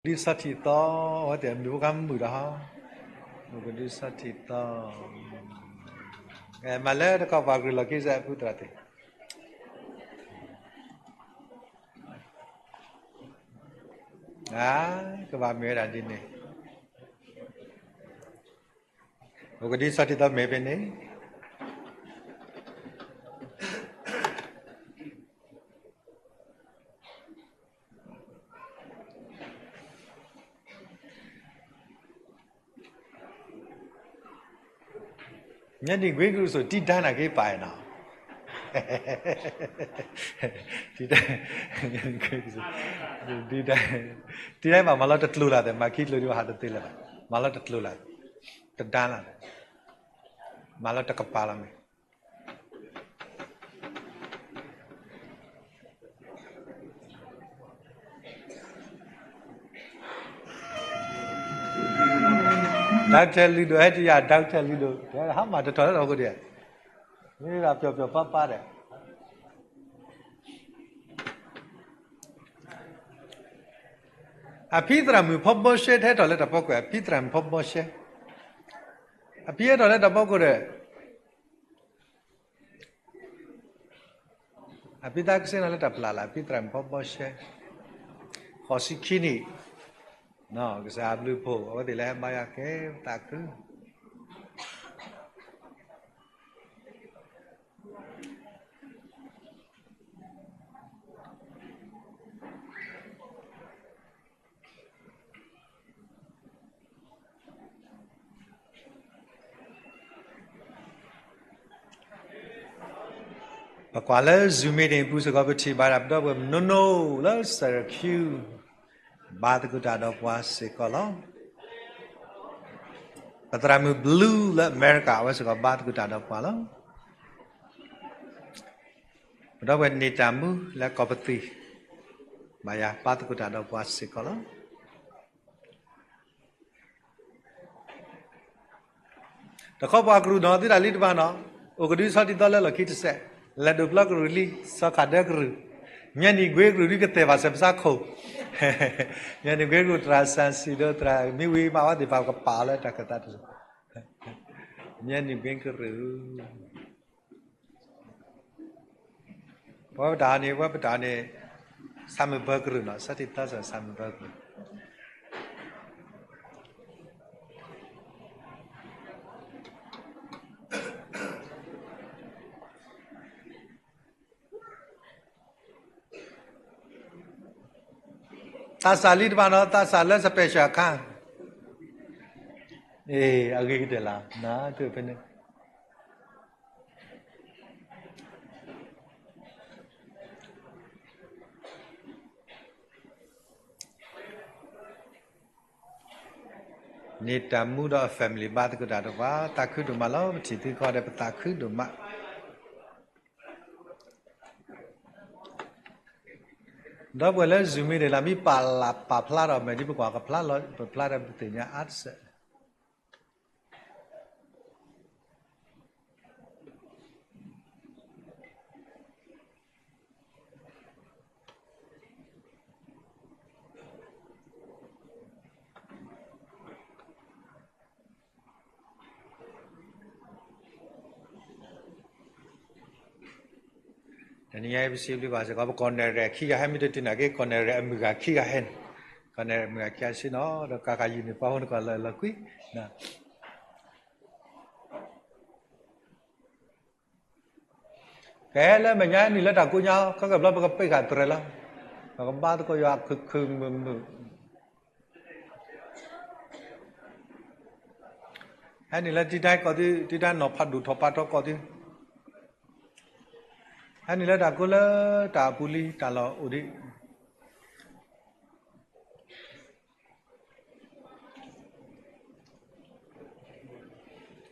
ဒုးဆီထံးသီ, အဝဲသ့ၣ်မုၢ်ဖိခါမုာ်ဒီးဟီ, အိၣ်ကဒုးဆီထံးသီ, မၤလၢတကီၢ်ပှၤကရူၢ်လီၢ်ခံစဲးအပူၤသရၣ်သ့ၣ်, ကဘၣ်မ့ၢ်ဝဲဒၣ်ဒ်န့ၣ်, အိၣ်ကဒုးဆီထံးသီမ့ၢ်ဖဲန့ၣ် ညါန့ၣ်ကွ့ကရူၢ်စိၤ တံဒါနၤက့ပာ်နီၤ, တံဒါ, တံဒါဘၣ်မၤလီၤတကျိၤလၢ်သ့ၣ် မၤခံကျိၤဒံးဘၣ်ဟးတသ့လၢၤဘၣ်, မၤလီၤတကျိၤလၢ်, တဒါလၢ်, မၤလီၤတကပၤလီၤမ့ၢ် ဒီကထၢၣ်လုၢ်ဒိၣ် ဟဲတယၤ ဒီကထၢၣ်လုၢ်ဒိၣ် ဟးမၤတထီၣ်လၢတၢ်အိၣ်ဃိဒံး, မ့ၢ်ဒၣ်ပျီပျီပါပါဒီး, အဖံသရၣ်မုၣ်ဖီဘီရှဲ ဟဲထီၣ်လၢတၢ်ဖီခိၣ်, အဖံသရၣ်မုၣ်ဖီဘီရှဲ, အဖံဟဲထီၣ်လၢတၢ်ဖီခိၣ်ဒီး အဖံသးကစဲနီၤလၢတၢ်ပျၢ်လၢ အဖံသရၣ်မုၣ်ဖီဘီရှဲ, ဃိးဆံခံနံၣ်, ကစၢ်အဘျုးဖှိၣ် အဝဲသ့ၣ်လၢဟဲဘါယွၤကဲသးခု ပကွၢ်လၢ Zoom meeting အပူၤစ့ၢ်ကီး ပထံၣ်ဘၣ်ဒၣ်ပဒီပုၢ်ဝဲၢ်မုၢ်နိနိလၢ Syracuse ဘါသကိးတၢ်ဒီးပှၤစ့ၢ်ကီးလီၤ. ပသရၣ်မုၣ် Blue လၢအမဲရကၤ အဝဲစ့ၢ်ကီးဘါသကိးတၢ်ဒီးပှၤလီၤ. ပဒီပုၢ်ဝဲၢ်န့ၢ်တၢ်မူလၢကီၢ်ပသံၣ် ဘၣ်ယၤဘါသကိးတၢ်ဒီးပှၤစ့ၢ်ကီးလီၤ. တခီပှၤကရူၢ်နီၤ သုတၢ်လံတဘၣ်နီၤ, အိၣ်ကဒုးဆီထံသီလၢလီၢ်ခံတစဲး, လဲၤဒိးပျီကရူၢ်လံ, စီၤခးဒၢကရူၢ်, မၠဲနံၣ်ကွ့ကရူၢ်ဒုးကတဲာ်ဘၣ်စဲးပစးခိၣ်, မၠဲနံၣ်ကွ့ကရူၢ် သရၣ်စၢ်စံၣ်ဒီးသရၣ်မံဝံၤမး အဝဲသ့ၣ်ပာ်ကပာ်လၢတၢ်ခၢၣ်သးတစဲး, မၠဲနံၣ်ကွ့ကရူၢ် ပဝဲပတၢ်န့ၣ် ပဝဲပတၢ်န့ၣ် ဆၣ်မုၢ်ဘၢကရူၢ်နီၤ, ဆီထံသီစၢ်ဆၣ်မုၢ်ဘၢကရူၢ် သးစၢ်လံတဘၣ်နီၤ, သးစၢ်လၢ special အခါ, အဂ့ၤကတၢၢ်လီၤ, နဖဲန့ၣ် န့ၢ်တၢ်မူဒီးအ family ဘါသကိးတၢ်ဒီးပှၤ သးခုဒိၣ်မးလီၤ. ပထံၣ်သုခီဒီး ပသးခုဒိၣ်မး. ဒီပုၢ်ဝဲၢ်လၢ Zoom မ့ၢ်ဒ်လဲၣ် မ့ၢ်ပာ်လၢ်ပာ်ဖျါထီၣ်မဲာ်ဒ်ပကွၢ်ကဖျါလီၤ ပဖျါဒီးပသ့ၣ်ညါအါတစဲး တနံၤညါအံၤ ပစံးဘျုးဘၣ်စ့ၢ်ကီး ပကီၢ်နဲၣ်ရဲၣ်ခံဂၤဟဲ မ့ၢ်တတုၤနာ်က့ ကီၢ်နဲၣ်ရဲၣ်အမုၢ်ဂၤခံဂၤဟဲန့ၣ်, ကီၢ်နဲၣ်ရဲၣ်အမုၢ်ဂၤခံဂၤဆ့ၣ်နီၤ ဒီးကၤဃာ်ယုၢ်န့ၣ် ပှၤဟိန့ၣ်ကီၢ်လၢလီၤကွံ ကဟဲလၢမဲာ်ညါ ဟဲနုာ်လၢတၢ်ကိးညါ ခဲကဘျီပကပ့ၢ်ဃာ်တြဲၤလီၤ. ပကဘါသကိးယွၤခုခုမုာ်မုာ်. ဟဲနုာ်လၢတံတၢ်ကီၢ်သု တံတၢ်နီၤဖးဒိၣ်ထီၣ်ပာ်ထီၣ်ကီၢ်သု ဟဲနုာ်လၢတၢ်ကိးလၢတၢ်အပူၤလံ တၢ်လီၢ်အိၣ်ဒံး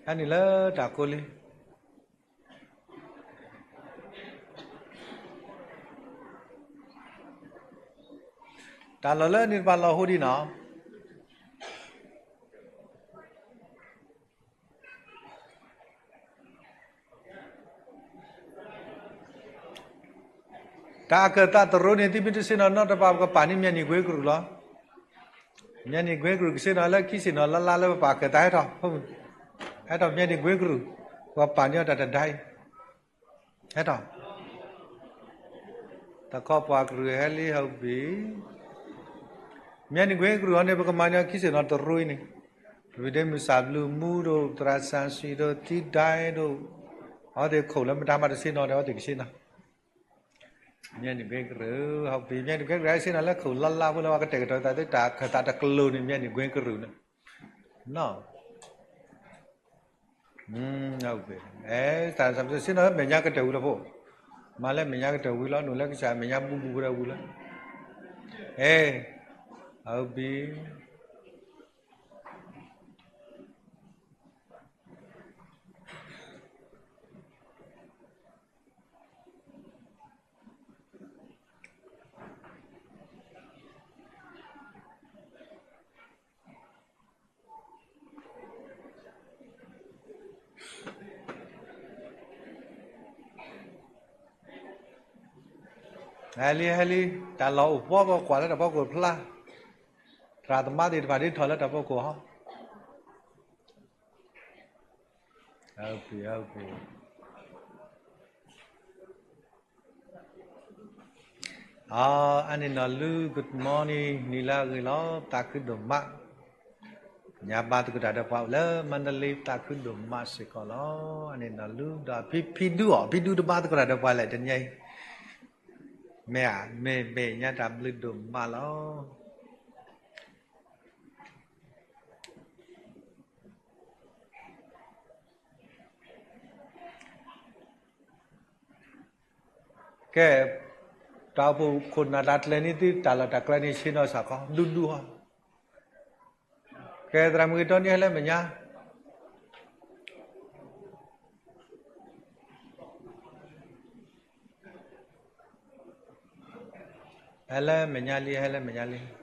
ဟဲနုာ်လၢတၢ်ကိးလံ တၢ်လီၢ်လၢန့ၣ်တဖၣ်လီၤဟိဒံးနီၤ တၢ်အကၢၣ်သးတရိးန့ၣ် သုမ့ၢ်တဆ့ၣ်နီၤနီတဖၣ် ပကပာ်န့ၢ်မၠဲနံၣ်ကွ့ကရူၢ်လီၤ. မၠဲၣ်နံၤကွ့ကရူၢ်ကဆ့ၣ်နီၤလၢခံဆ့ၣ်နီၤလၢ်လၢ်လၢပပာ်ဃာ်သးဟဲထီၣ်, ဟဲထီၣ်မၠဲၣ်နံၤကွ့ကရူၢ်, ပှၤပာ်န့ၢ်အီၤတၢ်တဒါအံၤ, ဟဲထီၣ် တခီပှၤကရူၢ်ဟဲလံ ဟီၣ်ဘံၣ်, မၠဲၣ်နံၤကွ့ကရူၢ်အံၤန့ၣ် ပကမၤန့ၢ်အီၤခံဆ့ၣ်နီၤတရူၢ်အံၤန့ၣ်, ပဒ့မုၢ်စၢ်ဘျုးမူဒိၣ် သရၣ်စၢ်စံးဒိၣ် ထံဒၢဒိၣ်, အဝဲသ့ၣ်ခိၣ်လၢမတၤမၤတဆ့ၣ်နီၤဒီး အဝဲသ့ၣ်ကဆ့ၣ်နီၤ မၠဲၣ်နံၤကွ့ကရူၢ်, ဟီၣ်ဘံၣ် မၠဲၣ်နံၤကွ့ကရူၢ် ဟဲဆ့ၣ်နီၤလၢခိၣ်လၢ်လၢ်ဖိလၢပှၤကတဲာ်ကတီၤသးသ့ တၢ်ခၢၣ်သးတကျိၤန့ၣ် မၠဲၣ်နံၤကွ့ကရူၢ်န့ၣ်, နီၢ် အဲ တၢ်ဆ့ၣ်နီၤလၢမဲာ်ညါကတၢၢ်ဝံၤလီၤဖိ, မၤလၢမဲာ်ညါကတၢၢ်ဝံၤလီၤ နုာ်လၢကစၢ်မဲာ်ညါဘူးဘူးဝဲဒၣ်ဝံၤလီၤ, အဲ အဝဲဘံၣ် ဟဲလံ ဟဲလံ, တၢ်လီၢ်အိၣ်ဖှီၣ်ကကွၢ်လၢတၢ်ဖီခိၣ်ဖျါ, သရၣ်သမါသ့ၣ်တဖၣ်ဒ်ထီၣ်လၢတၢ်ဖီခိၣ်ဟီ, အပ့ၤ အပ့ၤ အါန့ၣ်နီၢ်လူ good morning နံၤလၢအဂ့ၤလီၤ ပသးခုဒိၣ်မး, ညါဘါသကိးတၢ်ဒီးပှၤအိၣ်လၢမန္တလေး ပသးခုဒိၣ်မးစ့ၢ်ကီးလီၤ, အါန့ၣ်နီၢ်လူဒီးဖံဖံဒူအီၤ ဖံဒူတဘါသကိးတၢ်ဒီးပှၤလဲၣ် တနံၤအံၤ, မ့ၢ်ဧါ မ့ၢ်မ့ၢ်ညါတၢ်ဘျုးဒိၣ်မးလီၤ. ကဲ, တၢ်အိၣ်ဖှိၣ်ခိၣ်နၢ်တၢ်ကျဲၤန့ၣ်သု တၢ်လီၢ်တၢ်ကျဲၤန့ၣ် ဆ့ၣ်နီၤစ့ၢ်ကီး ဒူဒူအီၤ, ကဲ သရၣ်မုၣ်ဂ့ၤတီနံၤ ဟဲလၢမဲာ်ညါ ဟဲလၢမဲာ်ညါလံ ဟဲလၢမဲာ်ညါလံ.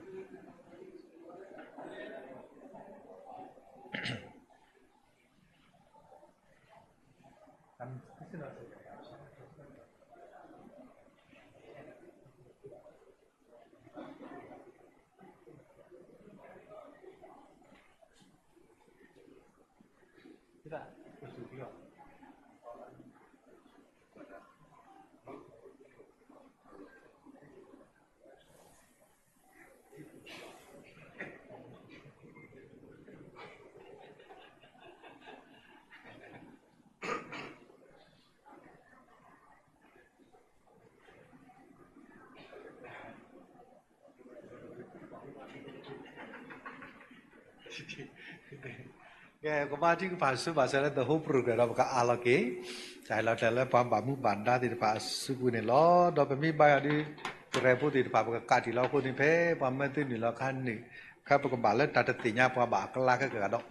ကဲ ကဘါထုကဖၣ်ဆူဘၣ်စၢၤလၢ the whole program ဒီးပကအးလီၤက့ၤ တၢ်လီၤတဲာ်လၢပှၤဘၣ်မူဘၣ်ဒါသ့ၣ်တဖၣ်အစုပူၤန့ၣ်လီၤ. ဒီးပမ့ၢ်ဘါယွၤဒ် ကရၢဖိသ့ၣ်တဖၣ် ပကကးတံာ်လီၤအဃိန့ၣ် ဖဲပှၤမၢသုနုာ်လီၤခါန့ၣ် ခဲပကဘၣ်လၢတၢ်တသ့ၣ်ညါပှၤဘၣ်အကျါခဲကဂၤဒီး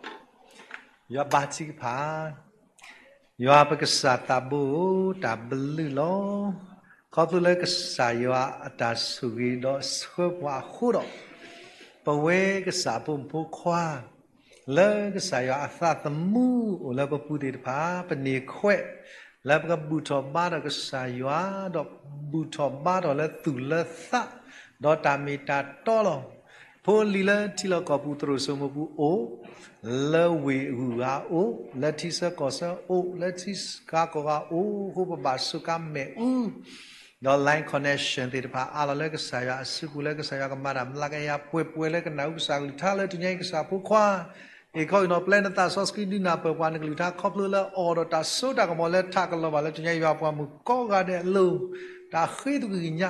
ယွၤဘါထုကဖၣ် ယွၤပကစၢ်သးဘိဧၢ, တၢ်ဘျုးလီၤ. ခီဖျိလၢကစၢ်ယွၤအတၢ်ဆိၣ်ဂ့ၤဒီးဆှၢပှၤအဃိဒီး, ပဝဲကစၢ်အဖိမုၣ်ဖိခွါ လၢကစၢ်ယွၤအသးသမူအိၣ်လၢပပူၤသ့ၣ်တဖၣ် ပန့ၢ်ခွဲး လၢပကဘူၣ်ထီၣ်ဘါထီၣ်ကစၢ်ယွၤ ဒီးဘူၣ်ထီၣ်ဘါထီၣ်လၢသူၣ်လၢသး ဒီးတၢ်မ့ၢ်တၢ်တီလီၤ. ဖိလံၤလၢထံလီၢ်ကီၢ်ပူၤသရိာ်စိမိၤပူၤအိၣ်, လၢဝ့ၢ်အဂုၤအဂၤအိၣ်, လၢထံဆၢကီၢ်ဆၢအိၣ်, လၢထံဂၤကီၢ်ဂၤအိၣ်အဃိ ပဘၣ်စူးကါမ့ၣ်အူ ဒီး line connection သ့ၣ်တဖၣ် အးလီၤလၢကစၢ်ယွၤအစုပူၤ လၢကစၢ်ယွၤကမၤတၢ်မျးကယၤ ပှဲၤပှဲၤလၢကနၣ်အူကစၢ်အကလုၢ်ကထါလၢတနံၤအံၤ ကစၢ်ဖိခွါ အ့ၣ်ခီအံၤနီၤ ပျဲနသးစီဆှံဒုးနၢ်ပၢၢ်ပှၤနကလုၢ်ကထါ ခီဖျိလၢအီၤဒီးတၢ်စိတၢ်ကမီၤလၢထးကလီၤဘၣ်လၢတနံၤအံၤ ယွၤပှၤမုၣ်ကိးဂၤဒဲးအလိၤ တၢ်ဃ့သကွံာ်ကညး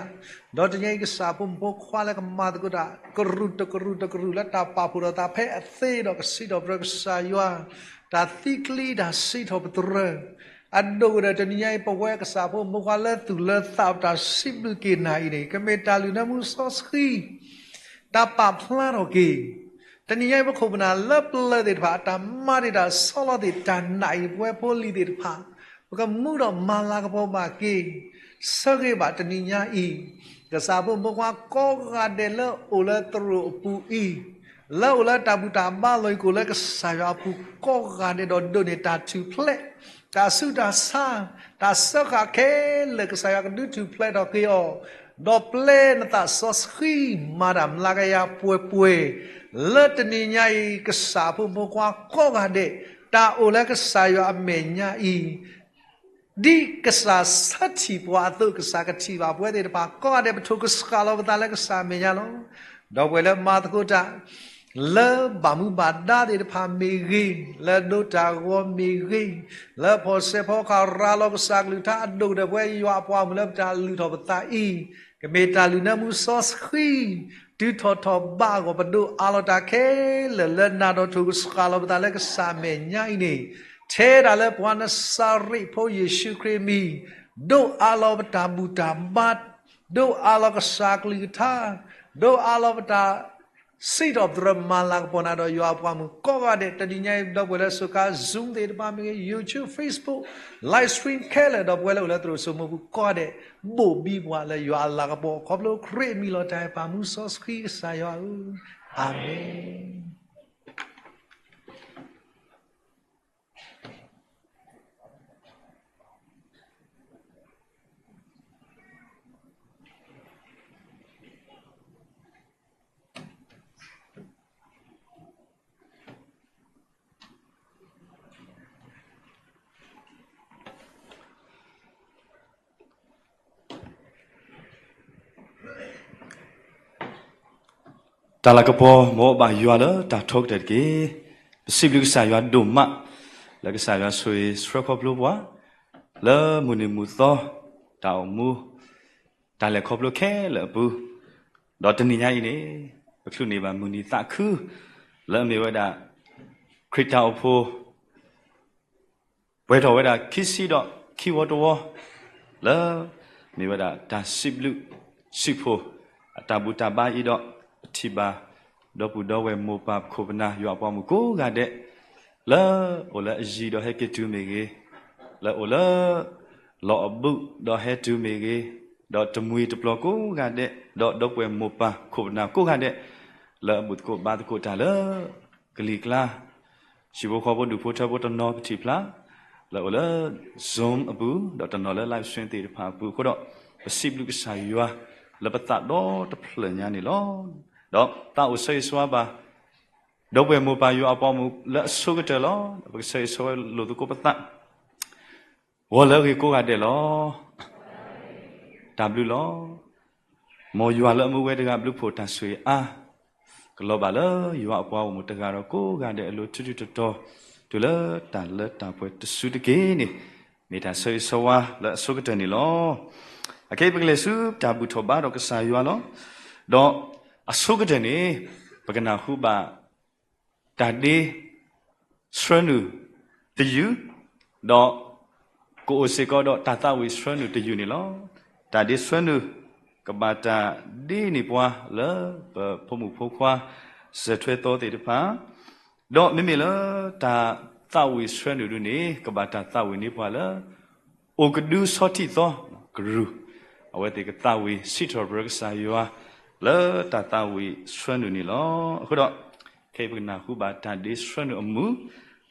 ဒီးတနံၤအံၤ ကစၢ်ဖိမုၣ်ဖိခွါလၢကမၤသကိးတၢ် ကရူၢ်တကရူၢ်တကရူၢ်လၢတၢ်ပာ်ဖှိၣ်ဒီးသးဖဲအသ့ဒီးကစံးထီၣ်ပတြၢၤကစၢ်ယွၤ တၢ်သံကျံတၢ်စံးထီၣ်ပတြၢၤ အဒိၣ်ကတၢၢ်တနံၤညါအံၤ ပဝဲကစၢ်ဖိမုၣ်ဖိခွါလၢသူၣ်လၢသးပတၢ်စံးဘျုးက့ၤနၤအံၤန့ၣ် ကမ့ၢ်တၢ်လုၢ်နၢမူစီဆှံ တၢ်ပာ်ဖျါထီၣ်က့ၤ တနံၤညါအံၤ ပခိၣ်ပနၢ်လၢပျၢၤသ့ၣ်တဖၣ် အတၢ်မၤတ့ၢ်တၢ်ဆီလီၤသ့ၣ် တၢ်နာ်အံၤ ပဝဲဖိလံၤသ့ၣ်တဖၣ် ပကမူဒီးမၤလၤကပီၤဘၣ်က့ၤ ဆၢဂ့ၤဘၣ်တနံၤညါအံၤ ကစၢ်ဖိမုၣ်ဖိခွါကိးဂၤဒဲးလၢအိၣ်လၢသရိာ်အပူၤအံၤ လၢအိၣ်လၢတၢ်ဘူၣ်တၢ်ဘါလီၢ်အံၤ ကအိၣ်လၢကစၢ်ယွၤအပူၤကိးဂၤဒဲးဒီးဒိးန့ၢ်တၢ်ထူၣ်ဖျဲး တၢ်ဆူးတၢ်ဆါ တၢ်စၢဃာ်ခဲလၢာ် ကစၢ်ယွၤကဒုးထူၣ်ဖျဲးထီၣ်က့ၤအီၤ ဒီးပျဲနသးစီဆှံ မၤတၢ်မျးကယၤပှဲၤပှဲၤ, လၢတနံၤညါအံၤ ကစၢ်အဖိမုၣ်ဖိခွါကိးဂၤဒဲး, တၢ်အိၣ်လၢကစၢ်ယွၤအမဲာ်ညါအံၤ ဒ်ကစၢ်ဆၢထံၣ်ပှၤအသိး ကစၢ်ကထံၣ်ဘၣ်ပဝဲသ့ၣ်တဖၣ်ကိးဂၤဒဲး ပထိၣ်ကစှၤလီၤပသးလၢကစၢ်အမဲာ်ညါလီၤ. ဒီပုၢ်ဝဲၢ်လၢမၤသကိးတၢ် လၢဘၣ်မူဘၣ်ဒါသ့ၣ်တဖၣ်မ့ၢ်ဂ့ၤ, လၢဒိတၢ်ဂီၤမ့ၢ်ဂ့ၤ, လၢဖီၣ်စဲးဖီကဟၣ်ရၤလီၤကစၢ်ကလုၢ်ကထါအဒိၣ်ကတၢၢ် ပဝဲယွၤအပှၤမုၣ်လၢပတၢ်လုၢ်ထီၣ်ပသးအံၤ, ကမ့ၢ်တၢ်လုၢ်နၢမူစီဆှံ တုၤထီၣ်ထီၣ်ဘးအဂီၢ် ပဒိးအးလီၤတၢ်ခဲလၢာ်လၢနၤ ဒီးထိၣ်ကစှၤလီၤပသးလၢကစၢ်အမဲာ်ညါအံၤန့ၣ်, ထဲဒၣ်လၢပှၤနစၤရ့းဖိယ့ၣ်ၡူးခရံာ်အမံၤ, ဒိးအးလီၤပတၢ်ဘူၣ်တၢ်ဘါ, ဒိးအးလီၤကစၢ်ကလုၢ်ကထါ, ဒိးအးလီၤပတၢ် စံးထီၣ်ပတြၢၤမၤလၤကပီၤနၤဒီးယွၤအပှၤမုၣ်ကိးဂၤဒဲး တနံၤညါအံၤ ဒီပုၢ်ဝဲၢ်လၢအစူးကါ Zoom သ့ၣ်တဖၣ်မ့ၢ်ဂ့ၤ, YouTube, Facebook, live stream ခဲလၢာ် ဒီပုၢ်ဝဲၢ်လၢအိၣ်လၢသရိာ်စိမိၢ်ပူၤကိးဂၤဒဲး, ဘိၣ်ဘံပှၤလၢယွၤအလၤကပီၤ ခီဖျိခရံာ်အမံၤလီၤ. တၢ်အဲၣ်ပၢ်မူစီဆှံကစၢ်ယွၤဧၢ, အၤမ့ၣ်. တၢ်လၤကပီၤ မ်အဘၣ်ယွၤလၢတၢ်ထီကတၢၢ်တက့ၢ်. ပစံးဘျုးကစၢ်ယွၤဒိၣ်မး လၢကစၢ်ယွၤဆိၣ်ဂ့ၤဆှၢခီဖျိပှၤ လၢမုၢ်နံၤမုၢ်သီ တၢ်အိၣ်မူ တၢ်လဲၤခီဖျိခဲလၢာ်အပူၤ, ဒီးတနံၤညါအံၤန့ၣ် ပကချုးန့ၢ်ဘၣ်မုၢ်နံၤသးခု လၢအမ့ၢ်ဝဲဒၣ် ခရံာ်တၢ်အိၣ်ဖှိၣ် ပှဲၤထီၣ်ဝဲဒၣ်ခံဆံဒီးခံဝီတဝီ လၢ မ့ၢ်ဝဲဒၣ်တၢ်စံးဘျုးစံးဖှိၣ် အတၢ်ဘူၣ်တၢ်ဘါအံၤဒီး ပထံၣ်ဘၣ် ဒီပုၢ်ဒီဝဲၢ်မိၢ်ပၢ်ခိၣ်ပနၢ်ယွၤအပှၤမုၣ်ကိးဂၤဒဲး လၢအိၣ်လၢအယံၤဒီးဟဲက့ၤတုၤမ့ၢ်ဂ့ၤ, လၢအိၣ်လၢ လီၢ်အဘူးဒီးဟဲတုၤမ့ၢ်ဂ့ၤ, ဒီးတမှံၤတပျီၤကိးဂၤဒဲး, ဒီးဒီပုၢ်ဝဲၢ်မိၢ်ပၢ်ခိၣ်ပနၢ်ကိးဂၤဒဲး လၢအဘူၣ်သကိးဘါသကိးတၢ်လၢ ကလံၤကျါ ဟံၣ်ဖိဃီဖိဒူၣ်ဖိထၢဖိတနီၤပထံၣ်ဖျါ လၢအိၣ်လၢ Zoom အပူၤ ဒီးတနီၤလၢ live stream သ့ၣ်တဖၣ်အပူၤအဃိဒီး ပစံးဘျုးကစၢ်ယွၤ လၢပသးဒီတဖျၢၣ်ညါန့ၣ်လီၤ. ဒီးသးအိၣ်ဆၢဂ့ၤဆၢဝါဘၣ် ဒီပုၢ်ဝဲၢ်မိၢ်ပၢ်ယွၤအပှၤမုၣ်လၢအဆိကတၢၢ်လီၤ. ပကဆၢဂ့ၤဆၢဝါလိာ်သကိးပသး ဂီၤလၢအဂ့ၤကိးဂၤဒဲးလီၤ. တၢ်ဘျုးလီၤ. မ်ယွၤလၢအမူဝဲတဂၤဘျုးဖှိၣ်တၢ်ဆိၣ်ဂ့ၤအါ ကလီၤဘၣ်လၢယွၤအပှၤဂီၢ်မုၢ်တဂၤဒီးကိးဂၤဒဲးအလိၤ ထူထူတီတီ တုၤလၢတၢ်လၢတၢ်ပှဲၤတစုတက့ၢ်န့ၣ် မ့ၢ်တၢ်ဆၢဂ့ၤဆၢဝါလၢအဆိကတၢၢ်န့ၣ်လီၤ. အခဲအံၤပကလဲၤဆူတၢ်ဘူၣ်ထီၣ်ဘါဒီးကစၢ်ယွၤလီၤ. ဒီးအဆိကတၢၢ်န့ၣ် ပကနၢ်ဟူဘၣ် တၢ်ဒ့ဆှၢနုာ်တယုၢ်, ဒီးကအိၣ်စ့ၢ်ကီးဒီးတၢ်သးဝံၣ်ဆှၢနုာ်တယုၢ်န့ၣ်လီၤ. တၢ်ဒ့ဆှၢနုာ် ကဘၣ်တၢ်ဒ့န့ၢ်ပှၤလၢပဖိမုၣ်ဖိခွါ စၢၤထွဲသီသ့ၣ်တဖၣ်, ဒီးမ့မ့ၢ်လၢတၢ်သးဝံၣ်ဆှၢနုာ်ဒုန့ၣ် ကဘၣ်တၢ်သးဝံၣ်န့ၢ်ပှၤလၢ အိၣ်ကဒုဆီထံၣ်သီကရူၢ်, အဝဲသ့ၣ်ကသးဝံၣ်စံးထီၣ်ပတြၢၤကစၢ်ယွၤ လၢတၢ်သးဝံၣ်ဆှၢနုာ်န့ၣ်လီၤ. အဃိဒီး ခဲအံၤပကနၢ်ဟူဘၣ်တၢ်ဒ့ဆှၢနုာ်အမုာ်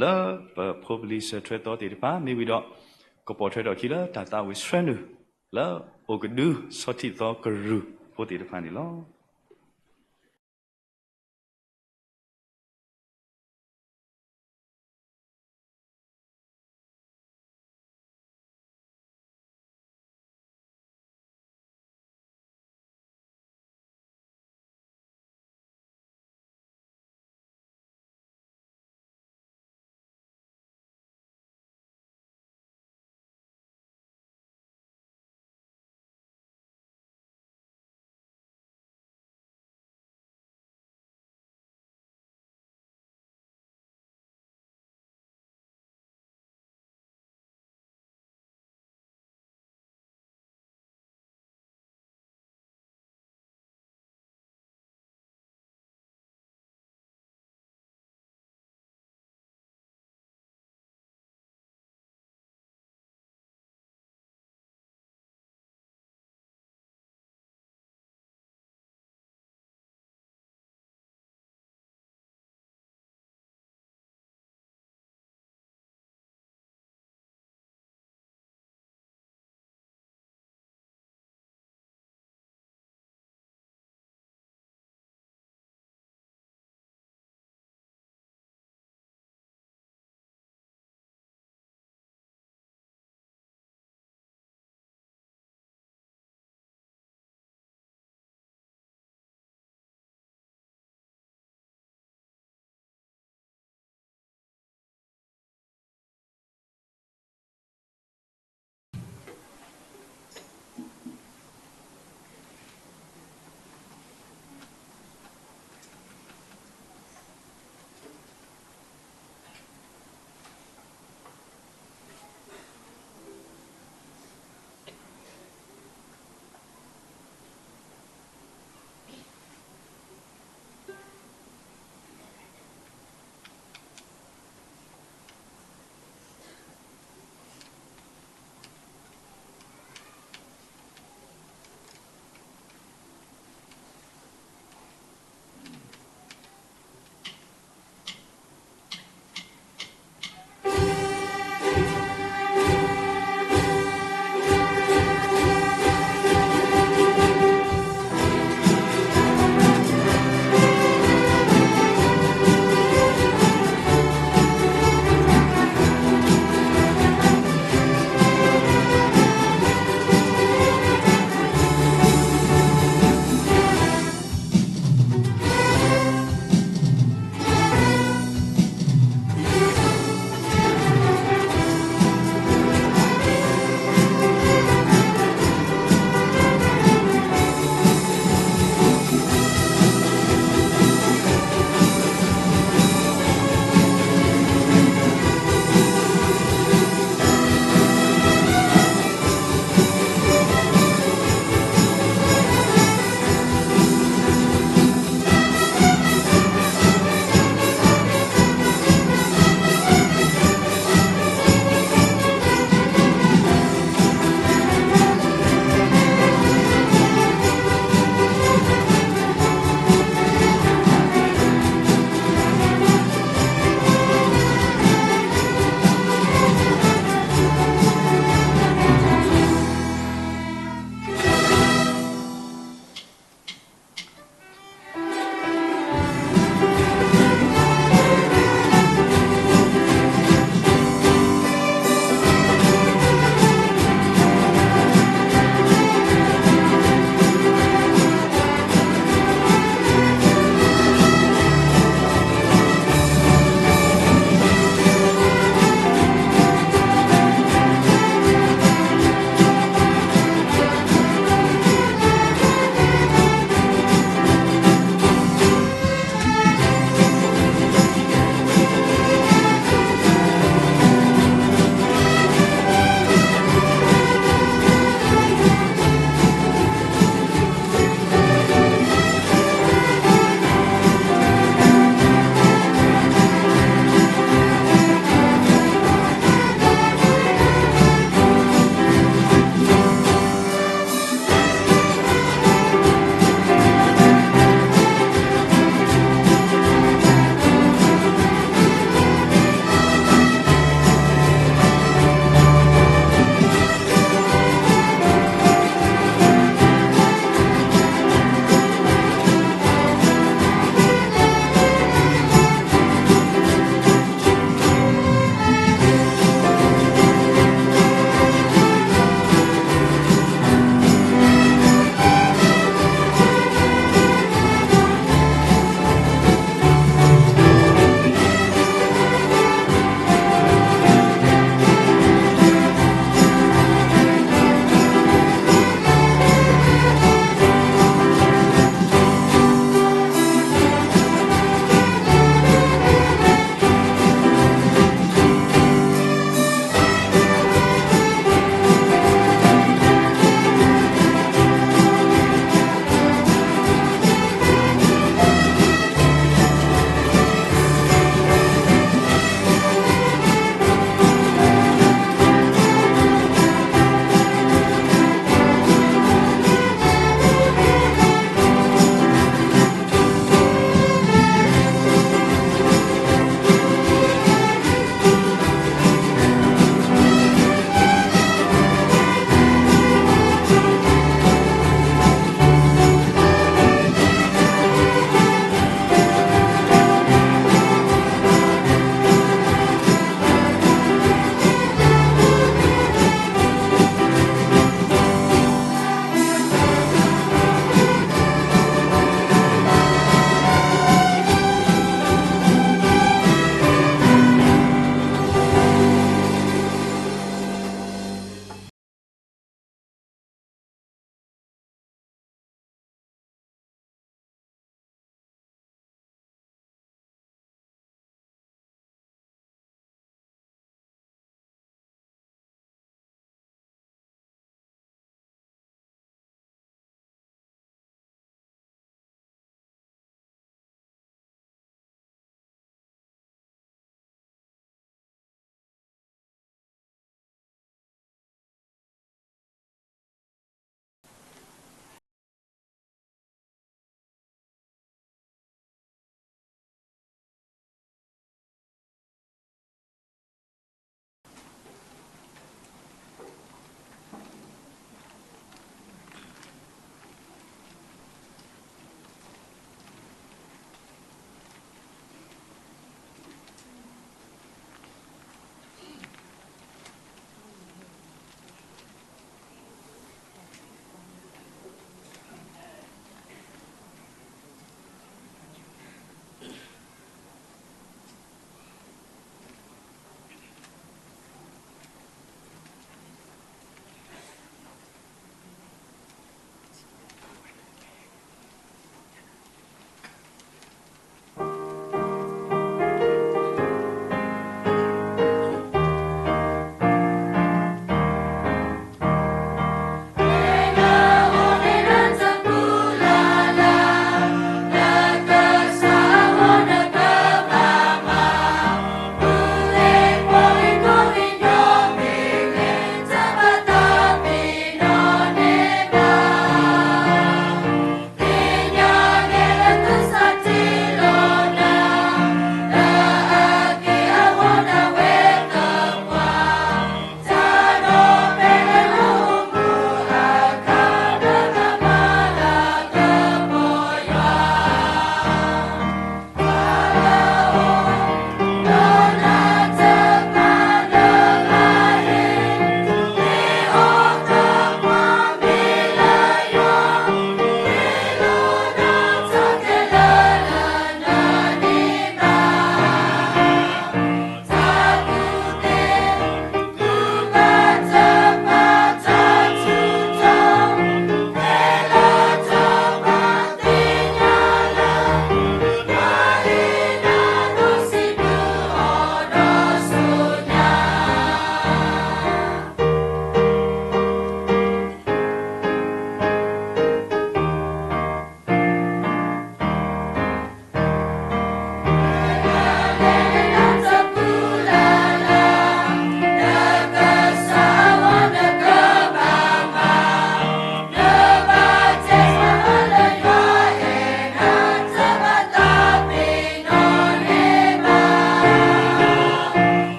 လၢပဖိပလံၤစၢၤထွဲသီသ့ၣ်တဖၣ် မ့ၢ်ဝံၤဒီး ကပိာ်ထွဲထီၣ်အခံလၢတၢ်သးဝံၣ်ဆှၢနုာ် လၢအိၣ်ကဒုဆီထံၣ်သီကရူၢ်ဖိသ့ၣ်တဖၣ်န့ၣ်လီၤ.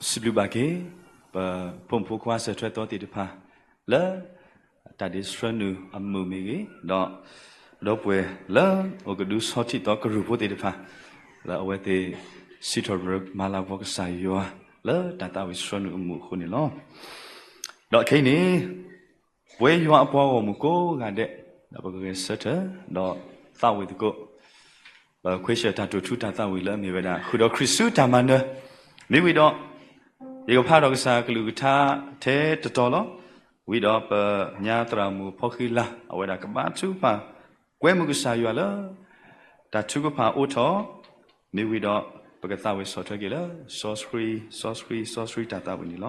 စံးဘျုးဘၣ်က့ၤ ပဖိမုၣ်ဖိခွါစၢၤထွဲသီသ့ၣ်တဖၣ် လၢတၢ်ဒ့ဆှၢနုာ်အမုာ်မ့ၢ်ဂ့ၤ, ဒီးဒီပုၢ်ဝဲၢ်လၢအိၣ်ကဒုဆီထံၣ်သီကရူၢ်ဖိသ့ၣ်တဖၣ် လၢအဝဲသ့ၣ်စံးထီၣ်ပတြၢၤမၤလၤကပီၤကစၢ်ယွၤ လၢတၢ်သးဝံၣ်ဆှၢနုာ်အမုာ်အဃိန့ၣ်လီၤ. ဒီးခဲအံၤန့ၣ် ပဝဲယွၤအပှၤဂီၢ်မုၢ်ကိးဂၤဒဲး ဒီးပကဂဲၤဆၢထၢၣ် ဒီးသးဝံၣ်သကိး ပခွဲးဆၢၣ်တၢ်တိာ်ထူတၢ်သးဝံၣ်လၢအမ့ၢ်ဝဲဒၣ် ဃုာ်ဒီးခရံာ်ဆူတၢ်မၤနၢၤ, မ့ၢ်ဝံၤဒီး ယကဖးဒီးကစၢ်ကလုၢ်ကထါထဲတတီၤလီၤ. ဝံၤဒီးပညါသရၣ်မုၣ်ဖီဃံလၤ အဝဲဒၣ်ကဘါထုကဖၣ် ကွဲမုာ်ကစၢ်ယွၤလၢ တၢ်ထုကဖၣ်အိၣ်ထီၣ်, မ့ၢ်ဝံၤဒီး ပကသးဝံၣ်ဆီၣ်ထွဲက့ၤလၢ စီဆှံ စီဆှံ စီဆှံတၢ်သးဝံၣ်န့ၣ်လီၤ. ဃ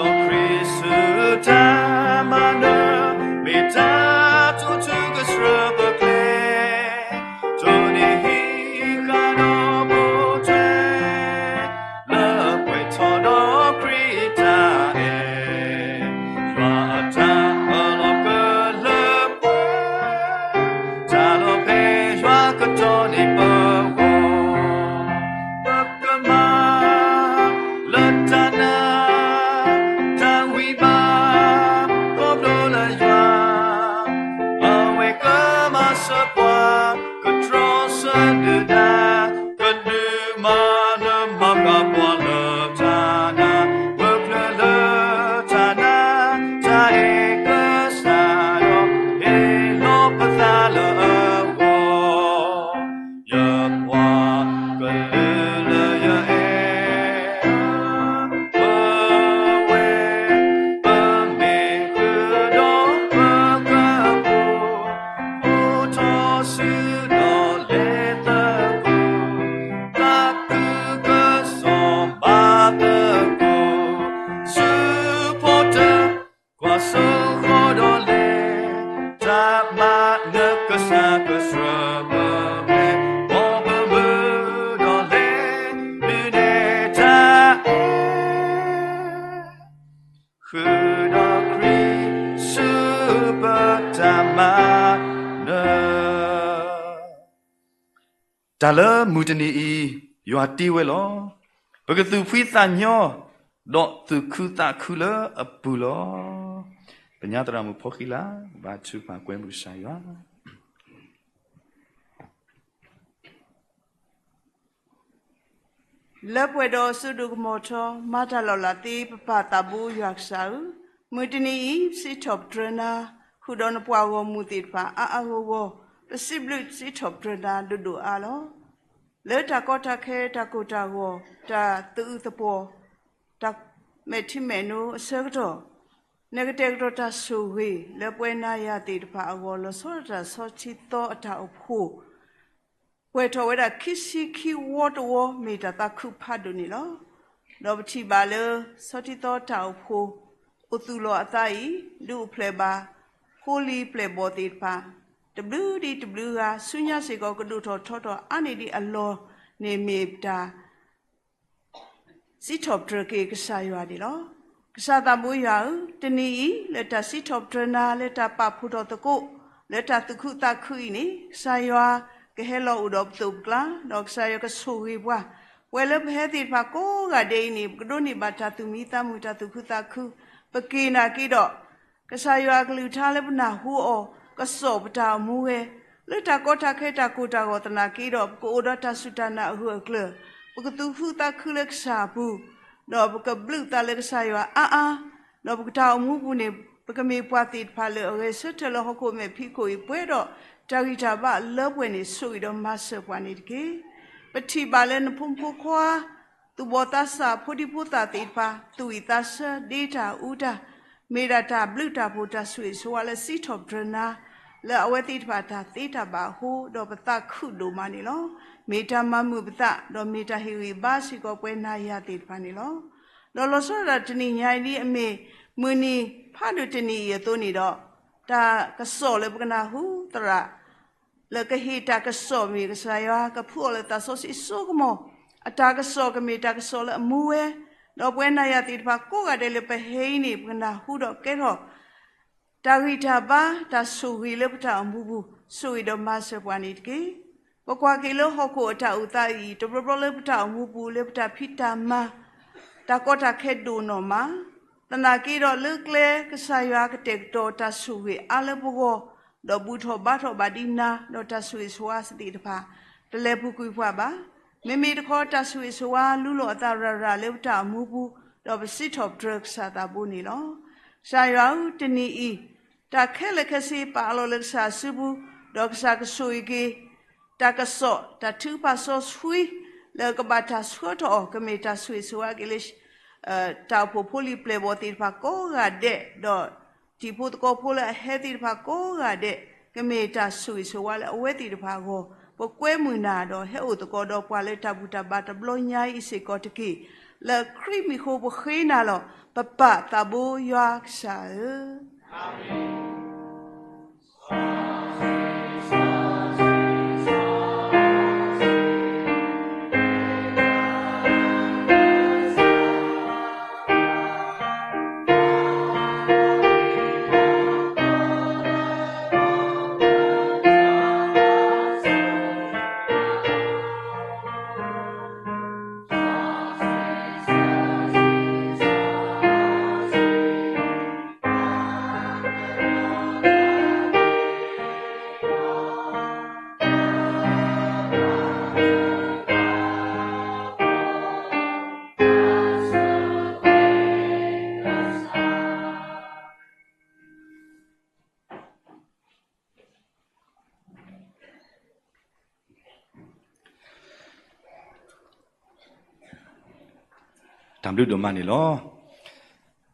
ုာ်ဒီးခရံာ်ဆူတၢ်မၤနၢၤ, မ့ၢ်တၢ်ထူးထူးကဆှၢပကျဲ, ထိးန့ၢ်ဟံးဃာ်ဒီးပိာ်ထွဲ လၢပှဲၤထီၣ်ဒီးခရံာ်တၢ်အဲၣ်, ယွၤအတၢ်အၢၣ်လီၤကလၢပှဲၤ, တၢ်လီၤဖဲယွၤကတီၢ်န့ၢ်ပဂီၢ်, ပကမၤလၢတၢ်နာ် တၢ်ဝံၣ်ဘၣ် ခီဖျိလၢယွၤ အဝဲကမၤစၢၤပှၤ ကတြီဆၢနုာ်တၢ် ကဒုးမၤနၢၤမၤဃၣ်ပှၤလၢတၢ်နာ်, ပချုးလၢတၢ်နာ် တၢ်အဲၣ်ကစၢ်ယွၤ ဟ့ၣ်လီၤပသးလၢအဂီၢ်, ယပှၤကလုာ်လၢယအဲၣ် ပဝဲ ပမ့ၢ်ဃုာ်ဒီးပက အိၣ်ထီၣ်ဆူဒီးလဲၤသကိး, သးခုကစီၣ်ဘၣ်သကိး, ဆူဖိတၢ်ကွၢ်စိဃီဒီးလဲၤ, တၢ်မၤနၢၤကစၢ်ကဆှၢပကျဲ, မ်ပမုၢ်ဒီးလဲၤဒုးနဲၣ်တၢ်အဲၣ် ဃုာ်ဒီးခရံာ်ဆူပတၢ်မၤနၢၤ တၢ်လၢမုၢ်တနံၤအံၤ ယွၤတ့ဝဲလီၤ. ပကသူၣ်ဖှံသးညီ ဒီးသူၣ်ခုသးခုလၢအပူၤလီၤ. ပညါသရၣ်မုၣ်ဖီဃံလၤ ဘါထုကဖၣ်ကွဲမုာ်ကစၢ်ယွၤ လၢပှဲၤဒီးစိဒိၣ်ကမီၤထီ မၤတၢ်လီၤလးသ့ ပပၢ်သးဘိယွၤကစၢ်ဧၢ, မုၢ်တနံၤအံၤ ပစံးထီၣ်ပတြၢၤနၤ, ဃုာ်ဒီးနပှၤဂီၢ်မုၢ်သ့ၣ်တဖၣ်အါအါဂီၢ်ဂီၢ်, ပစံးဘျုးစံးထီၣ်ပတြၢၤနၤဒိၣ်ဒိၣ်အါလီၤ. လၢတၢ်ကီတၢ်ခဲ တၢ်ကိၢ်တၢ်ဂီၤ တၢ်သအုးသပှီၤ တၢ်မဲာ်ထံမဲာ်နိအဆၢကတီၢ် နကတဲာ်ကတီၤတၢ်ဆိၣ်ဂ့ၤ လၢပဝဲနၤယၤသ့ၣ်တဖၣ်အဂီၢ် လီၤဆီဒၣ်တၢ်ဆီထံသီအတၢ်အိၣ်ဖှိၣ် ပှဲၤထီၣ်ဝဲဒၣ်ခံဆံခံဝီတဝီ မ့ၢ်တၢ်သးခုဖးဒိၣ်န့ၣ်လီၤ. ဒီးပထံၣ်ဘၣ်လၢ ဆီထံသီတၢ်အိၣ်ဖှိၣ် အိၣ်သူၣ်လီၤအသးအံၤ ဒုးအိၣ်ဖျဲၣ်ဘၣ် ဖိလံၤပျဲၢ်ဘီၣ်သ့ၣ်တဖၣ် တဘျုးဒံးတဘျုးဂၤ ဆူညါစ့ၢ်ကီး ကဒိၣ်ထီၣ်ထီထီၣ်အါန့ၢ်ဒံးအလီၢ်န့ၣ် မ့ၢ်တၢ် စံးထီၣ်ပတြၢၤက့ၤကစၢ်ယွၤန့ၣ်လီၤ. ကစၢ်သးဘိယွၤဧၢ, တနံၤအံၤ လၢတၢ်စံးထီၣ်ပတြၢၤနၤ လၢတၢ်ပာ်ဖှိၣ်ထီၣ်သကိး လၢတၢ်သူၣ်ခုသးခုအံၤန့ၣ် ကစၢ်ယွၤကဟဲလီၤအိၣ်ဒီးပသိးပကျါ, ဒီးကစၢ်ယွၤကဆိၣ်ဂ့ၤပှၤ, ပဝဲလၢပဟဲသ့ၣ်တဖၣ်ကိးဂၤဒဲးအံၤန့ၣ် ပကဒိးန့ၢ်ဘၣ်တၢ်သူၣ်မံသးမုာ် တၢ်သူၣ်ခုသးခု, ပက့ၤနာ်က့ဒီး ကစၢ်ယွၤအကလုၢ်ကထါလၢပနၢ်ဟူအီၤ ကစီၣ်ပတၢ်အိၣ်မူဝဲ, လၢတၢ်ကီတၢ်ခဲတၢ်ကိၢ်တၢ်ဂီၤသနာ်က့ဒီး ပကအိၣ်ဒီးတၢ်စူၢ်တၢ်နာ်အဂၢၢ်အကျၢၤ, ပကသူၣ်ခုသးခုလၢကစၢ်အပူၤ, ဒီးပကဘျုးသးလၢကစၢ်ယွၤအါအါ, ဒီးပကတၢ်အိၣ်မူပူၤန့ၣ် ပကမ့ၢ်ပှၤသ့ၣ်တဖၣ်လၢအဂဲၤဆၢထၢၣ်လၢဟီၣ်ခိၣ်မဲာ်ဖံးခိၣ်အံၤ ပှဲၤဒီးတၢ်ဂံၢ်တၢ်ဘါလၢပှဲၤန့ၣ် ဆိၣ်ဂ့ၤဒီးမၤစၢၤပှၤန့ၣ်တက့ၢ်. ပထံၣ်ဘၣ်လၢနဖိမုၣ်ဖိခွါ သူၣ်ဘီၣ်သးစၢ် ဖိဒံဖိသၣ်သ့ၣ်တဖၣ် သူၣ်ဝံၣ်သးဆၢ ဒ့တၢ်အူတၢ်, မ့ၢ်ဒၣ်တၢ်ဘျုးတၢ်ဖှိၣ်တၢ်ဆိၣ်ဂ့ၤဆိၣ်ဝါလၢစံးထီၣ်ပတြၢၤနၤ, လၢအဝဲသ့ၣ်တဖၣ်တၢ်သ့တၢ်ဘၣ်အဃိ, ဒီးပသးခုဒိၣ်မးန့ၣ်လီၤ. မ့ၢ်တၢ်မၤမုာ်ပသး, ဒီးမ့ၢ်တၢ်ဟ့ၣ်ဂံၢ်ဘါစ့ၢ်ကီးပဝဲနၤယၤသ့ၣ်တဖၣ်န့ၣ်လီၤ. ဒီးလီၤဆီဒၣ်တၢ်တနံၤညါအံၤဒ်အမ့ၢ် မုၢ်နံၤဖးဒိၣ်တနံၤအံၤအသိးန့ၣ်ဒီး, တၢ်ကစီၣ်လၢပကနၢ်ဟူသရၣ် လၢကဟ့ၣ်တၢ်ကစီၣ်မ့ၢ်ကစၢ်ယွၤကဖုအီၤလၢသးစီဆှံစိကမီၤ, အတၢ်ကစီၣ်ကမ့ၢ်တၢ်ကစီၣ်လၢအမူဝဲ, ဒီးပဝဲနၤယၤသ့ၣ်တဖၣ်ကိးဂၤဒဲးလၢပဟဲအံၤန့ၣ် ပကနၢ်ဟူဒီးကဲထီၣ် တၢ်ဂံၢ်တၢ်ဘါ တၢ်ဆိၣ်ဂ့ၤလၢပတၢ်အိၣ်မူပူၤ ဆိၣ်ဂ့ၤဒီးမၤစၢၤပှၤန့ၣ်တက့ၢ်. ပကွၢ်က့ၤလၢဟီၣ်ခိၣ်အတၢ်အိၣ်သးအံၤ တဘျီဘျီလၢပတၢ်အိၣ်မူပူၤ လၢပတၢ်ဖံးတၢ်မၤ တၢ်ကီတၢ်ခဲဒိၣ်နီၢ်မး, သနာ်က့ဒီးလၢကျဲကစၢ်ယွၤကတဲာ်ကတီၤတၢ်ဆိၣ်ဂ့ၤအါလၢပဂီၢ်, ဒီးဘူၣ်ထီၣ်ဘါထီၣ်ဘၣ်ဒံးနၤ ဒီးတၢ်ဆိၣ်ဂ့ၤဆိၣ်ဝါသ့ၣ်တဖၣ် တလဲၤပူၤကွံာ်ပှၤဘၣ်. မ့မ့ၢ်တခီ တၢ်ဆိၣ်ဂ့ၤဆိၣ်ဝါလူလီၤအသးရၤရၤလၢပတၢ်အိၣ်မူပူၤ, ဒီးပစံးထီၣ်ပတြၢၤကစၢ်သးဘိန့ၣ်လီၤ. ကစၢ်ယွၤဧၢ, တနံၤအံၤ တၢ်ခဲလၢာ်ခဲဆ့ပာ်အလီၢ်လၢကစၢ်အစုပူၤ, ဒီးကစၢ်ကဆိၣ်ဂ့ၤက့ၤ တၢ်ကစီၣ် တၢ်ထုကဖၣ်စီဆှံ လၢကဘၣ်တၢ်ဆှၢထီၣ်အီၤ ကမ့ၢ်တၢ်ဆိၣ်ဂ့ၤဆိၣ်ဝါက့ၤလၢ တၢ်အိၣ်ဖှိၣ်ဖိလံၤပျဲၢ်ဘီၣ်သ့ၣ်တဖၣ်ကိးဂၤဒဲး, ဒီးတံၤဖိသကိးဖိလၢအဟဲသ့ၣ်တဖၣ်ကိးဂၤဒဲး, ကမ့ၢ်တၢ်ဆိၣ်ဂ့ၤဆိၣ်ဝါလၢအဝဲသ့ၣ်တဖၣ်အဂီၢ်, ပကွဲမုာ်နၤဒီးဟဲအိၣ်သကိးဒီးပှၤလၢတၢ်ဘူၣ်တၢ်ဘါတဘျီညါအံၤစ့ၢ်ကီးတက့ၢ်. လၢခရံာ်မံၤအဃိပဃ့နၤလီၤ. ပပၢ်သးဘိယွၤကစၢ်ဧၢ တၢ်ဘျုးဒိၣ်မးန့ၣ်လီၤ.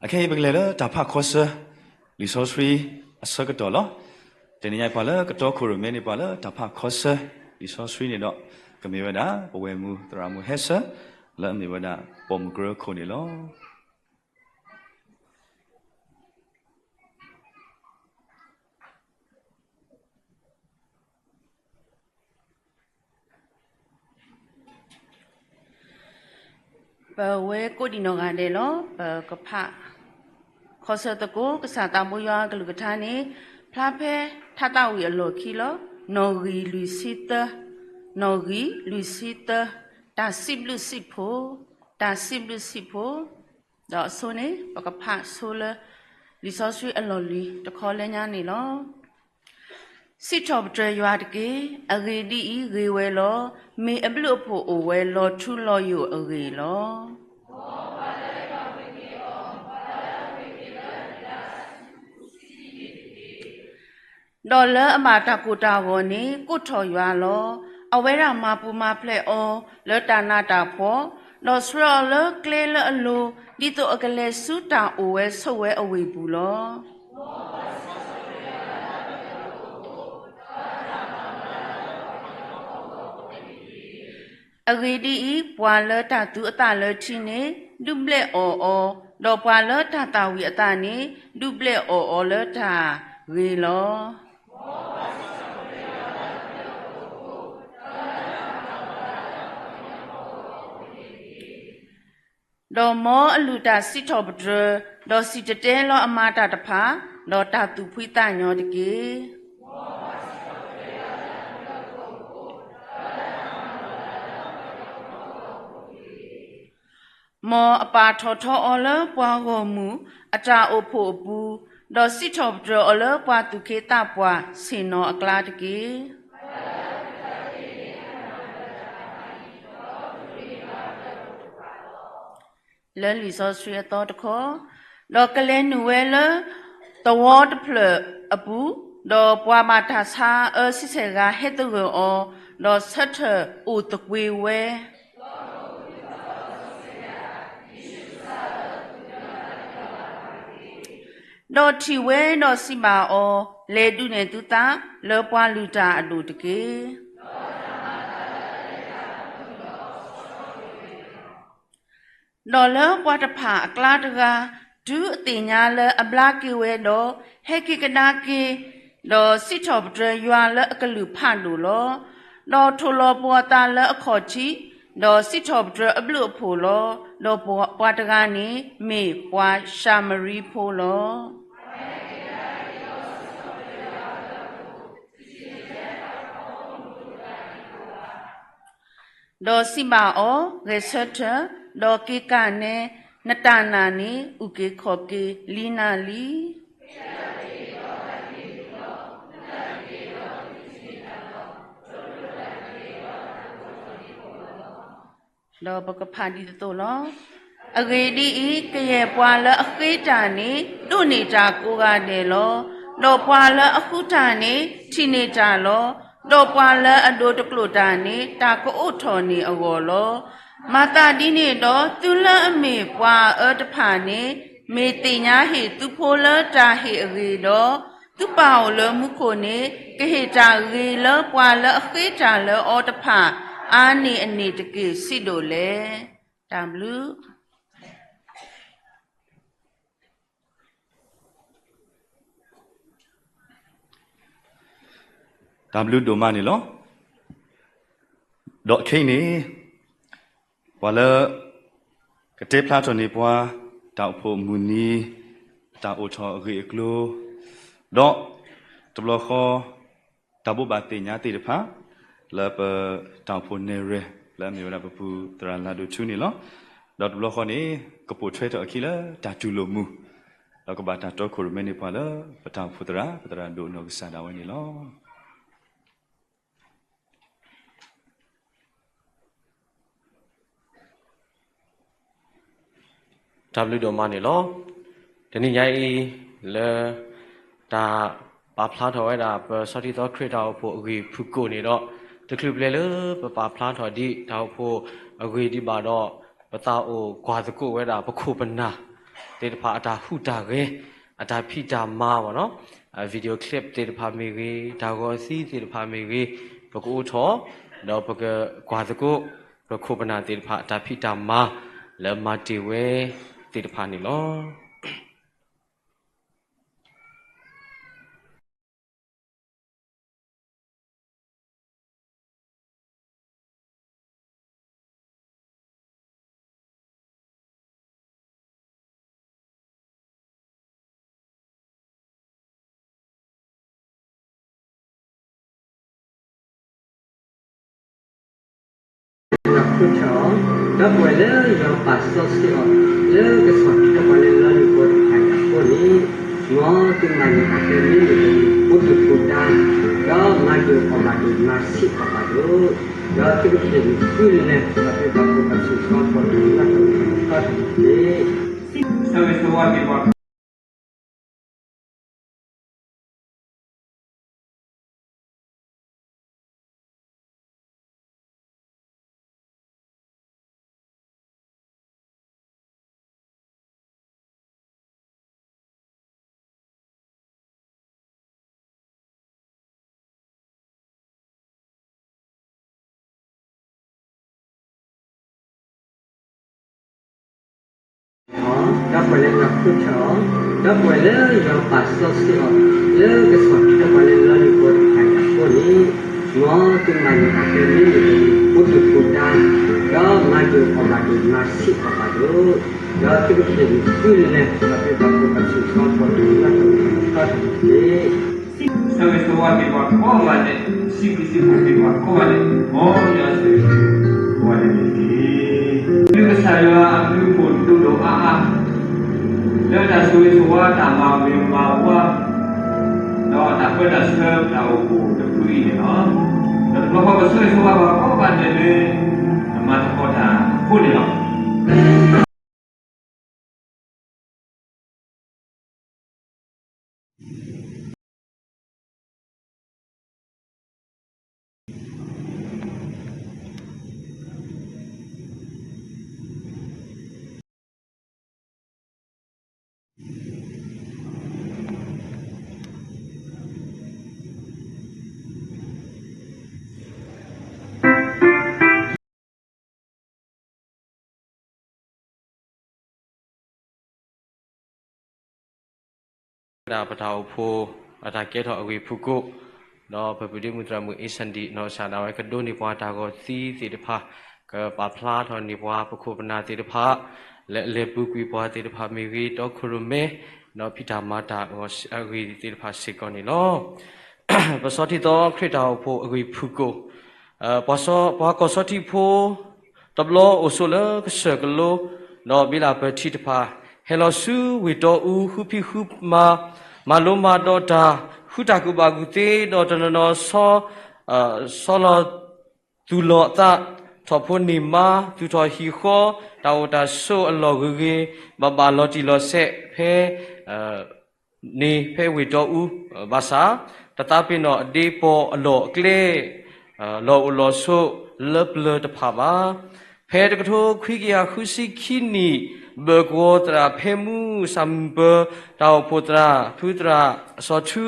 အခဲအံၤပကလဲၤလၢတၢ်ဖးခီဆၢ လံာ်စီဆှံအဆၢကတီၢ်လီၤ. တနံၤညါပှၤလၢကတီခိၣ်ရိၣ်မဲန့ၣ် ပှၤလၢတၢ်ဖးခီဆၢ လံာ်စီဆှံန့ၣ်ဒီး ကမ့ၢ်ဝဲဒၣ် ပဝဲၢ်မုၢ်သရၣ်မုၢ်ဟဲဆၢ လၢအမ့ၢ်ဝဲဒၣ်ပိာ်မုၣ်ကရၢခိၣ်န့ၣ်လီၤ. ပဝဲကိးဒံးနီၢ်ဂၤဒဲးလီၤ. ပကဖးခီဆၢသကိး ကစၢ်သးဘိယွၤအကလုၢ်ကထါန့ၣ် ဖျါဖဲထါသးဝံၣ်အလီၢ်ခံလီၤ. နီၣ်ဂံၢ်လွံၢ်ဆံသၢ, နီၣ်ဂံၢ်လွံၢ်ဆံသၢ, တၢ်စံးဘျုးစံးဖှိၣ်, တၢ်စံးဘျုးစံးဖှိၣ်, ဒီးအဆိန့ၣ် ပကဖးဆိလၢ လံာ်စီဆှံအလီၢ်လံၤတခီလၢညါန့ၣ်လီၤ. စံးထီၣ်ပတြၢၤယွၤတက့ၢ်. အဂ့ၢ်ဒ်အံၤ, ဂ့ၤဝဲလီၤ. မ့ၢ်အဘျုးအဖှိၣ်အိၣ်ဝဲလီၤထူလီၤယိာ်အဂ့ၢ်လီၤ. ဒီးလၢအဘၣ်တၢ်ကိၢ်တၢ်ဂီၤန့ၣ် ကိးထီၣ်ယွၤလီၤ. အဝဲဒၣ်မၤပူၤမၤဖျဲးအီၤလၢတၢ်နးတၢ်ဖှီၣ်, ဒီးဆှၢအီၤလၢကျဲလၢအလိၤ, ဒ်သိးအကလဲၤဆူတၢ်အိၣ်ဝဲဆိးဝဲအဝ့ၢ်ပူၤလီၤ. အဂ့ၢ်ဒ်အံၤ, ပှၤလၢတၢ်သူအသးလၢထံန့ၣ် ဒုးဘျဲးအီၣ်အီၤ, ဒီးပှၤလၢတၢ်သၣ်ဝံၤအသးန့ၣ် ဒုးဘျဲးအီၣ်အီၤလၢတၢ်ဂ့ၤလီၤ. ဒီးမ်အလုၢ်တၢ်စံးထီၣ်ပတြၢၤ, ဒီးစံၣ်တဲၤတဲလီၤအမၤတၢ်တဖၣ်, ဒီးတၢ်သူၣ်ဖှံသးညီတက့ၢ်. မ်အပာ်ထီၣ်ထီအီၤလၢပှၤဂီၢ်မုၢ်အတၢ်အိၣ်ဖှိၣ်အပူၤ, ဒီးစံးထီၣ်ပတြၢၤအီၤလၢပှၤသူၣ်က့သးပှၢ်ဆ့ၣ်နီၤအကျါတက့ၢ်. လၢလံာ်စီဆှံအသီတခီ, ဒီးကလဲၤနုာ်ဝဲလၢသဝီတဖျၢၣ်အပူၤ, ဒီးပှၤဘၣ်တၢ်ဆါအၢဆံဆဲၣ်ဂၤဟဲသဂၢၢ်အီၤ, ဒီးဆၢထၢၣ်အိၣ်သကွ့ၤဝဲ ဒီးထံၣ်ဝဲဒီးစံးဘၣ်အီၤ, လဲၤဒုးနဲၣ်သုသးလၢပှၤလုၢ်တၢ်အဒိၣ်တက့ၢ်. ဒီးလၢပှၤတဖၣ်အကျါတဂၤ တုၤအသ့ၣ်ညါလၢအဘျါက့ၤဝဲဒီး, ဟဲက့ၤကဒါက့ၤ, ဒီးစံးထီၣ်ပတြၢၤယွၤလၢအကလုၢ်ဖးဒိၣ်လီၤ. ဒီးထိၣ်လီၤပှီၤအသးလၢအခီၣ်ထံး, ဒီးစံးထီၣ်ပတြၢၤအဘျုးအဖှိၣ်လီၤ. ဒီးပှၤတဂၤန့ၣ်မ့ၢ်ပှၤၡၤမရံဖိလီၤ. ဒီးစံးဘၣ်အီၤ, ဂဲၤဆၢထၢၣ်, ဒီးက့ၤကနၣ်, နတၢ်နာ်န့ၣ် အုၣ်က့ၤခီၣ်က့ၤလံနၤလံ. ဒီးပကဖးဒ်သိးလီၤ. အဂ့ၢ်ဒ်အံၤ, ကယဲၢ်ပှၤလၢအဃ့တၢ်န့ၣ် ဒိးန့ၢ်တၢ်ကိးဂၤဒဲးလီၤ. ဒီးပှၤလၢအဃုတၢ်န့ၣ် ထံၣ်န့ၢ်တၢ်လီၤ. ဒီးပှၤလၢအဒိးတကျိာ်တၢ်န့ၣ် တၢ်ကအိးထီၣ်န့ၢ်အဂီၢ်လီၤ. မၤသးဒ်န့ၣ်ဒီး, သုလၢအမ့ၢ်ပှၤအအၢတဖၣ်န့ၣ်, မ့ၢ်သ့ၣ်ညါဟ့ၣ်သုဖိလၢတၢ်ဟ့ၣ်အဂ့ၢ်ဒီး, သုပၢ်အိၣ်လၢမူခိၣ်န့ၣ် ကဟ့ၣ်တၢ်ဂ့ၤလၢပှၤလၢအဃ့တၢ်လၢအီၤတဖၣ် အါန့ၢ်အန့ၣ်တက့ၢ် စံးဒိၣ်လဲၣ်. တၢ်ဘျုး တၢ်ဘျုးဒိၣ်မးန့ၣ်လီၤ. ဒီးခဲအံၤန့ၣ် ပှၤလၢ ကတဲဖျါထီၣ်န့ၢ်ပှၤ တၢ်အိၣ်ဖှိၣ်မုၢ်နံၤ တၢ်အိၣ်ထီၣ်အဂ့ၢ်အကျိၤ, ဒီးတဘျီဃီ တၢ်ဘိးဘၣ်သ့ၣ်ညါသ့ၣ်တဖၣ် လၢပတၢ်အိၣ်ဖှိၣ်နဲၣ်ရွဲၣ် လၢအမ့ၢ်ဝဲဒၣ်ပပူၤသရၣ်လၤဒိၣ်ထူန့ၣ်လီၤ. ဒီးတဘျီဃီန့ၣ် ကပိာ်ထွဲထီၣ်အခံလၢတၢ်တူၢ်လိာ်မုာ်, ဒီးကဘၣ်တၢ်တီခိၣ်ရိၣ်မဲန့ၢ်ပှၤလၢ ပတၢ်အိၣ်ဖှိၣ်သရၣ် ပသရၣ်ဒိၣ်အနီၢ်ကစၢ်ဒၣ်ဝဲန့ၣ်လီၤ. တၢ်ဘျုးဒိၣ်မးန့ၣ်လီၤ. တနံၤညါအံၤ လၢ တၢ်ပာ်ဖျါထီၣ်ဝဲဒၣ် ပဆီၣ်ထွဲထီၣ်ခရံာ်တၢ်အိၣ်ဖှိၣ်အဂ့ၢ်ဖုၣ်ကိာ်န့ၣ်ဒီး တချုးပျဲလၢပပာ်ဖျါထီၣ်ဒံးတၢ်အိၣ်ဖှိၣ်အဂ့ၢ်ဒံးဘၣ်ဒီး ပသးအိၣ်ကွၢ်သကိးဝဲဒၣ်ပခိၣ်ပနၢ် သ့ၣ်တဖၣ်အတၢ်ဟူးတၢ်ဂဲၤ အတၢ်ဖံးတၢ်မၤဘၣ်နီၤ video clip သ့ၣ်တဖၣ်မ့ၢ်ဂ့ၤ တၢ်ဂီၤသံသ့ၣ်တဖၣ်မ့ၢ်ဂ့ၤ ပကအိးထီၣ် ဒီးပကကွၢ်သကိး ပခိၣ်ပနၢ်သ့ၣ်တဖၣ် အတၢ်ဖံးတၢ်မၤ လၢမၤတ့ၢ်ဝဲသ့ၣ်တဖၣ်န့ၣ်လီၤ. ဒီပုၢ်ဝဲၢ်လၢယွၤပာ်စီဆှံအီၤ လၢကဆီၣ်ထွဲပှၤလၢလီၢ်လံၤပှၤတဖၣ်အံၤအဃိန့ၣ်, မ်သုမၤန့ၢ်အီၤတမ့ၢ်လၢၤတမံၤ အိၣ်တုၤကိးဒၣ်, ဒီးမၤဒိၣ်အီၤဘၣ်ဒိၣ် မၤဆံးအီၤဘၣ်ဒိၣ်, ဒီးသုကဟ့ၣ်သုလၢၤ ဒီးသုဘၣ်ဖှီၣ်ဘၣ်ဆူၣ် ဆီထီၣ်တၢ်လၢတၢ်အိၣ်ဖှိၣ်တဖၣ်န့ၣ်တက့ၢ်. ဆၢဂ့ၤဆၢဝါက့ၤပှၤ ဒီပုၢ်ဝဲၢ်လၢယွၤဃုထၢအီၤ, ဒီပုၢ်ဝဲၢ်လၢယွၤပာ်စီဆှံအီၤ လၢကဆီၣ်ထွဲပှၤလၢလီၢ်လံၤပှၤတဖၣ်အံၤအဃိန့ၣ်, မ်သုမၤန့ၢ်အီၤတမ့ၢ်လၢၤတမံၤ အိၣ်တုၤကိးဒၣ်, ဒီးမၤဒိၣ်အီၤဘၣ်ဒိၣ် မၤဆံးအီၤဘၣ်ဒိၣ်, ဒီးသုကဟ့ၣ်သုလၢၤ ဒီးသုဘၣ်ဖှီၣ်ဘၣ်ဆူၣ် ဆီထီၣ်တၢ်လၢတၢ်အိၣ်ဖှိၣ်တဖၣ်န့ၣ်တက့ၢ်. ဆၢဂ့ၤဆၢဝါက့ၤပှၤကိးဂၤဒဲး, စံးဘျုးစံးဖှိၣ်က့ၤပှၤကိးဂၤဒဲး, မ်ယွၤဆိၣ်ဂ့ၤဆိၣ်ဝါန့ၣ်တက့ၢ်. ဒုးကစၢ်ယွၤအဘျုးအဖှိၣ်ဒိၣ်ဒိၣ်အါအါ, လၢတၢ်ဆိၣ်ဂ့ၤဆိၣ်ဝါတၢ်မၤဂ့ၤမၤဝါ, ဒီးတၢ်ပၢတၢ်ဆှၢတၢ်အိၣ်ဖှိၣ်တဖုအံၤန့ၣ်လီၤ. ဒီးတဘျီဃီပဆိၣ်ဂ့ၤဆိၣ်ဝါပှၤကိးဂၤဒဲးလၢ အမၤသကိးတၢ်အဃိန့ၣ်လီၤ. ဒၣ်ပတၢ်အိၣ်ဖှိၣ် အတၢ်ကဲထီၣ်အဂ့ၢ်ဖုၣ်ကိာ်, ဒီးပပုၢ်ဒ့မုၣ်သရၣ်မုၣ်အ့စၣ်ဒံၣ် နီၢ်ကစၢ်ဒၣ်ဝဲကဒိးန့ၢ်ပှၤတၢ်ဂီၤသံသ့ၣ်တဖၣ်, ကပာ်ဖျါထီၣ်န့ၢ်ပှၤပခိၣ်ပနၢ်သ့ၣ်တဖၣ်, လၢအလဲၤပူၤကွံာ်ပှၤသ့ၣ်တဖၣ်မ့ၢ်ဂ့ၤ, တီခိၣ်ရိၣ်မဲ, ဒီးဖံးတၢ်မၤတၢ်အဂ့ၢ်သ့ၣ်တဖၣ်စ့ၢ်ကီးန့ၣ်လီၤ. ပဆီၣ်ထွဲထီၣ်ခရံာ်တၢ်အိၣ်ဖှိၣ်အဂ့ၢ်ဖုၣ်ကိာ် ပှၤကီၢ်ဆီထံဖိ တဘျီအိၣ်ဆိးလၢကစၢၢ်ကလိ ဒီးဘ့လးပၢၢ်ထံးတဖၣ် ဟဲလီၤဆူဝ့ၢ်တီအူ ဃုဖံးဃုမၤ မၤလိမၤဒိးတၢ် ဃုတၢ်ကူၣ်ဘၣ်ကူၣ်သ့ ဒီးတနီၤနီၤ ဆီလီၤ သူၣ်လီၤအသး ထီၣ်ဖိန့ၢ်မါ သူၣ်ထီၣ်ဟံၣ်ဃီ တၢ်အိၣ်တၢ်ဆိးအလီၢ်ဂ့ၤဂ့ၤ ဘၣ်ဘၣ်လီၤတံၢ်လီၤဆဲးဖဲ န့ၣ်ဖဲဝ့ၢ်တီအူ ဘၣ်ဆၣ် တသးပ့ၤနီၣ်အဒ့ပီၢ်အလီၢ်အကျဲ လီၢ်အိၣ်လီၢ်ဆိးလၢပျၢၤတဖၣ်ဘၣ်. ဖဲတကထိခွံကယၤဃုဆံခံနံၣ် ဘၢၣ်ကဝီၤသရၣ်ဖဲမူ စၣ်မုၢ်ပၢၤ တၢ်အိၣ်ဖှိၣ်သရၣ် ဖုသရၣ်စီၤထူ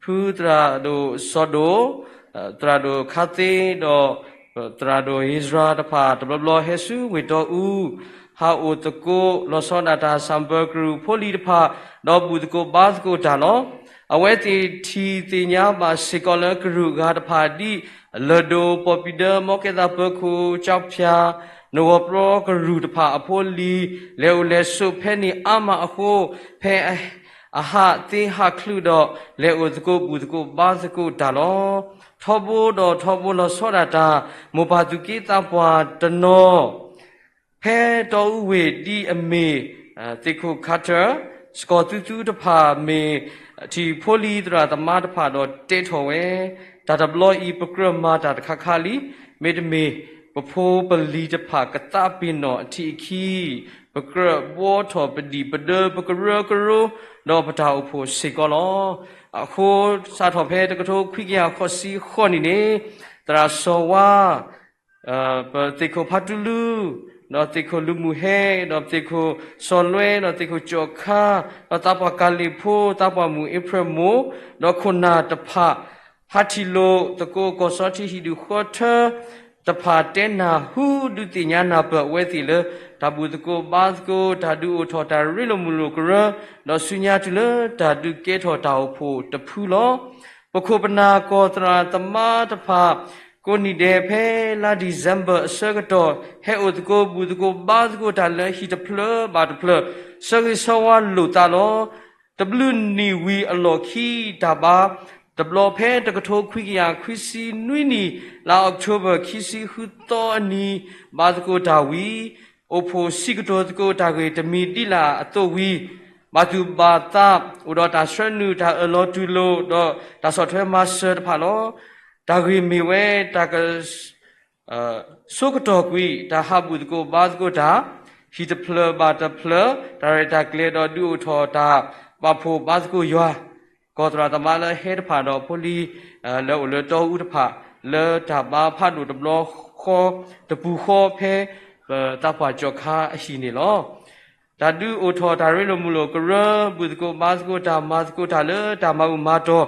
ဖုသရၣ်ဒိၣ်စီၤဒိၣ် သရၣ်ဒိၣ်ခါသ့ ဒီး သရၣ်ဒိၣ်ဧ့စြၤတဖၣ် တဘျီဘျီဟဲဆူဝ့ၢ်တီအူ ဟးအိၣ်သကိးလီၤဆီဒၣ်တၢ် စၣ်မုၢ်ပၢၤကရူၢ်ဖိလံၤတဖၣ် ဒီးဘူၣ်သကိးဘါသကိးတၢ်လီၤ. အဝဲသ့ၣ်ထံၣ်သ့ၣ်ညါဘၣ်စ့ၢ်ကီးလၢကရူၢ်အဂၤတဖၣ်ဒ် လၢၢ်ဒိၣ် ပီၣ်ပံၤဒၢ မီကဲသးပၢၤခိၣ် ကၠီဖၠၣ် နဂီၢ်ပျီကရူၢ်တဖၣ်အဖိအလံၤ လဲၤအိၣ်လဲၤဆိးဖဲန့ၣ်အါမးအဃိ ဖဲအဟးသ့ဟးချုးဒီး လဲၤအိၣ်သကိးဘူၣ်သကိးဘါသကိးတၢ်လီၤ. ထီဘိဒီးထီဘိလီၤဆီဒၣ်တၢ် မိၢ်ပၢ်သူၣ်က့သးပှၢ်တနီၤ ဖဲတီအူဝ့ၢ်ဒ်အမ့ၢ် သ့ၣ်ခိၣ်ခါထၢၣ် စကီၤသူသူတဖၣ်မ့ၢ် ထံၣ်ဖိလံၤသရၣ်သမါတဖၣ်ဒီးတဲထီၣ်ဝဲ, တၢ်တဘျီအံၤ ပကြၢးမၤတၢ်တခါခါလံ, မ့တမ့ၢ် ပဖိပလံၤတဖၣ်ကသးပ့ၤနီၣ်အထံးအခံ, ပကြၢးဘှီထီၣ်ပဒံၣ်ပဒၢ ပကရၢကရိ ဒီးပတၢ်အိၣ်ဖှိၣ်စ့ၢ်ကီးလီၤ. အဃိ စးထီၣ်ဖဲတကထိခွံကယၤဃိးဆံဃိးနံၣ်န့ၣ် သရၣ်စီၤဝါ ပသ့ၣ်ခိၣ်ဖါတူလူ, ဒီးသ့ၣ်ခိၣ်လူၤမုၢ်ဟဲ, ဒီးပသ့ၣ်ခိၣ်စီၤလွဲ, ဒီးသ့ၣ်ခိၣ်ကၠီၣ်ခါ, ဒီးသးပှၢ်ကၤလံၣ်ဖိ, သးပှၢ်မုၣ်အ့ဖြၢၣ်မိၢ်, ဒီးခိၣ်နၢ်တဖၣ် ဟးထံၣ်လိာ်သကိးကီၢ်ဆီထံဟံၣ်ဒူၣ်ဃီထၢတဖၣ်တဲနၢ်ဟူ ဒုးသ့ၣ်ညါနၢ်ပၢၢ်အဝဲသ့ၣ်လၢ တၢ်ဘူၣ်သကိးဘါသကိး တၢ်ဒုးအိၣ်ထီၣ်တၢ်ရ့လိာ်မုာ်လိာ်ကရၢ, ဒီးဆူညါတုၤလၢတၢ်ဒုးကဲထီၣ်တၢ်အိၣ်ဖှိၣ်တဖုလီၤ. ပခိၣ်ပနၢ်ကီၢ်သရၣ်သမါတဖၣ် ကိးနံၣ်ဒဲးဖဲလါဒံၣ်စ့ဘၢၣ်အဆၢကတီၢ် ဟဲအိၣ်သကိးဘူၣ်သကိးဘါသကိးတၢ်လၢဟံၣ်တဖျၢၣ်ဘၣ်တဖျၢၣ် ဆၢဂ့ၤဆၢဝါလိာ်သးလီၤ. တဘျုးနံၣ်ဝံၤအလီၢ်ခံ တၢ်ဘါတဘျီဖဲတကထိခွံကယၤခွံဆံနွံနံၣ် လါအီးကထိဘၢၣ် ခံဆံဃုသီအနံၤ ဘါသကိးတၢ်ဝံၤ အိၣ်ဖှိၣ်စံးကတိၤသကိးတၢ်ဂ့ၢ်တမံၤဒ်လာ်အသိးဝံၤ ဘၣ်သူၣ်ဘၣ်သး အိၣ်ဒီးတၢ်ဆှၢနုာ် တၢ်အၢၣ်လီၤတူၢ်လိာ် ဒီးတၢ်ဆီၣ်ထွဲမၤစၢၤတဖၣ်လီၤ. တၢ်ဂ့ၢ်မ့ၢ်ဝဲ တၢ်က ဆိကတီၢ်ကွံာ် တၢ်ဟးဘူၣ်သကိးဘါသကိးတၢ်, ဟံၣ်တဖျၢၣ်ဘၣ်တဖျၢၣ် တၢ်ရဲၣ်တၢ်ကျဲၤဒီးဒုးအိၣ်ထီၣ်တၢ်ပာ်ဖှိၣ်ဘါသကိးယွၤ, ကီၢ်သရၣ်သမါလၢဟဲတဖၣ်ဒီးဖိလံၤ လၢအိၣ်လၢတီအူတဖၣ် လၢတၢ်ဘါဖးဒိၣ်တဘျီဃီ တပူၤဃီဖဲ ပသးပှၢ်ကၠီၣ်ခါအဟံၣ်န့ၣ်လီၤ. တၢ်ဒုးအိၣ်ထီၣ်တၢ်ရ့လိာ်မုာ်လိာ်ကရၢ ဘူၣ်သကိးဘါသကိးတၢ် မၤသကိးတၢ်လၢတၢ်မၤဘူၣ်မၤတီၢ်,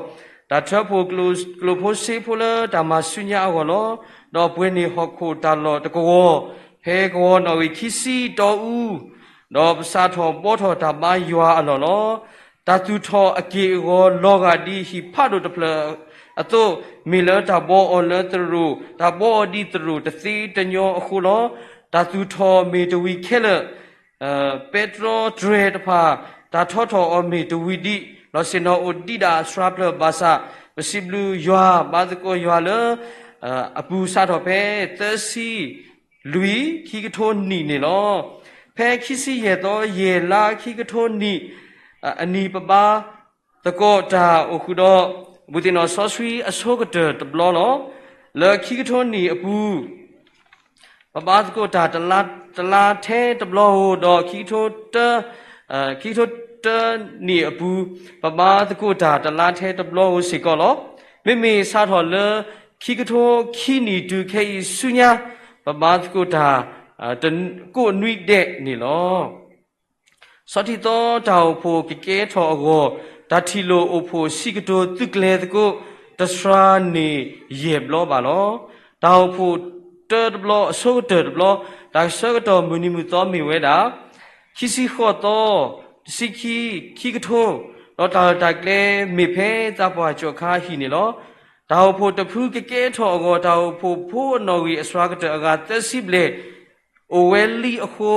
တၢ်ထၢဖှိၣ်ကျိၣ်ဖိစ့ဖိလၢတၢ်မၤဆူညါအဂီၢ်လီၤ. ဒီးပှဲၤန့ၢ်ဟီၣ်ခိၣ်တၢ်လီၢ်တကဝီၤ ဖဲကဝီၤနီၣ်ဂံၢ်ခံဆံတီအူ ဒီးပစးထီၣ်ဘှီထီၣ်တၢ်ဘါယွၤအလီၢ်လီၤ. တၢ်သူၣ်ထီၣ်အက့ၢ်အဂီၤလီၤဂာ်ဒ်ဟံၣ်ဖးဒိၣ်တဖျၢၣ်အသိး, မ့ၢ်လၢတၢ်ဘှီအီၤလၢသရိာ်, တၢ်ဘှီအီၤဒ်သရိာ်တသ့တညီအဃိလီၤ. တၢ်သူၣ်ထီၣ်မ့ၢ်တဝံၤခဲလၢာ် ပဲတြီတြဲၤတဖၣ် တၢ်ထီထီၣ်အီၤမ့ၢ်တဝံၤဒံး, လီၤဆ့ၣ်နီၤအိၣ်ဒံးဒၣ်အစှၤဖျၢၣ်ဘၣ်ဆၣ်, ပစံးဘျုးယွၤ ဘါသကိးယွၤလၢ အပူၤစးထီၣ်ဖဲသၢဆံလွံၢ် ခံကထိနံၣ်န့ၣ်လီၤ. ဖဲခံဆံယဲၢ်သီယဲၢ်လါ ခံကထိနံၣ်အနံၤ ပဘါသကိးတၢ်အိၣ်ဃုာ်ဒီး ဘူၣ်သ့ၣ်နီၣ်စီဆှံအဆိကတၢၢ်တဘျီလီၤ. လၢခံကထိနံၣ်အပူၤ ပဘါသကိးတၢ်တလါထဲတဘျီဧိၤ, ဒီးခံကထိတၢ, ခံကထိတၢနံၣ်အပူၤ ပဘါသကိးတၢ်တလါထဲတဘျီဧိၤစ့ၢ်ကီးလီၤ. မ့မ့ၢ်စးထီၣ်လၢ ခံကထိခံနံၣ်တုၤခဲအံၤဆူညါ ပဘါသကိးတၢ် ကိးနွံဒဲးန့ၣ်လီၤ. ဆီထံသီတၢ်အိၣ်ဖှိၣ်ကကဲထီၣ်အဂီၢ် တၢ်ထံၣ်လိာ်အိၣ်ဖှိၣ်စံးကတိၤသုးကျဲၤသကိး တစှၤန့ၢ်ယဲၢ်ဘျီဘၣ်လီၤ. တၢ်အိၣ်ဖှိၣ်တၢတဘျီ အဆိကတၢၢ်တဘျီ တၢ်ဆၢကတီၢ်မုၢ်နံၤမုၢ်သီမ့ၢ်ဝဲဒၣ် ခံဆံဃိးသီ တဆံခံ ခံကထိ, ဒီးတၢ်လီၢ်တၢ်ကျဲမ့ၢ်ဖဲသးပှၢ်ကၠီၣ်ခါအဟံၣ်န့ၣ်လီၤ. တၢ်အိၣ်ဖှိၣ်တဖုကကဲထီၣ်အဂီၢ် တၢ်အိၣ်ဖှိၣ်ဖိအနီၣ်ဂံၢ်အစှၤကတၢၢ်အဂၤသၢဆံဘျဲၣ် အိၣ်ဝဲလံအဃိ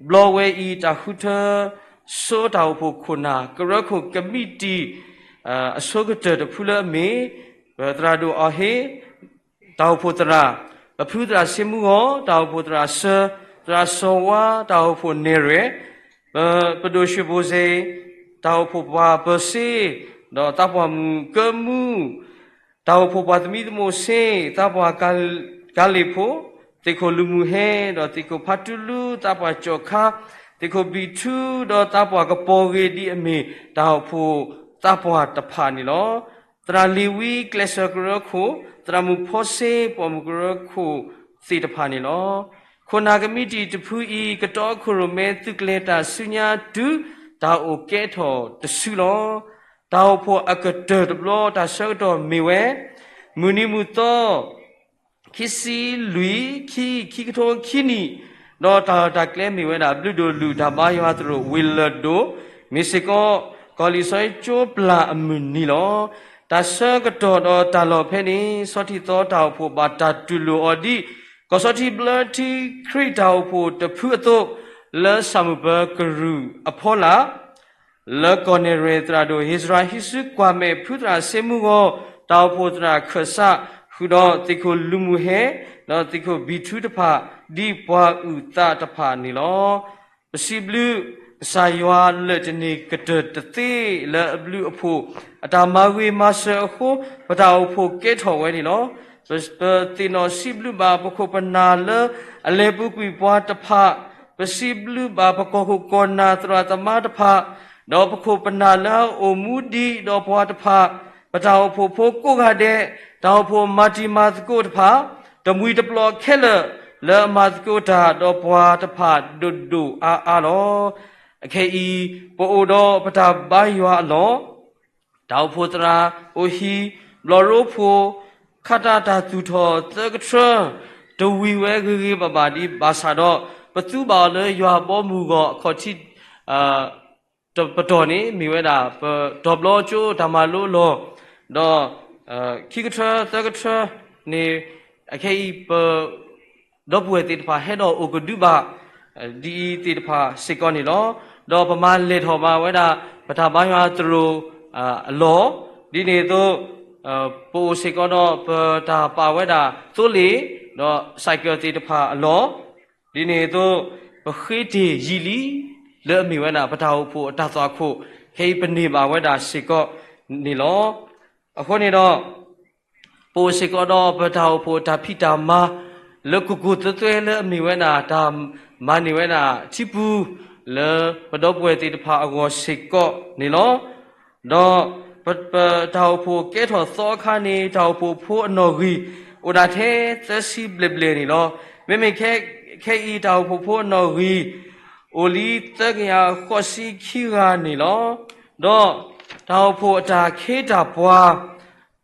ဘျီဝဲအံၤ တၢ်ဃုထၢဆိတၢ်အိၣ်ဖှိၣ်ခိၣ်နၢ် ကရၢခိၣ်ကမံးတံာ် အဆိကတၢၢ်တဖုလၢအမ့ၢ် သရၣ်ဒိၣ်အီၤဟ့ၣ် တၢ်အိၣ်ဖှိၣ်သရၣ်, ပဖုသရၣ်ဆ့မူဂီၤ, တၢ်အိၣ်ဖှိၣ်သရၣ်စၢ, သရၣ်စီၤဝါ, တၢ်အိၣ်ဖှိၣ်နဲၣ်ရွဲၣ်, ပ, ပဒိၣ်ရွှ့ၣ်ဘိၣ်စ့ၣ်, တၢ်အိၣ်ဖှိၣ်ပှၤပၢၤစ့, ဒီးသးပှၢ်မုၣ်ကၢမူ, တၢ်အိၣ်ဖှိၣ်ပှၤသမံသမိးစ့, သးပှၢ်ကၤလ့ၣ်ဖိ, သ့ၣ်ခိၣ်လူၤမုၢ်ဟဲ, ဒီးသ့ၣ်ခိၣ်ဖးတူလူ, သးပှၢ်ကၠီၣ်ခါ, သ့ၣ်ခိၣ်ဘံၣ်ထူ, ဒီးသးပှၢ်ကပီၤဂ့ၤဒ်အမ့ၢ် တၢ်အိၣ်ဖှိၣ်သးပှၢ်တဖၣ်န့ၣ်လီၤ. သရၣ်လ့ၤဝံ ကျဲးစၢးကရၢခိၣ်, သရၣ်မုၣ်ဖီစ့ ပိာ်မုၣ်ကရၢခိၣ်သ့ၣ်တဖၣ်န့ၣ်လီၤ. ခိၣ်နၢ်ကမံးတံာ်တဖုအံၤ ကတီခိၣ်ရိၣ်မဲသုးကျဲၤတၢ်ဆူညါတုၤ တၢ်အိၣ်ကဲထီၣ်တစုလီၤ. တၢ်အိၣ်ဖှိၣ်အကတၢၢ်တဘျီ တၢ်ဆၢကတီၢ်မ့ၢ်ဝဲ မုၢ်နံၤမုၢ်သီ ခံဆံလွံၢ် ခံ ခံကထိခံနံၣ်, ဒီးတၢ်လီၢ်တၢ်ကျဲမ့ၢ်ဝဲဒၣ် ဘျုးဒိၣ်လုၢ်တၢ်ဘါယွၤသရိာ်ဝ့ၢ်လၢၢ်ဒိၣ်, မ့ၢ်စ့ၢ်ကီး ကီၢ်လံၣ်စီဆှံကၠိပျၢ်အမုၢ်နံၤလီၤ. တၢ်ဆၢကတီၢ်ဒီးတၢ်လီၢ်ဖဲန့ၣ် ဆီထံသီတၢ်အိၣ်ဖှိၣ်ဘၣ်တၢ်တူၢ်လိာ်အီၤဒ် ကီၢ်ဆီထံဘျၢထံခရံာ်တၢ်အိၣ်ဖှိၣ်တဖုအသိး, လၢဆၣ်မုၢ်ပၢၤကရူၢ်အဖီလာ် လၢကီၢ်နဲၣ်ရွဲၣ်သရၣ်ဒိၣ် ဧ့စြၤဟံးစုကွၢ်မဲာ် ဖုသရၣ်စ့မူဂီၤ, တၢ်အိၣ်ဖှိၣ်သရၣ်ခၢၣ်စး, ဃုာ်ဒီးသ့ၣ်ခိၣ်လူၤမုၢ်ဟဲ, ဒီးသ့ၣ်ခိၣ်ဘံၣ်ထူတဖၣ် ဒ်ပှၤအုၣ်သးတဖၣ်န့ၣ်လီၤ. ပစံးဘျုးကစၢ်ယွၤလၢာ်တန့ၢ်ကတၢၢ်တသ့ လၢအဘျုးအဖှိၣ် အတၢ်မၤဂ့ၤမၤစၢၤအဃိ ပတၢ်အိၣ်ဖှိၣ်ကဲထီၣ်ဝဲန့ၣ်လီၤ. ပ, ပသ့ၣ်နီၣ်စံးဘျုးဘၣ်ပခိၣ်ပနၢ်လၢအလဲၤပူၤကွံာ်ပှၤတဖၣ်, ပစံးဘျုးဘၣ်ပကီၢ်ခိၣ်ကီၢ်နၢ်သရၣ်သမါတဖၣ်, ဒီးပခိၣ်ပနၢ်လၢအအိၣ်မူဒံးဒီးပှၤတဖၣ်, ပတၢ်အိၣ်ဖှိၣ်ဖိကိးဂၤဒဲး, တၢ်အိၣ်ဖှိၣ်မၤတံၤမၤသကိးတဖၣ်, တမှံၤတပျီၢ်ခဲလၢာ် လၢအမၤသကိးတၢ်ဒီးပှၤတဖၣ်ဒိၣ်ဒိၣ်အါအါလီၤ. အခဲအံၤ ပအိၣ်ဒီးပတၢ်ဘါယွၤအလီၢ် တၢ်အိၣ်ဖှိၣ်သရၣ်အိၣ်ဟံၣ်, ဘျီၣ်ရိဖှိၣ်, ခးတၢ်တၢ်သူၣ်ထီၣ်သၢကထြၢ, တဝံၤဝဲဂ့ၤဂ့ၤဘၣ်ဘၣ်ဒံးဘၣ်ဆၣ်ဒီး ပသူဘၣ်အီၤလၢယွၤဘီမုၢ်ဂီၤအခီၣ်ထံး တပတီၢ်န့ၣ် မ့ၢ်ဝဲဒၣ် ပတီၤဘျီကၠိတၢ်မၤလိလီၢ်, ဒီး ခံကထြၢသၢကထြၢန့ၣ် အခဲအံၤ ပ ဒီပုၢ်ဝဲၢ်သ့ၣ်တဖၣ်ဟဲဒီးအိၣ်ကဒုဘၣ် ဒ်အံၤသ့ၣ်တဖၣ်စ့ၢ်ကီးန့ၣ်လီၤ. ဒီးပမၤလဲၢ်ထီၣ်မးဝဲဒၣ် ပတၢ်ဘါယွၤသရိာ်အလီၢ်, ဒ်န့ၣ်အသိး ပအိၣ်စ့ၢ်ကီးဒီးပတၢ်ပာ်ဝဲဒၣ်သိလ့ၣ် ဒီးစဲးကၢးသ့ၣ်တဖၣ်အလီၢ်, ဒ်န့ၣ်အသိး ပဃ့တ့ၢ်ယံာ်လံ လၢအမ့ၢ်ဝဲဒၣ် ပတၢ်အိၣ်ဖှိၣ်အတၢ်သွၣ်ခိၣ် ခဲအံၤပန့ၢ်ဘၣ်ဝဲဒၣ်စ့ၢ်ကီးန့ၣ်လီၤ. အဃိန့ၣ်ဒီး ပအိၣ်စ့ၢ်ကီးဒီးပတၢ်အိၣ်ဖှိၣ်အတၢ်ဖံးတၢ်မၤ လၢကိၢ်ကိၢ်သွဲသွဲလၢအမ့ၢ်ဝဲဒၣ် တၢ်မၤန့ၢ်ဝဲဒၣ်ထံပူၤ လၢပဒီပုၢ်ဝဲၢ်သ့ၣ်တဖၣ်အဂီၢ်စ့ၢ်ကီးန့ၣ်လီၤ. ဒီးပ, ပတၢ်အိၣ်ဖှိၣ်ကဲထီၣ်သီအခါန့ၣ် တၢ်အိၣ်ဖှိၣ်ဖိအနီၣ်ဂံၢ် အိၣ်ဒၣ်ထဲသၢဆံဘျဲၣ်ဘျဲၣ်န့ၣ်လီၤ. မ့မ့ၢ်ခဲ, ခဲအံၤတၢ်အိၣ်ဖှိၣ်ဖိအနီၣ်ဂံၢ် အိၣ်လံသၢကယၤဃိးဆံခံဂၤန့ၣ်လီၤ. ဒီးတၢ်အိၣ်ဖှိၣ်အတၢ်ခ့တၢ်ပှၤ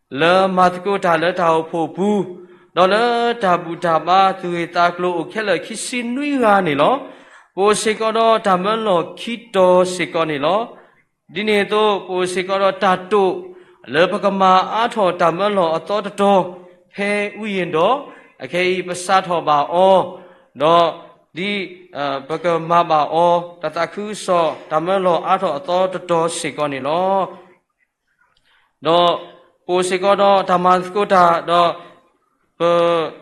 လၢမၤသကိးတၢ်လၢတၢ်အိၣ်ဖှိၣ်ပူၤ, ဒီးလၢတၢ်ဘူၣ်တၢ်ဘါ သူၣ်ဂ့ၢ်သးကျိၤအိၣ်ခဲလၢာ်ခံဆံနွံဂၤန့ၣ်လီၤ. ပအိၣ်စ့ၢ်ကီးဒီးတၢ်မၢလီၢ်ခံတီၤစ့ၢ်ကီးန့ၣ်လီၤ. ဒ်န့ၣ်အသိး ပအိၣ်စ့ၢ်ကီးဒီးတၢ်တိာ် လၢပကမၤအါထီၣ်တၢ်မၢလီၢ်အသီတတီၤ ဖဲဝံယ့ၣ်ဒီး အခဲအံၤပစးထီၣ်ဘၣ်အီၤ, ဒီးဒ် ပကမၤဘၣ်အီၤ တၢ်သးခုကစီၣ် တၢ်မၢလီၢ်အါထီၣ်အသီတတီၤစ့ၢ်ကီးန့ၣ်လီၤ. ဒီးပအိၣ်စ့ၢ်ကီးဒီးတၢ်မၤသကိးတၢ်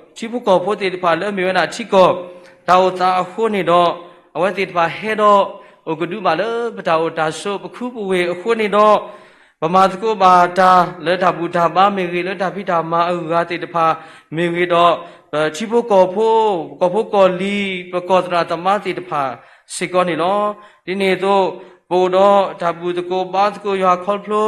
ဒီး ပထံဖိကီၢ်ဖိသ့ၣ်တဖၣ်လၢအမ့ၢ်ဝဲဒၣ်ထံကီၢ် တၢ်အိၣ်သးအဃိန့ၣ်ဒီး အဝဲသ့ၣ်တဖၣ်ဟဲဒီးအိၣ်ကဒုဘၣ်လၢပတၢ်အိၣ်တၢ်ဆိးပခူပဝ့ၢ်အဃိန့ၣ်ဒီး ပမၤသကိးဘၣ်တၢ်လၢတၢ်ဘူၣ်တၢ်ဘါမ့ၢ်ဂ့ၤ လၢတၢ်ဖံးတၢ်မၤအဂုၤအဂၤသ့ၣ်တဖၣ်မ့ၢ်ဂ့ၤဒီး ပထံဖိကီၢ်ဖိ ပကီၢ်ဖိကီၢ်လံၤ ပကီၢ်သရၣ်သမါသ့ၣ်တဖၣ်စ့ၢ်ကီးန့ၣ်လီၤ. ဒ်န့ၣ်အသိး ပအိၣ်ဒီးတၢ်ဘူၣ်သကိးဘါသကိးယွၤခီဖျိ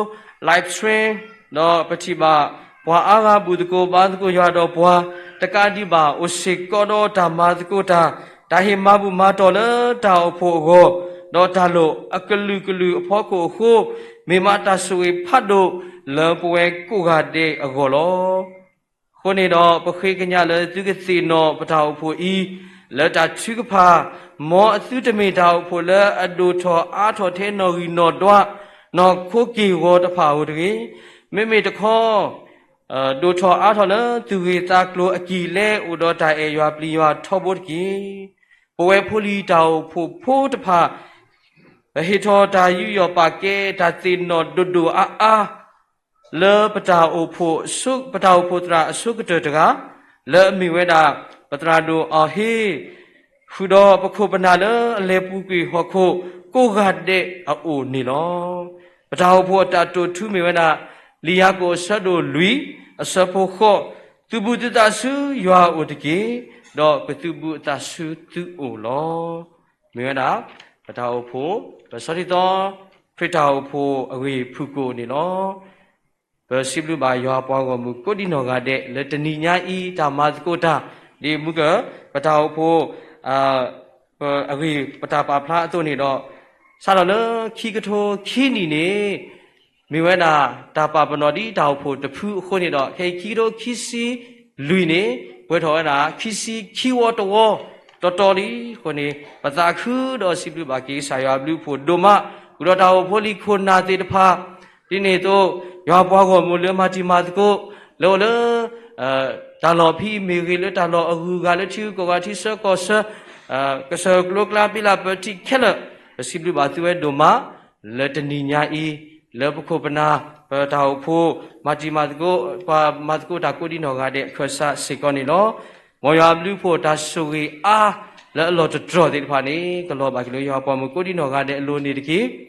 live stream ဒီးပထံၣ်ဘၣ် ပှၤအါဂၤဘူၣ်သကိးဘါသကိးယွၤဒီးပှၤ တကးဒံးဘၣ် အိၣ်စ့ၢ်ကီးဒီးတၢ်မၤသကိးတၢ် တၢ်ဟ့ၣ်မၤဘူၣ်မၤတီၢ်လၢတၢ်အိၣ်ဖှိၣ်အဂီၢ်, ဒီးတၢ်လိၣ်အကလုာ်ကလုာ်အဖီခိၣ်အဃိ, မ့ၢ်မးတၢ်ဆိၣ်ဂ့ၤဖးဒိၣ်လၢပဝဲကိးဂၤဒဲးအဂီၢ်လီၤ. အဃိန့ၣ်ဒီး ပဃ့ကညးလၢသုကသ့ၣ်နီၣ်ပတၢ်အိၣ်ဖှိၣ်အံၤ လၢတၢ်ထုကဖၣ်, မ်အသုတမ့ၢ်တၢ်အိၣ်ဖှိၣ်လၢအဒိၣ်ထီၣ်အါထီၣ်ထဲနီၣ်ဂံၢ်နီၣ်ဒွး နီၢ်ခိက့ၢ်ဂီၤတဖၣ်ဧိၤတဂ့ၤ. မ့မ့ၢ်တခီ ဒိၣ်ထီၣ်အါထီၣ်လၢသူၣ်ဂ့ၤသးကျိၤအကံၢ်လဲ အိၣ်ဒီးတၢ်အဲၣ်ယွၤပျံၤယွၤထီဘိတက့ၢ်. ပဝဲဖိလံၤတၢ်အိၣ်ဖှိၣ်ဖိတဖၣ် ပဟ့ၣ်ထီၣ်တၢ်ယူးယီၣ်ပာ်ကဲ တၢ်သ့ၣ်နီၣ်ဒိၣ်ဒိၣ်အါအါ လၢပတၢ်အိၣ်ဖှိၣ်, ပတၢ်အိၣ်ဖှိၣ်သရၣ်အဆိကတၢၢ်တဂၤ, လၢအမ့ၢ်ဝဲဒၣ် ပသရၣ်ဒိၣ်အီၤဟ့ၣ် ဃုာ်ဒီးပခိၣ်ပနၢ်လၢအလဲၤပူၤကွံာ်ဟီၣ်ခိၣ်ကိးဂၤဒဲးအအိၣ်န့ၣ်လီၤ. ပတၢ်အိၣ်ဖှိၣ်အတၢ်တိာ်ထူမ့ၢ်ဝဲဒၣ် လံာ်ယၤကိာ်အဆၢဒိၣ်လွံၢ် အဆၢဖိဃိး, သုဘူးသုသးဆူယွၤအအိၣ်တက့ၢ်, ဒီးကသုဘူးအသးဆူသုအိၣ်လီၤ. မ့ၢ်ဝဲဒၣ် ပတၢ်အိၣ်ဖှိၣ် ပဆီဒၣ်သိ ခရံာ်တၢ်အိၣ်ဖှိၣ်အဂ့ၢ်ဖုၣ်ကိာ်န့ၣ်လီၤ. ပစံးဘျုးဘၣ်ယွၤပှၤဂီၢ်မုၢ်ကိးဒံနီၢ်ဂၤဒဲး လၢတနံၤညါအံၤ တၢ်မၤသကိးတၢ် ဒ်မုၢ်က ပတၢ်အိၣ်ဖှိၣ် အဂ့ၢ်ပတၢ်ပာ်ဖျါအသိးန့ၣ်ဒီး စးထီၣ်လၢခံကထိခံနံၣ်န့ၣ် မ့ၢ်ဝဲဒၣ်တၢ်ပာ်ပနီၣ်ဒ်တၢ်အိၣ်ဖှိၣ်တဖုအဃိန့ၣ်ဒီး ခဲအံၤခံကထိခံဆံလွံၢ်န့ၣ် ပှဲၤထီၣ်ဝဲဒၣ်ခံဆံခံဝီတဝီ တီတီလံအဃိန့ၣ် ပသးခုဒီးစံးဘျုးဘၣ်က့ၤကစၢ်ယွၤအဘျုးအဖှိၣ်ဒိၣ်မး ဃုာ်ဒီးတၢ်အိၣ်ဖှိၣ်လံၤခိၣ်နၢ်သ့ၣ်တဖၣ် ဒ်န့ၣ်အသိး ယွၤပှၤဂီၢ်မုၢ်လၢမၤတံၤမၤသကိး လၢအိၣ်လၢ တၢ်လီၢ်ဖဲအံၤမ့ၢ်ဂ့ၤ လၢတၢ်လီၢ်အဂုၤအဂၤ လၢထံဂုၤကီၢ်ဂၤ ထံဆၢကီၢ်ဆၢ ကစၢၢ်ကျိၤကျါဘံလၢပထံၣ်ခဲလၢာ် ပစံးဘျုးဘၣ်သုဝဲဒိၣ်မး လၢတနံၤညါအံၤ လၢပခိၣ်ပနၢ် ပတၢ်အိၣ်ဖှိၣ် မၤတံၤမၤသကိး ပှၤမၤသကိးတၢ်ကိးဒံနီၢ်ဂၤဒဲးအခၢၣ်စးစ့ၢ်ကီးန့ၣ်လီၤ. မ်ယွၤအဘျုးအဖှိၣ်တၢ်ဆိၣ်ဂ့ၤအါ လၢအလီၢ်တတြီၢ်သ့ၣ်တဖၣ်န့ၣ် ကလီၤဘၣ်က့ၤလၢယွၤပှၤဂီၢ်မုၢ်ကိးဒံနီၢ်ဂၤဒဲးအလိၤန့ၣ်တက့ၢ်.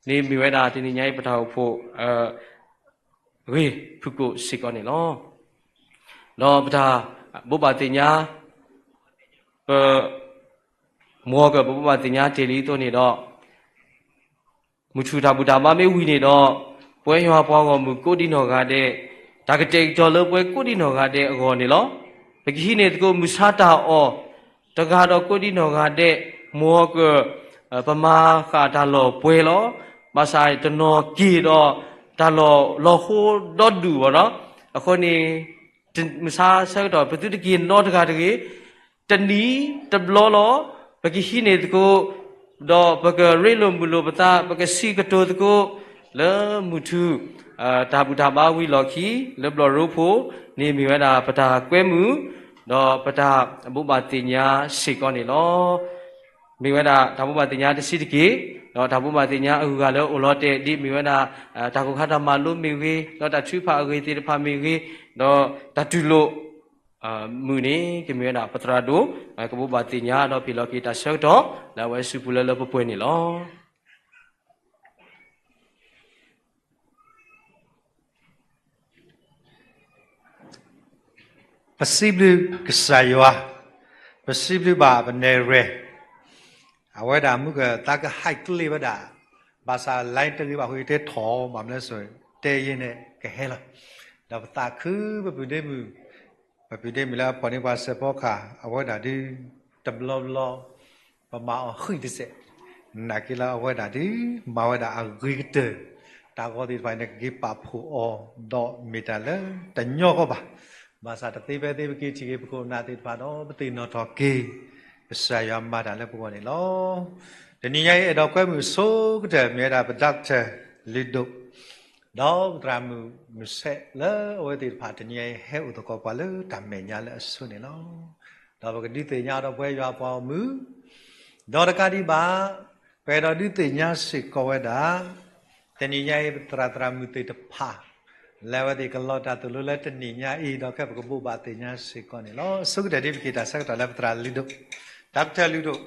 န့ၣ်မ့ၢ်ဝဲဒၣ်တနံၤညါအံၤပတၢ်အိၣ်ဖှိၣ် ဂ့ၢ်ဖုၣ်ကိာ်စ့ၢ်ကီးန့ၣ်လီၤ. ဒီးပတၢ်ဘိးဘၣ်သ့ၣ်ညါ ပ မ်ကပဘိးဘၣ်သ့ၣ်ညါတ့ၢ်လံအသိးန့ၣ်ဒီး မုၢ်ထူၣ်တၢ်ဘူၣ်တၢ်ဘါမ့ၢ်ဝံၤန့ၣ်ဒီး ပဝဲယွၤပှၤဂီၢ်မုၢ်ကိးဒံနီၢ်ဂၤဒဲး တၢ်ကတဲာ်ကတီၤလၢပဝဲကိးဒံနီၢ်ဂၤဒဲးအဂီၢ်န့ၣ်လီၤ. ပကဟံးန့ၢ်သကိးမုၢ်ဆါတၢ်အီၣ် တဂၤဒီးကိးဒံနီၢ်ဂၤဒဲး မ်က ပမၤဃာ်တၢ်လီၢ်ပှဲၤလီၤ. ဘၣ်ဆၣ်တနီၤက့ၤဒီး တၢ်လီၢ်လီၤဟိဒီဒူၣ်ဘၣ်နီၤ. အဃိန့ၣ် မုၢ်ဆါဆၢကတီၢ် ပသုတက့ၤနီတဂၤတဂ့ၤ တနံၤတဘျီလီၤ. ပကဟံးန့ၢ်သကိး ဒီးပကရ့လိာ်မုာ်လိာ်ပသး ပကစံးကတိၤသကိး လၢမုၢ်ထူၣ် တၢ်ဘူၣ်တၢ်ဘါဝံၤလီၢ်ခံ လၢဘျီၣ်ရိဖှိၣ်န့ၣ်မ့ၢ်ဝဲဒၣ်ပတၢ်ကွဲမုာ် ဒီးပတၢ်ဘိးဘၣ်သ့ၣ်ညါစ့ၢ်ကီးန့ၣ်လီၤ. မ့ၢ်ဝဲဒၣ်တၢ်ဘိးဘၣ်သ့ၣ်ညါတဆံးတက့ၢ်, ဒီးတၢ်ဘိးဘၣ်သ့ၣ်ညါအဂုၤအဂၤလၢအိၣ်လီၤတဲာ် ဒ်မ့ၢ်ဝဲဒၣ် တၢ်ကိၢ်ခါတၢ်မၤလိမ့ၢ်ဂ့ၤ, ဒီးတၢ်ထုကဖၣ်အဂ့ၢ်သ့ၣ်တဖၣ်မ့ၢ်ဂ့ၤ, ဒီးတၢ်တူၢ်လိာ် မုာ်န့ၣ် ကမ့ၢ်ဝဲဒၣ်ပသရၣ်ဒိၣ် ကဘိးဘၣ်သ့ၣ်ညါ ဒီးပဟ့ၣ်လီၤက့ၤတၢ်ဆၢကတီၢ် လၢအဝဲအစုပူၤလၢလၢပှဲၤပှဲၤန့ၣ်လီၤ. ပစံးဘျုးကစၢ်ယွၤ, ပစံးဘျုးဘၣ်ပနဲၣ်ရွဲၣ်, အဝဲဒၣ်မုၢ်ကသးကဟဲက့ၤဝဲဒၣ်, ဘၣ်ဆၣ် line တဂ့ၤဘၣ်အဃိ ယတဲထီၣ် ဘၣ်မနုၤလဲၣ်, တဲယဲန့ၣ်ကဟဲလီၤ. ဒီးပသးခုပပုၢ်ဒ့မုၣ်, ပပုၢ်ဒ့မုၣ်လၢအဖီၣ်န့ၢ်ပှၤစဲးဖီကဟၣ် အဝဲဒၣ်ဒုး တဘျီဘျီ ပမၤအီၤဃံးတစဲး, နာ်က့လၢအဝဲဒၣ်ဒုး မၤဝဲဒၣ်အဂ့ၤကတၢၢ်, တၢ်ဂီၤသ့ၣ်တဖၣ်န့ၣ် ကက့ၤပာ်ဖှိၣ်အီၤ ဒီးမ့ၢ်တၢ်လၢတညီဃီဘၣ်. ဘၣ်ဆၣ်တသ့ဖဲသ့ ပက့ၤထံၣ်က့ၤပခိၣ်ပနၢ်သ့ၣ်တဖၣ်ဒီး ပသ့ၣ်နီၣ်ထီၣ်က့ၤ ကစၢ်ယွၤမၤတၢ်လၢပဂီၢ်န့ၣ်လီၤ. တနံၤညါအံၤ အဲၣ်ဒိးကွဲမုာ်အဆိကတၢၢ် မ့ၢ်ဝဲဒၣ်ပ Doctor လုၢ်ဒိၣ် ဒီးပသရၣ်မုၣ်မုၢ်ဆဲးလၢအဝဲသ့ၣ်တဖၣ် တနံၤညါအံၤ ဟဲအိၣ်သကိးပှၤလၢတၢ်မဲာ်ညါလၢအဆိန့ၣ်လီၤ. ဒီးပကဒုးသ့ၣ်ညါဒီးပဝဲယွၤပှၤဂီၢ်မုၢ်, ဒီးတကးဒံးဘၣ် ပအဲၣ်ဒိးဒုးသ့ၣ်ညါစ့ၢ်ကီးဝဲဒၣ် တနံၤညါအံၤ ပသရၣ်သရၣ်မုၣ်သ့ၣ်တဖၣ် လၢအဝဲသ့ၣ်ကလီတၢ်သိၣ်လိလၢတနံၤညါအံၤ ဒီးခဲပကဘိးဘၣ်သ့ၣ်ညါစ့ၢ်ကီးန့ၣ်လီၤ. အဆိကတၢၢ်ဒ်ပက့ၤတၢ်ဆၢကတီၢ်လၢပသရၣ်လုၢ်ဒိၣ်, Doctor လုၢ်ဒိၣ်,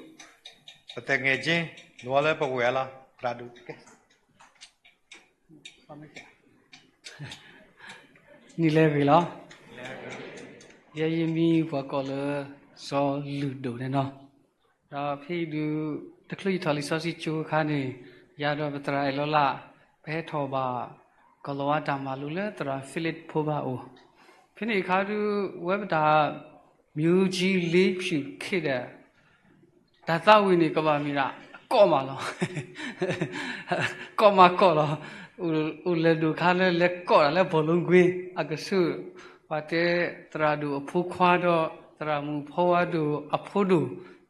ပသ့ၣ်ညါက့ၤ လီၤလၢပဝဲၢ်လီၤ သရၣ်ဒိၣ်ကဲ နံၤလၢအဂ့ၤလီၤ. ယဲယမံၤပှၤကိးလၢ စီၤလုၢ်ဒိၣ်န့ၣ်လီၤ. ဒီးဖဲအံၤဒုး တချုးယထီၣ်လံာ်စီဆှံကၠိအခါန့ၣ် ယၤဒီးပသရၣ်အဲၣ်လီၤလၢ် ပဟဲထီၣ်ဘၣ် ကလီၤဝါတၢ်မၤလိလၢသရၣ် Philip ဖိဘၣ်အိၣ်, ဖဲန့ၣ်အခါဒုး ဝဲပတၢ် မျိုးကြီးလေးဖြူ ခေတ် ဒီး တၢ်သးဝံၣ်န့ၣ် ကဘၣ်မ့ၢ်ဒၣ် ကိးမးလီၤ. ကိးမးကိးလီၤ. အိၣ်လဲၤဒိၣ်ခါလၢလဲၤကိးတၢ်လၢ ဘောလုံးကွင်း အကဆူး, ပှၤတဲသရၣ်ဒိၣ်အဖိခွါဒီး သရၣ်မုၣ်ဖီဝါဒိၣ်အဖိဒိၣ်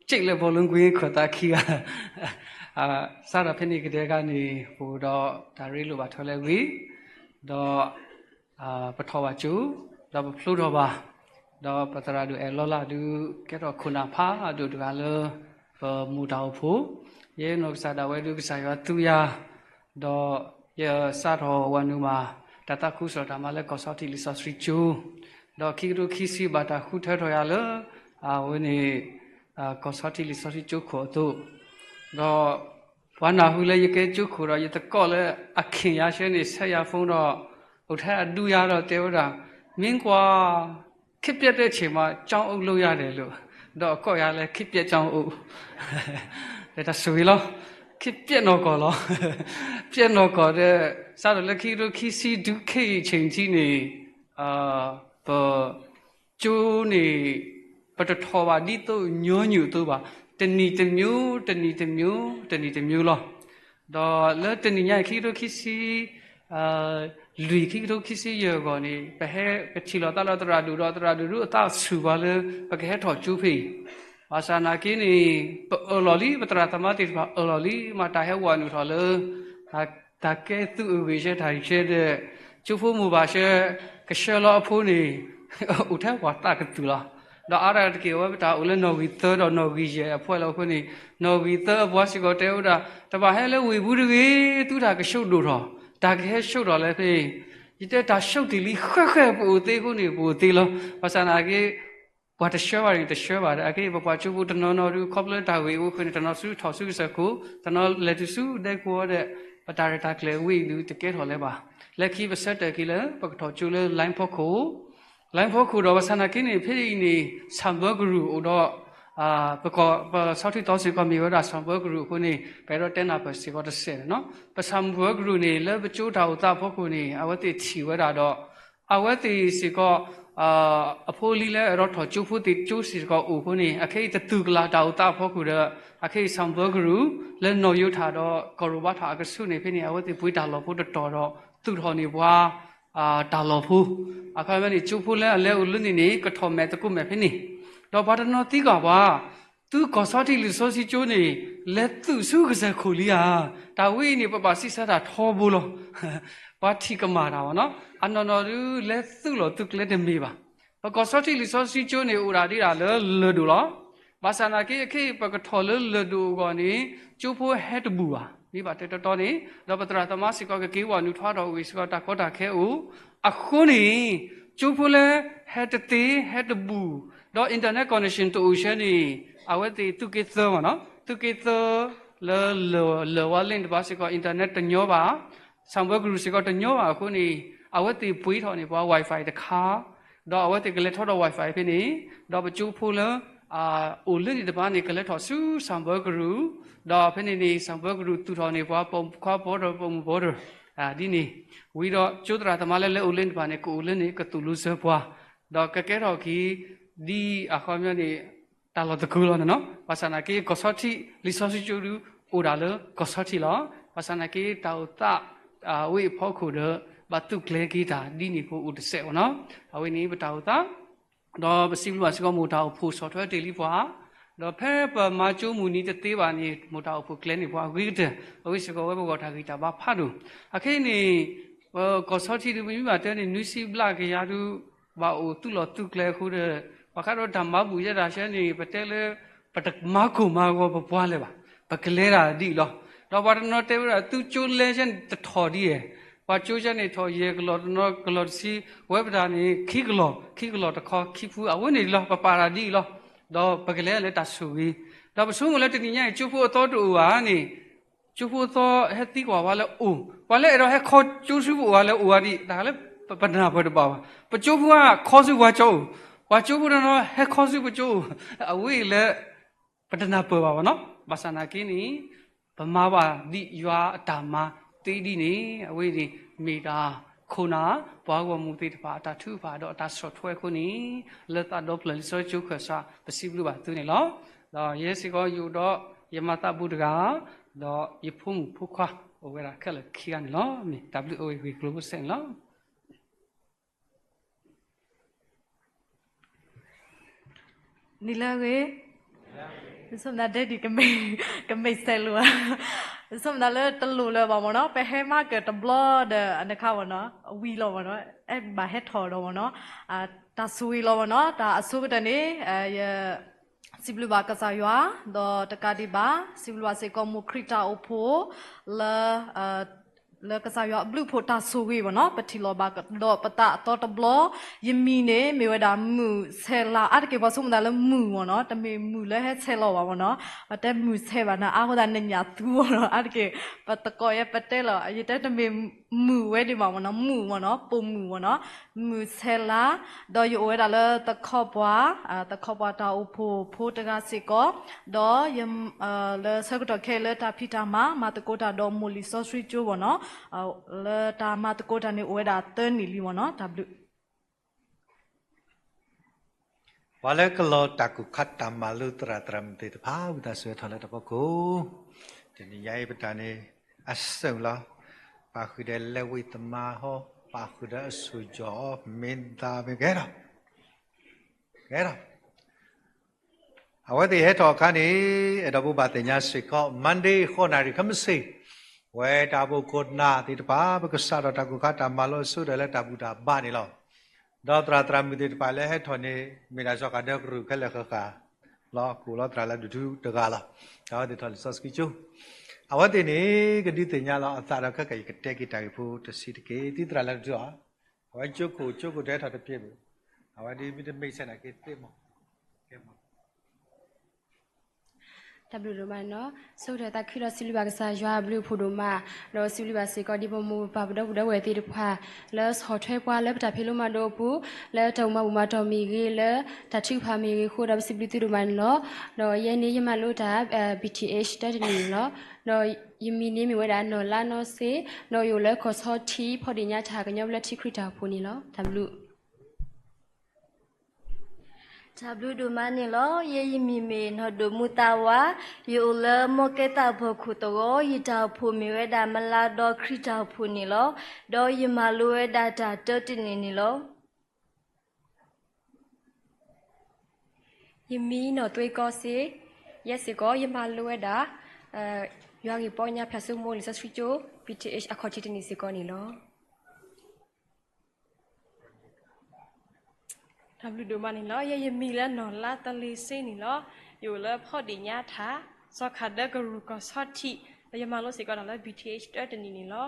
ကၠံၣ်လၢ ဘောလုံးကွင်း ခွဲးသးခံဂၤ စးထီၣ်ဖဲန့ၣ်ကတည်းကန့ၣ် ပအိၣ်ဒီးတၢ်ရ့လိာ်ဘၣ်ထီလၢအဂ့ၤ, ဒီး ပထီၣ်ဘၣ်ကၠိ, ဒီးပဖျိထီၣ်ဘၣ်, ဒီးပသရၣ်ဒိၣ်အဲၣ်လီၤလၢ်ဒုး ကဲထီၣ်ခိၣ်နၢ်ဖးဒိၣ်တဂၤလၢ ပမိၢ်တၢ်အိၣ်ဖှိၣ်, ယဲနီၢ်ကစၢ်ဒၣ်ဝဲဒုး ကစၢ်ယွၤသူယၤ, ဒီးယစးထီၣ်ဝၤနုာ်မး တၢ်သးခုကစီၣ်တၢ်မၤလၢကီၢ်ဆီထံးလံာ်စီဆှံကၠိ, ဒီးခံကထိခံဆံဘၣ်တၢ်ဃုထၢထီၣ်ယၤလၢ အဝဲန့ၣ် ကီၢ်ဆီထံးလံာ်စီဆှံကၠိခိၣ်အသိး, ဒီးပှၤနၢ်ဟူလၢယကဲကၠိခိၣ်ဒီး ယသကိးလၢအခ့ၣ်ယၤဆှၢန့ၣ် ဆဲးယၤဖိဒီး အိၣ်ထဲအဒူယၤဒီးတဲဝဲဒၣ်, မင်းကွာ ခေတ်ပျက်တဲ့အချိန်မှာ ကျောင်းအုပ်လုပ်ရတယ်လို့, ဒီးအကိးယၤလၢ ခေတ်ပျက်ကျောင်းအုပ် တၢ်ဆိၣ်ဂ့ၤလီၤ, ခေတ်ပျက်နီၢ်ကီၢ်လီၤ, ပျက်နီၢ်ကီၢ်ဒီး စးထီၣ်လၢခံကထိခံဆံဒု ခေတ်အချိန်ထံးန့ၣ် ပကၠိန့ၣ် ပတထီၣ်ဘၣ်ဒ်သိးညီနုၢ်အသိးဘၣ်, တနံၣ်တမျိုး တနံၣ်တမျိုး တနံၣ်တမျိုးလီၤ. ဒီးလၢတနံၣ်ညါအံၤ ခံကထိခံဆံ လွံၢ် ခံကထိခံဆံယဲၢ်အဂီၢ်န့ၣ် ပဟဲကထံၣ်လိာ်သးလၢသရၣ်ဒိၣ်ဒီး သရၣ်ဒိၣ်ဒုးအသးဆူၣ်ပှၤလၢ ပကဟဲထီၣ်ကၠိဖဲအံၤ, ဘၣ်ဆၣ်နာ်က့န့ၣ် ပအၢၣ်လီၤလံ ပသရၣ်သမါသ့ၣ်တဖၣ်အၢၣ်လီၤလံ မ့ၢ်တၢ်ဟဲဝဲနုာ်ထီၣ်လၢ တၢ်ကဲသုးအဂ့ၢ်ဆၢ တၢ်ဂ့ၢ်ဆၢဒီး ကၠိဖိမိၢ်ပၢ်ဆှၢ ကဆှၢလီၤအဖိန့ၣ် အိၣ်ထဲပှၤသးကသုၣ်လီၤ. ဒီးအါတက့ၢ်အဝဲပတၢ်အိၣ်လၢနီၣ်ဂံၢ်သၢဒီးနီၣ်ဂံၢ်ယဲၢ်အဖီလာ်အဃိန့ၣ် နီၣ်ဂံၢ်သၢအပှၤစ့ၢ်ကီးတဲဝဲဒၣ် တဘၣ်ဟဲလၢဝ့ၢ်ပူၤတဂ့ၤ, သုတၢ်ကဆှိဒိၣ်ထီၣ်, တၢ်ကဟဲဆှိထီၣ်လၢဖဲအံၤ, ယတဲတၢ်ဆှိတ့ၢ်လံဃဲဃဲ ပအိၣ်သ့အဃိန့ၣ် ပအိၣ်သ့လီၤ. ဘၣ်ဆၣ်နာ်က့ ပှၤတဆှၢဘၣ်န့ၣ် တဆှၢဘၣ်ဒီး အခဲအံၤ ပပှၤကၠိဖိတနီၤနီၤဒုး ခီဖျိတၢ်ဂ့ၢ်အိၣ်အဃိန့ၣ် တနီၤဆူထီၣ်ဆူကစၢၢ်ခိၣ်, တနီၤလဲၤတုၤဆူဒဲကဝီၤဒီး ပတၢ်ရဲၣ်တၢ်ကျဲၤဝဲအံၤဒုးတကဲထီၣ်လၢၤဘၣ်. လၢခံပဆၢတဲာ်က့ၤလၢ ပကထီၣ်ကၠိလၢ လိုင်းဖီခိၣ်, လိုင်းဖီခိၣ်ဒီး ဘၣ်ဆၣ်နာ်က့န့ၣ် ဖဲအံၤန့ၣ် ဆၣ်ဘၢကရူၢ်အိၣ်ဒီး ပကီၢ် ပကီၢ်ဆီထံးသီစ့ၢ်ကီးမ့ၢ်ဝဲဒၣ် ဆၣ်ဘၢကရူၢ်အဃိန့ၣ် ပအဲၣ်ဒိးတဲနၢ်ပၢၢ်စ့ၢ်ကီးတစဲးန့ၣ်လီၤ. ပဆၣ်ဘၢကရူၢ်န့ၣ် လၢပကၠိတၢ်အိၣ်သးအဖီခိၣ်န့ၣ် အဝဲသ့ၣ်ထံၣ်ဝဲဒၣ်ဒီး အဝဲသ့ၣ်စ့ၢ်ကီး အဖိအလံၤလၢအအဲၣ်ဒိးထီၣ်ကၠိဖိသ့ၣ်ကၠိစ့ၢ်ကီးအိၣ်အဃိန့ၣ် အခဲအံၤတသုးကလးတၢ်အိၣ်သးအဖီခိၣ်ဒီး အခဲအံၤဆၣ်ဘၢကရူၢ် လၢနီၣ်ယိၤထၣ်ဒီးကီၢ်ရိၣ်ဘါထၣ်အကဆူးန့ၣ် ဖဲန့ၣ် အဝဲသ့ၣ်ပှ့ၤတၢ်လီၢ်ဖိတတီၤဒီး သူၣ်ထီၣ်န့ၢ်ပှၤ တၢ်လီၢ်ဖိ, အခီပညီန့ၣ် ကၠိဖိလၢအလဲၤအိၣ်လၢန့ၣ်န့ၣ် ကထီၣ်မဲာ်သကိးမဲာ်ဖဲန့ၣ်, ဒီးပှၤတနီၤသံကွၢ်ပှၤ သုကီၢ်ဆီထံးလံာ်စီဆှံကၠိန့ၣ် လဲၤသုးဆူကစၢၢ်ခိၣ်လံဧါ, တၢ်ဝဲအံၤန့ၣ် ပဘၣ်စံးဆၢတၢ်ထီဘိလီၤ. ပှၤထံၣ်ကမၣ်တၢ်ဘၣ်နီၤ, အနီၢ်နီၢ်ဒုးလဲၤသုးလီၢ်သုးကျဲတမ့ၢ်ဘၣ်. ပကီၢ်ဆီထံးလံာ်စီဆှံကၠိန့ၣ် အိၣ်ဒၣ်ဒ်ဒၣ်လၢလၢၢ်ဒိၣ်လီၤ. ဘၣ်ဆၣ်နာ်က့ အခဲအံၤ ပကထီၣ်လၢလၢၢ်ဒိၣ်အဂီၢ်န့ၣ် ကၠိဖိဟဲတဘူၣ်ဘၣ်, မ့ၢ်ဘၣ်တဲတီတီန့ၣ် ဒီးပသရၣ်သမါစ့ၢ်ကီး ကက့ၤဝဲနုာ်ထွဲထီၣ်ဝံၤစ့ၢ်ကီး တၢ်ကီတၢ်ခဲအိၣ်, အဃိန့ၣ် ကၠိဖိလၢ ဟဲတသ့ ဟဲတဘူၣ်, ဒီး internet connection တအိၣ်ဆၢန့ၣ် အဝဲသ့ၣ်သုးက့သၢမ့ၢ်နီၤ, သုးက့သၢ လၢလၢၢ်ဝါလ့ၣ်တဖၣ်စ့ၢ်ကီး internet တညီဘၣ်, ဆၣ်ဘၢကရူၢ်စ့ၢ်ကီးတညီဘၣ်အဃိန့ၣ် အဝဲသ့ၣ်ပှ့ၤထီၣ်န့ၢ်ပှၤ Wi-Fi တခါ, ဒီးအဝဲသ့ၣ်ကလဲၤထီၣ်ဒီး Wi-Fi ဖဲန့ၣ်, ဒီးပကၠိဖိလၢ အိၣ်လၢန့ၣ်တဖၣ်န့ၣ် ကလဲၤထီၣ်ဆူဆၣ်ဘၢကရူၢ်, ဒီးဖဲန့ၣ်န့ၣ် ဆၣ်ဘၢကရူၢ်သူၣ်ထီၣ်န့ၢ်ပှၤပိာ်ခွါ border ပိာ်မုၣ် border ဒ်န့ၣ်, ဝံၤဒီးကၠိသရၣ်သမါလၢလဲၤအိၣ်လၢန့ၣ်တဖၣ်န့ၣ် ကအိၣ်လၢန့ၣ် ကသိၣ်လိစၢၤပှၤ, ဒီးကကဲထီၣ်က့ၤ ဒ်အခီပညီန့ၣ် တၢ်လီၢ်သကုၤလီၤန့ၣ်နီၤ, ဘၣ်ဆၣ်နာ်က့ ကီၢ်ဆီထံးလံာ်စီဆှံကၠိဒုး အိၣ်ဒၣ်လၢကီၢ်ဆီထံးလီၤ. ဘၣ်ဆၣ်နာ်က့ တၢ်အိၣ်သး ဝဲအဖီခိၣ်ဒီး ဘၣ်သုးကျဲၤက့ၤတၢ်ဒ်န့ၣ်ဖိအိၣ်တစဲးဘၣ်နီၤ, အဝဲန့ၣ်ပတၢ်အိၣ်သး ဒီးပစံးဘျုးဘၣ်စ့ၢ်ကီး မိၢ်တၢ်အိၣ်ဖှိၣ်ဆီၣ်ထွဲတ့ၢ်လံပှၤ, ဒီးဖဲပမၤကၠိမုၢ်နံၤတသ့ဘၣ်န့ၣ် မိၢ်တၢ်အိၣ်ဖှိၣ်ကျဲၤန့ၢ်ပှၤအဂ့ၤကတၢၢ်, အဝဲစ့ၢ်ကီးဝဲပဂီၢ်တၢ်ဂံၢ်တၢ်ဘါဖးဒိၣ်, အခဲအံၤန့ၣ် ပကီၢ်ဆီထံးဒုး ပမ့ၢ်ဘၣ်တဲန့ၣ် နွံဆံဘျဲၣ်ကယၤဒုး ဘၣ်အိၣ်သုးလီၢ်သုးကျဲအဃိဒီး ပှၤခါဒီးတၢ်မၤဘူၣ်ယဲဒၣ်ဆၢန့ၣ် ပတဲလၢ ပတမၤကိၢ်မၤဂီၤပပှၤလၢၤဘၣ်, ပကလဲၤတၢ်ဒ်အံၤလီၤ. ဒီးပှၤတနီၤတဲဝဲဒၣ် သုကၠိလဲဆၢန့ၣ်တထီၣ်ဒ်အံၤ, ပှၤကၠိဆၢန့ၣ်ထီၣ်ယဲၢ်ကလီၢ်တနီၤကလီၢ်တဆံ, ဝဲပတၢ်န့ၣ် ခံကလီၢ် ခံကလီၢ်တခီခံဖု အဝဲန့ၣ်လီၤ ပပာ်တၢ်ဒ်အံၤလီၤ. ဒီးပကလဲၤလၢတၢ်ဆိၣ်ဂ့ၤ, ဒီးပဆိကမိၣ်လၢတနံၤညါအံၤ ကၠိဖိအသီတအိၣ်ဘၣ်န့ၣ် ကၠိဖိသီဟဲသံကွၢ်ပှၤလၢအိၣ်, ပှၤလၢအဲၣ်ဒိးဟဲခီကၠိဆူပအိၣ်ဘၣ်လၢအိၣ်ဘၣ်ဒ်အံၤ တၢ်လၢပနၢ်ပၢၢ်တဘၣ်ဘၣ်. ပကၠိဖိကခီဆူပှၤကၠိအိၣ်, ပှၤကၠိဖိတနီၤဟဲခီဆူပကၠိအိၣ်, အဝဲအံၤလၢ ပတနၢ်ပၢၢ်ဘၣ်ဘၣ်နီၤ. ဘၣ်ဆၣ်နာ်က့န့ၣ် ပမၤဘၣ်ဒ်ယွၤအတၢ်မၤသ့ဒ်န့ၣ် အဝဲန့ၣ်မ့ၢ်တၢ်ခိၣ်နၢ် ပှၤဂီၢ်မုၢ်သ့ၣ်တဖၣ်အတၢ်ထုကဖၣ်ဒီးအတၢ်ဆီၣ်ထွဲအဃိန့ၣ် လၢသးဒီဖျၢၣ်လံာ်စီဆှံကၠိခၢၣ်စး ပစံးဘျုးဘၣ်သုန့ၣ်လီၤ. ဒီးယဲစ့ၢ်ကီးယအိၣ်ဒီးယမၤသးဘူးတဂၤ, ဒီးယဖိမုၣ်ဖိခွါ အိၣ်ဝဲဒၣ်ခဲလၢာ်ခံဂၤန့ၣ်လီၤ. မ့ၢ်တၢ်ဘျုးအိၣ်ဂ့ၢ်ကျိၤဖိစဲန့ၣ်လီၤ. နံၤလၢအဂ့ၤ, ယဆိမိၣ်သးဒဲဒံး ကမ့ၢ်စဲးလိာ်, ယဆိမိၣ်သးလၢတလိၣ်လၢၤဘၣ်မ့ၢ်နီၤ, ပဟဲမၤကၢၢ်တဘျီဒီး နခါမ့ၢ်နီၤ အဝံၤလီၤမ့ၢ်နီၤ, အဲၣ်ဘၣ်ဟဲထီၣ်ဒီးမ့ၢ်နီၤ, တၢ်ဆိၣ်ဂ့ၤလီၤမ့ၢ်နီၤ, တၢ်အဆိကတၢၢ်န့ၣ် ယ စံးဘျုးဘၣ်ကစၢ်ယွၤ, ဒီးတကးဒံးဘၣ် စံးဘျုးဘၣ်စ့ၢ်ကီးမိၢ်ခရံာ်တၢ်အိၣ်ဖှိၣ်လၢ လၢကစၢ်ယွၤအဘျုးအဖှိၣ်တၢ်ဆိၣ်ဂ့ၤမ့ၢ်နီၤ ပထံၣ်လိာ်ဘၣ်ကဒီးပသးအသီတဘျီ, ယမံၤန့ၣ် မ့ၢ်ဝဲဒၣ်မုၢ်ဆဲးလၤ အါတက့ၢ်ပှၤဆိကမိၣ်သးလၢမုၢ်မ့ၢ်နီၤ တမ့ၢ်မုၢ်လၢဟဲဆဲးလီၤဘၣ်မ့ၢ်နီၤ, ပတဲမုၢ်ဆဲးဘၣ်နၤ အါဃိသတးနညၣ်သူမ့ၢ်နီၤ အါတက့ၢ် ပသကိးယဲပတဲလီၤ ယတဲတမ့ၢ်မုၢ်ဝဲဒံးဘၣ်မ့ၢ်နီၤ မုၢ်မ့ၢ်နီၤ ပိာ်မုၣ်မ့ၢ်နီၤ မုၢ်ဆဲးလၤ ဒီးယအိၣ်ဝဲဒၣ်လၢသခီပှၤ, သခီပှၤတၢ်အိၣ်ဖှိၣ်ဖိတဂၤစ့ၢ်ကီး, ဒီးယ လၢဆၢကတီၢ်ခဲအံၤလၢတၢ်ဖံးတၢ်မၤ မၤသကိးတၢ်ဒီးမိၢ်လံာ်စီဆှံကၠိမ့ၢ်နီၤ, လၢတၢ်မၤသကိးတၢ်န့ၣ်အိၣ်ဝဲဒၣ်သၢနံၣ်လံမ့ၢ်နီၤ တၢ်ဘျုး ပှၤလၢကလီၤတၢ်ကူၣ်ခါတၢ်မၤလိသရၣ်သရၣ်မုၣ်သ့ၣ်တဖၣ် ဝံသးစူၤဟဲထီၣ်လၢတၢ်ဖီခိၣ်, တနံၤညါအံၤပတၢ်န့ၣ် အစုလီၤ, ပာ်ဃုာ်ဒီးလဲၤဝံၣ်သမါဟီ, ပာ်ဃုာ်ဒီးအစိၤကၠီၣ်အီၤ မ့ၢ်သးမ့ၢ်ကဟဲထီၣ်, ကဟဲထီၣ် အဝဲသ့ၣ်ဟဲထီၣ်အခါန့ၣ် အဲၣ်ဒိးဘိးဘၣ်သ့ၣ်ညါစ့ၢ်ကီး Monday ဃိးနၣ်ရံၣ်ခဲမုၢ်ဆ့ၣ်, ဝဲတၢ်အိၣ်ဖှိၣ်ခိၣ်နၢ်သ့ၣ်တဖၣ် ပကစးထီၣ်တၢ်ကူၣ်ခါတၢ်မၤလိအဆိကတၢၢ်လၢတၢ်ဘူၣ်တၢ်ဘါန့ၣ်လီၤ. ဒီးသရၣ်သရၣ်မုၣ်သ့ၣ်တဖၣ်လၢဟဲထီၣ်န့ၣ် မ့ၢ်ဒၣ်စီၤဃၣ်ဒၢကရူၢ်ခဲလၢာ်ဃၣ်ဃၣ်လီၤ, ကအိၣ်လီၤသရၣ်လၢဒိၣ်ထူတဂၤလီၤ. အဝဲသ့ၣ်ထီၣ်လံာ်စီဆှံကၠိ, အဝဲသ့ၣ်န့ၣ် ကဒုးသ့ၣ်ညါလီၤအသးဒီးခဲကနံၣ်အံၤ ယကတဲက့ၤတၢ်ဂ့ၢ်ဖိတဆံးတက့ၢ်. သုသရၣ်လၢဒိၣ်ထူဧါ, အဝဲကၠိခိၣ် ကၠိခိၣ်တဟဲထီၣ်တပျ့ၤဘၣ်, အဝဲဒ်မ့ၢ်တမ့ၢ်ဆဲးနာ်က့ၤသ့မး တၢ်ဘျုးဒိၣ်မးန့ၣ်လီၤ. ဆိကတၢၢ်သးခုဒီးစံးဘျုးဘၣ်ကစၢ်ယွၤအဘျုးအဖှိၣ်ဒိၣ်မး, ဒီးစံးဘျုးဘၣ်စ့ၢ်ကီးဒ်ပမိၢ်ပပၢ်ပဒီပုၢ်ဒီဝဲၢ်သ့ၣ်တဖၣ် လၢဆီၣ်ထွဲပှၤလၢပတၢ်ဖံးလိမၤဒိးအပူၤ, လၢတၢ်အိၣ်မၤဘူၣ်မၤတီၢ်မ့ၢ်ဂ့ၤ, လၢတၢ်ထုကဖၣ်မ့ၢ်ဂ့ၤအဃိဒီး ပစံးဘျုးသုဒိၣ်မးန့ၣ်လီၤ. ဒီးယဲန့ၣ်ယမၤလိတၢ် BTh တၢတနံၣ်န့ၣ်လီၤ. ဒီးယမံၤန့ၣ်မ့ၢ်ဝဲဒၣ်နီၢ်လါနီၢ်စ့, ဒီးယအိၣ်လၢကီၢ်ဆီထံ ဖီဒ့ၣ်ညါထး ကညီဘျၢထံခရံာ်တၢ်အိၣ်ဖှိၣ်န့ၣ်လီၤ. တၢ်ဘျုး တၢ်ဘျုးဒိၣ်မးန့ၣ်လီၤ. ယဲယမံၤမ့ၢ်နီၢ်ဒိၣ်မူသးဝး, ယအိၣ်လၢမီၢ်ကဲသးဖီခိၣ်သဝီ, ယတၢ်အိၣ်ဖှိၣ်မ့ၢ်ဝဲဒၣ်မလါဒီခရံာ်တၢ်အိၣ်ဖှိၣ်န့ၣ်လီၤ. ဒီးယမၤလိဝဲဒၣ်တၢ်တၢတနံၣ်န့ၣ်လီၤ. ယမံၤနီၢ်သွ့ကီစ့, ယဲစ့ၢ်ကီး ယမၤလိဝဲဒၣ် ယွၤဂ့ၢ်ပီညါဖျါစိမိၤလံာ်စီဆှံကၠိ BTh အခီၣ်ထံးတနံၣ်စ့ၢ်ကီးန့ၣ်လီၤ. တၢ်ဘျုးဒိၣ်မးန့ၣ်လီၤ. ယဲယမံၤလၢနီၢ်လါတလ့ၤစ့န့ၣ်လီၤ. ယအိၣ်လၢဖီဒ့ၣ်ညါထး, စီၤခၣ်ဒၢကရူၢ်ကီၢ်ဆီထံး, ဒီးယမၤလိစ့ၢ်ကီးတၢ်လၢ BTh တၢတနံၣ်န့ၣ်လီၤ.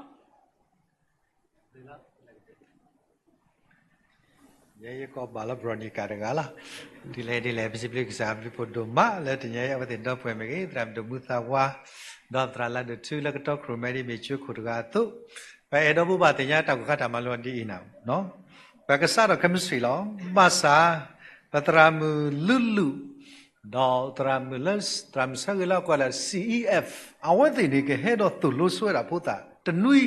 ယဲယကိးဘၣ်လၢ Veronica တဂၤလီၤ. ဒ်လဲၣ်ဒ်လဲၣ် ပစံးဘျုးကစၢ်အဘျုးဖှိၣ်ဒိၣ်မးလၢတနံၤအံၤ အဝဲသ့ၣ်ဒီပုၢ်ဝဲၢ်မ့ၢ်ဂ့ၤ, သရၣ်မုၣ်ဒိၣ်မူသးဝး, ဒီးသရၣ်လၢဒိၣ်ထူလၢကတီခိၣ်ရိၣ်မဲဒ်မ့ၢ်ကၠိခိၣ်တဂၤအသိး, ပအဲၣ်ဒိးဘိးဘၣ်သ့ၣ်ညါတၢ်ကူၣ်ခါတၢ်မၤလိဒ်အံၤန့ၣ်, ပကစးထီၣ်ခဲမုၢ်ဆ့ၣ်လီၤ. ဘၣ်ဆၣ် ပသရၣ်မုၣ်လုလုၣ် ဒီးသရၣ်မုၣ်လၢ သရၣ်မုၣ်ဆၢဂ့ၤလၢအကွဲးလၢ CEF အဝဲသ့ၣ်န့ၣ် ကဟဲဒီးသိၣ်လိဆိဝဲဒၣ်ဖိသၣ်တနွံ,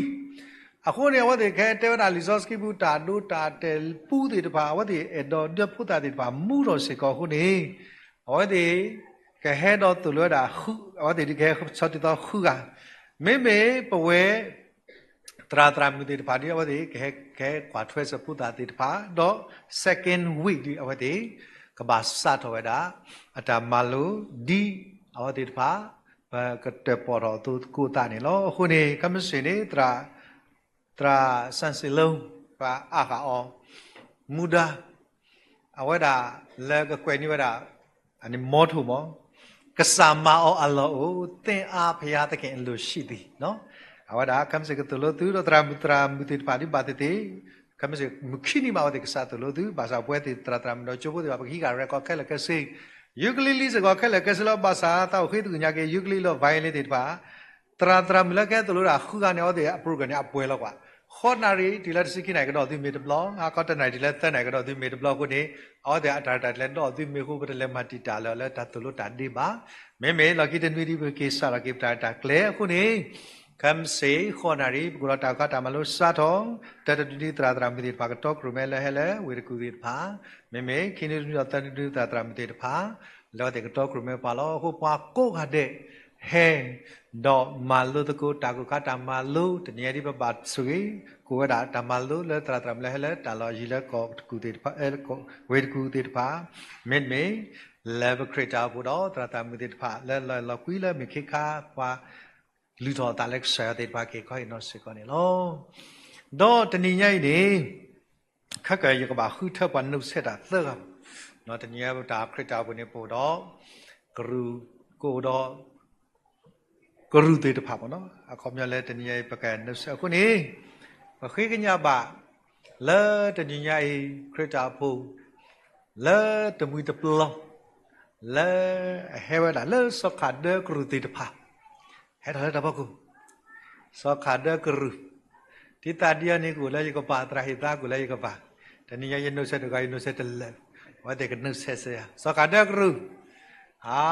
အဃိန့ၣ် အဝဲသ့ၣ်ကဟဲတဲဝဲဒၣ်လံာ်စီဆှံပူၤတၢ်ဒိတၢ်တဲာ်ပူသ့ၣ်တဖၣ် အဝဲသ့ၣ်အဲၣ်ဒိးဒၢဖိသၣ်သ့ၣ်တဖၣ်မူထီၣ်စ့ၢ်ကီးအဃိန့ၣ်, အဝဲသ့ၣ် ကဟဲဒီးသိၣ်လိဝဲဒၣ်, အဝဲသ့ၣ်ဒ်ကဟဲဆီတံၢ်သီဃုဂၤ, မ့မ့ၢ်ပဝဲ သရၣ်သရၣ်မုၣ်သ့ၣ်တဖၣ်ဒီး အဝဲသ့ၣ်ကဟဲကွၢ်ထွဲစၢၤဖိသၣ်သ့ၣ်တဖၣ်, ဒီး second week ဒီး အဝဲသ့ၣ် ကဘၣ်စးထီၣ်ဝဲဒၣ် အတၢ်မၤလိ ဒ်အဝဲသ့ၣ်တဖၣ် ပကတၢၣ်ပီၣ်ထီၣ်အသိးသကိးသးန့ၣ်လီၤ. အဃိန့ၣ် ခဲမုၢ်ဆ့ၣ်န့ၣ် သရၣ် သရၣ်စၢ်စ့လိ ပှၤအါဂၤအီၤ မူဒါ အဝဲဒၣ်လၢကကွဲးန့ၢ်ဝဲဒၣ် အန့ၣ် motto မး, ကစၢ်မၤအီၤအလီၢ်အိၣ်, သင့်အားဘုရားသခင်အလိုရှိသည်. အဝဲဒၣ် ခဲမုၢ်ဆ့ၣ်ကသိၣ်လိသု ဒီးသရၣ်မုၣ်သရၣ်မုၣ်သ့ၣ်တဖၣ်ဒ်ဘၣ်သ့ၣ်သ့ၣ်, ခဲမုၢ်ဆ့ၣ်မုၢ်ခံနံၤမး အဝဲသ့ၣ်ကစးသိၣ်လိသု, ဘၣ်ဆၣ်ပဝဲသ့ၣ်သရၣ်သရၣ်မုၣ်ဒီးကၠိဖိသ့ၣ်တဖၣ် ပကဟံးဃာ်ရဲၣ်ကီၢ်ခဲလၢာ်ခဲဆ့, ယူကလံလံစ့ၢ်ကီးခဲလၢာ်ခဲဆ့လီၤ. ဘၣ်ဆၣ်သးအိၣ်ဃ့သကုၤညါက့ၤ ယူကလံလီၤ violin သ့ၣ်တဖၣ် သရၣ်သရၣ်မုၣ်လၢကဟဲသိၣ်လိဒၣ်ဃုဂၤန့ၣ် အဝဲသ့ၣ်အ program န့ၣ် အပှဲၤလီၤကွၢ်, ဃိးနၣ်ရံၣ်တုၤလၢတဆံခံနၣ်ရံၣ် ကဒီးသုမ့ၢ်တဘျီ, ဟါခီတနၣ်ရံၣ်တုၤလၢသၢနၣ်ရံၣ် ကဒီးသုမ့ၢ်တဘျီအဃိန့ၣ်, အဝဲသ့ၣ်အတၢ်ရဲၣ်တၢ်ကျဲၤဒီးသုမ့ၢ်အဃိ ပတလဲၤမၤတံာ်တာ်လၢာ်လၢတၢ်သိၣ်လိတၢ်ဒ့ဘၣ်. မ့မ့ၢ်လီၢ်ခံတနွံဒ်ပက့ၤစးထီၣ်က့ၤပတၢ်ရဲၣ်တၢ်ကျဲၤအဃိန့ၣ်, ခဲမုၢ်ဆ့ၣ်ဃိးနၣ်ရံၣ် ပကအိၣ်ဒီးတၢ်ကူၣ်ခါတၢ်မၤလိစးထီၣ်, တၢတနွံဒ်သရၣ်သရၣ်မုၣ်သ့ၣ်တဖၣ် ကတီခိၣ်ရိၣ်မဲလၢဟဲလၢ ဝ့ၢ်တကူၣ်သ့ၣ်တဖၣ်, မ့မ့ၢ်ခံနွံတနွံဒီးသၢနွံတနွံသရၣ်သရၣ်မုၣ်သ့ၣ်တဖၣ် လၢအဝဲသ့ၣ်ကတီခိၣ်ရိၣ်မဲပှၤလီၤ. အဃိပှၤကိးဂၤဒဲး ဟဲ ဒီးမၤလိသကိးတၢ်ကူၣ်ခါတၢ်မၤလိ တနံၤအံၤဒ်ပဘၣ်ဆိၣ်ဂ့ၤ ကိးဝဲဒၣ်တၢ်မၤလိလၢသရၣ်သရၣ်မုၣ်လၢဟဲလၢတၢ်လီၢ်ယံၤလၢကီၢ်တကူၣ်သ့ၣ်တဖၣ်, ဝ့ၢ်တကူၣ်သ့ၣ်တဖၣ်, မ့တမ့ၢ် လၢပခရံာ်တၢ်အိၣ်ဖှိၣ်ဒီး သရၣ်သရၣ်မုၣ်သ့ၣ်တဖၣ် လၢလီၢ်လီၤကွံလၢမ့ၢ်ခ့ခါ ပှၤလုၢ်ထီၣ်အသးလၢကစၢ်ယွၤသ့ၣ်တဖၣ်က့ၤခီဟ့ၣ်နီၤစ့ၢ်ကီးန့ၣ်လီၤ. ဒီးတနံၤညါအံၤန့ၣ် ခဲကၢၢ်ယကဘၣ်ဃုထၢပှၤနိးဆဲးတၢ်သၢဂၤ, တနံၤညါပတၢ်ခရံာ်တၢ်အိၣ်ဖှိၣ်န့ၣ် ပအိၣ်ဒီး ကရူၢ်ကအိၣ်ဒီး ကရူၢ်သ့ၣ်တဖၣ်မ့ၢ်နီၤ အခီပညီလၢတနံၤညါအံၤ ပကနုာ်ဆဲးအဃိန့ၣ် ပဃ့ကညးဘၣ် လၢတနံၤညါအံၤ ခရံာ်တၢ်အိၣ်ဖှိၣ် လၢတမှံၤတပျီ လၢအဟဲဝဲဒၣ်လၢစီၤခးဒၢကရူၢ်သ့ၣ်တဖၣ် ဟဲထီၣ်လၢတၢ်ဖီခိၣ် စီၤခးဒၢကရူၢ် ဒ်သိးဒ်အံၤန့ၣ် ကအိၣ်လၢယကပၤ သရၣ်ဟ့ၣ်သါကအိၣ်လၢယကပၤ တနံၤညါယနုာ်ဆဲးတဂၤ ယနုာ်ဆဲးတလၢာ် အဝဲသ့ၣ်ကနုာ်ဆဲးစ့ၢ် စီၤခးဒၢကရူၢ် အါ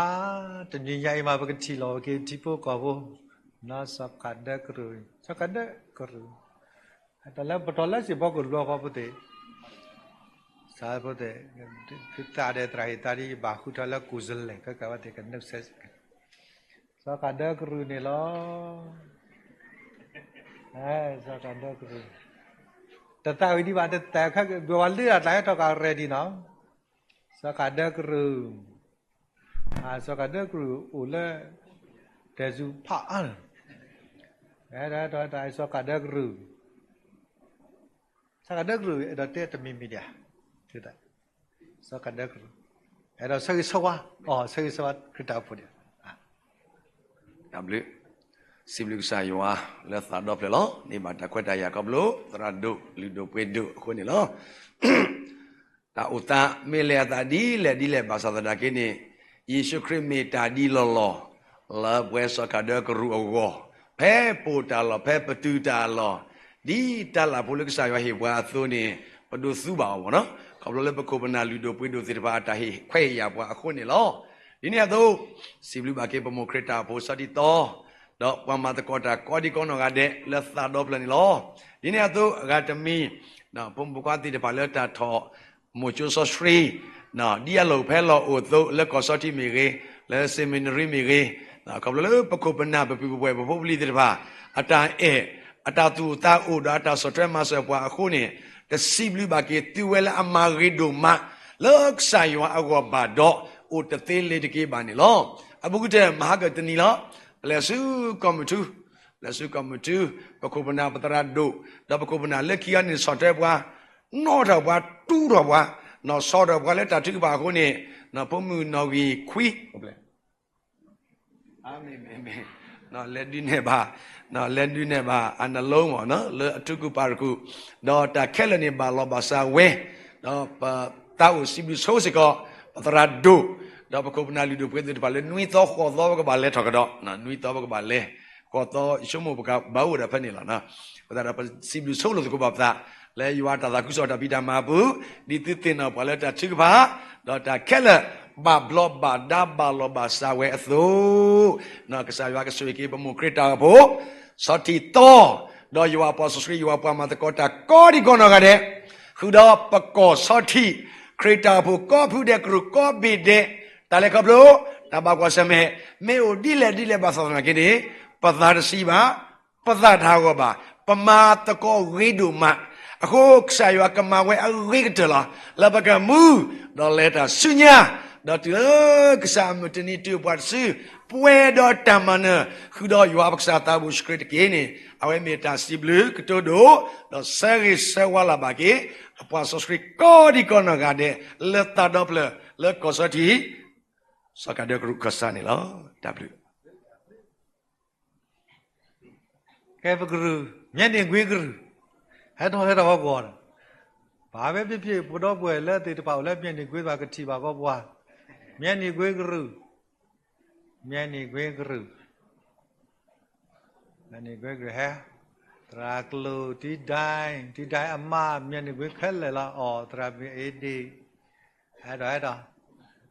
တနံၤညါအံၤမး ပကထံၣ်လီၤက့ၤထံဖိကီၢ်ဖိ နီၢ်စီၤခးဒၢကရူၢ် စီၤခးဒၢကရူၢ် တၢ်လၢပတီၢ်လၢစံၣ်ပီကီၢ်လူၤအဃိဖိသ့ၣ် စးဖိသ့ၣ် ဖုသၣ်ဒီးသရၣ်ဟ့ၣ်သါဒီး ယဘၣ်ဃုထီၣ်လၢကူၣ်စလဲၣ် ခဲကဝဲသ့ၣ်ကနုာ်ဆဲး စီၤခးဒၢကရူၢ်န့ၣ်လီၤ. စီၤခးဒၢကရူၢ် တသးဝံၤဒံးဘၣ် တသးခဲကဒွဲၣ်ဝဲလၢအတၢ်ဟဲထီၣ်ကရၢဒံးနီၤ စီၤခးဒၢကရူၢ် စီၤခးဒၢကရူၢ်အိၣ်လၢ တဲၤစူဖးအါ အဲၣ်ဒိးဟဲထီၣ်တၢ်စီၤခးဒၢကရူၢ် စီၤခးဒၢကရူၢ် အဲၣ်ဒိးတဲတမံၤမံၤဒံးဧါ စီၤခးဒၢကရူၢ် အဲၣ်ဒိးဆၢဂ့ၤဆၢဝါ အီၤဆၢဂ့ၤဆၢဝါခရံာ်တၢ်အိၣ်ဖှိၣ်ဒံး တၢ်ဘျုး စံးဘျုးကစၢ်ယွၤလၢသးဒီဖျၢၣ်လီၤ. န့ၢ်ဘၣ်တၢ်ခွဲးတၢ်ယာ်ခီဖျိ သရၣ်ဒိၣ်လုၢ်ဒိၣ်ပှ့ၤဒိၣ်အဃိန့ၣ်လီၤ. တၢ်အိၣ်သးမ့ၢ်လဲၤအသးဒ်လဲၣ်ဒ်လဲၣ်ဘၣ်ဆၣ်သနာ်က့န့ၣ် ယ့ၣ်ၡူးခရံာ်မ့ၢ်တၢ်ဒ်လီၢ်လီၢ် လၢပဝဲစီၤခးဒၢကရူၢ်အဂီၢ် ဖဲပအိၣ်တၢ်လီၢ် ဖဲပတုၤတၢ်လီၢ် ဒ်တၢ်လၢ်ဖိလၢကစၢ်ယွၤဟ့ၣ်ပှၤအသိးန့ၣ် ပဒိးသူဘၣ်အီၤမ့ၢ်နီၤ ခီဖျိလၢပခိၣ်ပနၢ်လုၢ်ဒိၣ်ပှ့ၤဒိၣ်သ့ၣ်တဖၣ်အတၢ်ဟ့ၣ်ခွဲးယာ်ပှၤအဃိန့ၣ်လီၤ. ဒ်န့ၣ်အသိး စံးဘျုးဘၣ်က့ၤပမိၢ်ခရံာ်တၢ်အိၣ်ဖှိၣ်ဆီထံသီ ဒီးပှၤမၤသကိးတၢ်ကိးဒံကိးနီၢ်ဂၤဒဲးလၢသးဒီဖျၢၣ်န့ၣ်လီၤ. ဒ်န့ၣ်အသိး အဂၤတမံၤ ဖိမုၣ်ဖိခွါသ့ၣ်တဖၣ်လၢတၢ်ထီၣ် မိၢ်ကၠိစီဆှံ ဒ်အလီၢ်ဖဲလီၢ်အိၣ်အသိး လၢကီၢ်ဆီထံမ့ၢ်ဂ့ၤ, လၢ seminary မ့ၢ်ဂ့ၤ, ခီဖျိလၢပခိၣ်ပနၢ်ပပုၢ်ပပှဲၤပဖိပလံၤသ့ၣ်တဖၣ် အတၢ်အဲၣ် အတၢ်သူၣ်အိၣ်သးအိၣ်ဒီးအတၢ်ဆီၣ်ထွဲမၤစၢၤပှၤအဃိန့ၣ် တစံးဘျုးဘၣ်က့ၤသုဝဲလၢအမၤဂ့ၤဒိၣ်မး လၢကစၢ်ယွၤအဂီၢ်ဘၣ်ဒီး အိၣ်တသ့လ့ၤတက့ၤဘၣ်န့ၣ်လီၤ. အပူၤကွံာ်တၢ်မဟါကတနံၤလီၤ. ပလဲၤဆူကီၢ်မုၢ်ထူ ပလဲၤဆူကီၢ်မုၢ်ထူ ပခိၣ်ပနၢ်ပသရၣ်ဒိၣ် ဒီးပခိၣ်ပနၢ်လၢခံဂၤန့ၣ် ဆီၣ်ထွဲပှၤ နီၣ်ထီၣ်ပှၤ တူၢ်ထီၣ်ပှၤ နီၢ်ဆီထီၣ်ပှၤလၢတၢ်ထုကဖၣ်အဃိန့ၣ် နီၢ်ဖိမုၣ်နီၢ်ဂံၢ်ခွံ လဲၤဒုးနဲၣ်ဘၣ် လဲၤဒုးနဲၣ်ဘၣ် အနလီမ့ၢ် လၢအထူးကုၢ်ပာ်တကူၣ် ဒီးတၢ်ခဲလၢာ်န့ၣ်ဘၣ်လီၤဘၣ်စးဝဲ ဒီးပသးအိၣ်စံးဘျုးဆိစ့ၢ်ကီး ပသရၣ်ဒိၣ် ဒီးပခိၣ်ပနၢ်လုၢ်ဒိၣ်ပှ့ၤဒိၣ်သ့ၣ်တဖၣ်လၢနွံသီဃိးသီပကဘၣ်လဲၤထီၣ်ကဒီး နွံသီပကဘၣ်လဲၤ ဃိးသီယဆိကမိၣ်ပကဘၣ်အိၣ်ဝဲဒၣ်ဖဲန့ၣ်လီၤ. အဃိသတးဒီးပစံးဘျုးဆိလိာ်သကိးဘၣ်ပသး လၢယွၤတၢ်သးခုကစီၣ်တၢ်ဖံးတၢ်မၤအပူၤ ဒ်သုသ့ၣ်နီၣ်ပှၤလၢတၢ်ထုကဖၣ် ဒီးတၢ်ခဲလၢာ် ဘၣ်ဘျီးဘၣ်ဒါဘၣ်လီၤဘၣ်စးဝဲအသိး ကစၢ်ယွၤကဆိၣ်ဂ့ၤက့ၤပမိၢ်ခရံာ်တၢ်အိၣ်ဖှိၣ် ဆီထံသီ ဒီးယွၤအပှၤစီဆှံ ယွၤပှၤမၤသကိးတၢ်ကိးဒံကိးနီၢ်ဂၤဒဲး ဃုာ်ဒီးပကီၢ်ဆီထံး ခရံာ်တၢ်အိၣ်ဖှိၣ်ကိးဖုဒဲးကရူၢ်ကိးဘ့ၣ်ဒဲး တၢ်လဲၤခီဖျိ တၢ်ဘၣ်ကွၢ်ဆၢၣ်မဲာ် မ့ၢ်အိၣ်ဒ်လဲၣ်ဒ်လဲၣ်ဘၣ်ဆၣ်သနာ်က့န့ၣ် ပသးတဆံးဘၣ် ပသးတဟးဂီၤဘၣ် ပမၤသကိးဂ့ၤဒိၣ်မး အဃိကစၢ်ယွၤကမၤဝဲအဂ့ၤကတၢၢ်လီၤ. လၢပကမူ ဒီးလဲၤတၢ်ဆူညါ ဒီးတုၤလၢကစၢ်အမုၢ်တနံၤတုၤပှၤတစု ပှဲၤဒီးတၢ်မၤနၢၤ ဃုာ်ဒီးယွၤပကစၢ်သးဘိၣ်ယ့ၣ်ၡူးခရံာ်တက့ၢ်န့ၣ် အဝဲမ့ၢ်တၢ်စံးဘျုးကတိၤဒိၣ် ဒီးဆၢဂ့ၤဆၢဝါလၢ်ဘၣ်က့ၤ အပှၤစီဆှံကိးဒံကိးနီၢ်ဂၤဒဲး လၢသးဒီဖျၢၣ် လၢကီၢ်ဆီထံး စီၤကၤဒၢကရူၢ်ကီၢ်ဆၣ်န့ၣ်လီၤ. တၢ်ဘျုး ကဲပကရူၢ် မၠဲၣ်နံၣ်ကွ့ကရူၢ် ဟဲထီၣ်ဟဲထီၣ်ဟီၣ်ကဝီၤဒီး ပာ်ဝဲဖံးဖံးဖိဒီပုၢ်ဝဲၢ်လၢသ့ၣ်တဖၣ်အိၣ်လၢမၠဲၣ်နံၣ်ကွ့တဖၣ်ကထံၣ်ဘၣ်ကီးပှၤ မၠဲၣ်နံၣ်ကွ့ကရူၢ် မၠဲၣ်နံၣ်ကွ့ကရူၢ် မၠဲၣ်နံၣ်ကွ့ကရူၢ်ဟဲ သရၣ်ကျိၣ် တံဒဲ တံဒဲအမါ မၠဲၣ်နံၣ်ကွ့ခဲလၢာ်လီၤ အီၣ်သရၣ်မုၣ်အ့ဒ့ၣ် အဲၣ်ဒိးအဲၣ်ဒိး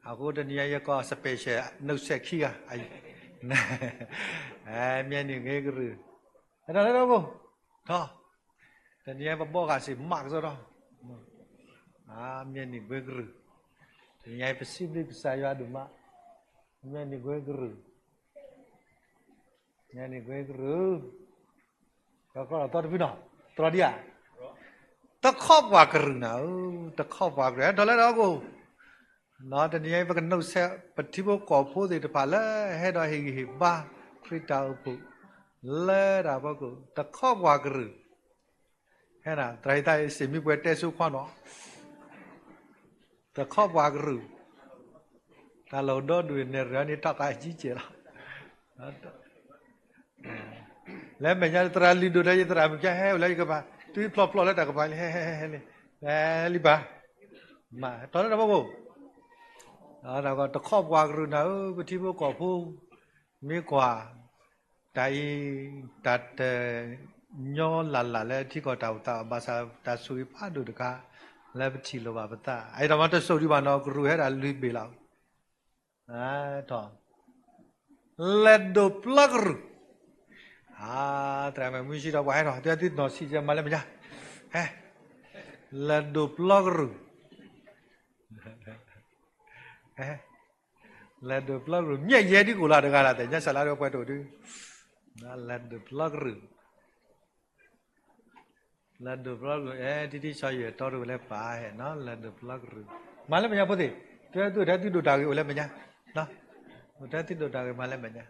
အဃိတနံၤအံၤယကီၢ် special နုတ်ဆက်ခံဂၤ မၠဲၣ်နံၣ်ကွ့ကရူၢ် အဲၣ်ဒိးအဲၣ်ဒိးကိၢ် ထီၣ် တနံၤအံၤပဘီဃာ်စ့ၢ်မးကစီဒီ မၠဲၣ်နံၣ်ကွ့ကရူၢ် တနံၤအံၤပစံးဘျုးကစၢ်ယွၤဒိၣ်မး မၠဲၣ်နံၣ်ကွ့ကရူၢ် မၠဲၣ်နံၣ်ကွ့ကရူၢ် ကီၢ်သီတဖုနီၤ တြီဒံဧါ တခီပှၤကရူၢ်နၤဧၢ တခီပှၤကရူၢ် အဲၣ်ဒိးလဲၣ်ဒိးကိၢ် တနံၤအံၤပကနုတ်ဆက် ပထံဖိကီၢ်ဖိသ့ၣ်တဖၣ်လၢဟဲဒီးဟ့ၣ်ဂံၢ်ဟ့ၣ်ဘါ ခရံာ်တၢ်အိၣ်ဖှိၣ် လၢတၢ်ဖီခိၣ် တခီပှၤကရူၢ် ဟဲနၤ သရၣ်ဟံသးအံၤ စ့ၢ်မံပှဲၤတဲဆိခွါနီၤ တခီပှၤကရူၢ် တၢ်လီၢ်ဒီဒူၣ်န့ၣ် ရၢန့ၣ်ထီၣ်ကးအကံကဲးလီၤ တ လၢမဲာ်ညါသရၣ်လုၢ်ဒိၣ်လၢယသရၣ်မုၣ်ကဟဲအိၣ်လၢယကပၤ, တုၤဖျီဖျီလၢတၢ်ကပၤလံ, ဟဲဟဲဟဲလံ, ဟဲလံဘၣ်, မၤတီလၢတၢ်ဖီခိၣ်, တၢ်ကီတခီပှၤကရူၢ်နၤဧၢ, ပထံဖိကီၢ်ဖိ, မ့ၢ်ကွၢ်, တၢ်အံၤ, တၢ်တညီလၢ်လၢ်လၢထံကီၢ်တၢ်အိၣ်သး ဘၣ်ဆၣ် တၢ်ဆိၣ်ဂ့ၤဖးဒိၣ်တခါ, လၢပထံၣ်လိာ်ဘၣ်ပသး, အအံၤဒီးမၤတစိၢ်ဒံးဘၣ်နီၤ, ကရူၢ်ဟဲဒၣ်လွံၢ်ဘ့ၣ်လီၤ ထီၣ်, လဲၤဒိးပျီကရူၢ်, သရၣ်မုၣ်မုၢ်ဆံးဒီးပှၤဟဲထီၣ်, တုၤသုနီၢ်ဆံးကဲမၤလၢမဲာ်ညါ, ဟဲ, လဲၤဒိးပျီကရူၢ်, ဟဲ, လဲၤဒိးပျီကရူၢ်, မ့ၢ်ယဲဒ်ကိၣ်လီၤတဂၤလၢ် သ့ၣ်ညါစၢ်လၢအပှဲၤတအိၣ်ဒုး, လဲၤဒိးပျီကရူၢ် လဲၤဒိးပျီကရူၢ်, အဲ ထံထံဆၢယဲၢ်တီတဝဲလၢပာ်ဟဲနီၤ, လဲၤဒိးပျီကရူၢ်, မၤလၢမဲာ်ညါဖိသ့ၣ်, တုၤသုအိၣ်ထဲသုဒိၣ်တၢ်ဂ့ၢ်အိၣ်လၢမဲာ်ညါ, အိၣ်ထဲသုဒိၣ်တၢ်ဂ့ၢ်မၤလၢမဲာ်ညါ,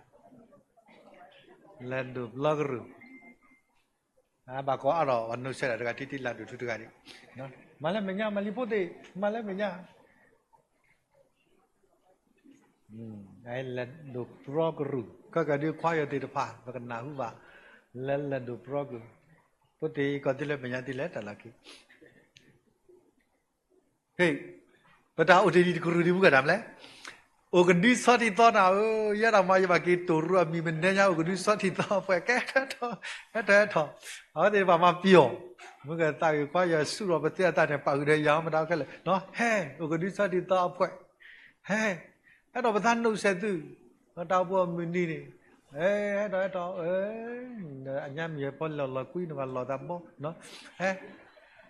လဲၤဒိးပျီကရူၢ်, ဘၣ်ကိးအါထီၣ် ပှၤနိးဆဲးတၢ်တဂၤ ထံထံလၢ်ဒိၣ်ထူတဂၤဒံး, မၤလၢမဲာ်ညါ မၤလံဖိသ့ၣ်, မၤလၢမဲာ်ညါ လဲၤဒိးပျီကရူၢ်, ခဲကဒုးခွါယီၤသ့ၣ်တဖၣ် ပကနၢ်ဟူဘၣ်, လဲၤလဲၤဒိးပျီကရူၢ်, ဖိသ့ၣ်ကီၢ်သ့ၣ်လၢမဲာ်ညါသ့ၣ်လဲၤတၢ်လီၢ်ခံ, ဟ့ၣ်, ပတၢ်အိၣ်တ့ၢ်ဒံးတကရူၢ်ဒံးမူကတၢ်မလဲၣ်, အိၣ်ကဒုဆီထံသီနၤဧၢ, ယဲဒၣ်မၤယဘၣ်က့ၤတိၢ်ရူအမံၤမနုၤညါ အိၣ်ကဒုဆီထံသီအဖှဲး ကဲထီၣ်ထီၣ်, ဟဲထီၣ်ဟဲထီၣ်, အဝဲသ့ၣ်တဖၣ်မၤပျီၤ, မုၢ်ကသးဂ့ၤခွါယီၤဆူၣ်ထီၣ်ပသ့အသးန့ၣ် ပာ်ဃုာ်ဒီးယၤမတၤခဲလၢာ်, ဟဲ, အိၣ်ကဒုဆီထံသီအဖှဲး, ဟဲ, ဟဲထီၣ်ပသးနိးဆဲးသု, တၢ်အိၣ်ဖှိၣ်အမုၢ်နံၤန့ၣ်, ဟဲထီၣ်ဟဲထီၣ်, အညါမ့ၢ်ဟဲဖီလီၤလီၤကွံ နဘၣ်လီၤသးဘီ, ဟဲ,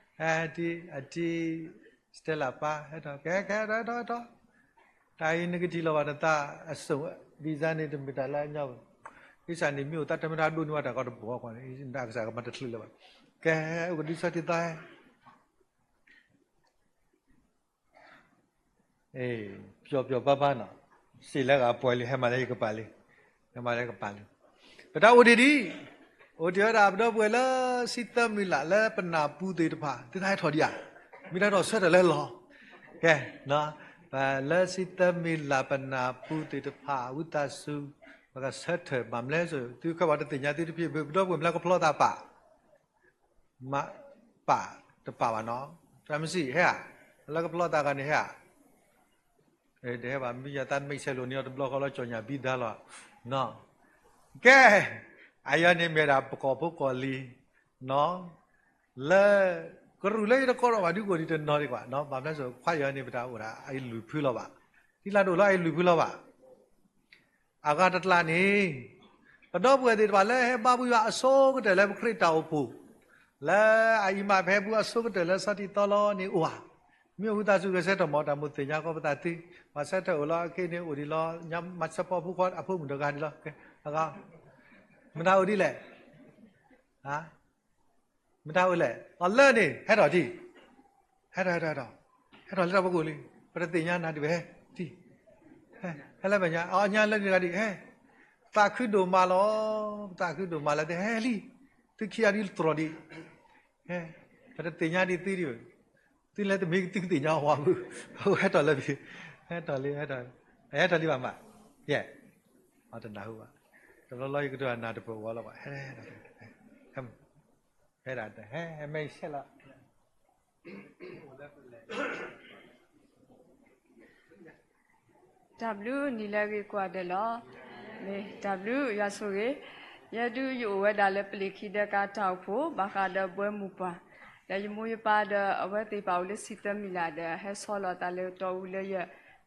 ဟဲ, အတံၤ, အတံၤ, စတဲလၢပၢ် ဟဲထီၣ် ကဲ ကဲ ဟဲထီၣ် ဟဲထီၣ် ဟဲထီၣ်, တၢ်အံၤနကထံၣ်လီၤဘၣ်နသးအစိၣ်, ဘံစၢ်န့ၣ်တမ့ၢ်တၢ်လၢအညီဘၣ်, ဘံစၢ်န့ၣ်မ့ၢ်အိၣ်သးတမ့ၢ်တၢ်ဒိၣ်န့ၢ်ဝဲတၢ်ကီတဘီကွၢ်န့ၣ် ဒၣ်ကစၢ်ကမၤတချုးလၢၤဘၣ်, ကဲ အိၣ်ကဒုဆီထံသီဟဲ ပျီၤပျီၤပါပါနီၤ, စံးလၢဂၤပှဲၤလံ ဟဲမၤလၢယကပၤလံ, ဟဲမၤလၢယကပၤလံ, ပတၢ်အိၣ်တ့ၢ်ဒံး, အိၣ်တ့ၢ်ဝဲဒၣ်ပဒီပုၢ်ဝဲၢ်လၢ ဆံသၢမံၤလၢ်လၢပနၢ်ပူၤသ့ၣ်တဖၣ် သုတၢ်ဟဲထီၣ်ဒံးဧါ, မ့ၢ်တၢ်ထီၣ်ဆၢထၢၣ်လၢလီၤ, ကဲ, လၢဆံသၢမံၤလၢ်ပနၢ်ပူၤသ့ၣ်တဖၣ် ဝံသးစူၤ, ပကဆၢထၢၣ်ဘၣ်မလဲၣ်, သုခဲဘၣ်တသ့ၣ်ညါသုတဖၣ် ပဒီပုၢ်ဝဲၢ်မ့ၢ်လၢကဖျီသးပာ် မ့ၢ်ပာ်တပာ်ဘၣ်နီၤ, တမ့ၢ်စံးဟဲဧါ, လၢကဖျီသးဂၤန့ၣ်ဟဲဧါ, တဟဲဘၣ် မ့ၢ်ယသးမ့ၢ်ဆဲးလိာ်န့ၣ် တဘျီဃီလီၤ ကၠီၣ်ညၣ်ဘံဒၣ်လီၤ, ကဲ, အယၤန့ၣ်မ့ၢ်ဒၣ်ပကီၢ်ဖိကီၢ်လံၤ, လၢ ကရူၢ်လၢယတကိးထီၣ်ဘၣ်ဒုးကိးဒံးတနီၤဒံးကွၢ်, ဘၣ်မနုၤစိၤ ခွါယီၤန့ၣ် ပတၢ်အိၣ်ဒၣ်အံၤလွံၢ်ဖုလီၤဘၣ်, ထံလၢဒိၣ်လီၤအံၤလွံၢ်ဖုလီၤဘၣ် အဂၤတကျါန့ၣ်, ပဒီပုၢ်ဝဲၢ်သ့ၣ်တဖၣ်လၢဟဲဘါဘူယွၤအဆိကတၢၢ်လၢပခရံာ်တၢ်အိၣ်ဖှိၣ်, လၢအအံၤမ့ၢ်ဖဲဘူအဆိကတၢၢ်လၢဆီထံသီလီၤန့ၣ်အိၣ်ဧါ, မ့ၢ်ဝံသးစူၤဂဲၤဆၢထၢၣ်မ့ၢ်တၢ်မိၣ်သ့ၣ်ညါကီးပသးသု, ပှၤဆၢထၢၣ်အိၣ်လီၤအခံန့ၣ်အိၣ်ဒံးလီၤ, ညါမၤဆၢဖီဖိခွါအဖိမုၣ်တဂၤဒံးလီၤ, အဂၤ, မတၤအိၣ်ဒ်လဲၣ် မတၤအိၣ်လဲၣ်, အလၢန့ၣ် ဟဲထီၣ်ဒံး, ဟဲထီၣ် ဟဲထီၣ် ဟဲထီၣ်လၢတၢ်ဖီခိၣ်လံ, ပတသ့ၣ်ညါနၤဒံးဘၣ်ဟဲ, ဟဲလၢမဲာ်ညါ အညါလၢန့ၣ်တဂၤဒံး ဟဲ, သးခုဒိၣ်မးလီၤ, ပသးခုဒိၣ်မးလၢတဟဲလံ, သုခံဂၤဒ်တြီၤဒံး, ဟဲ, ပတသ့ၣ်ညါဒံးသုဒံး, သုလဲၤတမ့ၢ်သုကသ့ၣ်ညါဝဲဘၣ်, ဟဲထီၣ်လၢဖဲ, ဟဲထီၣ်လံ ဟဲထီၣ်, ဟဲထီၣ်လံဘၣ်မး, ယဲ, အတနၢ်ဟူဘၣ်, တဘျီလီၤယကတိၤနၤတပၢၢ်ဝဲလီၤဘၣ်, ဟဲ, ဟဲ, ဟဲဒၣ် ဟဲ ဟဲမ့ၢ်ဆဲးလီၤ တၢ်ဘျုးနံၤလၢအဂ့ၤကိးဂၤဒဲးလီၤ. မ့ၢ်တၢ်ဘျုးယွၤဆိၣ်ဂ့ၤ, ယဲဒုးယအိၣ်ဝဲဒၣ်လၢပလံၤခံဒၢကါတၢ်အိၣ်ဖှိၣ် ဘၣ်ဃးဒီးဘှဲမုၢ်ပှၢ်, ဒီးယမိၢ်ယပၢ်ဒီးအဝဲသ့ၣ်ပာ်အိၣ်လၢဆံသၢမံၤလၢ်ဒီး ဟဲဆီလီၤသးလၢတီအူလၢယ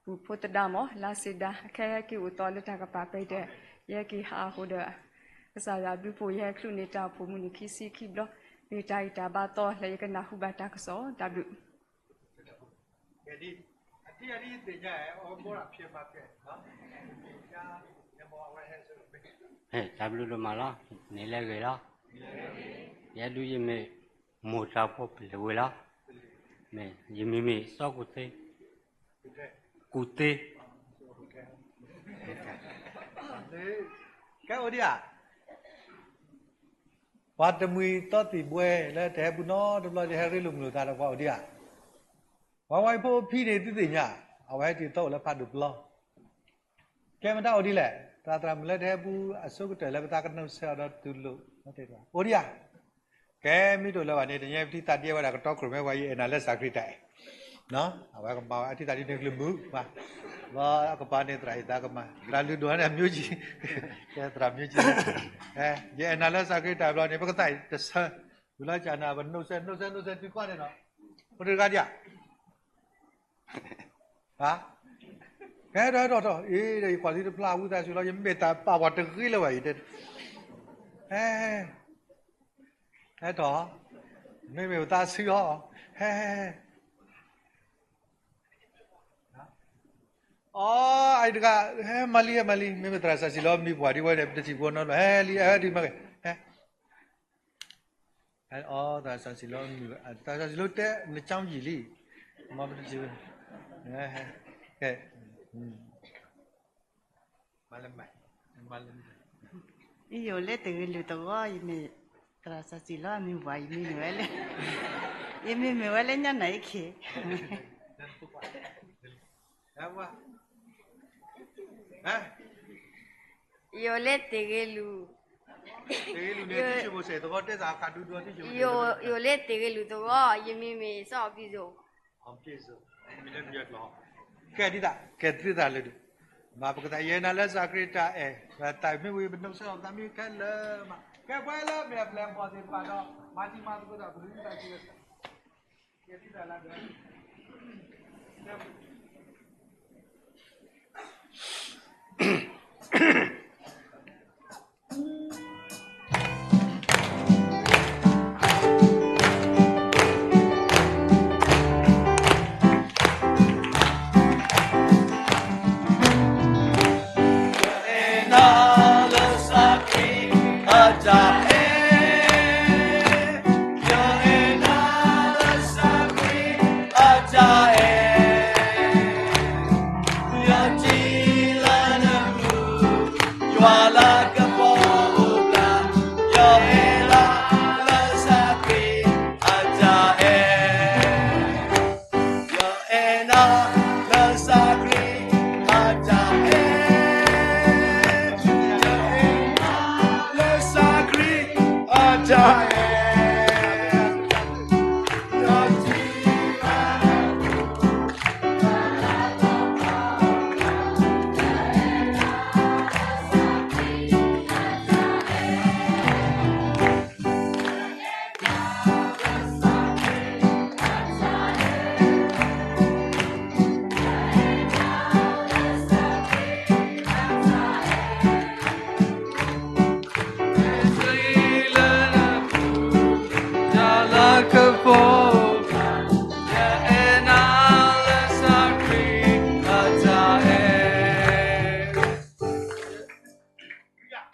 ပူၤဖိသဒါမး လါစ့ဒါ ခဲဟဲက့ၤအိၣ်သီလၢတၢ်ကပၤပဲဒီး ယဟဲက့ၤဟးအဃိဒီး ကစၢ်ယွၤဘျုးဖှိၣ်ယဟဲချုးန့ၢ်တၢ်အိၣ်ဖှိၣ်မုၢ်နံၤခံဆံခံဘျီ, မ့ၢ်တၢ်ဂံၢ်တၢ်ဘါသီလၢယကနၢ်ဟူဘၣ်တၢ်ကစီၣ် တၢ်ဘျုး တၢ်ဘျုးဒိၣ်မးလီၤ, နံၤလၢအဂ့ၤလီၤ, ယဲဒုးယမ့ၢ်မိၢ်တၢ်ဖိပလဲၤဝဲလီၤ, မ့ၢ်ယမံၤမ့ၢ်စီၤကူၣ်သ့, ကူၣ်သ့, ကဲအိၣ်ဒံးဧါ ပှၤတမှံၤသီသံၣ်ဘှဲလၢတဟဲဘူးနီတဘျီ တဟဲရ့လိာ်မုာ်လိာ်သးဒီးပှၤအိၣ်ဒံးဧါ, ပှၤဝဲဖိဖံန့ၣ်သုသ့ၣ်ညါ, အဝဲဟဲတ့ၢ်သီအိၣ်လၢဖးဒိၣ်ပျီ, ကဲမတၤအိၣ်ဒ်လဲၣ် သရၣ်သရၣ်မုၣ်လၢတဟဲပူအဆိကတၢၢ်လၢပသးကနုာ်ဆဲးအီၤဒီးတူၢ်လိာ်, အိၣ်ဒံးဧါ. ကဲမ့ၢ်တအိၣ်လၢၤဘၣ်န့ၣ် တနံၤအံၤပထံၣ်သးဒ်ဝဲဒၣ်ကတီကြၢးမ့ၢ်ပှၤ ယအဲၣ်နၤလၢစၢ်ခရံာ်တၢ်အဲၣ်, အဝဲကမၤဝဲအထံၣ်သးဒ်န့ၣ်ကလုၢ်မုာ်မး, လီၤအကပၤန့ၣ်သရၣ်အံၤသးကမၤ သရၣ်လုၢ်ဒိၣ်န့ၣ် မျိုးကြီး, သရၣ်မျိုးကြီး, ယအဲၣ်နၤလၢစၢ်ခရံာ်တၢ်ဘျီန့ၣ် ပကသးတဆၢ, ဝံၤလီၤကနၤ ပနုာ်ဆဲး နုာ်ဆဲး နုာ်ဆဲးတုၤကွၢ်န့ၣ်ဒီး, ပတဂၤဒံးဧါ ကဲဒီးဒီးဒီး အ့ ဒီးယကွၢ်သုတဖျါဝံသးစူၤလီၤ ယမ့ၢ်တၢ်ပာ်ပှၤတဂ့ၤလၢၤဘၣ်အံၤ, ဟဲ, ဟဲထီၣ်, မ့မ့ၢ်ပသးဆံးအီၤ, ဟဲ, အီ အအံၤတဂၤ, ဟဲမၤလံ ဟဲမၤလံ မ့မ့ၢ်သရၣ်စီဆှံလီၤမံၤပှၢ်ဒ်ဝဲန့ၣ် ပတထံၣ်ဖိနီတဘျီ ဟဲလံ ဟဲဒ်မးက့ၤ, ဟဲ အီ သရၣ်စီဆှံလီၤမံၤ, သရၣ်စီဆှံလီၤတဲ နကၠီယံာ်လံ, မ့ၢ်ပတထံၣ်ဖိ, ကဲ, ယအိၣ်လၢတဂ့ၤလုၢ်တဂီၢ် ယမ့ၢ်သရၣ်စီဆှံလီၤမံၤပှၢ် ယမံၤမ့ၢ်ဝဲလၢ, ယမံၤမ့ၢ်ဝဲလၢညါနၤအံၤခ့ ယအိၣ်လၢတဂ့ၤလုၢ်, ယအိၣ်လၢတဂ့ၤလုၢ်တဂီၢ် ယမံၤမ့ၢ်စီၤအီၤဖံစိၤ, ကဲဒ်သး ကဲသုသးလၢဒုး, မ့ၢ်ပကသးယဲနၤလၢစၢ်ခရံာ်တၢ်အဲၣ် ပသးမ့ၢ်ဝံၤ ပနုာ်ဆဲးအီၤ ပသးမ့ၢ်ခဲလၢာ်မး, ကဲပှၤလၢမ့ၢ်အပျဲၢ်အဘီၣ်သ့ၣ်တဖၣ်ဒီး မၤတံၤမၤသကိးတၢ် ပကလုၢ်တၢ်စံးဝဲ ကဲသုသးလၢဒုး ယအဲၣ်နၤလၢစၢ်ခရံာ်အတၢ်အဲၣ်, ယအဲၣ်နၤလၢစၢ်ခရံာ်အတၢ်အဲၣ်, ယထံၣ်လၢနပူၤ ယွၤလၤကပီၤအိၣ်ဘျါ, ယအဲၣ်နၤလၢစၢ်ခရံာ်အတၢ်အဲၣ် ယအဲၣ်နၤလၢစၢ်ခရံာ်အတၢ်အဲၣ်, ယအဲၣ်နၤလၢစၢ်ခရံာ်အတၢ်အဲၣ်, ယထ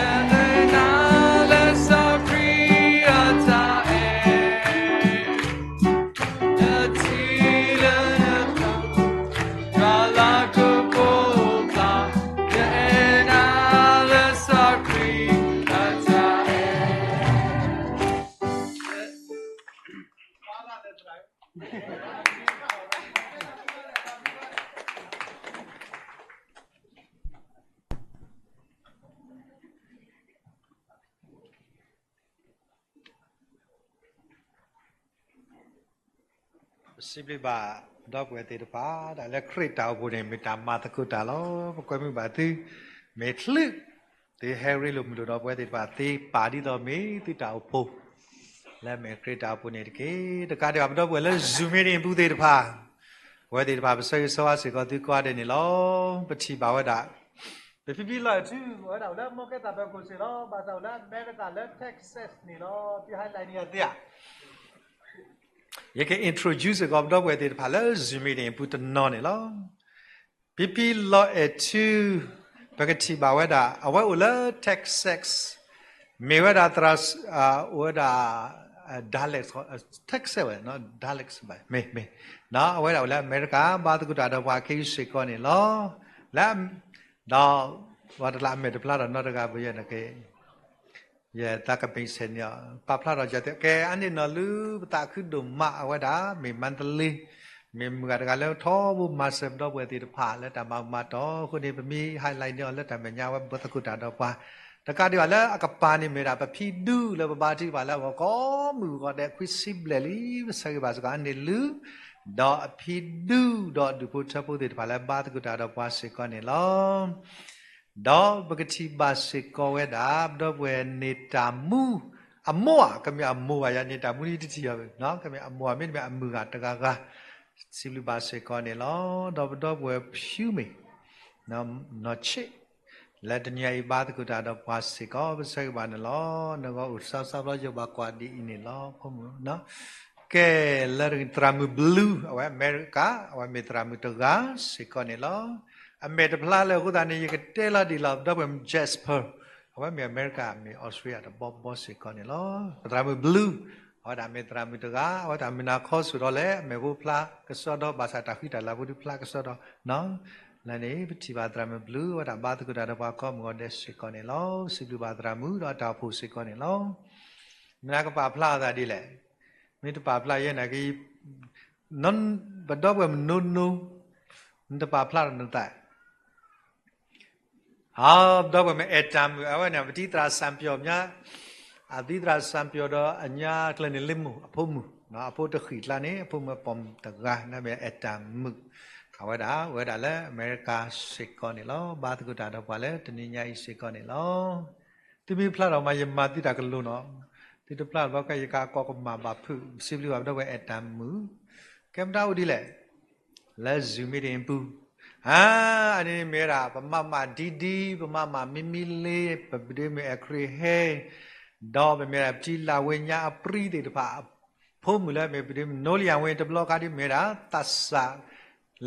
ံၣ်လၢ ပစံးဘျုးဘၣ် ဒီပုၢ်ဝဲၢ်သ့ၣ်တဖၣ် တၢ်လၢခရံာ်တၢ်အိၣ်ဖှိၣ်န့ၣ် မ့ၢ်တၢ်မၤသကိးတၢ်လီၤ. ပကွဲမုာ်ဘၣ်သု မ့ၢ်ချုး သုဟဲရ့လိာ်မုာ်လိာ်ဒီးပဝဲသ့ၣ်တဖၣ် သ့ပာ်ဒ်သိးမ့ၢ်သုတၢ်အိၣ်ဖှိၣ် လၢမ့ၢ်ခရံာ်တၢ်အိၣ်ဖှိၣ်န့ၣ်တက့ၢ်. တကးဒံးဘၣ် ပဒီပုၢ်ဝဲၢ်လၢ Zoom meeting အပူၤသ့ၣ်တဖၣ် ပဝဲသ့ၣ်တဖၣ် ပဆၢဂ့ၤဆၢဝါစ့ၢ်ကီးသုကိးဂၤဒဲးန့ၣ်လီၤ. ပထံၣ်ဘၣ်ဝဲဒၣ် ပဖံဖံလီၤအဲၣ်ထူ ဝဲဒၣ်အိၣ်လၢမီကဲသးဖဲကိးစ့ၢ်လီၤ. ဘၣ်ဆၣ်အိၣ်လၢအမဲရကၤလၢ Texas န့ၣ်လီၤ. သုဟဲလၢနံၤအသ့ဧါ. ယက introduce စ့ၢ်ကီး ပဒီပုၢ်ဝဲၢ်သ့ၣ်တဖၣ်လၢ Zoom meeting အပူၤတနီၤန့ၣ်လီၤ. ဖံဖံလီၤအဲၣ်ထူ ပကထံၣ်ဘၣ်ဝဲဒၣ် အဝဲအိၣ်လၢ Texas မ့ၢ်ဝဲဒၣ်သရၣ် အိၣ်ဝဲဒၣ် Dallas Texas ဝဲ Dallas ဘၣ် မ့ၢ်မ့ၢ် အဝဲဒၣ်အိၣ်လၢအမဲရကၤ ဘၣ်သကိးတၢ်ဒီးပှၤခ့ယုၢ်စ့ၢ်ကီးန့ၣ်လီၤ. လၢ ဒီး ပှၤတလးအမဲာ်တဖျါဒီးနီတဂၤပယဲၢ်နက့ၤ ယသးကမ့ၢ်ဆဲးန့ၣ် ပာ်ဖျါထီၣ်ကသ့ ကဲ အန့ၣ်နီၢ်လူ ပသးခုဒိၣ်မး အဝဲဒၣ် မ့ၢ်မါတလ့ မ့ၢ်မုၢ်ဂၤတဂၤလၢထီဘိမၤစၢၤပဒီပုၢ်ဝဲၢ်သ့ၣ်တဖၣ်လၢတၢ်မၤမၤတီၢ်အဃိန့ၣ် ပမ့ၢ် highlight န့ၢ်အီၤလၢတၢ်မဲာ်ညါဝဲ ဘၢသကိးတၢ်ဒီးပှၤ တကးဒံးဘၣ်လၢအကပၤန့ၣ်မ့ၢ်ဒၣ် ပဖံဒူလၢပဘါထုကဖၣ်လၢအဂီၢ်ကိးမုၢ်ဂီၤဒဲး ခွံဆံဘျဲၣ်လံ ပဆၢဂ့ၤဘၣ်စ့ၢ်ကီးအန့ၣ်လူ ဒီးအဖံဒူ ဒီးဒူၣ်ဖိထၢဖိသ့ၣ်တဖၣ်လၢဘါသကိးတၢ်ဒီးပှၤစ့ၢ်ကီးန့ၣ်လီၤ. ဒီးပကထံၣ်ဘၣ်စ့ၢ်ကီးဝဲဒၣ် ပဒီပုၢ်ဝဲၢ်န့ၣ်တၢ်မူ အမိၢ်ဧါ ကမ့ၢ်အမိၢ်ဘၣ်ယၤန့ၣ် တၢ်မူန့ၣ်တထံၣ်အီၤ ကမ့ၢ်အမိၢ်ဧါ မ့တမ့ၢ်အမုၢ်ဂၤတဂၤဂၤ စံးဘျုးဘၣ်စ့ၢ်ကီးန့ၣ်လီၤ. ဒီးပဒီပုၢ်ဝဲၢ်ဖၠူမ့ၢ် နီၢ်ဆ့ၣ် လၢတနံၤညါအံၤဘါသကိးတၢ်ဒီးပှၤစ့ၢ်ကီး ပဆၢဂ့ၤဘၣ်န့ၣ်လီၤ. နဂီၢ်အိၣ်စါစါဘျီယဘၣ်ကွၢ်ဒ်အံၤန့ၣ်လီၤ ဖိမုၣ် ကဲ လၢသရၣ်မုၣ် Blue အဝဲအမဲရကၤ အဝဲမ့ၢ်သရၣ်မုၣ်တဂၤစ့ၢ်ကီးန့ၣ်လီၤ. အမဲာ်တဖျါလၢအဃိသတးန့ၣ် ယကတဲလီၤဒံးလီၤ ပဒီပုၢ်ဝဲၢ် Jasper အဝဲမ့ၢ်အမဲရကၤ မ့ၢ်အီစထြ့လယါတဘီဘီစ့ၢ်ကီးန့ၣ်လီၤ. ပသရၣ်မုၣ် Blue အဝဲဒၣ်မ့ၢ်သရၣ်မုၣ်တဂၤ အဝဲတၢ်မုၢ်နၤခီဆူၣ်ဒီးလဲၣ် အမဲာ်ဖိဖျါကစီဒီ ဘၣ်ဆၣ်တၢ်ဃံတၢ်လၤဖိဒုးဖျါကစီဒီ လၢန့ၣ် ပထံၣ်ဘၣ်သရၣ်မုၣ် Blue အဝဲဒၣ်ဘါသကိးတၢ်ဒီးပှၤကိးမုၢ်ဂီၤဒဲးစ့ၢ်ကီးန့ၣ်လီၤ. စံးဘျုးဘၣ်သရၣ်မုၣ်ဒီးအတၢ်အိၣ်ဖှိၣ်စ့ၢ်ကီးန့ၣ်လီၤ. မ့ၢ်နကပာ်ဖျါအသးဒ်လဲၣ်, မ့ၢ်တပာ်ဖျါယဲၢ်နက့, ပဒီပုၢ်ဝဲၢ်မနုၤနုၤ, နတပာ်ဖျါဒီးနသး, ပဒီပုၢ်ဝဲၢ်မ့ၢ်အဲၣ်တၢ်မုာ် အဝဲန့ၣ် ပတံၤသရၣ်စံပျီၢ်မၠါ, အသံသရၣ်စံပျီၢ်ဒီးအညါကျဲန့ၣ်လ့မိၢ် အဖိမုၣ်, အဖိတဃံၣ်ကျါန့ၣ် အဖိမုၣ်အပိာ်မုၣ်တဂၤ နမ့ၢ်အဲၣ်တၢ်မုာ်, အဝဲဒၣ် ဝဲဒၣ်လၢအမဲရကၤစ့ၢ်ကီးန့ၣ်လီၤ. ဘါသကိးတၢ်ဒီးပှၤလၢတနံၤညါအံၤစ့ၢ်ကီးန့ၣ်လီၤ. သုမ့ၢ်ဖျါထီၣ်မး ယမၤသုတၢ်ကလိၤနီၤ, သုတဖျါထီၣ်ဘၣ်ကယကကိးကမၣ်ဘၣ်ဖုး, စံးဘျုးဘၣ်ပဒီပုၢ်ဝဲၢ်အဲၣ်တၢ်မုာ်, ကဲမတၤအိၣ်ဒ်လဲၣ် လၢ Zoom meeting ပူၤ, အန့ၣ်မ့ၢ်ဝဲဒၣ် ပမၤမၤဒ်ဒ် ပမၤမၤမံမံလ့ ပပဒ့မ့ၢ်အဲၣ်ခရံာ်ဟဲ, ဒီးပမ့ၢ်ဝဲဒၣ်ပထံလၢ်ဝ့ညါအပြံသ့ၣ်တဖၣ်, ဖိမုၣ်လၢမ့ၢ်ပဒ့မ့ၢ်နိလံယၤဝ့ တဘျီခါဒ်မ့ၢ်ဝဲဒၣ် သးစၢ်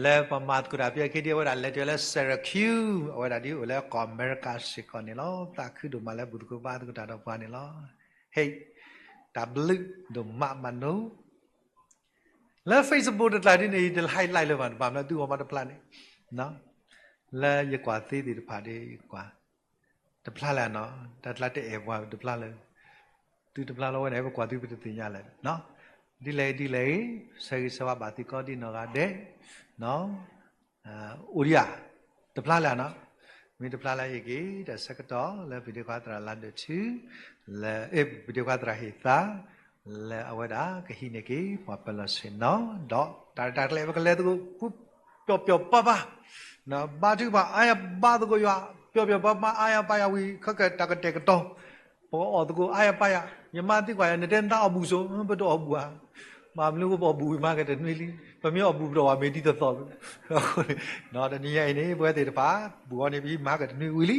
လၢပမၤသကိးတၢ်ဖဲအခံဒ် အဝဲဒၣ်လဲၤတုၤလၢ Syracuse အဝဲဒၣ်ဒ်အိၣ်လၢကီၢ်အမဲရကၤစ့ၢ်ကီးန့ၣ်လီၤ. သးခုဒိၣ်မးလၢဘူၣ်သကိးဘါသကိးတၢ်ဒီးပှၤန့ၣ်လီၤ. ဟဲ, တၢ်ဘျုးဒိၣ်မးမးနီၤ လၢ Facebook တကျါဒ်န့ၣ် ယတ highlight လၢၤဘၣ်, တဘၣ်မနုၤသုဂီၢ်မးတဖျါန့ၣ်, လၢယကွၢ်သ့သ့ၣ်တဖၣ်ဒီးယကွၢ်, တဖျါလၢၤနီၤ, တၢ်ကျါတအဲၣ်ပှၤတဖျါလၢၤ, သုတဖျါလီၤဝဲန့ၣ် ပကွၢ်သုပတသ့ၣ်ညါလၢၤ, ဒ်လဲၣ်ဒ်လဲၣ်ဂ့ၤ, ဆၢဂ့ၤဆၢဝါဘၣ်သုကိးဒံးနီၢ်ဂၤဒဲး, အိၣ်ဒံးဧါ, တဖျါလၢၤနီၤ, မ့ၢ်တဖျါလၢၤအံၤက့ၤ တၢ်ဆၢကတီၢ်လၢပဒ့ခွါသရၣ်လါဒိၣ်ထူ, လၢ ပဒ့ခွါသရၣ်ဟ့ၣ်သါ, လၢအဝဲဒၣ်ကဟံးန့ၢ်က့ၤ ပှၤပၢၤလီၢ်ဆ့ၣ်နီၤ, ဒီးတၢ်ရဲၣ်တၢ်ကျဲၤပကလဲၤသကိး ပျီၣ်ပျီၣ်ပါပါ, ဘါထုကဖၣ်အါယၤဘါသကိးယွၤ, ပျီၣ်ပျီၣ်ပါပါအါယၤဘါယွၤဝံၤ ခဲကတၢၢ်ကတဲာ်ကတီၤ, ပကအီၣ်သကိးအါယၤပါယၤ, ယမါသံကွၢ်ယၤ နတဲနတၢ်အီၣ်ဘူၣ်စိ, ပတအီၣ်ဘူၣ်ဧါ, မ့ၢ်မနုၤဃိပအီၣ်ဘူၣ်ဝံၤမၤကတနွံလံ, ပမ့ၢ်အီၣ်ဘူၣ်ပတအီၣ်ဘၣ်မ့ၢ်ဒ်သိးသိး, တနံၤညါအံၤန့ၣ် ပဝဲသ့ၣ်တဖၣ် ဘူၣ်အီၤန့ၣ် ပဟံးမၤကတနွံဝံၤလံ,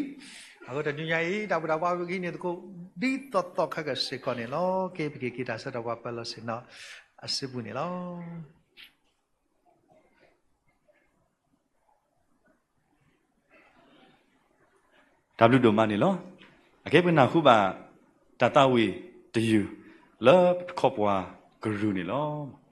အဃိတနံၤညါအံၤ တၢ်ဘူၣ်တၢ်ဘါပကဟံးန့ၢ်သကိး ဒ်သိးသိးခဲကစ့ၢ်ကီးန့ၣ်လီၤ. က့ၤပက့ၤက့ၤတၢ်ဆၢကတီၢ်ပှၤပၢၤလီၢ်ဆ့ၣ်နီၤ အစုပူၤန့ၣ်လီၤ. တၢ်ဘျုးဒိၣ်မးန့ၣ်လီၤ. အကဲပနၢ်ဟူဘၣ် တၢ်သးဝံၣ်တယုၢ် လၢပတခီပှၤကရူၢ်န့ၣ်လီၤ.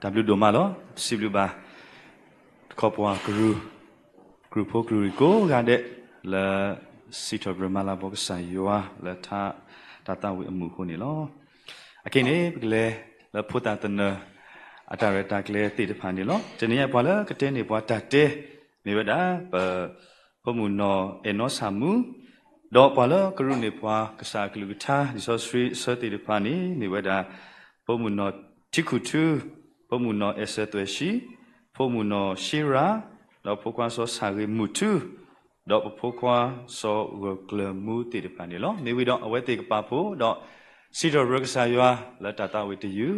တၢ်ဘျုးဒိၣ်မးလီၤ. ပစံးဘျုးဘၣ် တခီပှၤကရူၢ်, ကရူၢ်ဖိကရူၢ်ရံၣ်ကိးဂၤဒဲး လၢစံးထီၣ်ပတြၢၤမၤလၤကပီၤကစၢ်ယွၤ လၢတၢ်သးဝံၣ်အမူးအဃိန့ၣ်လီၤ. အခဲအံၤန့ၣ် ပကလဲၤလၢဖိသၣ်သနၢၣ် အတၢ်ရဲၣ်တၢ်ကျဲၤသ့ၣ်တဖၣ်န့ၣ်လီၤ. တနံၤအံၤပှၤလၢကတဲန့ၢ်ပှၤတၢ်တဲ မ့ၢ်ဝဲဒၣ် ပဖိမုၣ်နီၢ်အဲၣ်နီဆၣ်မူ, ဒီးပှၤလၢကရူၢ်န့ၢ်ပှၤကစၢ်အကလုၢ်ကထါ လံာ်စီဆှံအဆၢသ့ၣ်တဖၣ်န့ၣ် မ့ၢ်ဝဲဒၣ် ဖိမုၣ်နီၢ်ထံခုၣ်ထူ, ဖိမုၣ်နီၢ်အဲၣ်စၢၤသွဲၣ်ၡံ, ဖိမုၣ်နီၢ်ရှ့ရၤ, ဒီးဖိခွါစီၤဆၣ်ဂ့ၤမုၢ်ထူ, ဒီးပဖိခွါစီၤဂၢၢ်ကျၢၤမူသ့ၣ်တဖၣ်န့ၣ်လီၤ. မ့ၢ်ဝံၤဒီးအဝဲသ့ၣ်ကပာ်ဖှိၣ်ဒီး စံးထီၣ်ပတြၢၤကစၢ်ယွၤလၢတၢ်သးဝံၣ်တယုၢ်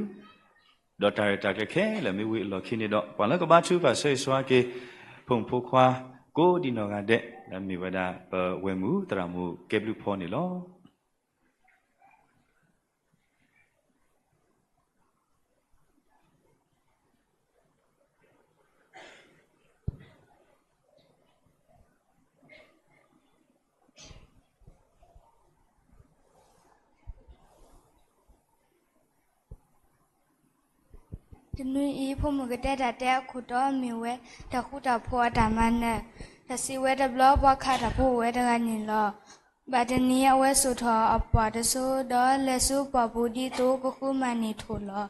ဒီးတၢ်ရဲၣ်တၢ်ကျဲၤခဲလၢာ်မ့ၢ်ဝံၤအလီၢ်ခံန့ၣ်ဒီး ပှၤလၢကဘါထုကဖၣ်ဆၢဂ့ၤဆၢဝါက့ၤ ဖိမုၣ်ဖိခွါ ကိးဒံနီၢ်ဂၤဒဲး လၢမ့ၢ်ဝဲဒၣ် ပဝဲၢ်မုၢ်သရၣ်မုၣ်ကဲဘျုးဖီန့ၣ်လီၤ. တနွံအံၤ ဖိမုၣ်ကတဲတၢ်တဲအခိၣ်တီမ့ၢ်ဝဲ တၢ်ဃူတၢ်ဖိးအတၢ်မၤနၢၤ. တၢ်စံးဝဲတဘျီ ပှၤခးတၢ်ဖိအိၣ်ဝဲတဂၤန့ၣ်လီၤ. ဘၣ်တနံၤအဝဲစိာ်ထီၣ်အပှၢ်တစိၤ ဒီးလဲၤဆူပှၢ်ပူၤဒ်သိးကဃုမၤန့ၢ်ထိၣ်လီၤ.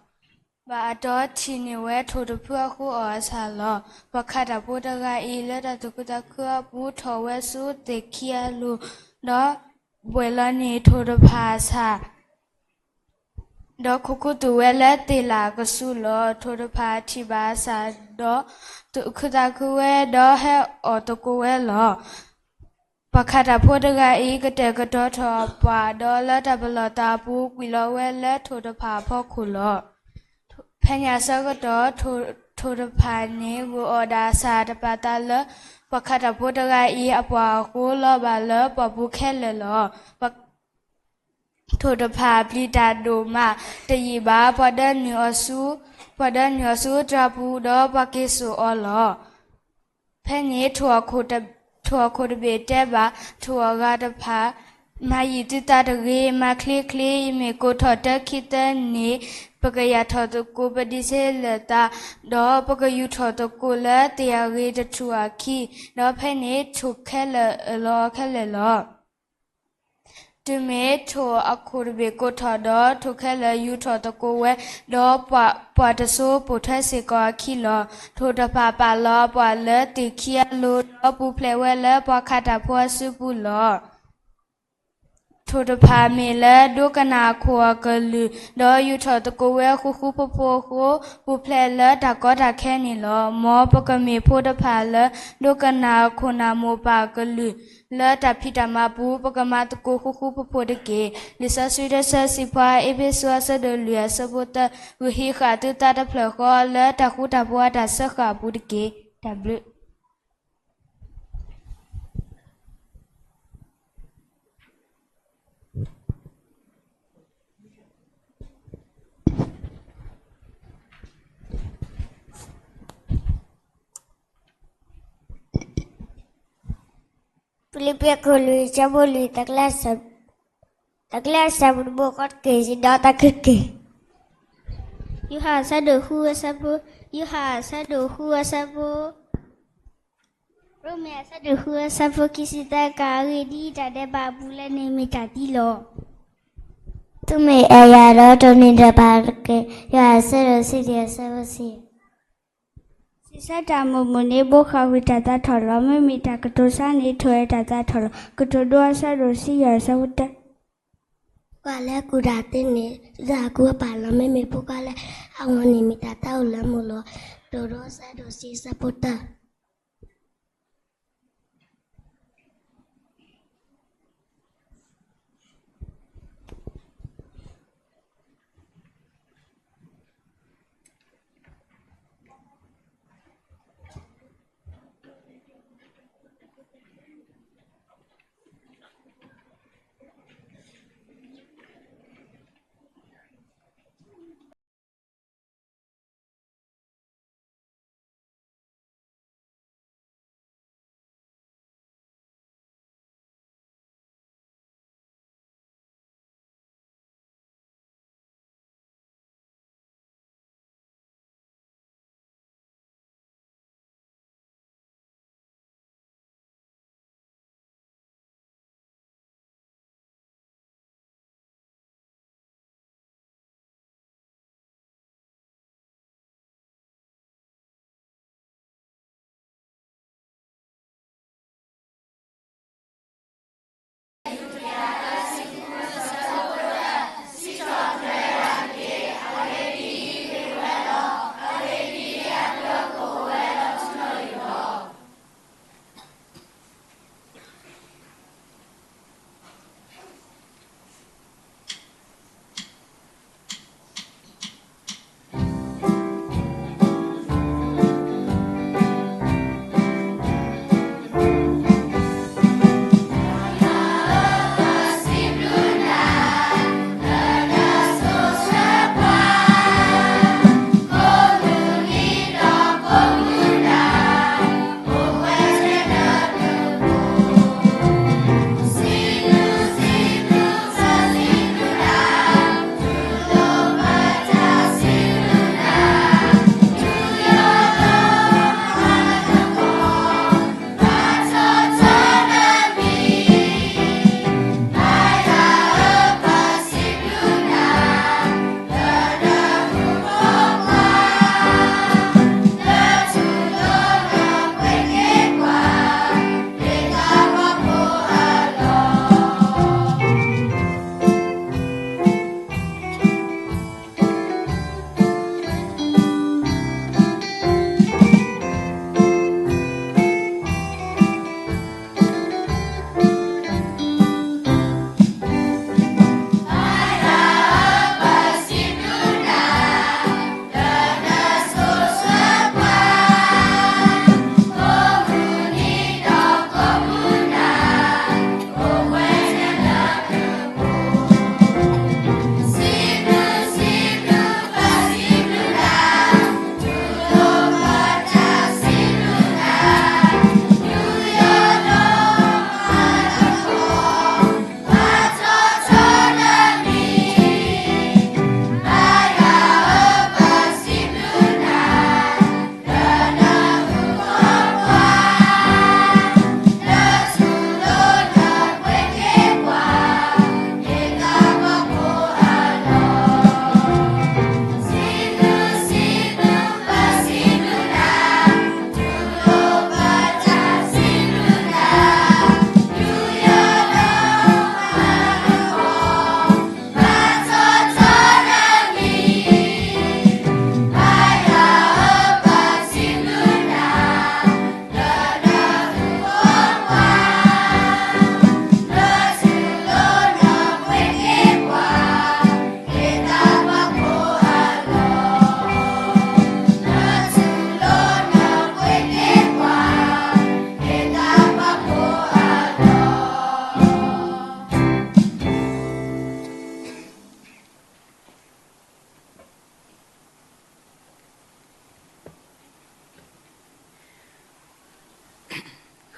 ဘၣ်အတီထံၣ်န့ၢ်ဝဲထိၣ်တဖုအဃုအီၣ်အဆၣ်လီၤ. ပှၤခးတၢ်ဖိတဂၤအံၤ လၢတၢ်သူၣ်ခုသးခုအပူၤ ထီၣ်ဝဲဆူသ့ၣ်ခံအလိၤ ဒီးဘှဲၣ်လီၤန့ၢ်ထိၣ်တဖၣ်အဆၣ် ဒီးခူၣ်ခူသူၣ်ဝဲလၢသ့ၣ်လၣ်အကဆူးလီၤ. ထိၣ်တဖၣ်ထံၣ်ဘၣ်အဆၣ်ဒီး သူၣ်ခုသးခုဝဲ ဒီးဟဲအီၣ်သကိးဝဲလီၤ. ပှၤခးတၢ်ဖိတဂၤအံၤ ကတဲာ်ကတီၤထီၣ်အပှၢ် ဒီးလၢတၢ်ပလီၢ်သးအပူၤ ကွံာ်လီၤဝဲလၢထိၣ်တဖၣ်အဖီခိၣ်လီၤ. ဖဲန့ၣ်အဆၢကတီၢ် ထိၣ်တဖၣ်န့ၣ် ဂုာ်အီၣ်ဒၣ်အဆၣ်တပာ်သးလၢ ပှၤခးတၢ်ဖိတဂၤအံၤအပှၢ်အဃိ လီၤဘၣ်လၢပှၢ်ပူၤခဲလၢာ်လီၤ. ထိၣ်တဖၣ်ပျံၤတၢ်ဒိၣ်မး တယံာ်ဘၣ် ပှၤဒၢနုာ်အီၤဆူ ပှၤဒၢနုာ်အီၤဆူတြၢပူၤ ဒီးပှၤက့ၤစိာ်အီၤလီၤ. ဖဲန့ၣ် ထိၣ်အခိၣ်တဘ့ၣ်တဲဘၣ် ထိၣ်အဂၤတဖၣ်, မၤယံာ်သုသးတဂ့ၤ, မၤချ့ချ့, ယမ့ၢ်ကိးထီၣ်တၢခံသၢန့ၣ် ပကယၢ်ထီၣ်သကိး ပဒံးဆ့လၢာ်သး, ဒီးပကယူၤထီၣ်သကိးလၢသ့ၣ်အဂ့ၤတထူၣ်အခံ, ဒီးဖဲန့ၣ်ထိၣ်ခဲလၢာ်အၢၣ်လီၤအီၤခဲလၢာ်လီၤ. တုၤမ့ၢ်ထိၣ်အခိၣ်တဘ့ၣ်ကိးထီၣ်ဒီး ထိၣ်ခဲလၢာ်ယူၤထီၣ်သကိးဝဲ, ဒီးပှၢ်တစိၤပိာ်ထွဲစ့ၢ်ကီးအခံလီၤ. ထိၣ်တဖၣ်ပာ်လီၤအပှၢ်လၢသ့ၣ်ခံအလိၤ ဒီးပူၤဖျဲးဝဲလၢပှၤခးတၢ်ဖိအစုပူၤလီၤ. ထိၣ်တဖၣ်မ့ၢ်လၢဒိကနၣ်အခိၣ်အကလုၢ်, ဒီးယူၤထီၣ်သကိးဝဲဃူဃူဖိးဖိးအဃိ, ပူၤဖျဲးလၢတၢ်ကီတၢ်ခဲန့ၣ်လီၤ. မ်ပကမ့ၢ်ဖိတဖၣ်လၢ ဒိကနၣ်အခိၣ်နၢ်မိၢ်ပၢ်အကလုၢ်, လၢတၢ်ဖံးတၢ်မၤပူၤ ပကမၤသကိးဃူဃူဖိးဖိးတက့ၢ်. လံာ်စီဆှံတဆၢစံးပှၤ အ့းဖ့းစူးအဆၢဒိၣ်လွံၢ်အဆၢဖိသၢ, ဂုာ်ဟံးဃာ်သုသးတဖျၢၣ်ဃီ လၢတၢ်ဃူတၢ်ဖိးအတၢ်စၢဃာ်အပူၤတက့ၢ်. တၢ်ဘျုး ဖံလံးပံးအခိၣ်လွံၢ် အဆၢဖိလွံၢ်, တၢ်ကျဲးစၢးပူၤတဘိဃီတက့ၢ်, စံးဒီးတၢ်ခဲက့ၢ်. ယိၤဟၣ်အဆၢဒိၣ်ဃုအဆၢဖိ, ယိၤဟၣ်အဆၢဒိၣ်ဃုအဆၢဖိ, ရိမ့ၤအဆၢဒိၣ်ဃုအဆၢဖိခံဆံသၢ, ကဂ့ၢ်ဒ်အံၤ, တၢ်ဒဲးဘးအပူၤလၢန့ၣ်မ့ၢ်တၢ်သံလီၤ. သုမ့ၢ်အဲၣ်ယၤဒီးတိၢ်န့ၢ်တၢ်ဘၣ်တက့ၢ်. ယိၤဟၣ်အဆၢဒိၣ်ဆံယဲၢ်အဆၢဖိဆံ စံးဆၢတၢ်မုာ်မုာ်န့ၣ် ဘိးဃၣ်ဝံၤတၢ်သးထီၣ်လီၤ. မ့မ့ၢ်တၢ်ကတိၤဆါန့ၣ် ထိၣ်အဲၣ်တၢ်သးထီၣ်လီၤ. ကတိၤဒိအဆၢဒိၣ်ဆံယဲၢ်အဆၢဖိတၢ, ဖိခွါလၢအကူၣ်တၢ်သ့န့ၣ် သးကူအပၢ်လီၤ. မ့မ့ၢ်ဖိခွါလၢအဂီၢ်န့ၣ် မ့ၢ်တၢ်သးအိၣ်လၢမုာ်လီၤ. ကတိၤဒိအဆၢဒိၣ်ဆံအဆၢဖိတၢ.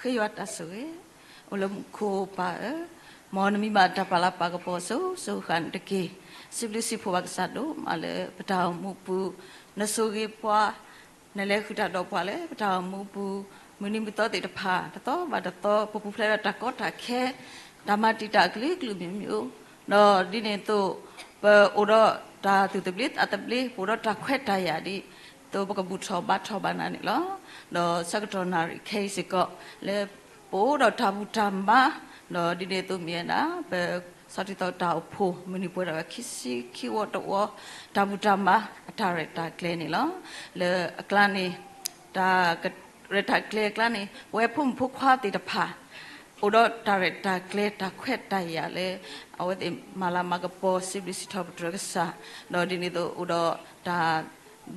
ကစၢ်ယွၤတၢ်ဆိၣ်ဂ့ၤ အိၣ်လၢမူခိၣ်ပၢ်ဧၢ, မ်နမံၤဘၣ်တၢ်ပာ်လၤပာ်ကပီၤစိၤစိၤဃၣ်ဃၣ်န့ၣ်တက့ၢ်. စံးဘျုးစံးဖှိၣ်ဘၣ်ကစၢ်ဒိၣ်မးလၢပတၢ်အိၣ်မူပူၤ, နဆိၣ်ဂ့ၤပှၤ, နလဲၤဃုာ်တၢ်ဒီးပှၤလၢပတၢ်အိၣ်မူပူၤ, မုၢ်နံၤမုၢ်သီသ့ၣ်တဖၣ် တသီဘၣ်တသီ ပပူၤဖျဲးဒီးတၢ်ကီတၢ်ခဲ, တၢ်မၤတံာ်တာ်အကလုာ်ကလုာ်မံၤမံၤ, ဒီးဒ်န့ၣ်အသိး ပအိၣ်ဒီးတၢ်သူၣ်သဘျ့သးသဘျ့ ပအိၣ်ဒီးတၢ်ခွဲးတၢ်ယာ်ဒ်သိး ပကဘူၣ်ထီၣ်ဘါထီၣ်ဘၣ်နၤန့ၣ်လီၤ. ဒီးဆၢကတီၢ်နၣ်ရံၣ်ခဲအံၤစ့ၢ်ကီး လၢပအိၣ်ဒီးတၢ်ဘူၣ်တၢ်ဘါ, ဒီးဒ်န့ၣ်အသိးမ့ၢ်ဝဲဒၣ် ပဆီၣ်တံၢ်သီတၢ်အိၣ်ဖှိၣ် မုၢ်နံၤပှဲၤဒၣ်ဝဲခံဆံခံဝီတဝီ တၢ်ဘူၣ်တၢ်ဘါအတၢ်ရဲၣ်တၢ်ကျဲၤန့ၣ်လီၤ. လၢအကျါန့ၣ် တၢ်ရဲၣ်တၢ်ကျဲၤအကျါန့ၣ် ပဝဲဖိမုၣ်ဖိခွါသ့ၣ်တဖၣ် အိၣ်ဒီးတၢ်ရဲၣ်တၢ်ကျဲၤတၢ်ခွဲးတၢ်ယာ်လၢ အဝဲသ့ၣ်မၤလၤမၤကပီၤ စံးဘျုးစံးထီၣ်ပတြၢၤကစၢ်, ဒီးဒ်န့ၣ်အသိးအိၣ်ဒီးတၢ်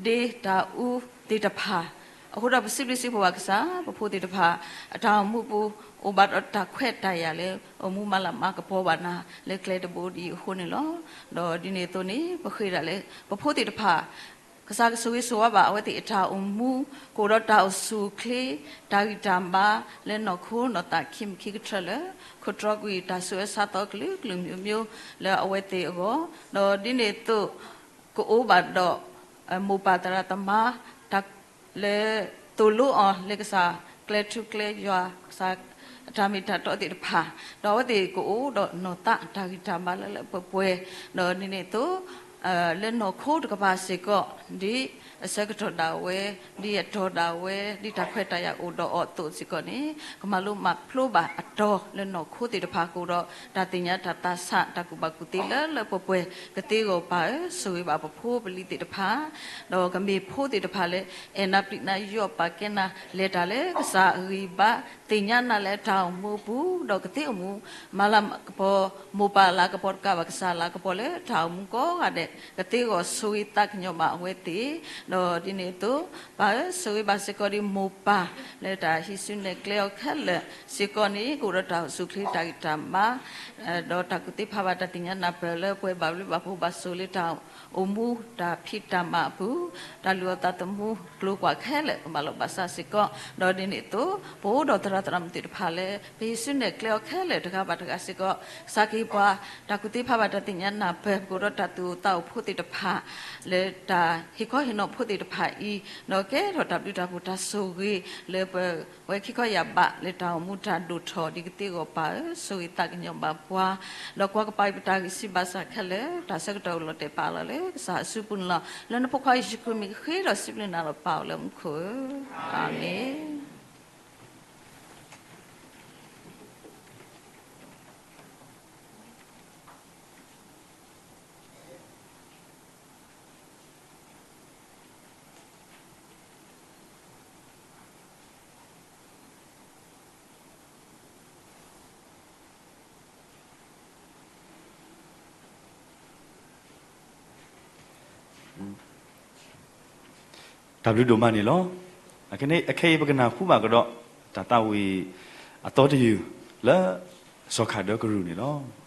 ဒ့တၢ်အူသ့ၣ်တဖၣ်, အဃိဒီးပစံးဘျုးစံးဖှိၣ်ဘၣ်ကစၢ် ပဖိသ့ၣ်တဖၣ် အတၢ်အိၣ်မူပူၤ အိၣ်ဘၣ်ဒီးတၢ်ခွဲးတၢ်ယာ်လၢ အိၣ်မူမၤလၤမၤကပီၤဘၣ်နၤ လၢကျဲတဘိဒ်အံၤအဃိန့ၣ်လီၤ. ဒီးဒ်န့ၣ်အသိးန့ၣ် ပဃ့ဒၣ်လၢ ပဖိသ့ၣ်တဖၣ် ကစၢ်ကဆိၣ်ဂ့ၤဆိၣ်ဝါဘၣ်အဝဲသ့ၣ်အတၢ်အိၣ်မူ, ကအိၣ်ဒီးတၢ်အိၣ်ဆူၣ်အိၣ်ချ့, တၢ်ဂံၢ်တၢ်ဘါ လၢနီၢ်ခိနီၢ်သးခံမံၤခံကထၢလၢ ခိၣ်တြီကွံာ်တၢ်ဆူးအၢဆါသီကလုာ်ကလုာ်မံၤမံၤ လၢအဝဲသ့ၣ်အဂီၢ်, ဒီးဒ်န့ၣ်အသိး ကအိၣ်ဘၣ်ဒီး မိၢ်ပၢ်သရၣ်သမါ လၢသိၣ်လိအီၤလၢကစၢ် ကျဲထူကျဲယွၤ ကစၢ်အတၢ်မ့ၢ်တၢ်တီသ့ၣ်တဖၣ်, ဒီးအဝဲသ့ၣ်ကအိၣ်ဒီးနီၢ်သးတၢ်ဂံၢ်တၢ်ဘါလၢလၢပှဲၤပှဲၤ, ဒီးဒ်န့ၣ်အသိး လၢနီၢ်ခိတကပၤစ့ၢ်ကီး ဒ်အဆၢကတီၢ်ဒၣ်ဝဲ, ဒ်အတီၢ်ဒၣ်ဝဲ, ဒ်တၢ်ခွဲးတၢ်ယာ်အိၣ်ဒီးအီၤအသိးစ့ၢ်ကီးန့ၣ် ကမၤလိမၤဖျိဘၣ်အတီၤလၢနီၢ်ခိသ့ၣ်တဖၣ်ကအိၣ်ဒီး တၢ်သ့ၣ်ညါတၢ်သးဆး တၢ်ကူၣ်ဘၣ်ကူၣ်သ့လၢလၢပှဲၤပှဲၤ, ကသ့အဂီၢ်ပၢ်ဧၢ, ဆိၣ်ဂ့ၤဘၣ်ပဖိပလံၤသ့ၣ်တဖၣ် ဒီးကမ့ၢ်ဖိသ့ၣ်တဖၣ်လၢ အဲၣ်နၤပျံၤနၤယီၢ်ပာ်ကဲနၤ လဲၤတၢ်လၢကစၢ်အဂံၢ်ဘါ, သ့ၣ်ညါနၤလၢတၢ်အိၣ်မူအပူၤ, ဒီးကသ့အိၣ်မူ မၤလၤကပီၤ မိၢ်ပၢ်လၤကပီၤတကးဘၣ် ကစၢ်လၤကပီၤလၢတၢ်အိၣ်မူကိးဂၤဒဲး, ကသ့အဂီၢ်ဆိၣ်ဂ့ၤသးကညီၤဘၣ်အဝဲသ့ၣ်, ဒီးဒ်န့ၣ်အသိး ပၢ်ဧၢ, ဆိၣ်ဂ့ၤဘၣ်စ့ၢ်ကီးဒ်မိၢ်ပၢ် လၢတၢ်ဟံးစုနဲၣ်ကျဲအီၤခဲလၢာ်စ့ၢ်ကီးန့ၣ် ကအိၣ်ဒီးတၢ်အိၣ်ဆူၣ်အိၣ်ချ့တၢ်ဂံၢ်တၢ်ဘါ ဒီးတၢ်ကူၣ်သ့ဖးဘၣ်တၢ်သ့ၣ်ညါနၢ်ပၢၢ်လၢပှဲၤဘၣ်ဘျုးဘၣ်ဖှိၣ်ဘၣ်ဆိၣ်လၢတၢ်အိၣ်မူတၢ်ဖံးတၢ်မၤအပူၤ, တၢ်လုၢ်အီၣ်သးသမူကျိၤကွၢ်ခဲလၢာ်ကဘၣ်လီၤဘၣ်စးစ့ၢ်ကီး, ဒီးဒ်န့ၣ်အသိး ပအိၣ်ဒီးသရၣ်သရၣ်မုၣ်သ့ၣ်တဖၣ်လၢ ပဟံးစုနဲၣ်ကျဲအီၤခဲလၢာ်တဂၤဘၣ်တဂၤစ့ၢ်ကီး, ကစၢ်ကဟ့ၣ်ပှၤ တၢ်ကူၣ်သ့ဖးဘၣ်တၢ်သ့ၣ်ညါနၢ်ပၢၢ် ပကအိၣ်ဒီးတၢ်သူၣ်အိၣ်သးအိၣ်ဖိသ့ၣ်တဖၣ် လၢတၢ်ဟ့ၣ်ခီဟ့ၣ်နီၤဖိသ့ၣ်တဖၣ်အံၤ, ဒီးကဲထီၣ်တၢ်ဘျုးတၢ်ဖှိၣ်တၢ်ဆိၣ်ဂ့ၤလၢပဝဲခံခီယာ်ဘး လၢတၢ်အိၣ်မူတၢ်ဒိၣ်ထီၣ်ဒ်ကသ့အဂီၢ်ပၢ်ဧၢ, ဆိၣ်ဂ့ၤသးကညီၤဘၣ်ပှၤ, ဒီးကွၢ်ကပၤပတၢ်ဂံၢ်စၢ်ဘါစၢ်ခဲလၢာ်, တၢ်ဆၢကတီၢ်အိၣ်လီၤတဲာ်ပာ်လီၤလၢကစၢ်အစုပူၤန့ၣ်လီၤ. လၢနဖိခွါယ့ၣ်ၡူးခရံာ်မံၤဃ့ဒီးစံးဘျုးနၤလီၤပၢ်အိၣ်လၢမူခိၣ်ဧၢ, အၤမ့ၣ်. တၢ်ဘျုးဒိၣ်မးန့ၣ်လီၤ. အခဲအံၤပကနၢ်ဟူဘၣ်ကဒီး တၢ်သးဝံၣ်အသီတယုၢ်လၢ စီၤခၣ်ဒၢကရူၢ်န့ၣ်လီၤ.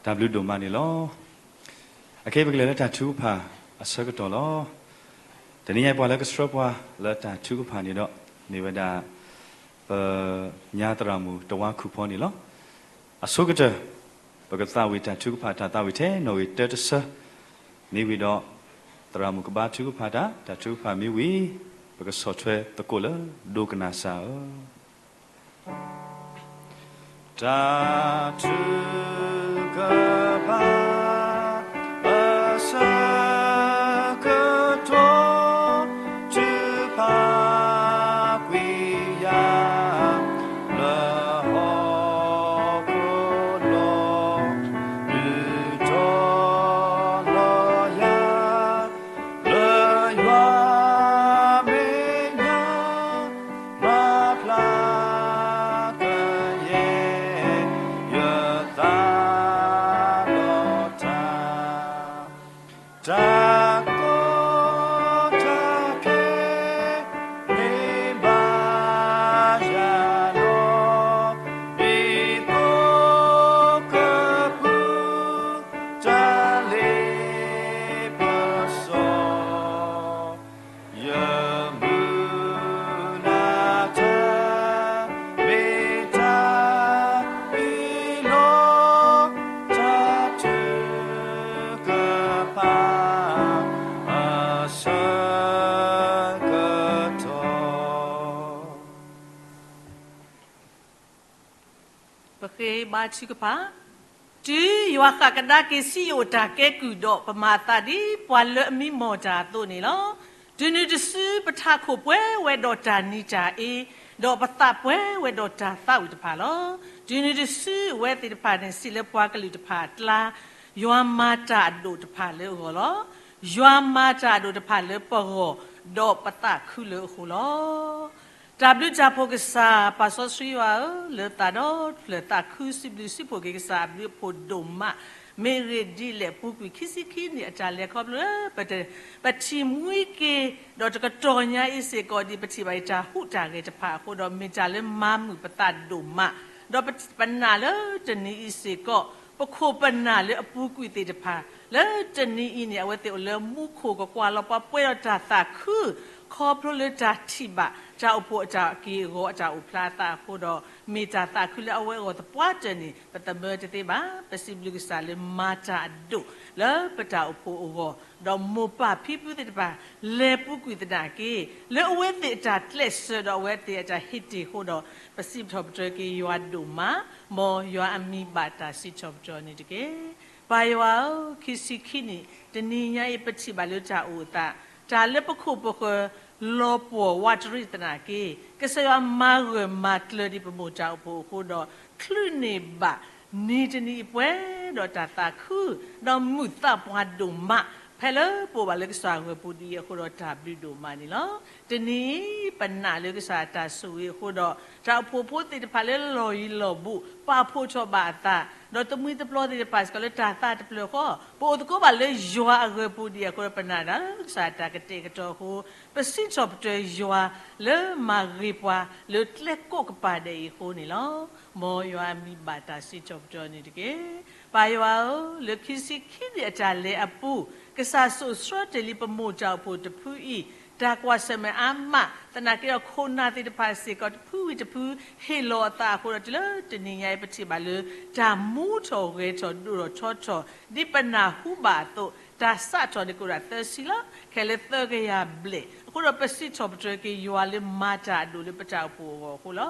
တၢ်ဘျုးဒိၣ်မးန့ၣ်လီၤ. အခဲအံၤပကလဲၤလၢတၢ်ထုကဖၣ်အဆၢကတီၢ်လီၤ. တနံၤညါအံၤပှၤလၢကဆှၢပှၤလၢတၢ်ထုကဖၣ်န့ၣ်ဒီး မ့ၢ်ဝဲဒၣ် ပညါသရၣ်မုၣ်တဝါခူၣ်ဖီန့ၣ်လီၤ. အဆိကတၢၢ် ပကသးဝံၣ်တၢ်ထုကဖၣ် တၢ်သးဝံၣ်ထဲနီၣ်ဂံၢ်တၢတဆၢ မ့ၢ်ဝံၤဒီး သရၣ်မုၣ်ကဘါထုကဖၣ်တၢ်, တၢ်ထုကဖၣ်မ့ၢ်ဝံၤ ပကဆီၣ်ထွဲသကိးလၢ ဒိကနၣ်စၢ်ဧၢ. တၢ်ထုကဖၣ်အဆၢကတီၢ် ထုကဖၣ်ကွံာ်ယၤ လၢဟီၣ်ခိၣ်လီၤ, ဒုးတီၤလီၤယၤ လၢယွၤမဲာ်ညါ မၤဖျါကယဲၢ် ယသးဒီးတၢ်, တၢ်ကီတၢ်ခဲ မ့ၢ်ဘၣ်ယၤလီၤ, ဒ်သိးကဖု တၢ်လ့ပစီ ယမုၢ်လၢ်တၢ် မ့ၢ်တၢ်အံၤလီၤ, တၢ်ထုကဖၣ်အဆၢကတီၢ်. ပဃ့ဘါထုကဖၣ်, တုၤယွၤဃၣ်ကဒါက့ၤစံယိၣ်အတၢ်ကဲကုၢ်ဒီး ပမၤအသးဒ်ပှၤလၢအမံမီၢ်တၢ်အသိးန့ၣ်လီၤ. တုၤနုၤတစုပထးခိၣ်ပှဲၤဝဲဒီးတၢ်နံၤတၢ်အ့, ဒီးပသးပှဲၤဝဲဒီးတၢ်သးဝံၣ်တဖၣ်လီၤ. တုၤနုၤတစုအဝဲသ့ၣ်တဖၣ်န့ၣ် စံးလၢပှၤကလုာ်တဖၣ်အကျါ, ယွၤမၤတၢ်အဒိၣ်တဖၣ်လၢအဂီၢ်လီၤ. ယွၤမၤတၢ်အဒိၣ်တဖၣ်လၢပဂီၢ်, ဒီးပသးခုလၢအဃိလီၤ. တၢ်ဘျုးတၢ်ဖှိၣ်ကစၢ် ပၢ်စီဆှံယွၤဧၢ, လၢသးဒီဖျၢၣ်သးခုစံးဘျုးစံးဖှိၣ်က့ၤကစၢ်အဘျုးအဖှိၣ်ဒိၣ်မး, မ့ၢ်ဂ့ၢ်ဒ်လဲၣ် ပူၤကွံာ်ခံဆံခံနံၣ်အတၢ်လဲၤခီဖျိလၢ ပတ, ပထံၣ်မှံက့ၤ, ဒီးတကတီၢ်ညါအံၤစ့ၢ်ကီး ဒ်ပထံၣ်ဘၣ်အံၤတၢ်ဟူးတၢ်ဂဲၤတဖၣ်အဃိဒီး မ့ၢ်တၢ်လၢမၤမုာ်ပသးဒိၣ်မး, ဒီးပ, ပနာ်လၢတနံၤအံၤစ့ၢ်ကီး ပခိၣ်ပနၢ်လၢအပူၤကွံာ်သ့ၣ်တဖၣ် လၢတနံၤအံၤန့ၣ် အဝဲသ့ၣ်အိၣ်လၢမူခိၣ်ကကွၢ်လီၤပှၤပှဲၤဒီးတၢ်သးခု ခီဖျိလၢတၢ်ထံၣ်ဘၣ် တၢ်အိၣ်ဖှိၣ်အတၢ်က့ၢ်အဂီၤအတၢ်အိၣ်ဖျါအသးအဃိဒီး မ့ၢ်တၢ်သးခုလၢအဝဲအဂီၢ်သပှၢ်တၢၢ်န့ၣ် ပသမၢတသ့ဘၣ်. ပစံးဘျုးကစၢ်လၢမၤတၢ်အဒိၣ်လၢပတၢ်အိၣ်ဖှိၣ်အဂီၢ်, ဒီးမိၢ်ပၢ်ဖံဖုသ့ၣ်တဖၣ် လဲၤပူၤကွံာ်သနာ်က့ လၢအဝဲသ့ၣ်အတၢ်ကျဲးစၢးဒီးအဝဲသ့ၣ်အတၢ်ဟ့ၣ်တ့ၢ်အဃိဒီး ပစံးထီၣ်ပတြၢၤက့ၤယွၤဒိၣ်မး, မ်ယွၤအမံၤဘၣ်တၢ်စံးထီၣ်ပတြၢၤန့ၣ်တက့ၢ်. ပၢ်ယွၤဧၢ, ခံဆံခံနံၣ် တနံၤညါအံၤပထံၣ်ဘၣ်လၢတၢ်အိၣ်အသး, တၢ်လၢပခိၣ်ပဃၢၤ လီၤပှီၢ်ဝးတရံးသနာ်က့, ကစၢ်ယွၤမၤဂၢၢ်မၤကျၢၤဒံးပမိၢ်တၢ်အိၣ်ဖှိၣ်အဃိဒီး ချုးန့ၢ်ဘၣ် နံၤတနံၤအံၤပှဲၤဒီးတၢ်သးခု, ဒီးမုာ်သးပှၢ်ဒိၣ်မး, ဖဲလၢပအိၣ်ဘၣ်လၢကစၢ်ဂၢၢ်ပူၤဒ်အံၤအဃိဒီးတၢ်ဘျုးဒိၣ်မးန့ၣ်လီၤ. တနံၤအံၤ ပနာ်လၢကစၢ်အတၢ်ဆိၣ်ဂ့ၤအဃိဒီး တၢ်အိၣ်ဖှိၣ်ဖိသ့ၣ်တဖၣ်လၢလီၢ်ယံၤလီၢ်ဘူး ပာ်ဖှိၣ်ထီၣ်ဘၣ်အသး, ဒီးတမှံၤတပျီၤသ့ၣ်တဖၣ်စ့ၢ်ကီးလၢတၢ်သးတဖျၢၣ်ဃီ, ပအိၣ်သကိးဘၣ်လၢယွၤအဂၢၢ်ပူၤဒ်အံၤအဃိဒီး ပနာ်တၢ်လၢကစၢ်အတၢ်ကတဲာ်ကတီၤအဃိ, ပစံးထီၣ်ပတြၢၤယွၤလၢမၤဂ့ၤပှၤ လၢကျဲကိးကပၤဒဲးအံၤအဃိန့ၣ်လီၤ. မ်ယွၤအမံၤဘၣ်တၢ်စံးထီၣ်ပတြၢၤန့ၣ်တက့ၢ်. ပၢ်ယွၤဧၢ, လၢခံဆံခံနံၣ်အတၢ်လဲၤအပူၤ, ကစၢ်စိာ်ဆှၢတ့ၢ်လံပမိၢ်တၢ်အိၣ်ဖှိၣ်တဖုအံၤ, တၢ်ကွၢ်ဆၢၣ်မဲာ်အါမး, သနာ်က့ဒီးခိၣ်နၢ်သ့ၣ်တဖၣ်စ့ၢ်ကီးတဖုဝံၤတဖု ဟ့ၣ်လီၤအသးအဃိဒီး တုၤလၢတနံၤညါအံၤ ပထံၣ်ဘၣ်လၢ တၢ်မူထီၣ်ဂဲၤထီၣ်ဒိၣ်ထီၣ်ထီထီၣ် ဒ်ပနၢ်ဟူဘၣ်အသိး, တၢ်စးထီၣ်န့ၣ်ကအိၣ်ဒၣ်သၢဆံလီၤ. ခဲလၢသၢကယၤဘျဲၣ်, အဃိဒီးပစံးထီၣ်ပတြၢၤက့ၤယွၤလၢမၤတၢ်အဒိၣ်လၢပတၢ်အိၣ်ဖှိၣ်အဂီၢ်အဃိလီၤ.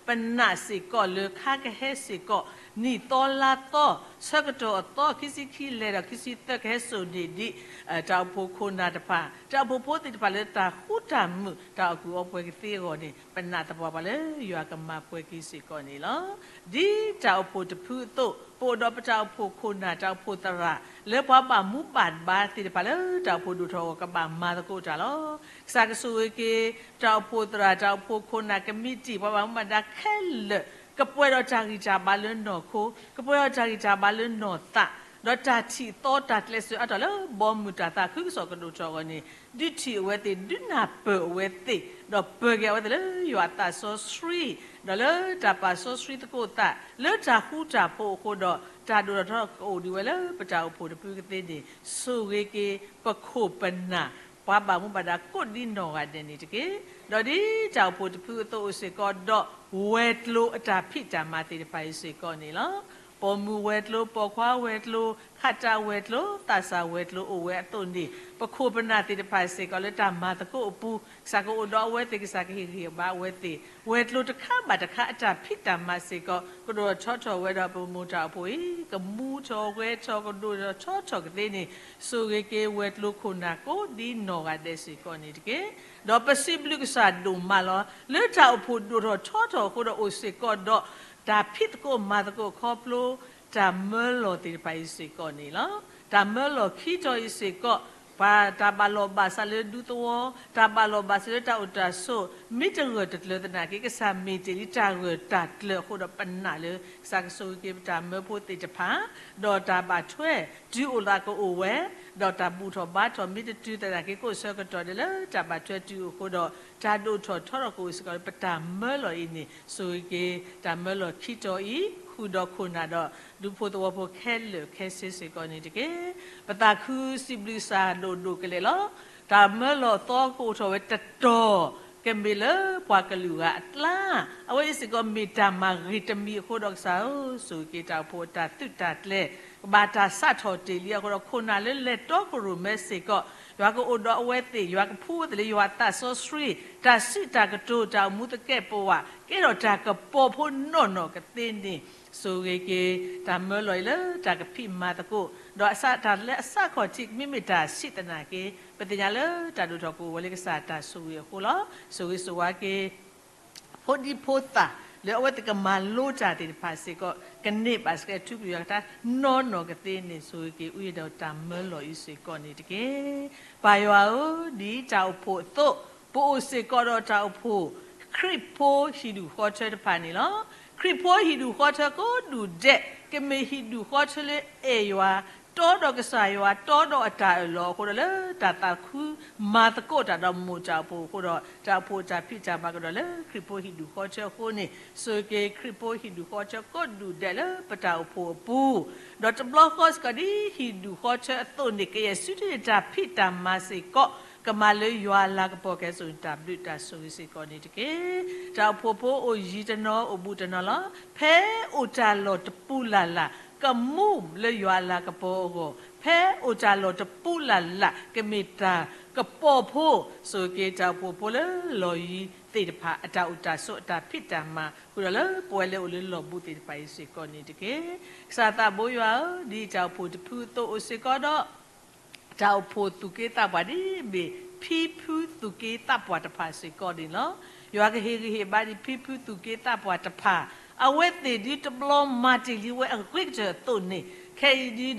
ပနာ်စ့ၢ်ကီးလၢခါကဟဲစ့ၢ်ကီး, နံၣ်သီလါသီ, ဆၢကတီၢ်အသီ, ခံဆံခံလဲၤဒီးခံဆံသၢကဟဲစိာ်န့ၢ်ဒံး တၢ်အိၣ်ဖှိၣ်ခိၣ်နၢ်တဖၣ်, တၢ်အိၣ်ဖှိၣ်ဖိသ့ၣ်တဖၣ်လၢတၢ်ဃူတၢ်မုာ် တၢ်အီၣ်ကုၢ်အီပှဲၤကသ့အဂီၢ်န့ၣ် ပနာ်သပှၢ်ပှၢ်လၢယွၤကမၤပှဲၤက့ၤစ့ၢ်ကီးန့ၣ်လီၤ. ဒ်တၢ်အိၣ်ဖှိၣ်တဖုအသိး, ပအိၣ်ဒီးပတၢ်အိၣ်ဖှိၣ်ခိၣ်နၢ် တၢ်အိၣ်ဖှိၣ်သရၣ် လၢပှၤဘၣ်မူဘၣ်ဒါသ့ၣ်တဖၣ်လၢတၢ်အိၣ်ဖှိၣ်ဒိၣ်ထီၣ်အဂီၢ် ကဘၣ်မၤသကိးတၢ်လီၤ. ကစၢ်ကဆိၣ်ဂ့ၤက့ၤ တၢ်အိၣ်ဖှိၣ်သရၣ်, တၢ်အိၣ်ဖှိၣ်ခိၣ်နၢ်, ကမံးတံာ်, ပှၤဘၣ်မူဘၣ်ဒါခဲလၢာ် ကပှဲၤဒီးတၢ်ဂံၢ်တၢ်ဘါလၢနီၢ်ခိ, ကပှဲၤဒီးတၢ်ဂံၢ်တၢ်ဘါလၢနီၢ်သး, ဒီးတၢ်ထံၣ်သီတၢ်ကျဲးစၢးအါထီၣ်လၢဘီမုၢ်တၢ်သးခုကစီၣ်ကဒိၣ်ထီၣ်အဂီၢ်န့ၣ်, ဒုးထံၣ်အဝဲသ့ၣ်, ဒုးနၢ်ပၢၢ်အဝဲသ့ၣ်, ဒီးပၢၤက့ၤအဝဲသ့ၣ်လၢယွၤအသးစီဆှံ, ဒီးလၢတၢ်ပာ်စီဆှံသကိးသး, လၢတၢ်ဃူတၢ်ဖိးအဃိဒီး တၢ်ဒိၣ်ထီၣ်ထီထီၣ်ကအိၣ်ဒံးဝဲလၢပတၢ်အိၣ်ဖှိၣ်တဖုကသ့န့ၣ် ဆိၣ်ဂ့ၤက့ၤ ပခိၣ်ပနၢ် ပှၤဘၣ်မူဘၣ်ဒါကိးဒ်နီၢ်ဂၤဒဲးန့ၣ်တက့ၢ်. ဒီးဒ်တၢ်အိၣ်ဖှိၣ်တဖုအသိးအိၣ်စ့ၢ်ကီးဒီး ဝဲၤကျိၤအတၢ်ဖံးတၢ်မၤသ့ၣ်တဖၣ်အံၤစ့ၢ်ကီးန့ၣ်လီၤ. ပိာ်မုၣ်ဝဲၤကျိၤ, ပိာ်ခွါဝဲၤကျိၤ, ခးတၢ်ဝဲၤကျိၤ, သးစၢ်ဝဲၤကျိၤအိၣ်ဝဲအသိးန့ၣ် ပခိၣ်ပနၢ်သ့ၣ်တဖၣ်စ့ၢ်ကီးလၢတၢ်မၤသကိးအပူၤ ကစၢ်ကအိၣ်ဒီးအဝဲသ့ၣ် ကစၢ်ကဟ့ၣ်ဂံၢ်ဟ့ၣ်ဘါအဝဲသ့ၣ် ဝဲၤကျိၤတခါဘၣ်တခါအတၢ်ဖံးတၢ်မၤစ့ၢ်ကီး ကဒိၣ်ထီၣ်ထီထီၣ်ဝဲဒီးပမိၢ်တၢ်အိၣ်ဖှိၣ်အံၤ ကမူထီၣ်ဝဲထီၣ်ကဒိၣ်ထီၣ်ထီထီၣ်ကသ့န့ၣ် ဆိၣ်ဂ့ၤက့ၤဝဲၤကျိၤခိၣ်နၢ်ကိးဒ်နီၢ်ဂၤဒဲးစ့ၢ်ကီးန့ၣ်တက့ၢ်. ဒီးပစံးဘျုးကစၢ်ဒိၣ်မးလီၤ. လၢတၢ်အိၣ်ဖှိၣ်ဒိၣ်ထီၣ်ထီထီၣ်အဃိဒီးအိၣ်စ့ၢ်ကီးဒီး တၢ်ဖံးသကိးမၤသကိးခီဖျိ တၢ်မၢလီၤသ့ၣ်တဖၣ်အံၤစ့ၢ်ကီးန့ၣ်လီၤ. တၢ်မၢလီၤခံတီၤအံၤစ့ၢ်ကီး ပှၤတၢ်ဘၣ်လီၢ်ဘၣ်စးလၢဒူသဝီ, တၢ်ဘၣ်လီၢ်ဘၣ်စးလၢတၢ်အိၣ်တၢ်ဆိး မ့ၢ်တဂၢၢ်တကျၢၤသနာ်က့ ကစၢ်မ့ၢ်တ့ၢ်လံတၢ်ဂၢၢ်တၢ်ကျၢၤအဃိဒီး ပနာ်လၢ ကစၢ်ကဆိၣ်ဂ့ၤက့ၤပတၢ်မၢဖိသ့ၣ်တဖၣ် ဒီးတၢ်ဘၣ်ထွဲတုၤအိၣ်သးကအိၣ်ဝဲ, ဒီးတၢ်ဘူၣ်ထီၣ်ဘါထီၣ်မ့ၢ်တတုၤသနာ်က့ ကိးဆၢကတီၢ်ဒဲးလၢတၢ်ဘၣ်ထွဲတုၤအိၣ်အဃိဒီး တၢ်ဒိၣ်ထီၣ်ထီထီၣ်ကအိၣ်စ့ၢ်ကီးလၢပတၢ်မၢလီၤအံၤန့ၣ် ဆိၣ်ဂ့ၤက့ၤ တၢ်မၢလီၤခံတီၤအံၤ ဃုာ်ဒီးခိၣ်နၢ်ဒီး ဒူဖိသဝီဖိခဲလၢာ်ခဲဆ့စ့ၢ်ကီးန့ၣ်တက့ၢ်. ပသးခုစံးဘျုးကစၢ်ဒိၣ်ဒိၣ်ကလဲာ်လီၤ. တၢ်မၢလီၤသီကအိၣ်ထီၣ်ဝဲတတီၤ ကမ့ၢ်လၢပှၤကလုာ်ဂၤအကျါ, အဝဲအံၤစ့ၢ်ကီးမ့ၢ်တၢ်မၤဂ့ၤတမံၤအဃိဒီးကစၢ်ဧၢ, ဆိၣ်ဂ့ၤက့ၤတၢ်အိၣ်ဖှိၣ်အတၢ်သုးတၢ်ကျဲၤ ကဘၣ်တၢ်စးထီၣ်တ့ၢ်လံအဃိဒီး ခိၣ်နၢ်လၢလဲၤတီခိၣ်ရိၣ်မဲစ့ၢ်ကီး ယွၤကအိၣ်ဒီးအဝဲသ့ၣ်, ယွၤကဖှူအဝဲသ့ၣ်လၢယွၤအသးစီဆှံ, တၢ်စံးတၢ်ကတိၤ တၢ်အိၣ်မူသကဲးပဝး ကဲထီၣ်တၢ်ကပီၤဖိနီၢ်နီၢ်ကသ့န့ၣ် ဆိၣ်ဂ့ၤက့ၤ တၢ်မၢလီၤအံၤလၢတၢ်ကဖံးမၤသကိး, ဒီးအစးတၢ်လၢအစးခီၣ်ထံး ကမ့မ့ၢ်တၢ်ဆံးသနာ်က့ ပသ့ၣ်ညါလၢတၢ်ဒိၣ်ထီၣ်ကအိၣ်ဝဲလၢကစၢ်တၢ်ဆိၣ်ဂ့ၤအဃိလီၤ. ဆိၣ်ဂ့ၤဆိၣ်ဝါက့ၤ ဖိဒံဖိသၣ် လၢအဝဲသ့ၣ်ကမၤလိတၢ်သ့ၣ်တဖၣ်စ့ၢ်ကီး ကန့ၢ်ဘၣ်စကဲးထူကယွၤကထါနီၢ်နီၢ်ကသ့န့ၣ် ဆိၣ်ဂ့ၤက့ၤအူယဲၢ်ဒီးတၢ်မၢလီၤအံၤစ့ၢ်ကီးန့ၣ်တက့ၢ်. ပၢ်ယွၤဧၢ, ဒ်တၢ်အိၣ်ဖှိၣ်အသိး ပအိၣ်စ့ၢ်ကီးဒီးတၢ်အိၣ်ဖှိၣ် ခရံာ်ဖိဟံၣ်ဒူၣ်ဃီထၢတဖၣ်န့ၣ်လီၤ. ခရံာ်ဖိဟံၣ်ဒူၣ်ဃီထၢကိးဒူၣ်ဒဲး ကမ့ၢ်ဟံၣ်ဒူၣ်ဃီထၢလၢအဲၣ်ယွၤ တီဒီးကစၢ်ယွၤ တီဒီးအတၢ်အၢၣ်လီၤအဃိဒီး လၢတၢ်သးခုမၤသကိးတၢ်ဒီးမိၢ်တၢ်အိၣ်ဖှိၣ်အဃိဒီး တၢ်အိၣ်ဖှိၣ်တၢ်ဖံးတၢ်မၤကဒီးလၢခရံာ်ဖိဟံၣ်ဒူၣ်ဃီထၢအဃိန့ၣ် ဆိၣ်ဂ့ၤက့ၤခရံာ်ဖိဟံၣ်ဒူၣ်ဃီထၢကိးဒူၣ်ဒဲးလၢပတၢ်အိၣ်ဖှိၣ်အပူၤ, ဒီးတဘျီဃီစ့ၢ်ကီးဒ်ဟံၣ်ဒူၣ်ဃီထၢအသိးန့ၣ် ကယဲၢ်ဆူထံၣ်န့ၢ်တၢ်ဖံးတၢ်မၤစ့ၢ်ကီး ကမၤလၢယွၤအလၤကပီၤကဲစိာ်န့ၣ် တၢ်ဘျုးတၢ်ဆိၣ်ဂ့ၤစ့ၢ်ကီးန့ၣ်တက့ၢ်. တၢ်အိၣ်ဖှိၣ်ဖိအိၣ်ယံၤတနီၤအိၣ်ဘူးတနီၤလီၤ. ဖဲအိၣ်တၢ်လီၢ်တပူၤလၢ်လၢ် ကမူလၢယွၤအလၤကပီၤအဂီၢ်, ဖဲအိၣ်တၢ်လီၢ်တပူၤလၢ်လၢ် ကမ့ၢ်တၢ်ကပီၤဖိ, ဆိၣ်ဂ့ၤက့ၤတၢ်အိၣ်ဖှိၣ်ဖိလၢလီၢ်ယံၤသ့ၣ်တဖၣ် အတၢ်အိၣ်တၢ်ဆိးအတၢ်ဖံးတၢ်မၤ ဃုာ်ဒီးလၢပဝဲလၢအိၣ်လၢလီၢ်ဘူးသ့ၣ်တဖၣ်အံၤစ့ၢ်ကီးန့ၣ်တက့ၢ်. ကစၢ်သးဘိယွၤဧၢ, ဒ်တၢ်အိၣ်ဖှိၣ်တဖုအသိးအိၣ်စ့ၢ်ကီးဒီး တၢ်အိၣ်ဖှိၣ်သူၣ်က့သးပှၢ်ဒ်မ့ၢ် ဖံဖုသူၣ်က့သးပှၢ်တဖၣ်စ့ၢ်ကီးန့ၣ်လီၤ. ယွၤကဟ့ၣ်ဂံၢ်ဟ့ၣ်ဘါဒံးဖံဖုသူၣ်က့သးပှၢ်တဖၣ်, အဝဲသ့ၣ်ဒ်တဘျီမၤတ့ၢ်လံဝဲအဂ့ၤကတၢၢ်အသိးန့ၣ် ခဲအံၤဒ်ဒီး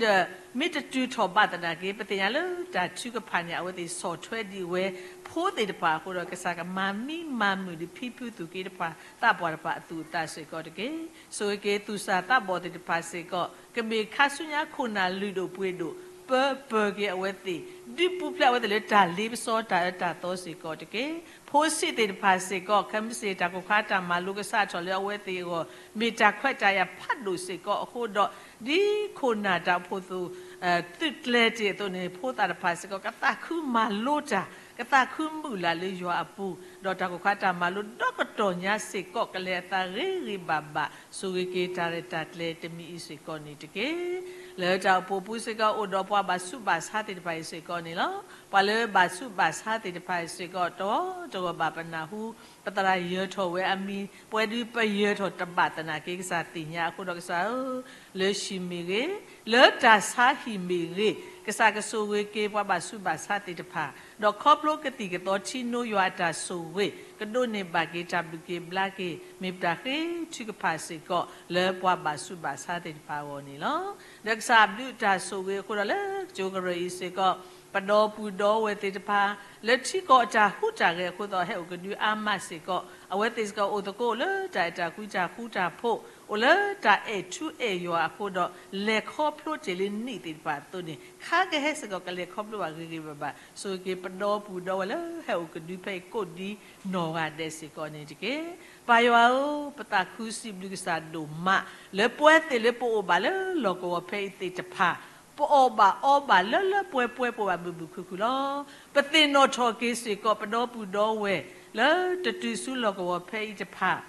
မ့ၢ်တတုၤထီၣ်ဘၣ်သနာ်က့ ပသ့ၣ်ညါလၢတၢ်ထုကဖၣ်န့ၣ် အဝဲသ့ၣ်ဆီၣ်ထွဲဒံးဝဲ ဖိသ့ၣ်တဖၣ်အဃိဒီး ကစၢ်ကမၤမံမၤမုာ်ဒံးဖံဖုသူၣ်က့တဖၣ် သးပှၢ်တဖၣ်အသူၣ်အသးစ့ၢ်ကီးတက့ၢ်. ဆိၣ်ဂ့ၤက့ၤသူၣ်စၢ်သးဘီၣ်သ့ၣ်တဖၣ်စ့ၢ်ကီး ကမ့ၢ်ခါဆူညါခိၣ်နၢ်လုၢ်ဒိၣ်ပှ့ၤဒိၣ် ပၢပၢၤက့ၤအဝဲသ့ၣ် ဒုးပူၤဖျဲးအဝဲသ့ၣ်လၢတၢ်လ့ပစီတၢ်အၢတၢ်သီစ့ၢ်ကီးတက့ၢ်. ဖိဆံးသ့ၣ်တဖၣ်စ့ၢ်ကီး ခဲမုၢ်ဆ့ၣ်တၢ်ကိၢ်ခါတၢ်မၤလိကစးထီၣ်လၢအဝဲသ့ၣ်အဂီၢ် မ့ၢ်တၢ်ခွဲးတၢ်ယာ်ဖးဒိၣ်စ့ၢ်ကီးအဃိဒီး ဒ်ခိၣ်နၢ်တၢ်အိၣ်ဖှိၣ်သူၣ် သုးကျဲၤတ့ၢ်အသိးန့ၣ် ဖိသၣ်တဖၣ်စ့ၢ်ကီး ကသးခုမၤလိတၢ် ကသးခုမုၢ်လၢ်လၢယွၤအပူၤ, ဒီးတၢ်ကိၢ်ခါတၢ်မၤလိဒီကတီၢ်ညါစ့ၢ်ကီး ကလဲၤအသးဂ့ၤဂ့ၤဘၣ်ဘၣ် ဆိၣ်ဂ့ၤက့ၤတၢ်ရဲၣ်တၢ်ကျဲၤတမံၤအံၤစ့ၢ်ကီးန့ၣ်တက့ၢ်. လၢတၢ်အိၣ်ဖှိၣ်ပူၤစ့ၢ်ကီး အိၣ်ဒီးပှၤဘၣ်ဆူးဘၣ်ဆါသ့ၣ်တဖၣ်အံၤစ့ၢ်ကီးန့ၣ်လီၤ. ပှၤလၢဘၣ်ဆူးဘၣ်ဆါသ့ၣ်တဖၣ်အံၤစ့ၢ်ကီး တဂီၤတဂီၤဘၣ်ပနၢ်ဟူ ပသရၣ်ယၢၤထီၣ်ဝဲအမံၤ ပဝဲဒုးပယၢၤထီၣ်တဘၣ်သနာ်က့ ကစၢ်သ့ၣ်ညါအဃိဒီးကစၢ်ဧၢ, လၢဟံၣ်မ့ၢ်ဂ့ၤ, လၢတၢ်ဆါဟံၣ်မ့ၢ်ဂ့ၤ, ကစၢ်ကဆိၣ်ဂ့ၤက့ၤပှၤဘၣ်ဆူးဘၣ်ဆါသ့ၣ်တဖၣ်, ဒီးခီဖျိကသံၣ်ကသီထံနိယွၤအတၢ်ဆိၣ်ဂ့ၤ ကဒိးန့ၢ်ဘၣ်က့ၤတၢ်ဘျုးက့ၤဘျါက့ၤ မ့ၢ်ပတၢ်ဃ့ထုကဖၣ်စ့ၢ်ကီး လၢပှၤဘၣ်ဆူးဘၣ်ဆါသ့ၣ်တဖၣ်အဂီၢ်န့ၣ်လီၤ. ဒီးကစၢ်ဘျုးတၢ်ဆိၣ်ဂ့ၤအဃိဒီးလၢကၠိကရၢၢ်အံၤစ့ၢ်ကီး ပဒီပုၢ်ဒီဝဲၢ်သ့ၣ်တဖၣ် လၢထံကီၢ်အတၢ်ဟူးတၢ်ဂဲၤအဃိသတး ဟဲအိၣ်ကဒုအါမးစ့ၢ်ကီး အဝဲသ့ၣ်စ့ၢ်ကီးအိၣ်သကိးလၢတၢ်အဲၣ်တၢ်ကွံတၢ်ဃူတၢ်ဖိး အိၣ်လၢတၢ်အဲၣ်ထူအဲၣ်ယွၤအဃိဒီး လဲၤခီဖျိတ့ၢ်လၢနံၣ်သ့ၣ်တဖၣ်အသိးန့ၣ် ခါကဟဲစ့ၢ်ကီး ကလဲၤခီဖျိဘၣ်ဂ့ၤဂ့ၤဘၣ်ဘၣ်. ဆိၣ်ဂ့ၤက့ၤပဒီပုၢ်ဒီဝဲၢ်လၢ ဟဲအိၣ်ကဒုဖဲအံၤကိးဒ်နီၢ်ဂၤဒဲးစ့ၢ်ကီးန့ၣ်တက့ၢ်. ပၢ်ယွၤဧၢ, ပသးခုစံးဘျုးကစၢ်ဒိၣ်မး လၢပဝဲသ့ၣ်လၢပအိၣ်ဘၣ်လၢလီၢ်ကဝီၤဖဲအံၤသ့ၣ်တဖၣ် ပအီၣ်ဘၣ်အီဘၣ်လၢလၢပှဲၤပှဲၤ ပအိၣ်ဘၣ်ဘုၣ်ဘုၣ်ခုၣ်ခုၣ်လီၤ. ပသ့ၣ်နီၣ်ထီၣ်က့ၤစ့ၢ်ကီး ပဒီပုၢ်ဒီဝဲၢ် လၢတတုၤဆူလီၢ်ကဝီၤဖဲအံၤတဖၣ်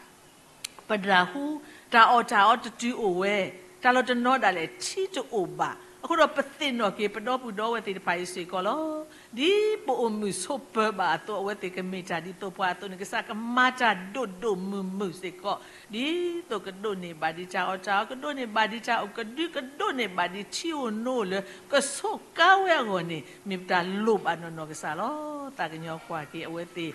ပနၢ်ဟူ တၢ်အီၣ်တၢ်အီတတုၤအိၣ်ဝဲ, တၢ်လီၢ်တနီၤဒၣ်လဲာ်ထံတအိၣ်ဘၣ်. အဃိဒီးပသ့ၣ်နီၣ်က့ၤ ပဒီပုၢ်ဒီဝဲၢ်သ့ၣ်တဖၣ်အံၤစ့ၢ်ကီးလီၤ. ဒ်ပအိၣ်မုာ်ဆိးပၢၤဘၣ်အသိး အဝဲသ့ၣ်ကမ့ၢ်တၢ်ဒ်သိးပှၤအသိးန့ၣ် ကစၢ်ကမၤတၢ်ဒိၣ်ဒိၣ်မုၢ်မုၢ်စ့ၢ်ကီး, ဒ်သိးကဒိးန့ၢ်ဘၣ်ဒံးတၢ်အီၣ်တၢ်အီ, ကဒိးန့ၢ်ဘၣ်ဒံးတၢ်အိၣ်ကဒု, ကဒိးန့ၢ်ဘၣ်ဒံးထံအိၣ်နိလၢ ကဆိးကါဝဲအဂီၢ်န့ၣ် မ့ၢ်ပတၢ်လိၣ်ဘၣ်နီၢ်နီၢ်ကစၢ်လီၤ. သးကညီၤကွၢ်က့ၤအဝဲသ့ၣ်, ဒီး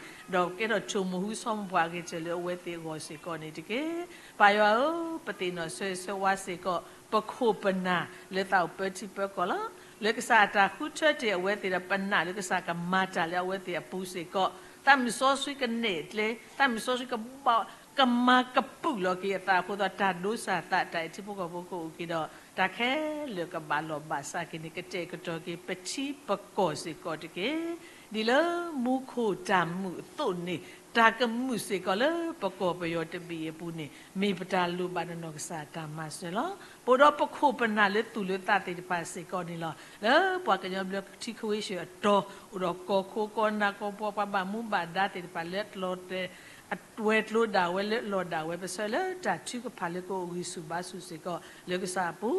ကဲထီၣ်ဆိၣ်မုၢ်ဟူ ဆီမိၢ်ပှၢ်အဂ့ၤကတၢၢ်လၢအဝဲသ့ၣ်အဂီၢ်စ့ၢ်ကီးန့ၣ်တက့ၢ်. ပၢ်ယွၤဧၢ, ပသ့ၣ်နီၣ်ဆၢဂ့ၤဆၢဝါစ့ၢ်ကီး ပခိၣ်ပနၢ်လၢသးအိၣ်ပၢထံပၢကီၢ်လီၤ. လၢကစၢ်အတၢ်ဃုထၢတ့ၢ်အဝဲသ့ၣ်ဒီး ပနာ်လၢကစၢ်ကမၤတၢ်လၢအဝဲသ့ၣ်အပူၤစ့ၢ်ကီး, သးမုၢ်စီဆှံကနဲၣ်ကျဲ, သးမုၢ်စီဆှံကဘၣ် ကမၤကပုာ်လီၤက့ၤအသးအဃိသတးဒီး တၢ်ဒိးစၢ်သး တၢ်အဲၣ်ထံဖိကီၢ်ဖိကအိၣ်က့ၤဒီး တၢ်ခဲလၢာ်ကဘၣ်လီၢ်ဘၣ်စးက့ၤန့ၣ် ကတဲာ်ကတီၤက့ၤ ပထံပကီၢ်စ့ၢ်ကီးတက့ၢ်. ဒ်လၢမူခိၣ်တၢ်မုာ်အသိးန့ၣ် တၢ်ကမုာ်စ့ၢ်ကီးလၢပကီၢ်ပယီၤတဘ့ၣ်အပူၤန့ၣ် မ့ၢ်ပတၢ်လိၣ်ဘၣ်နီၢ်နီၢ်ကစၢ်တၢ်မၤစၢၤလီၤ. ပအိၣ်ဒီးပခိၣ်ပနၢ်လၢသူၣ်လၢသးသ့ၣ်တဖၣ်စ့ၢ်ကီးန့ၣ်လီၤ. လၢပှၤကညီဘျၢထံခဝ့ၡၢၣ်အတီၤ အိၣ်ဒီးကီၢ်ခိၣ်ကီၢ်နၢ်ကီၢ်ပှၤ ပှၤဘၣ်မူဘၣ်ဒါသ့ၣ်တဖၣ် လၢအကျိၤတဲ အဝဲၤကျိၤဒၣ်ဝဲ လၢအလီၢ်ဒၣ်ဝဲ ပဆၢလၢတၢ်ထုကဖၣ်လၢကအိၣ်ဂံၢ်ဆူၣ်ဘါဆူၣ်စ့ၢ်ကီး လၢကစၢ်အပူ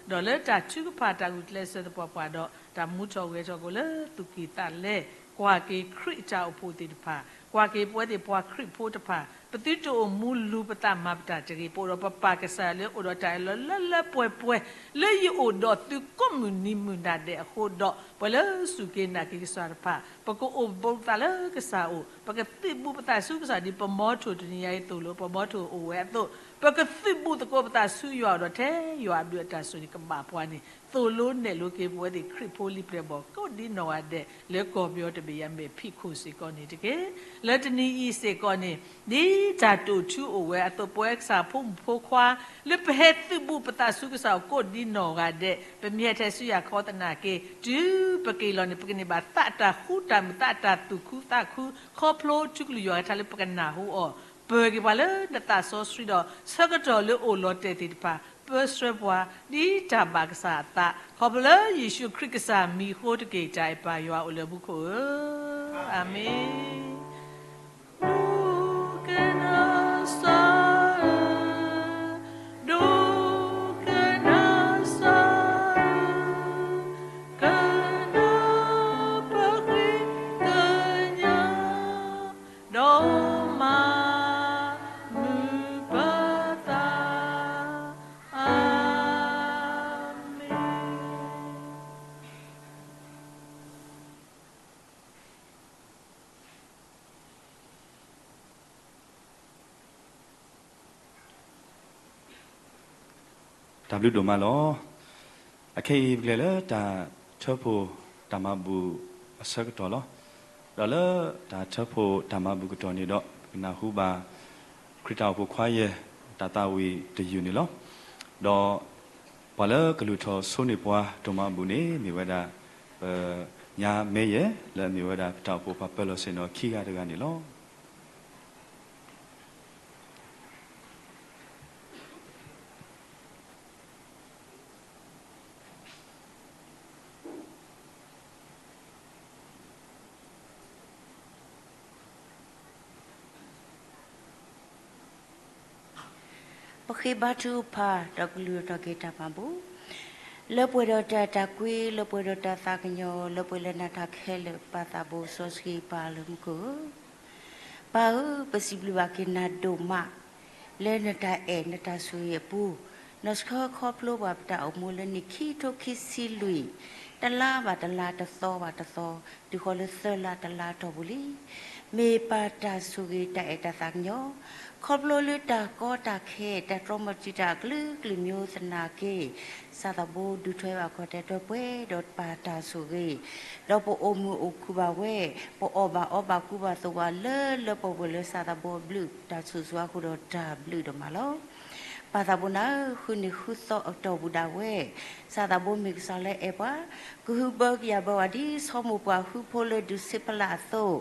ၤ, ဒီးလၢတၢ်ထုကဖၣ်တၢ်ဂုာ်ကျဲးစၢးသပှၢ်ပှၢ်ဒီး တၢ်မူထီၣ်ဂဲၤထီၣ်က့ၤလၢသူၣ်ကံၢ်သးလဲ, ကွၢ်က့ၤခရံာ်အတၢ်အိၣ်ဖှိၣ်သ့ၣ်တဖၣ်, ကွၢ်က့ၤပဝဲသ့ၣ်ပှၤခရံာ်ဖိတဖၣ် ပသုတအိၣ်မူလူၤပသးမၤပတၢ်တဂ့ၤ. ပအိၣ်ဒီးပပၢ်ကစၢ်လၢအိၣ်ဒီးတၢ်အၢၣ်လီၤလၢလၢပှဲၤပှဲၤ လၢယအိၣ်ဒီးသုကိးမုၢ်နံၤမုၢ်နၤဒဲးအဃိဒီး ပှၤလၢစူၢ်က့ၤနာ်က့ၤကစၢ်တဖၣ် ပကအိၣ်ဘူးပသးလၢကစၢ်အအိၣ်, ပကသုးဘူးပသးဆူကစၢ်ဒ်ပမီထိၣ်တနံၤညါအံၤသိၣ်လိ ပမီထိၣ်အိၣ်ဝဲအသိး, ပကသုးဘူးသကိးပသးဆူယွၤအအိၣ်ဒီးထဲယွၤအဘျုးအတၢ်ဆိၣ်ဂ့ၤကဘၣ်ပှၤန့ၣ် သိၣ်လိနဲၣ်လိက့ၤပဝဲသ့ၣ်ခရံာ်ဖိလံၤပျဲၢ်ဘီၣ် ကိးဒ်နီၢ်ဂၤဒဲး လၢကီၢ်ပယီၤတဘ့ၣ်ယၤမဲာ်ဖံးခိၣ်စ့ၢ်ကီးန့ၣ်တက့ၢ်. လၢတနံၤအံၤစ့ၢ်ကီးန့ၣ် ဒ်တၢ်တိာ်ထူအိၣ်ဝဲအသိး ပဝဲကစၢ်ဖိမုၣ်ဖိခွါ လၢပဟဲသုးဘူးပသးဆူကစၢ်အအိၣ်ကိးဒ်နီၢ်ဂၤဒဲး ပမ့ၢ်ဟဲထဲဆူယၤခီသနာ်က့ တုၤပက့ၤလီၤန့ၣ် ပကန့ၢ်ဘၣ်သးတၢ်ဃူတၢ်မုာ် သးတၢ်သူၣ်ခုသးခု ခီဖျိထူကလုၢ်ယွၤကထါလၢပကနၢ်ဟူအီၤ, ပၢၤက့ၤပှၤလၢနသးစီဆှံဒီး ဆၢကတီၢ်လၢအိၣ်လီၤတဲာ်သ့ၣ်တဖၣ် ပၢဆှၢပှၤ ဒ်တၢ်ဘၣ်ကစၢ်အသး ခီဖျိလၢယ့ၣ်ၡူးခရံာ်ကစၢ်မံၤအဃိတက့ၢ်. တၢ်အဲၣ်ပၢ်ယွၤအိၣ်လၢမူခိၣ်ဧၢ, အၤမ့ၣ်. ဒိကနၣ်စၢ်ဧၢ, ဒိကနၣ်စၢ်ဧၢ, ကနၣ်ပဃ့ကညး ဒီးမၤမုာ်ပသး, အၤမ့ၣ်. တၢ်ဘျုးဒိၣ်မးလီၤ. အခဲအံၤပကလဲၤလၢတၢ်ထၢဖှိၣ်တၢ်မၤဘူၣ်အဆၢကတီၢ်လီၤ. ဒီးလၢတၢ်ထၢဖှိၣ်တၢ်မၤဘူၣ်ကတီၢ်န့ၣ်ဒီး ပကနၢ်ဟူဘၣ် ခရံာ်တၢ်အိၣ်ဖှိၣ်ခွါယဲၢ် တၢ်သးဝံၣ်တယုၢ်န့ၣ်လီၤ. ဒီးပှၤလၢကလုၢ်ထီၣ်ဆိန့ၢ်ပှၤတၢ်မၤဘူၣ်န့ၣ် မ့ၢ်ဝဲဒၣ် ပညါမဲယဲၢ် လၢအမ့ၢ်ဝဲဒၣ်ပတၢ်အိၣ်ဖှိၣ်ပှၤပၢၤလီၢ်ဆ့ၣ်နီၤခံဂၤတဂၤန့ၣ်လီၤ. ပဃ့ဘါထုကဖၣ် ဒီးကလုၢ်ထီၣ်က့ၤတၢ်မၤဘူၣ်, လၢပှဲၤဒီးတၢ်အဲၣ်တၢ်ကွံ, လၢပှဲၤဒီးတၢ်သးကညီၤ, လၢပှဲၤလၢနၤတၢ်ခဲလၢာ် ပၢ်သးဘိစီဆှံပၢ်လၢမူခိၣ်ဧၢ, ပၢ်ဧၢ, ပစံးဘျုးဘၣ်က့ၤနၤဒိၣ်မး လၢနတၢ်အဲၣ်နတၢ်ဆိၣ်ဂ့ၤအပူၤ, နဆှၢခီဖျိဘၣ်ပတၢ်အိၣ်မူလၢနံၣ်ခံကထိခံဆံလွံၢ်, တလါဘၣ်တလါ တသီဘၣ်တသီ, တုၤဃီၤလၢသၢလါတလါအတီၢ်ပူၤလံ. မ့ၢ်ပၢ်တၢ်ဆိၣ်ဂ့ၤတၢ်အဲၣ်တၢ်သးကညီၤ, ခီဖျိလၢတၢ်ကီတၢ်ခဲ တၢ်တြီမၤတံာ်တာ်အကလုာ်ကလုာ်မံၤသနာ်က့ စၢ်သးဘိဒုးထွဲဘၣ်ခီၣ်ထံးတၢ်ပှဲၤဒီးပၢ်တၢ်ဆိၣ်ဂ့ၤ, ဒီးပအိၣ်မုာ်အိၣ်ခုၣ်ဘၣ်ဝဲ, ပအီၣ်ဘၣ်အီဘၣ်ကူဘၣ်သိးဘၣ်လၢလၢပှဲၤပှဲၤလၢစၢ်သးဘိအဘျုးတၢ်ဆိၣ်ဂ့ၤအဃိဒီးတၢ်ဘျုးဒိၣ်မးလီၤ. ပၢ်သးဘိနၤဧၢ, ဃုနံၤဃုသီအကတီၢ်ပူၤဒၣ်ဝဲ, ကစၢ်သးဘိမ့ၢ်ကစၢ်လၢအဲၣ်ပှၤ, ကဟုဘၢကယာ်ဘၢပှၤဒ်ဆိမိၣ်ပှၢ်ဟုဖိလၢဒူၣ်ဆ့ဖလၢ်အသိး,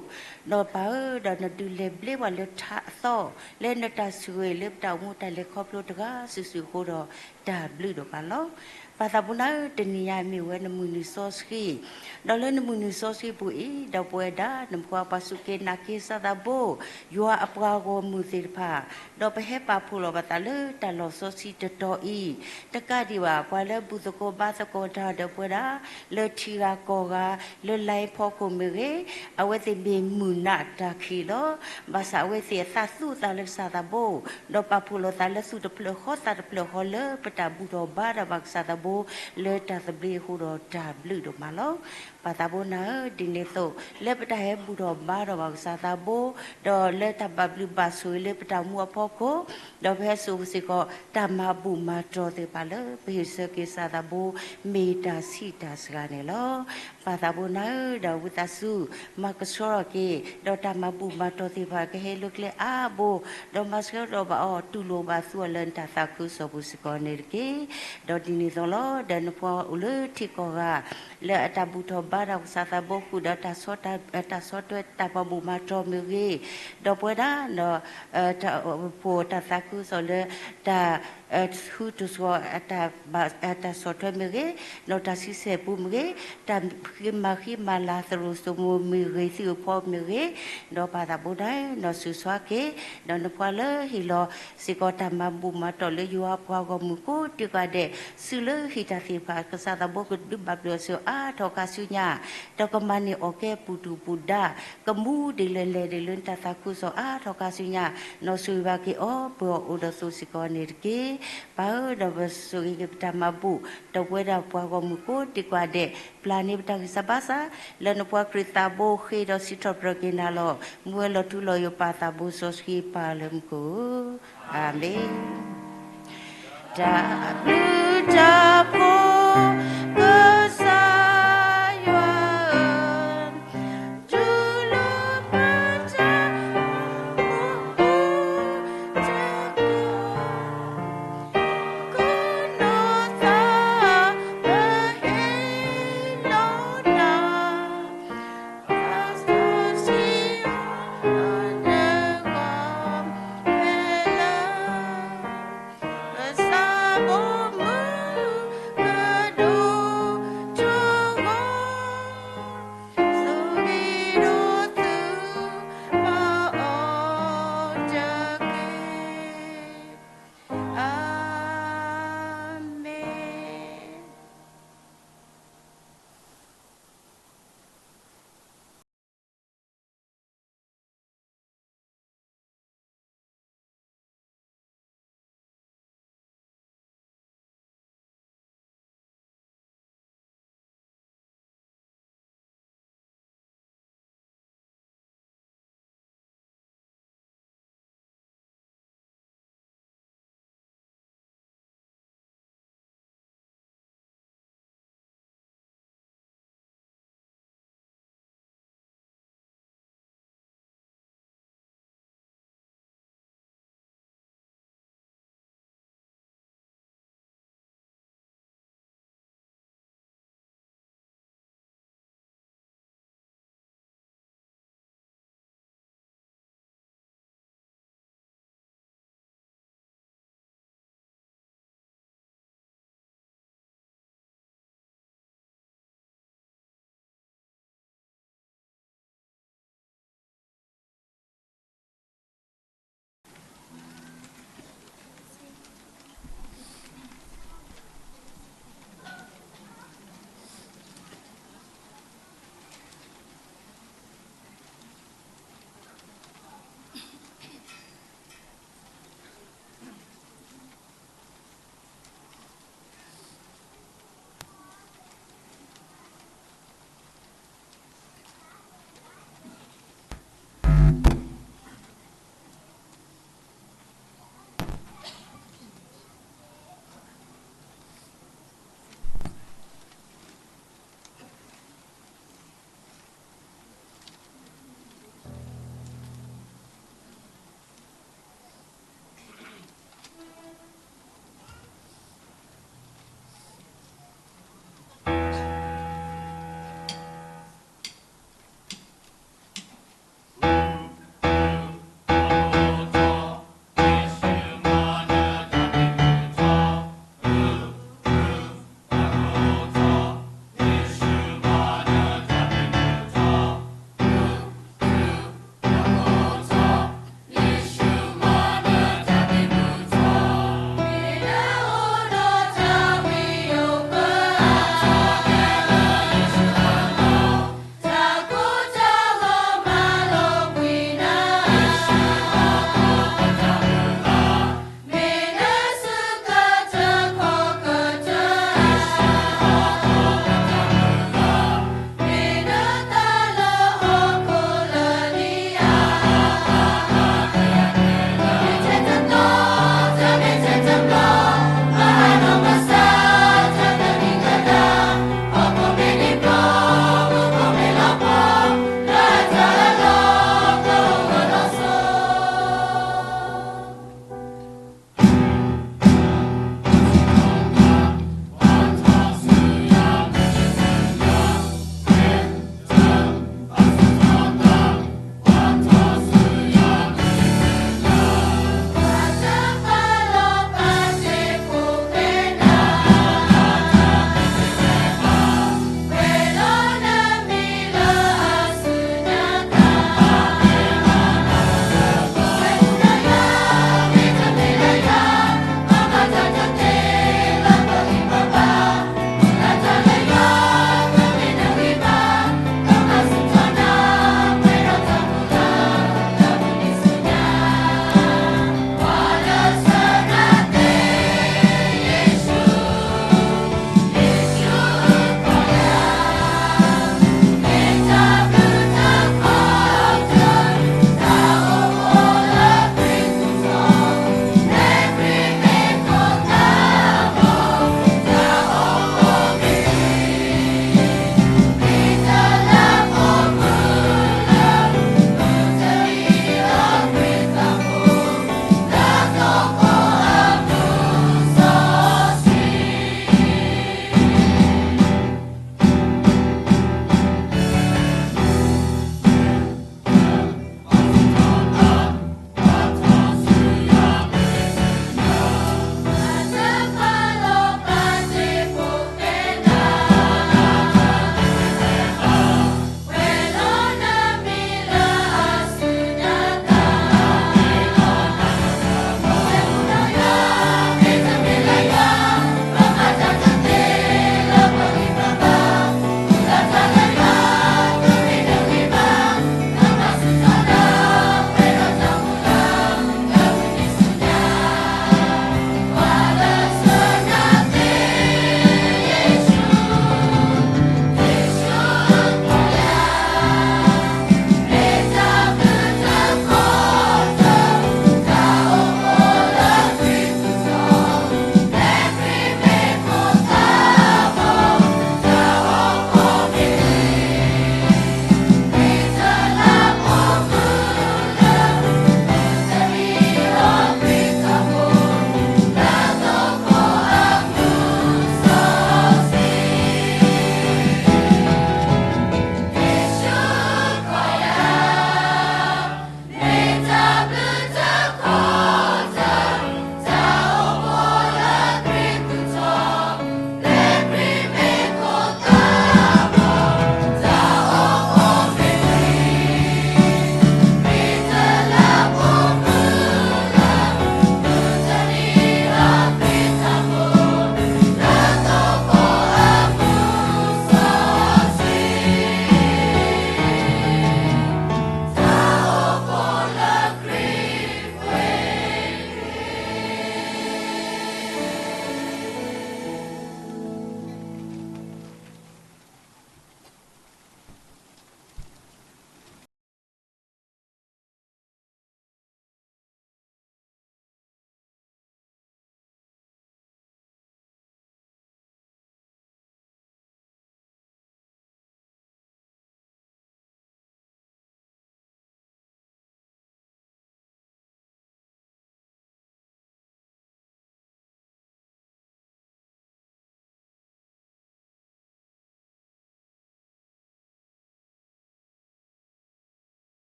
ဒီးပၢ်ဧၢ, ဒီးနဒုးလဲၤဘျ့ပှၤလၢထးအသီ, လၢနတၢ်ဆိၣ်ဂ့ၤလၢပတၢ်အိၣ်မူတၢ်လဲၤခီဖျိတဂၤစုာ်စုာ်အဃိဒီး တၢ်ဘျုးဒိၣ်မးလီၤ. ပၢ်သးဘိနၤဧၢ, တနံၤညါမ့ၢ်ဝဲနမုၢ်နံၤစီဆှံ, ဒီးလၢနမုၢ်နံၤစီဆှံပူၤအံၤ, ဒီးပဝဲဒၣ်နဖိခွါပှၤစူၢ်က့ၤနာ်က့ၤကစၢ်သးဘိ, ယွၤအပှၤဂီၢ်မုၢ်သ့ၣ်တဖၣ်, ဒီးပဟဲပာ်ဖှိၣ်လီၤပသးလၢတၢ်လီၢ်စီဆှံတတီၤအံၤ, တကးဒံးဘၣ် ပှၤလၢဘူၣ်သကိးဘါသကိးတၢ်ဒီးပဝဲဒၣ်, လၢထံဂၤကီၢ်ဂၤ, လၢ line ဖီခိၣ်မ့ၢ်ဂ့ၤ, အဝဲသ့ၣ်မ့ၢ်မုၢ်နၤတၢ်ခံးလီၤ. ဘၣ်ဆၣ်အဝဲသ့ၣ်အသးသူအသးလၢကစၢ်သးဘိ, ဒီးပာ်ဖှိၣ်လီၤသးလၢသူၣ်တဖျၢၣ်ဃီသးတဖျၢၣ်ဃီလၢပတၢ်ဘူၣ်ထီၣ်ဘါထီၣ်ဘၣ်ကစၢ်သးဘိ, လၢတၢ်သဘျ့အဃိဒီးတၢ်ဘျုးဒိၣ်မးလီၤ. ပၢ်သးဘိနၤဧၢ, ဒ်န့ၣ်အသိး လၢပတၢ်ဟဲဘူၣ်ထီၣ်ဘါထီၣ်ဘၣ်ကစၢ်သးဘိ, ဒီးလၢတၢ်ဘၣ်ဘျုးဘၣ်ဆိၣ်ဂ့ၤလၢပတၢ်အိၣ်မူအဖီခိၣ်, ဒီးပဟဲစိာ်စ့ၢ်ကီး တၢ်မၤဘူၣ်မၤတီၢ်သ့ၣ်တဖၣ်လၢ ပဟ့ၣ်ဆၢက့ၤကစၢ်သးဘိ မ့ၢ်တၢ်ဆံးတၢ်စှၤန့ၣ်လီၤ. ပၢ်သးဘိနၤဧၢ, ဒီးဝံသးစူၤ မၤကဆှီထီၣ်က့ၤ ဒီးတၢ်မၤဘူၣ်မၤတီၢ်သ့ၣ်တဖၣ် ကဟဲလၢကျဲအါဘိ, ဒီးမၤဆှၢထီၣ်ဘၣ်အီၤ တူၢ်လိာ်ဘၣ်သူအီၤလၢနတၢ်သးခုကစီၣ်ပူၤစ့ၢ်ကီးန့ၣ်တက့ၢ်. ဒီးဒ်န့ၣ်အသိးလီၤ, ဒီးနဖိအိၣ်လၢထံကီၢ်ဂၤ လၢအတၢ်ဘူၣ်ထီၣ်ဘါထီၣ်ကစၢ်သးဘိဃုာ်ဒီးတၢ်ဆီတၢ်, တၢ်ဆီတၢ်တၢ်မၤဘူၣ်မၤတီၢ်မ့ၢ်ဂ့ၤ, ဒီးပဝဲဒၣ် တၢ်အိၣ်ဖှိၣ်တၢ်သးခုကစီၣ်လၢ တၢ် ဟုတစှီၤ တၢ်ဆီၣ်ထွဲမ့ၢ်ဂ့ၤ, ဒီးတၢ်ဆံဆဲၣ်ပူၤမ့ၢ်ဂ့ၤ, တၢ်ဃ့မၤဃံမၤလၤသရိာ်စိမိၤမ့ၢ်ဂ့ၤ သံၣ်ဧိၤဖီမ့ၢ်ဂ့ၤ, ဒီးပၢ်သးဘိနၤဧၢ, ဒီးစူးစွါက့ၤ ဒီးနဖိလၢဟ့ၣ်လီၤစ့ၢ်ကီးတၢ်မၤဘူၣ်မၤတီၢ်လၢယွၤအပှၤဂီၢ်မုၢ်ကိးဒံကိးဂၤဒဲး, စုလၢဟံၣ်တၢ်သ့ၣ်တဖၣ် ကစၢ်သးဘိကဒုးဘၣ်ဘျုးအီၤဆူအါထီၣ်ခါဆူညါ, ဒီးကမၤန့ၢ်အီၣ်ကဲပူၤဒူၣ်ပူၤဒါ, ကမူဒံးလၢလဲၤဒံးလၢနတၢ်သးခုကစီၣ်အါထီၣ်ခါဆူညါ, နီၢ်ဆိၣ်ဂ့ၤဘၣ်က့ၤအီၤပှဲၤအီၤအိၣ်ဒီးသိးစ့ၢ်ကီးန့ၣ်တက့ၢ်. ပၢ်ဧၢ, ဒီးပဆိၣ်ဂ့ၤက့ၤပတၢ်မၤဘူၣ်, ဒီးပဝဲဒၣ်ပှၤဂီၢ်မုၢ်ကိးဒံကိးဂၤဒဲး, ပျၢ်န့ၢ်ပတၢ်ဂံၢ်စၢ်ဘါစၢ်, လၢနဖိခွါခရံာ်သးဘိဃ့ဒီးစံးထီၣ်ပတြၢၤက့ၤနၤလီၤ. မူဝဲလီၤထူလီၤယိာ်ပၢ်သးဘိစီဆှံပၢ်လၢမူခိၣ်ဧၢ, အၤမ့ၣ်. တၢ်ဘျုးတၢ်ဖှိၣ် ကစၢ်ယွၤဧၢ, တူၢ်လိာ်ပတၢ်အိၣ်မူတက့ၢ်.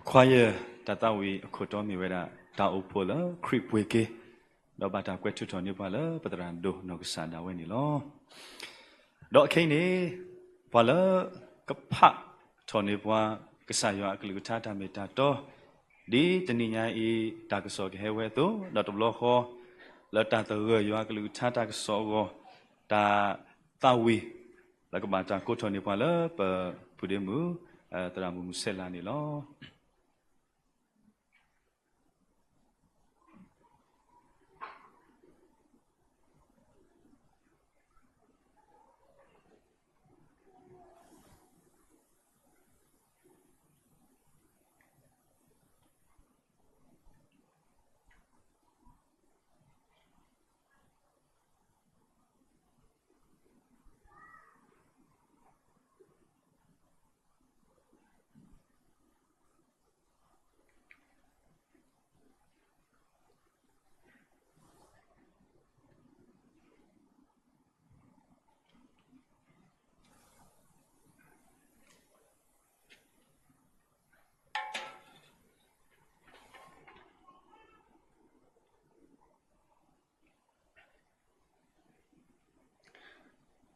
ခွါယဲၢ်တၢ်သးဝံၣ်အခိၣ်တီမ့ၢ်ဝဲဒၣ် တၢ်အိၣ်ဖှိၣ်လၢခရံာ်ပှ့ၤက့ၤ, ဒီးဘၣ်တၢ်ကွဲးထုးထီၣ်န့ၢ်ပှၤလၢပသရၣ်ဒိၣ်နီၢ်ကစၢ်ဒၣ်ဝဲန့ၣ်လီၤ. ဒီးခဲအံၤန့ၣ် ပှၤလၢကဖးထီၣ်န့ၢ်ပှၤ ကစၢ်ယွၤအကလုၢ်ကထါတၢ်မ့ၢ်တၢ်တီ, ဒ်တနံၤညါအံၤ တၢ်ကစီၣ်ကဟဲဝဲအသိး, ဒီးတဘျီဃီ လၢတၢ်သဂၢၢ်ယွၤအကလုၢ်ကထါတၢ်ကစီၣ်အဂီၢ်, တၢ်သးဝံၣ် လၢကဘၣ်တၢ်ကိးထီၣ်န့ၢ်ပှၤလၢပပုၢ်ဒ့မုၣ် သရၣ်မုၣ်မုၢ်ဆဲးလၤန့ၣ်လီၤ.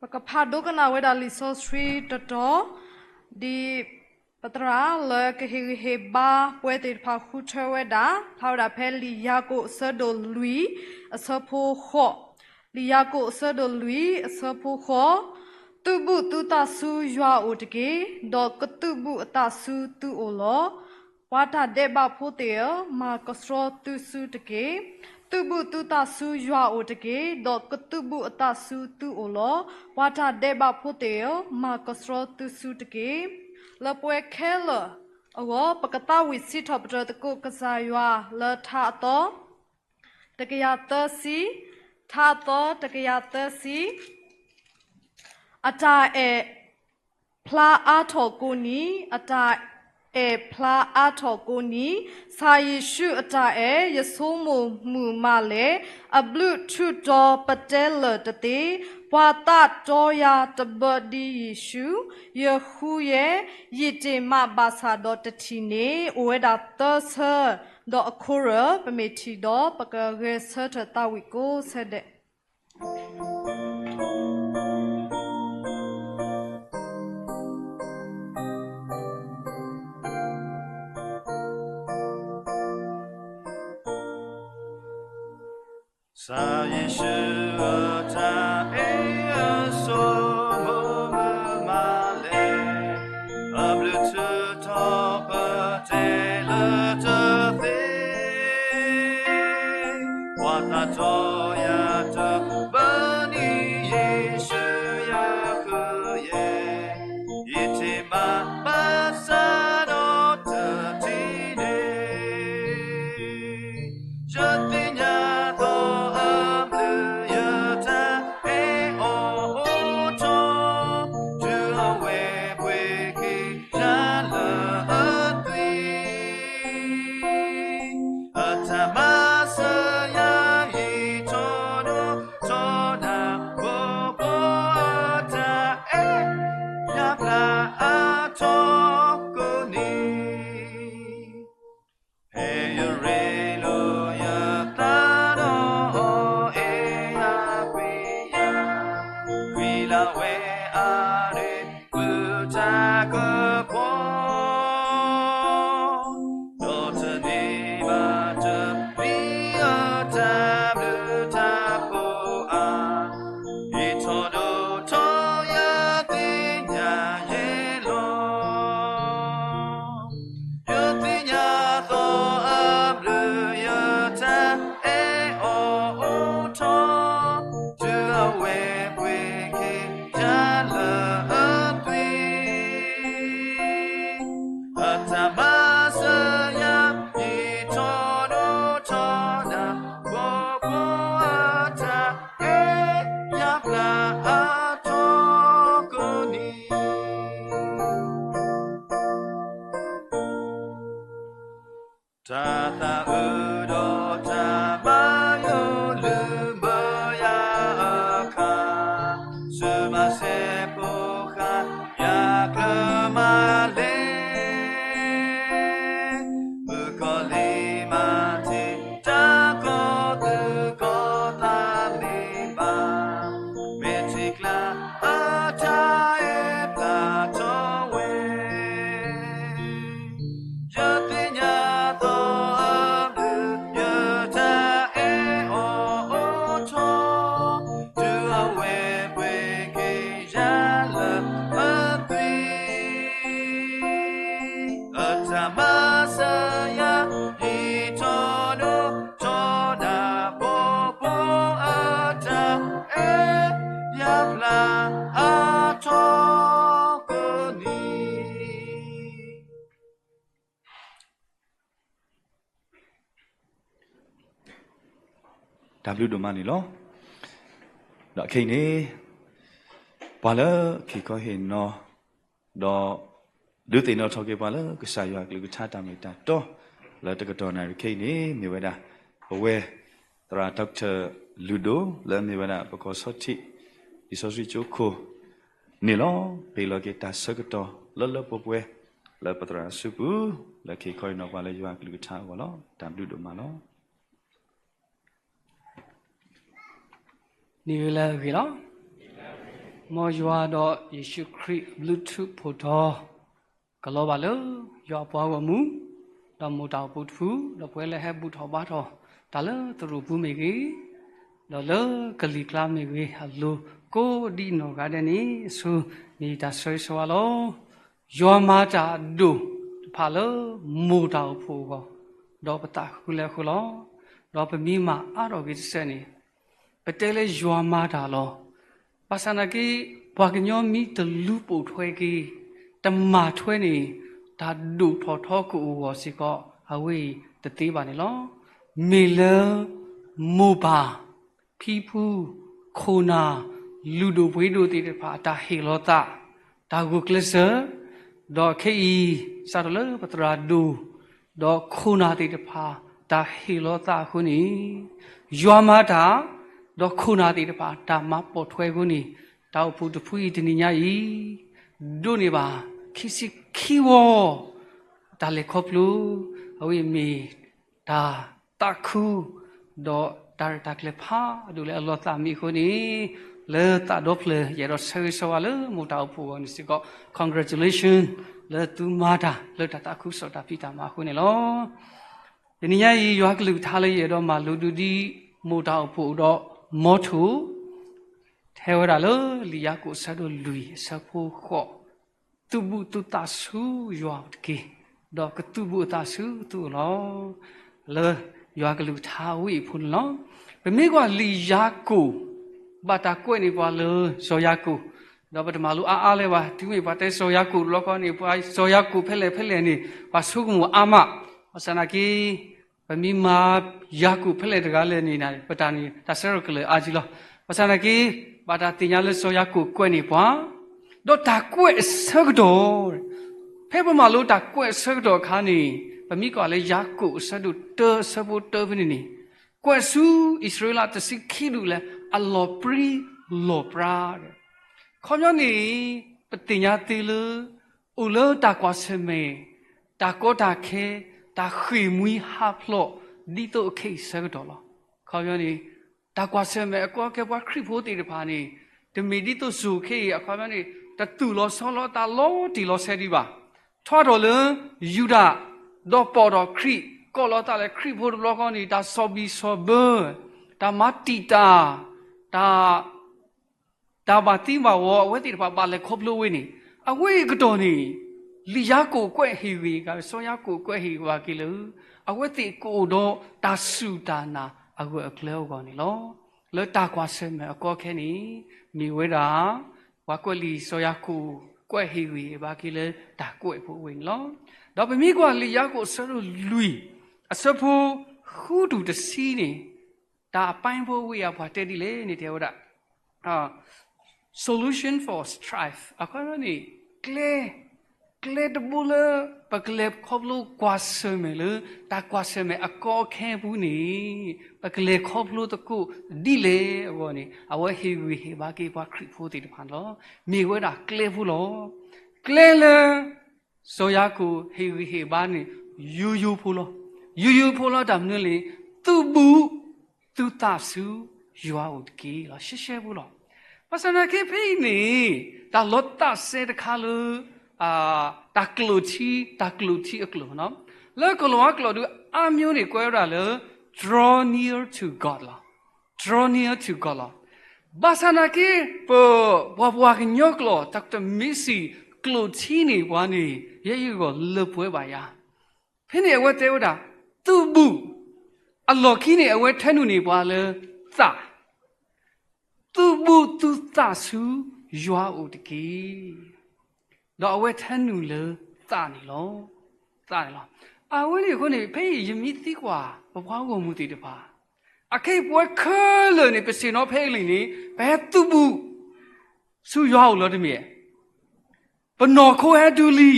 ပကဖးဒိကနၣ်ဝဲဒၣ်လံာ်စီဆှံတတီၤ, ဒ်ပသရၣ်လၢကဟ့ၣ်ဂံၢ်ဟ့ၣ်ဘါပှၤသ့ၣ်တဖၣ်ဃုထၢဝဲဒၣ်, ဖျါဝဲဒၣ်ဖဲလံာ်ယၤကိာ်အဆၢဒိၣ်လွံၢ် အဆၢဖိဃိး, လံာ်ယၤကိာ်အဆၢဒိၣ်လွံၢ် အဆၢဖိဃိး, သုဘူးသုသးဆူယွၤအအိၣ်တက့ၢ်, ဒီးကသုးဘူးအသးဆူသုအိၣ်လီၤ. ပှၤတၢ်ဒဲးဘးဖိသ့ၣ်ဧၢ, မၤကဆှီသုစုတက့ၢ်. သုးဘူးသုသးဆူယွၤအအိၣ်တက့ၢ်, ဒီးကသုးဘူးအသးဆူသုအိၣ်လီၤ. ပှၤတၢ်ဒဲးဘးဖိသ့ၣ်ဧၢ, မၤကဆှီသုစုတက့ၢ်. လၢပှဲၤခဲလၢာ်အဂီၢ် ပကသးဝံၣ်စံးထီၣ်ပတြၢၤသကိးကစၢ်ယွၤလၢထါအသီ တကယၤသၢဆံ, ထါအသီတကယၤသၢဆံ, အတၢ်အဲၣ်ဖျါအါထီၣ်ကိးနံၤ, အတၢ်အဲၣ်ဖျါအါထီၣ်ကိးနံၤ, ကစၢ်ယ့ၣ်ၡူးအတၢ်အဲၣ် ယဆိကမိၣ်မုာ်မးလဲၣ်, အဘျုးထူးတီၤပတဲလၢာ်တသ့, ပှၤသးတီယၤတဘၢဒ်ယ့ၣ်ၡူး, ယဃုယဲ, ယံာ်တ့ၢ်မးဘၣ်ဆၣ်ဒီးတထံၣ်န့ၣ်, အိၣ်ဝဲဒၣ်သၢဆၢ, ဒီးအခိၣ်ရၢၢ် ပမ့ၢ်ထံၣ်ဒီး ပကဂဲၤဆၢထၢၣ်သးဝံၣ်ကိးဆၢဒဲး. ကစၢ်ယ့ၣ်ၡူးအတၢ်အဲၣ် ယဆိကမိၣ်မုာ်မးလဲၣ်, အဘျုးထူးတီၤပတဲလၢာ်တသ့, ပှၤသးတီယၤတဘၢဒ်ယ့ၣ်ၡူး, ယဃုယဲ, ယံာ်တ့ၢ်မးဘၣ်ဆၣ်ဒီးတထံၣ်န့ၣ်, ယသ့ၣ်ညါဒီးအဘျုးယတၢ်အဲၣ်အီၤ တၢ်ဘျုးဒိၣ်မးန့ၣ်လီၤ. ဒီးခဲအံၤန့ၣ် ပှၤလၢအဟ့ၣ်ခီဟ့ၣ်နီၤ ဒီး ဒုးသ့ၣ်နီၣ်ထီၣ်က့ၤပှၤလၢကစၢ်ယွၤအကလုၢ်ကထါတၢ်မ့ၢ်တၢ်တီ လၢတကတီၢ်နၣ်ရံၣ်ခဲအံၤန့ၣ် မ့ၢ်ဝဲဒၣ် ပဝဲ သရၣ် Doctor လုၢ်ဒိၣ် လၢအမ့ၢ်ဝဲဒၣ် ပကီၢ်ဆီထံး လံာ်စီဆှံကၠိခိၣ်န့ၣ်လီၤ. ပဟ့ၣ်လီၤက့ၤတၢ်ဆၢကတီၢ်လၢလၢပှဲၤပှဲၤ လၢပသရၣ်အစုပူၤ လၢကဟ့ၣ်ခီဟ့ၣ်နီၤပှၤလၢယွၤအကလုၢ်ကထါအဂီၢ်လီၤ. တၢ်ဘျုးဒိၣ်မးလီၤ. နံၤလၢအဂ့ၤလီၤ. မ်ယွၤဒီးယ့ၣ်ၡူးခရံာ်အဘျုးထူးဖှိၣ်ထီ ကလီၤဘၣ်လၢယွၤအပှၤဂီၢ်မုၢ် ဒီးမိၢ်တၢ်အိၣ်ဖှိၣ်တဖု ဒီးပဝဲလၢဟဲဘူၣ်ထီၣ်ဘါထီၣ်တၢ်လၢသရိာ်ပူၤမ့ၢ်ဂ့ၤ, ဒီးလၢကလံၤကျါမ့ၢ်ဂ့ၤ အလိၤကိးဒံနီၢ်ဂၤဒဲးန့ၣ် ဆူမ့ၢ်တၢ်ဆၢဂ့ၤဆၢဝါလီၤ. ယွၤမၤတၢ်အဒိၣ်တဖၣ်လၢမိၢ်တၢ်အိၣ်ဖှိၣ်အဂီၢ်, ဒီးပသးဃုလၢအဃိလီၤ. ဒီးပမ့ၢ်မၤအါထီၣ်က့ၤတစဲးန့ၣ် ပတဲလၢယွၤမၤတၢ်လီၤ. ဘၣ်ဆၣ်နာ်က့ ပှၤကညီမ့ၢ်တလူၤပိာ်ထွဲက့ၤ တမၤထွဲန့ၣ် တၢ်ဒိၣ်ထီၣ်ထီကအိၣ်အဂီၢ်စ့ၢ်ကီး အဝဲအံၤတသ့ဘၣ်န့ၣ်လီၤ. မ့ၢ်လၢ မိၢ်ပၢ် ဖံဖု ခိၣ်နၢ် လုၢ်ဒိၣ်ပှ့ၤဒိၣ်သ့ၣ်တဖၣ် တၢ်ဟ့ၣ်လီၤသး တၢ်ဂုာ်ကျဲးစၢး, ဒီးခဲအံၤ စးထီၣ်လၢပသရၣ်ဒိၣ် ဒီးခိၣ်နၢ်သ့ၣ်တဖၣ် တၢ်ဟ့ၣ်လီၤသးအဃိန့ၣ် ယွၤမၤတၢ်, ဒီးခိၣ်နၢ်သ့ၣ်တဖၣ် တၢ်မၤပိာ်ထွဲအဃိန့ၣ် တၢ်အိၣ်ဖှိၣ်တဖုအံၤတနံၤညါအံၤ ဒိးန့ၢ်ဘၣ် ခံဆံခံဝီ တၢ်လဲၤခီဖျိ အဝဲအံၤမ့ၢ် တၢ်သးခု ဒီးတၢ်ရဲၣ်တၢ်ကျဲၤဖးဒိၣ်လၢအလီၤသးမံအဃိန့ၣ် လၢသးဒီဖျၢၣ် ယအဲၣ်ဒိးဆၢဂ့ၤဆၢဝါလၢမိၢ်တၢ်အိၣ်ဖှိၣ်အဂီၢ်န့ၣ်စ့ၢ်ကီး congratulation လၢသုမၤတၢ်လၢတၢ်သးခုကစီၣ်တၢ်ဖံးတၢ်မၤအဃိန့ၣ်လီၤ. တနံၤညါအံၤ ယွၤကလုၢ်ကထါလၢယအဲၣ်ဒိးမၤလိဒုဒ် မိၢ်တၢ်အိၣ်ဖှိၣ်ဒီး motto ထဲဝဲဒၣ်လၢလံာ်ယၤကိာ်အဆၢဒိၣ်လွံၢ်အဆၢဖိဃိး သုးဘူးသုသးဆူယွၤအအိၣ်တက့ၢ်, ဒီးကသုးဘူးအသးဆူသုအိၣ်လီၤ. လၢယွၤကလုၢ်ကထါဝဲအံၤအဖီခိၣ်န့ၣ်လီၤ. ပမ့ၢ်ကွၢ်လံာ်ယၤကိာ် ဘၣ်တၢ်ကွဲးန့ၢ်ပှၤလၢစီၤယၤကိာ်, ဒီးပတမၤလိအါအါလၢၤဘၣ်, တုၤမ့ၢ်ပှၤတဲစီၤယၤကိာ်တဘျီဃီန့ၣ် ပှၤစီၤယၤကိာ်ဖဲလဲၣ်ဖဲလဲၣ်န့ၣ် ပှၤဆိကမိၣ်အါမး, ဘၣ်ဆၣ်နာ်က့ ပမ့ၢ်မၤယၤကိာ်ဖဲလဲၣ်တဂၤလဲၣ်န့ၣ် ပတၢ်န့ၣ် တၢ်ဆၢထီၣ်ကလၢၤအါကံလီၤ. ဘၣ်ဆၣ်နာ်က့ ဘၣ်တၢ်သ့ၣ်ညါလၢစီၤယၤကိာ်ကွဲးန့ၢ်ပှၤ, ဒီးတၢ်ကွဲးအဆၢကတီၢ်, ဖဲပမၤလိတၢ်ကွဲးအဆၢကတီၢ်အခါန့ၣ် ပမ့ၢ်ကွၢ်လၢယၤကိာ်အဆၢဒိၣ်တၢအဆၢဖိတၢဖဲန့ၣ်န့ၣ် ကွဲးဆူအံၣ်စရ့လးတဆံခံဒူၣ်လၢအလီၤပြံလီၤပြါ ခီပညီန့ၣ် ပသ့ၣ်ညါသ့လၢ အိၣ်လၢတၢ်ကွၢ်ဆၢၣ်မဲာ်, တၢ်ကီတၢ်ခဲ, တၢ်ဃ့ၢ်မှံဟးဖျိး ဒ်သိးအခဲအံၤဆၢကတီၢ်လီၤ. ခီပညီန့ၣ် တၢ်ကွၢ်ဆၢၣ်မဲာ်အကီအခဲပှၤခရံာ်ဖိသ့ၣ်တဖၣ်န့ၣ် တမ့ၢ်ဒ်သိးစိၤခဲအံၤ အခီပညီန့ၣ် တသူၣ်လီၤဆီလီၤအသးလီၤတံၢ်လီၤဆဲးဒံးဘၣ်. ထီၣ်ထီၣ်လၢယူဒၤ ဒီးပိာ်ထီၣ်ခရံာ် ကိးလီၤသးလၢခရံာ်ဖိတဘျီဃီန့ၣ် တၢ်ဆီၣ်ဘံၣ်ဆီၣ်ဘၢ တၢ်မၤတံာ်တာ် တၢ် တၢ်ဘၣ်သံဘၣ်ဝီ အဝဲသ့ၣ်တဖၣ်ဘၣ်လဲၤခီဖျိဝဲန့ၣ် အဝဲအံၤကတီၢ်န့ၣ် လံာ်ယၤကိာ်ကွဲးဟ့ၣ်ဂံၢ်ဟ့ၣ်ဘါ စီၤယၤကိာ်ကွဲးဟ့ၣ်ဂံၢ်ဟ့ၣ်ဘါက့ၤလၢ အဝဲသ့ၣ်ကအိၣ်ဒီးတၢ်စူၢ်တၢ်နာ်အဂၢၢ်အကျၢၤအဂီၢ်န့ၣ်လီၤ. လၢတၢ်ကွၢ်ဆၢၣ်မဲာ်အကီအခဲန့ၣ် မ့ၢ်ဝဲဒၣ် ပှၤကွဲးလံာ်စီၤယၤကိာ်ကွဲးဟ့ၣ်ဂံၢ်ဟ့ၣ်ဘါက့ၤလၢတၢ်ကွဲးဖိအဝဲန့ၣ်လီၤ. ဒီးပမ့ၢ်ကွၢ်လံာ်ယၤကိာ်အဆၢဒိၣ်လွံၢ် အဆၢဖိဃုတုၤတဆံန့ၣ် တၢ်အပိုင်းဖိဝဲအံၤပှၤတဲဒ်လဲၣ်န့ၣ် တဲဝဲဒၣ် solution for strife အခီပညီန့ၣ် ကျဲ ကျဲတဘိလၢ ပကလဲၤခီဖျိကွၢ်ဆၢၣ်မဲာ်လၢ တၢ်ကွၢ်ဆၢၣ်မဲာ်အကီအခဲအပူၤန့ၣ် ပကလဲၤခီဖျိသကိးဒ်လဲၣ်အဂီၢ်န့ၣ် အဝဲဟ့ၣ်ဂံၢ်ဟ့ၣ်ဘါက့ၤပှၤခရံာ်ဖိသ့ၣ်တဖၣ်န့ၣ်လီၤ. မ့ၢ်ဝဲဒၣ်ကျဲဖိလီၤ. ကျဲလၢ စီၤယၤကိာ်ဟ့ၣ်ဂံၢ်ဟ့ၣ်ဘါန့ၣ် ယိယိဖိလီၤ. ယိယိဖိလီၤတၢ်မနုၤလဲၣ်, သုးဘူးသုသးဆူယွၤအအိၣ်တက့ၢ်လီၤ. ရှဲရှဲဖိလီၤ. ဘၣ်ဆၣ်သနာ်က့ဖဲအံၤန့ၣ် တၢ်လီၤသးစဲတခါလၢ တၢ်ကျိာ်ထံ တၢ်ကျိာ်ထံအကျိာ်, လၢကီၤလၤဝါကျိာ်ဒုးအါမျိၤန့ၣ် ကွဲးဝဲဒၣ်လၢ draw near to God လီၤ. Draw near to God လီၤ. ဘၣ်ဆၣ်သနာ်က့ ပ ပှၤပှၤကညီကျိာ် တၢ်ကတမ့ၢ်စံး ကျိာ်ထံန့ၣ်ပှၤန့ၣ် ယဲယဂီၢ်လၢပှဲၤဘၣ်ယၤ ဖဲန့ၣ်အဝဲတဲဝဲဒၣ် သုးဘူး, အလီၢ်ခံန့ၣ် အဝဲထဲနုာ်န့ၢ်ပှၤလၢသး, သုးဘူးသုသးဆူယွၤအအိၣ်တက့ၢ်. ဒီးအဝဲထဲနုာ်လၢသးန့ၣ်လီၤ. သးန့ၣ်လီၤ. အဝဲန့ၣ်အဃိန့ၣ် ဖဲအံၤယမ့ၢ်သံကွၢ် ပပှၤဂီၢ်မုၢ်သ့ၣ်တဖၣ် အခဲအံၤပဝဲခဲလၢာ်န့ၣ် ပဆ့ၣ်နီၤဖဲအံၤလံန့ၣ် ပဟဲသုးဘူးဆူယွၤအိၣ်လီၤတမ့ၢ်ဧါ. ပနီၢ်ခိဟဲတုၤလံ,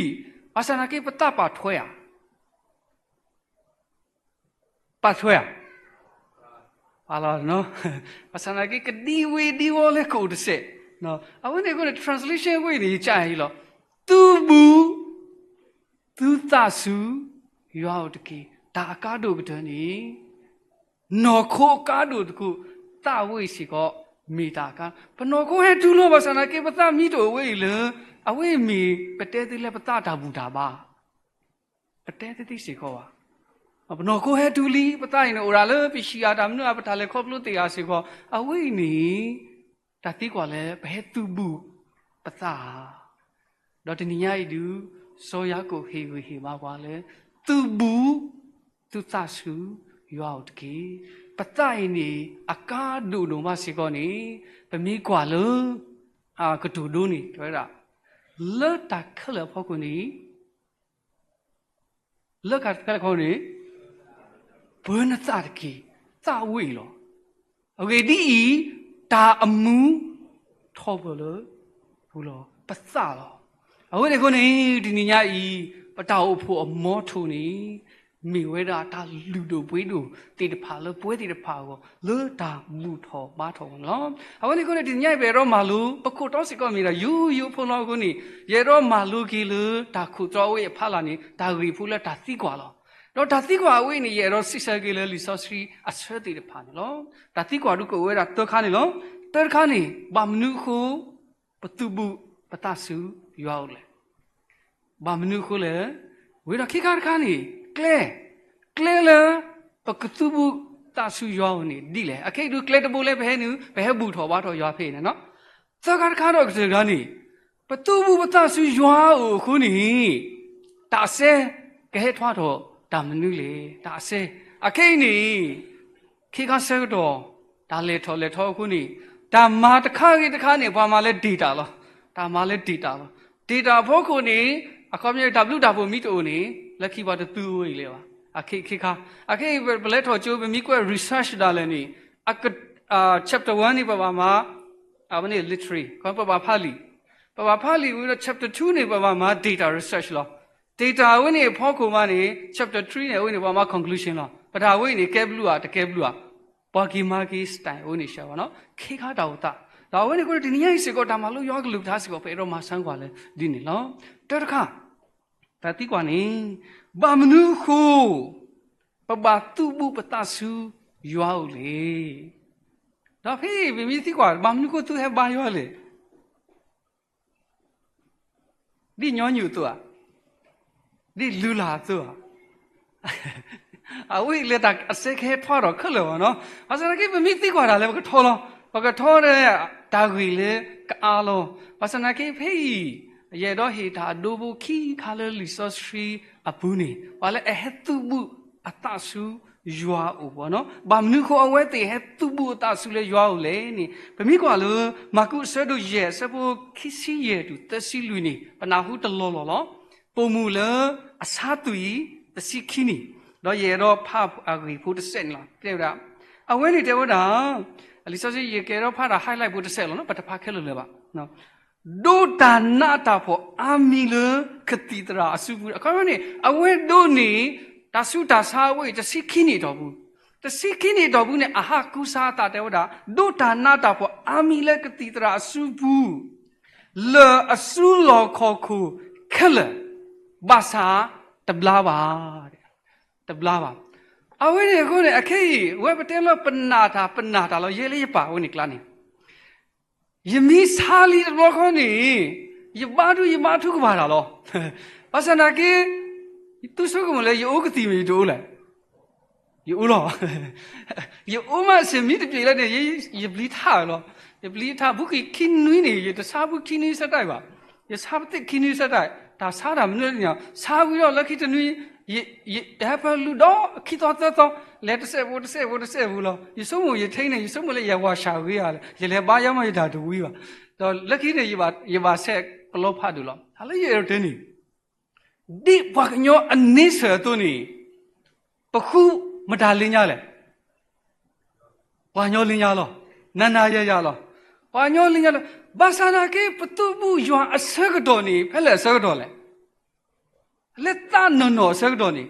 ဘၣ်ဆၣ်သနာ်က့ပသးပာ်ထွဲဧါ. ပာ်ထွဲဧါ. ဘၣ်ဆၣ်သနာ်က့ ကဒံဝ့ၤဒံဝီလၢကအိၣ်တစဲး. အဝဲန့ၣ်အဃိန့ၣ် translation ဝဲန့ၣ် ယကးအံၤလီၤ. သုးဘူးသုသးဆူယွၤအိၣ်တက့ၢ်. တၢ်အကါဒိၣ်ကတၢၢ်န့ၣ် နီၢ်ခိအကါဒိၣ်သကိး သးဝဲအံၤစ့ၢ်ကီး မ့ၢ်တၢ်အကါ. ပနီၢ်ခိဟဲတုၤလီၤ ဘၣ်ဆၣ်သနာ်က့ ပသးမံတအိၣ်ဝဲအံၤလၢ အဝဲအံၤမ့ၢ်ပတဲသ့လၢပသးတၢ်ဘူၣ်တၢ်ဘါ. ပတဲသ့သ့စ့ၢ်ကီးဘၣ်. ပနီၢ်ခိဟဲတုၤလံ, ပသးအံၤန့ၣ်အိၣ်ဒၣ်လၢပဟံၣ်ဧါ တၢ်မနုၤဧါ ပတၢ်လဲၤခီဖျိသ့ၣ်ဧါစ့ၢ်ကီး, အဝဲအံၤန့ၣ် တၢ်သံကွၢ်လၢပဟဲသုးဘူးပသးဧါ. ဒီးတနံၤညါအံၤဒုး စီၤယၤကိာ်ဟ့ၣ်ဂံၢ်ဟ့ၣ်ဘါပှၤလၢ သုးဘူးသုသးဆူယွၤအိၣ်တက့ၢ်. ပသးအံၤန့ၣ် အကါဒိၣ်ဒိၣ်မးစ့ၢ်ကီးန့ၣ် ပမ့ၢ်ကွၢ်လၢ အကတိၤဒိန့ၣ် တဲဝဲဒၣ် လၢတၢ်ခဲလၢာ်အဖီခိၣ်န့ၣ် လၢတၢ်ခဲလၢာ်အဖီခိၣ်န့ၣ် ပၢနသးတက့ၢ်. သးဝဲအံၤလီၤ. အဂ့ၢ်ဒ်အံၤ, တၢ်အမူထီၣ်ပၢၢ်လၢပူၤလီၤ ပသးလီၤ. အဝဲန့ၣ်အဃိန့ၣ် တနံၤညါအံၤ ပတၢ်အိၣ်ဖှိၣ်အမီထိၣ်န့ၣ် မ့ၢ်ဝဲဒၣ်တၢ်လုၢ်ဒိၣ်ပှ့ၤဒိၣ်သ့ၣ်တဖၣ်လၢပဝဲသ့ၣ်တဖၣ်အဂီၢ် လၢတၢ်ဘူၣ်ထီၣ်ဘါထီၣ်အဂီၢ်န့ၣ်လီၤ. အဝဲန့ၣ်အဃိန့ၣ် တနံၤညါအံၤ ပအဲၣ်ဒိးမၤလိ ပခိၣ်တီစ့ၢ်ကီးမ့ၢ်ဒၣ်ယိယိဖိလီၤအဃိန့ၣ် ယအဲၣ်ဒိးမၤလိက့ၤလၢတၢ်ခိၣ်တီအဝဲအံၤအဖီလာ်န့ၣ် တၢ်ဂ့ၢ်ဖိလၢတၢ်သံကွၢ်လီၤ. ဒီးတၢ်သံကွၢ်အဝဲအံၤန့ၣ် ယအဲၣ်ဒိးစံးဆၢက့ၤလၢလံာ်စီဆှံအဆၢသ့ၣ်တဖၣ်န့ၣ်လီၤ. တၢ်သံကွၢ်ဒုးကအိၣ်ဝဲဒၣ်သၢခါန့ၣ်လီၤ. တၢတခါန့ၣ် ဘၣ်မနုၤအဃိ ပသုးဘူးပသးဆူယွၤအိၣ်လဲၣ်. ဘၣ်မနုၤအဃိလဲၣ်. ဝံၤဒီးခံခါတခါန့ၣ် ကျဲ, ကျဲလၢ ပကသုးဘူးသးဆူယွၤအိၣ်န့ၣ် ဒ်လဲၣ်. အခဲအံၤဒုးကျဲတဘိလၢပဟဲနုာ် ပဟဲဘူၣ်ထီၣ်ဘါထီၣ်ယွၤဖဲအံၤန့ၣ်လီၤ. သၢခါတခါဒီးကတၢၢ်တခါန့ၣ် ပသုးဘူးပသးဆူယွၤအိၣ်အဃိန့ၣ် တၢ်အစဲကဟဲထွါထီၣ်တၢ်မနုၤလဲၣ်. တၢ်အစဲ အခဲအံၤန့ၣ် ခံခါဆၢကတီၢ် တၢ်လဲၤထီၣ်လဲၤထီအဃိန့ၣ် တၢ်မၤတခါဂ့ၤတခါန့ၣ် ပှၤမၤလၢ data လီၤ. တၢ်မၤလၢ data လီၤ. data အဖီခိၣ်န့ၣ် အခီပညီ တၢ်ဘျုးတၢ်ဖှိၣ်မ့ၢ်တအိၣ်န့ၣ် လၢခံပှၤတသုးဝဲအံၤလၢၤဘၣ်. အခံ, ခံခါ, အခဲအံၤ ပလဲၤထီၣ်ကၠိ ပမ့ၢ်ကွၢ် research ဒၣ်လဲာ်န့ၣ် အက, chapter one န့ၣ် ပဘၣ်မၤ အဝဲန့ၣ် literary ပဘၣ်ဖးလံာ်, ပဘၣ်ဖးလံာ်ဝံၤဒီး chapter two န့ၣ် ပဘၣ်မၤ data research လီၤ. data အဝဲန့ၣ်အဖီခိၣ်မးန့ၣ် chapter three န့ၣ် အဝဲန့ၣ် ပဘၣ်မၤ conclusion လီၤ. ပတၢ်ဝဲအံၤန့ၣ် ကဲဘျုးဧါ တကဲဘျုးဧါ ပှၤက့ၤမၤက့ၤ style အဝဲန့ၣ် ရှဲဝဲနီၤ ခံခါတၢ်အိၣ်သး, ဒီးအဝဲန့ၣ်အဃိန့ၣ် တနံၤညါအံၤစ့ၢ်ကီး တၢ်မၤလိယွၤအကလုၢ်ကထါစ့ၢ်ကီး ပအဲၣ်ဒိးမၤဆါကွၢ်လၢဒ်န့ၣ်လီၤ. တၢတခါ, တၢ်သံကွၢ်န့ၣ် ဘၣ်မနုၤအဃိ ပဘၣ်သုးဘူးပသးဆူယွၤအိၣ်လဲၣ်. ဒီးဖဲအံၤ ပမ့ၢ်သံကွၢ် ဘၣ်မနုၤအဃိသုဟဲဘါယွၤလဲၣ်. ဒ်ညီနုၢ်အသိးဧါ, ဒ်လုၢ်လၢ်အသိးဧါ, အဝဲအံၤလၢတၢ်အစဲကဟဲထွါထီၣ်ခဲလၢာ်ဘၣ်နီၤ. ဘၣ်ဆၣ်သနာ်က့ ပမ့ၢ်သံကွၢ်တၢ်လၢပကထီလီၤ. ပကထီဒီး တၢ်ဂ့ၢ်လၢကအါလီၤ. ဘၣ်ဆၣ်သနာ်က့ ဖဲအံၤ ယအဲၣ်ဒိးဟ့ၣ်တၢ်အဒိဖိခံခါလၢလံာ်စီဆှံအပူၤန့ၣ် ပှၤလၢအဟဲသုးဘူးအသးဆူယွၤအိၣ်ဘၣ်နီၤ. ဘၣ်မနုၤအဃိ အဝဲသ့ၣ်ဟဲသုးဘူးအသးဆူလၢယွၤအိၣ်လဲၣ်န့ၣ် ပမ့ၢ်ကွၢ်လၢ မၢ်ကူးအဆၢဒိၣ်ယဲၢ် အဆၢဖိခံဆံယဲၢ်တုၤသၢဆံလွံၢ်န့ၣ် ပနၢ်ဟူတလီၢ်လီၢ်လီၤ. ပိာ်မုၣ်လၢအဆါသွံၣ်တဆံခံနံၣ်, ဒီးယအဲၣ်ဒိးဖးအဂ့ၢ်ဖိတစဲးန့ၣ်လီၤ. တဲဝဲဒၣ်, အဝဲန့ၣ်တဲဝဲဒၣ်, လံာ်စီဆှံယကအဲၣ်ဒိးဖးတၢ် highlight ဖိတစဲးလီၤနီၤ, ပတဖးခဲလၢာ်လၢၤဘၣ်. ဒိးတၢ်နးတၢ်ဖှီၣ်အါမံၤလၢကသံၣ်သရၣ်အစုပူၤ, အခီပညီန့ၣ် အဝဲဒိးန့ၢ် တၢ်ဆူးတၢ်ဆါအဝဲအံၤ တဆံခံနံၣ်အတီၢ်ပူၤ, တဆံခံနံၣ်အတီၢ်ပူၤန့ၣ် အဟးကူစါအသးတဲဝဲဒၣ်, ဒိးတၢ်နးတၢ်ဖှီၣ်အါမံၤလၢကသံၣ်သရၣ်အစုပူၤ လၢအစုလီၢ်ခီၣ်ခိၣ်ခဲလၢာ်, ဘၣ်ဆၣ်တဘျါဘၣ်, တဘျါဘၣ်. အဝဲန့ၣ်အဃိန့ၣ် အခဲအံၤ ဝဲပတဲလၢပနာ်တၢ် ပနာ်တၢ်လီၤ. ယဲလၢယပာ်ဝဲန့ၣ်ကျါန့ၣ် ယမ့ၢ်ဆါလံတဘျီဃီန့ၣ် ယဘါထု ယဘါထုကဖၣ်တၢ်လီၤ. ဘၣ်ဆၣ်သနာ်က့ သုဆိကမိၣ်လၢယအိၣ်ကသံၣ်မ့ၢ်ယတအိၣ်လဲၣ်. ယအိၣ်လီၤ. ယအိၣ်မးစ့ၢ်မ့ၢ်တပျံၤလဲၣ်န့ၣ် ယပျံၤထးလီၤ. ယပျံၤထး ဘူးက့ၤခံနွံန့ၣ် ယတဆါဘူးခံနွံဆၢတၢ်ဘၣ်. ယဆါပသ့ၣ်ခံနွံဆၢတၢ်, တၢ်ဆါတၢ်မနုၤလဲၣ်န့ၣ် ဆါဝံၤဒီးလၢခံတနွံ ယဟဲဖၢလူဒီးခံသီသၢသီ လဲၤတစဲးဖိတစဲးဖိတစဲးဖိလီၤ. ယဆိကမိၣ်ယထံၣ်န့ၣ် ယဆိကမိၣ်လၢယဝၤၡၤဂ့ၤဧါ, ယလဲၤဘါယါမးယတၢ်တဝံၤဘၣ်. ဒီးလၢခံန့ၣ် ယဘၣ်ဆဲးပလီဖးဒိၣ်လီၤ. တၢ်လၢယအဲၣ်ဒိးတဲန့ၣ် ဒ်ပှၤကညီအန့ဆၢၣ်အသိးန့ၣ် ပဃုမတၤလၢညါလဲၣ်. ပှၤညီလၢညါလီၤ. နၤနၤယၤယၤလီၤ. ပှၤညီလၢညါလီၤ. ဘၣ်ဆၣ်သနာ်က့ ပသုးဘူးယွၤအဆၢကတီၢ်န့ၣ် ဖဲလဲၣ်အဆၢကတီၢ်လဲၣ်. လၢသးနီၢ်နီၢ်အဆၢကတီၢ်န့ၣ်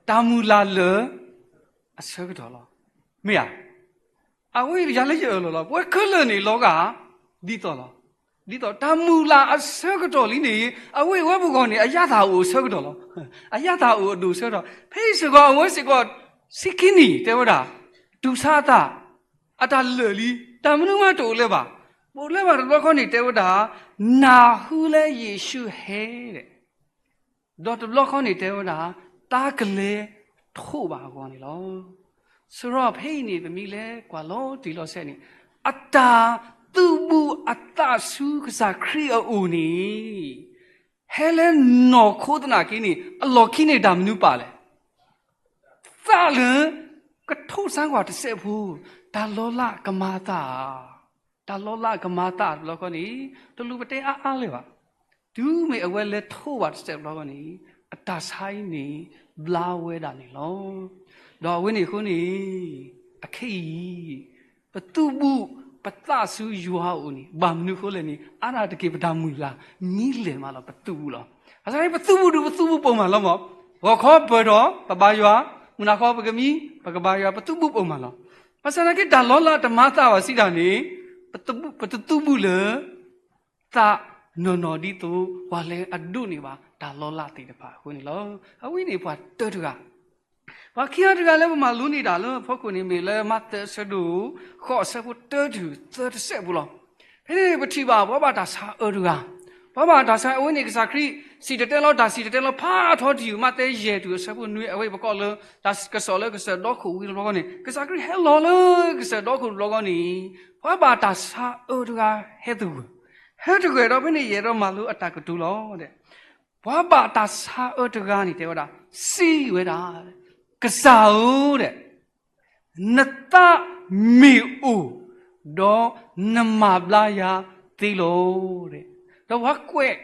တၢ်မုၢ်လၢ်လၢာ်အဆၢကတီၢ်လီၤ. မ့ၢ်ဧါ. အဝဲယၤလၢယအၢၣ်လီၤလီၤ. ပဝဲခဲလၢာ်န့ၣ် လီၤဂာ် ဒ်သိးလီၤ. ဒ်သိးတၢ်မုၢ်လၢ်အဆၢကတီၢ်လံန့ၣ် အဝဲအံၤဝဲပဂီၢ်န့ၣ် အယၢ်သးအိၣ်အဆၢကတီၢ်လီၤ. အယၢ်သးအိၣ်အဒိၣ်အဆၢကတီၢ်. ဖဲအံၤစ့ၢ်ကီး အဝဲစ့ၢ်ကီး ဆံခံနံၣ် တဲဝဲဒၣ် တူၢ်ဆါအသး အတၢ်လၢာ်လံ, တၢ်မနုၤမးတအိၣ်လၢၤဘၣ်. ပအိၣ်လၢၤဘၣ်တဘျီဃီန့ၣ် တဲဝဲဒၣ် နၢ်ဟူလၢယ့ၣ်ၡူးဟဲဒီး ဒီးတဘျီဃီန့ၣ် တဲဝဲဒၣ် တၢ်ကလဲၤထိးဘၣ်အဂီၢ်န့ၣ်လီၤ. စရီဖဲအံၤန့ၣ် ပမ့ၢ်လဲၤကွၢ်လီၤတံၢ်လီၤဆဲးန့ၣ် အတၢ်သုးဘူးအသးဆူကစၢ်ခရံာ်အအိၣ်န့ၣ် ဟဲလၢနီၢ်ခိသနာ်က့န့ၣ် အလီၢ်ခံန့ၣ်တၢ်မနုၤပာ်လဲၣ်. သးလၢ ကထိးစါကွၢ်တစဲးဖိ, တၢ်လီၤလးကမၤသး, တၢ်လီၤလးကမၤသးတဘျီဃီန့ၣ် တလိၣ်ပတဲအါအါလၢၤဘၣ်. တုၤမ့ၢ်အဝဲလဲၤထိးဘၣ်တစဲးတဘျီဃီန့ၣ် အတၢ်ဆါအံၤန့ၣ် ဘျါဝဲဒၣ်န့ၣ်လီၤ. ဒီးအဝဲန့ၣ်အဃိန့ၣ် အခဲအံၤ ပသုးဘူးပသးဆူယွၤအအိၣ်န့ၣ် ဘၣ်မနုၤအဃိလဲၣ်န့ၣ် အါဒၣ်တက့ၢ်ပတၢ်မုၢ်လၢ် မံလဲၢ်မးလီၤ ပသုးဘူးလီၤ. ဘၣ်ဆၣ်န့ၣ် ပသုးဘူးဒုး ပသုးဘူးပိာ်မးလီၤမး. ဂီၤခီပၢၢ်ထီၣ် ပဘါယွၤ, မုၢ်နၤဃီပကမံ, ပကဘါယွၤ ပသုးဘူးပိာ်မးလီၤ. ဘၣ်ဆၣ်သနာ်က့ တၢ်လီၤလးတမၤသးဘၣ်စံးတၢ်န့ၣ် ပတသုးဘူးလၢ သးနီၢ်နီၢ်ဒ်သိး ပှၤလၢအဒိးန့ၢ်ဘၣ်တၢ်လီၤလးသ့ၣ်တဖၣ်အဃိန့ၣ်လီၤ. အဝဲန့ၣ်ပှၤတၢတဂၤ ပှၤခံဂၤတဂၤလၢပမၤလိန့ၢ်တၢ်လၢအဖီခိၣ်န့ၣ် မ့ၢ်လၢမးသဲအဆၢဒိၣ်ဃိး အဆၢဖိတၢတုၤသၢတစဲးပူၤလီၤ. ဖဲန့ၣ်ပထံၣ်ဘၣ်ပှၤဘၣ်တၢ်ဆါအၢတဂၤ, ပှၤဘၣ်တၢ်ဆါအၢဝဲန့ၣ် ကစၢ်ခရံာ်စံၣ်တဲၤတဲလီၤတၢ်စံၣ်တဲၤတဲလီၤဖးထီတယုၢ် မးသဲယဲၢ်တုၤအဆၢဖိနွံ အဝဲပကိးလၢ တၢ်ကစီၣ်လၢကစၢၢ်ဒီခိၣ်ဝံၤတဘျီဃီန့ၣ် ကစၢ်ခရံာ်ဟဲလီၤလၢကစၢၢ်ဒီခိၣ်တဘျီဃီန့ၣ် ပှၤဘၣ်တၢ်ဆါအၢတဂၤဟဲသဂၢၢ်, ဟဲသဂၢၢ်ဒီးဖဲန့ၣ် ယအဲၣ်ဒိးမၤလိအတၢ်ကတိၤလီၤ. ပှၤဘၣ်တၢ်ဆါအၢတဂၤန့ၣ် တဲဝဲဒၣ်, စံးဝဲဒၣ်, ကစၢ်ဧၢ, နသးမ့ၢ်အိၣ်, ဒီးနမၤဘျါယၤသ့လီၤ. ဒီးပှၤကွဲး,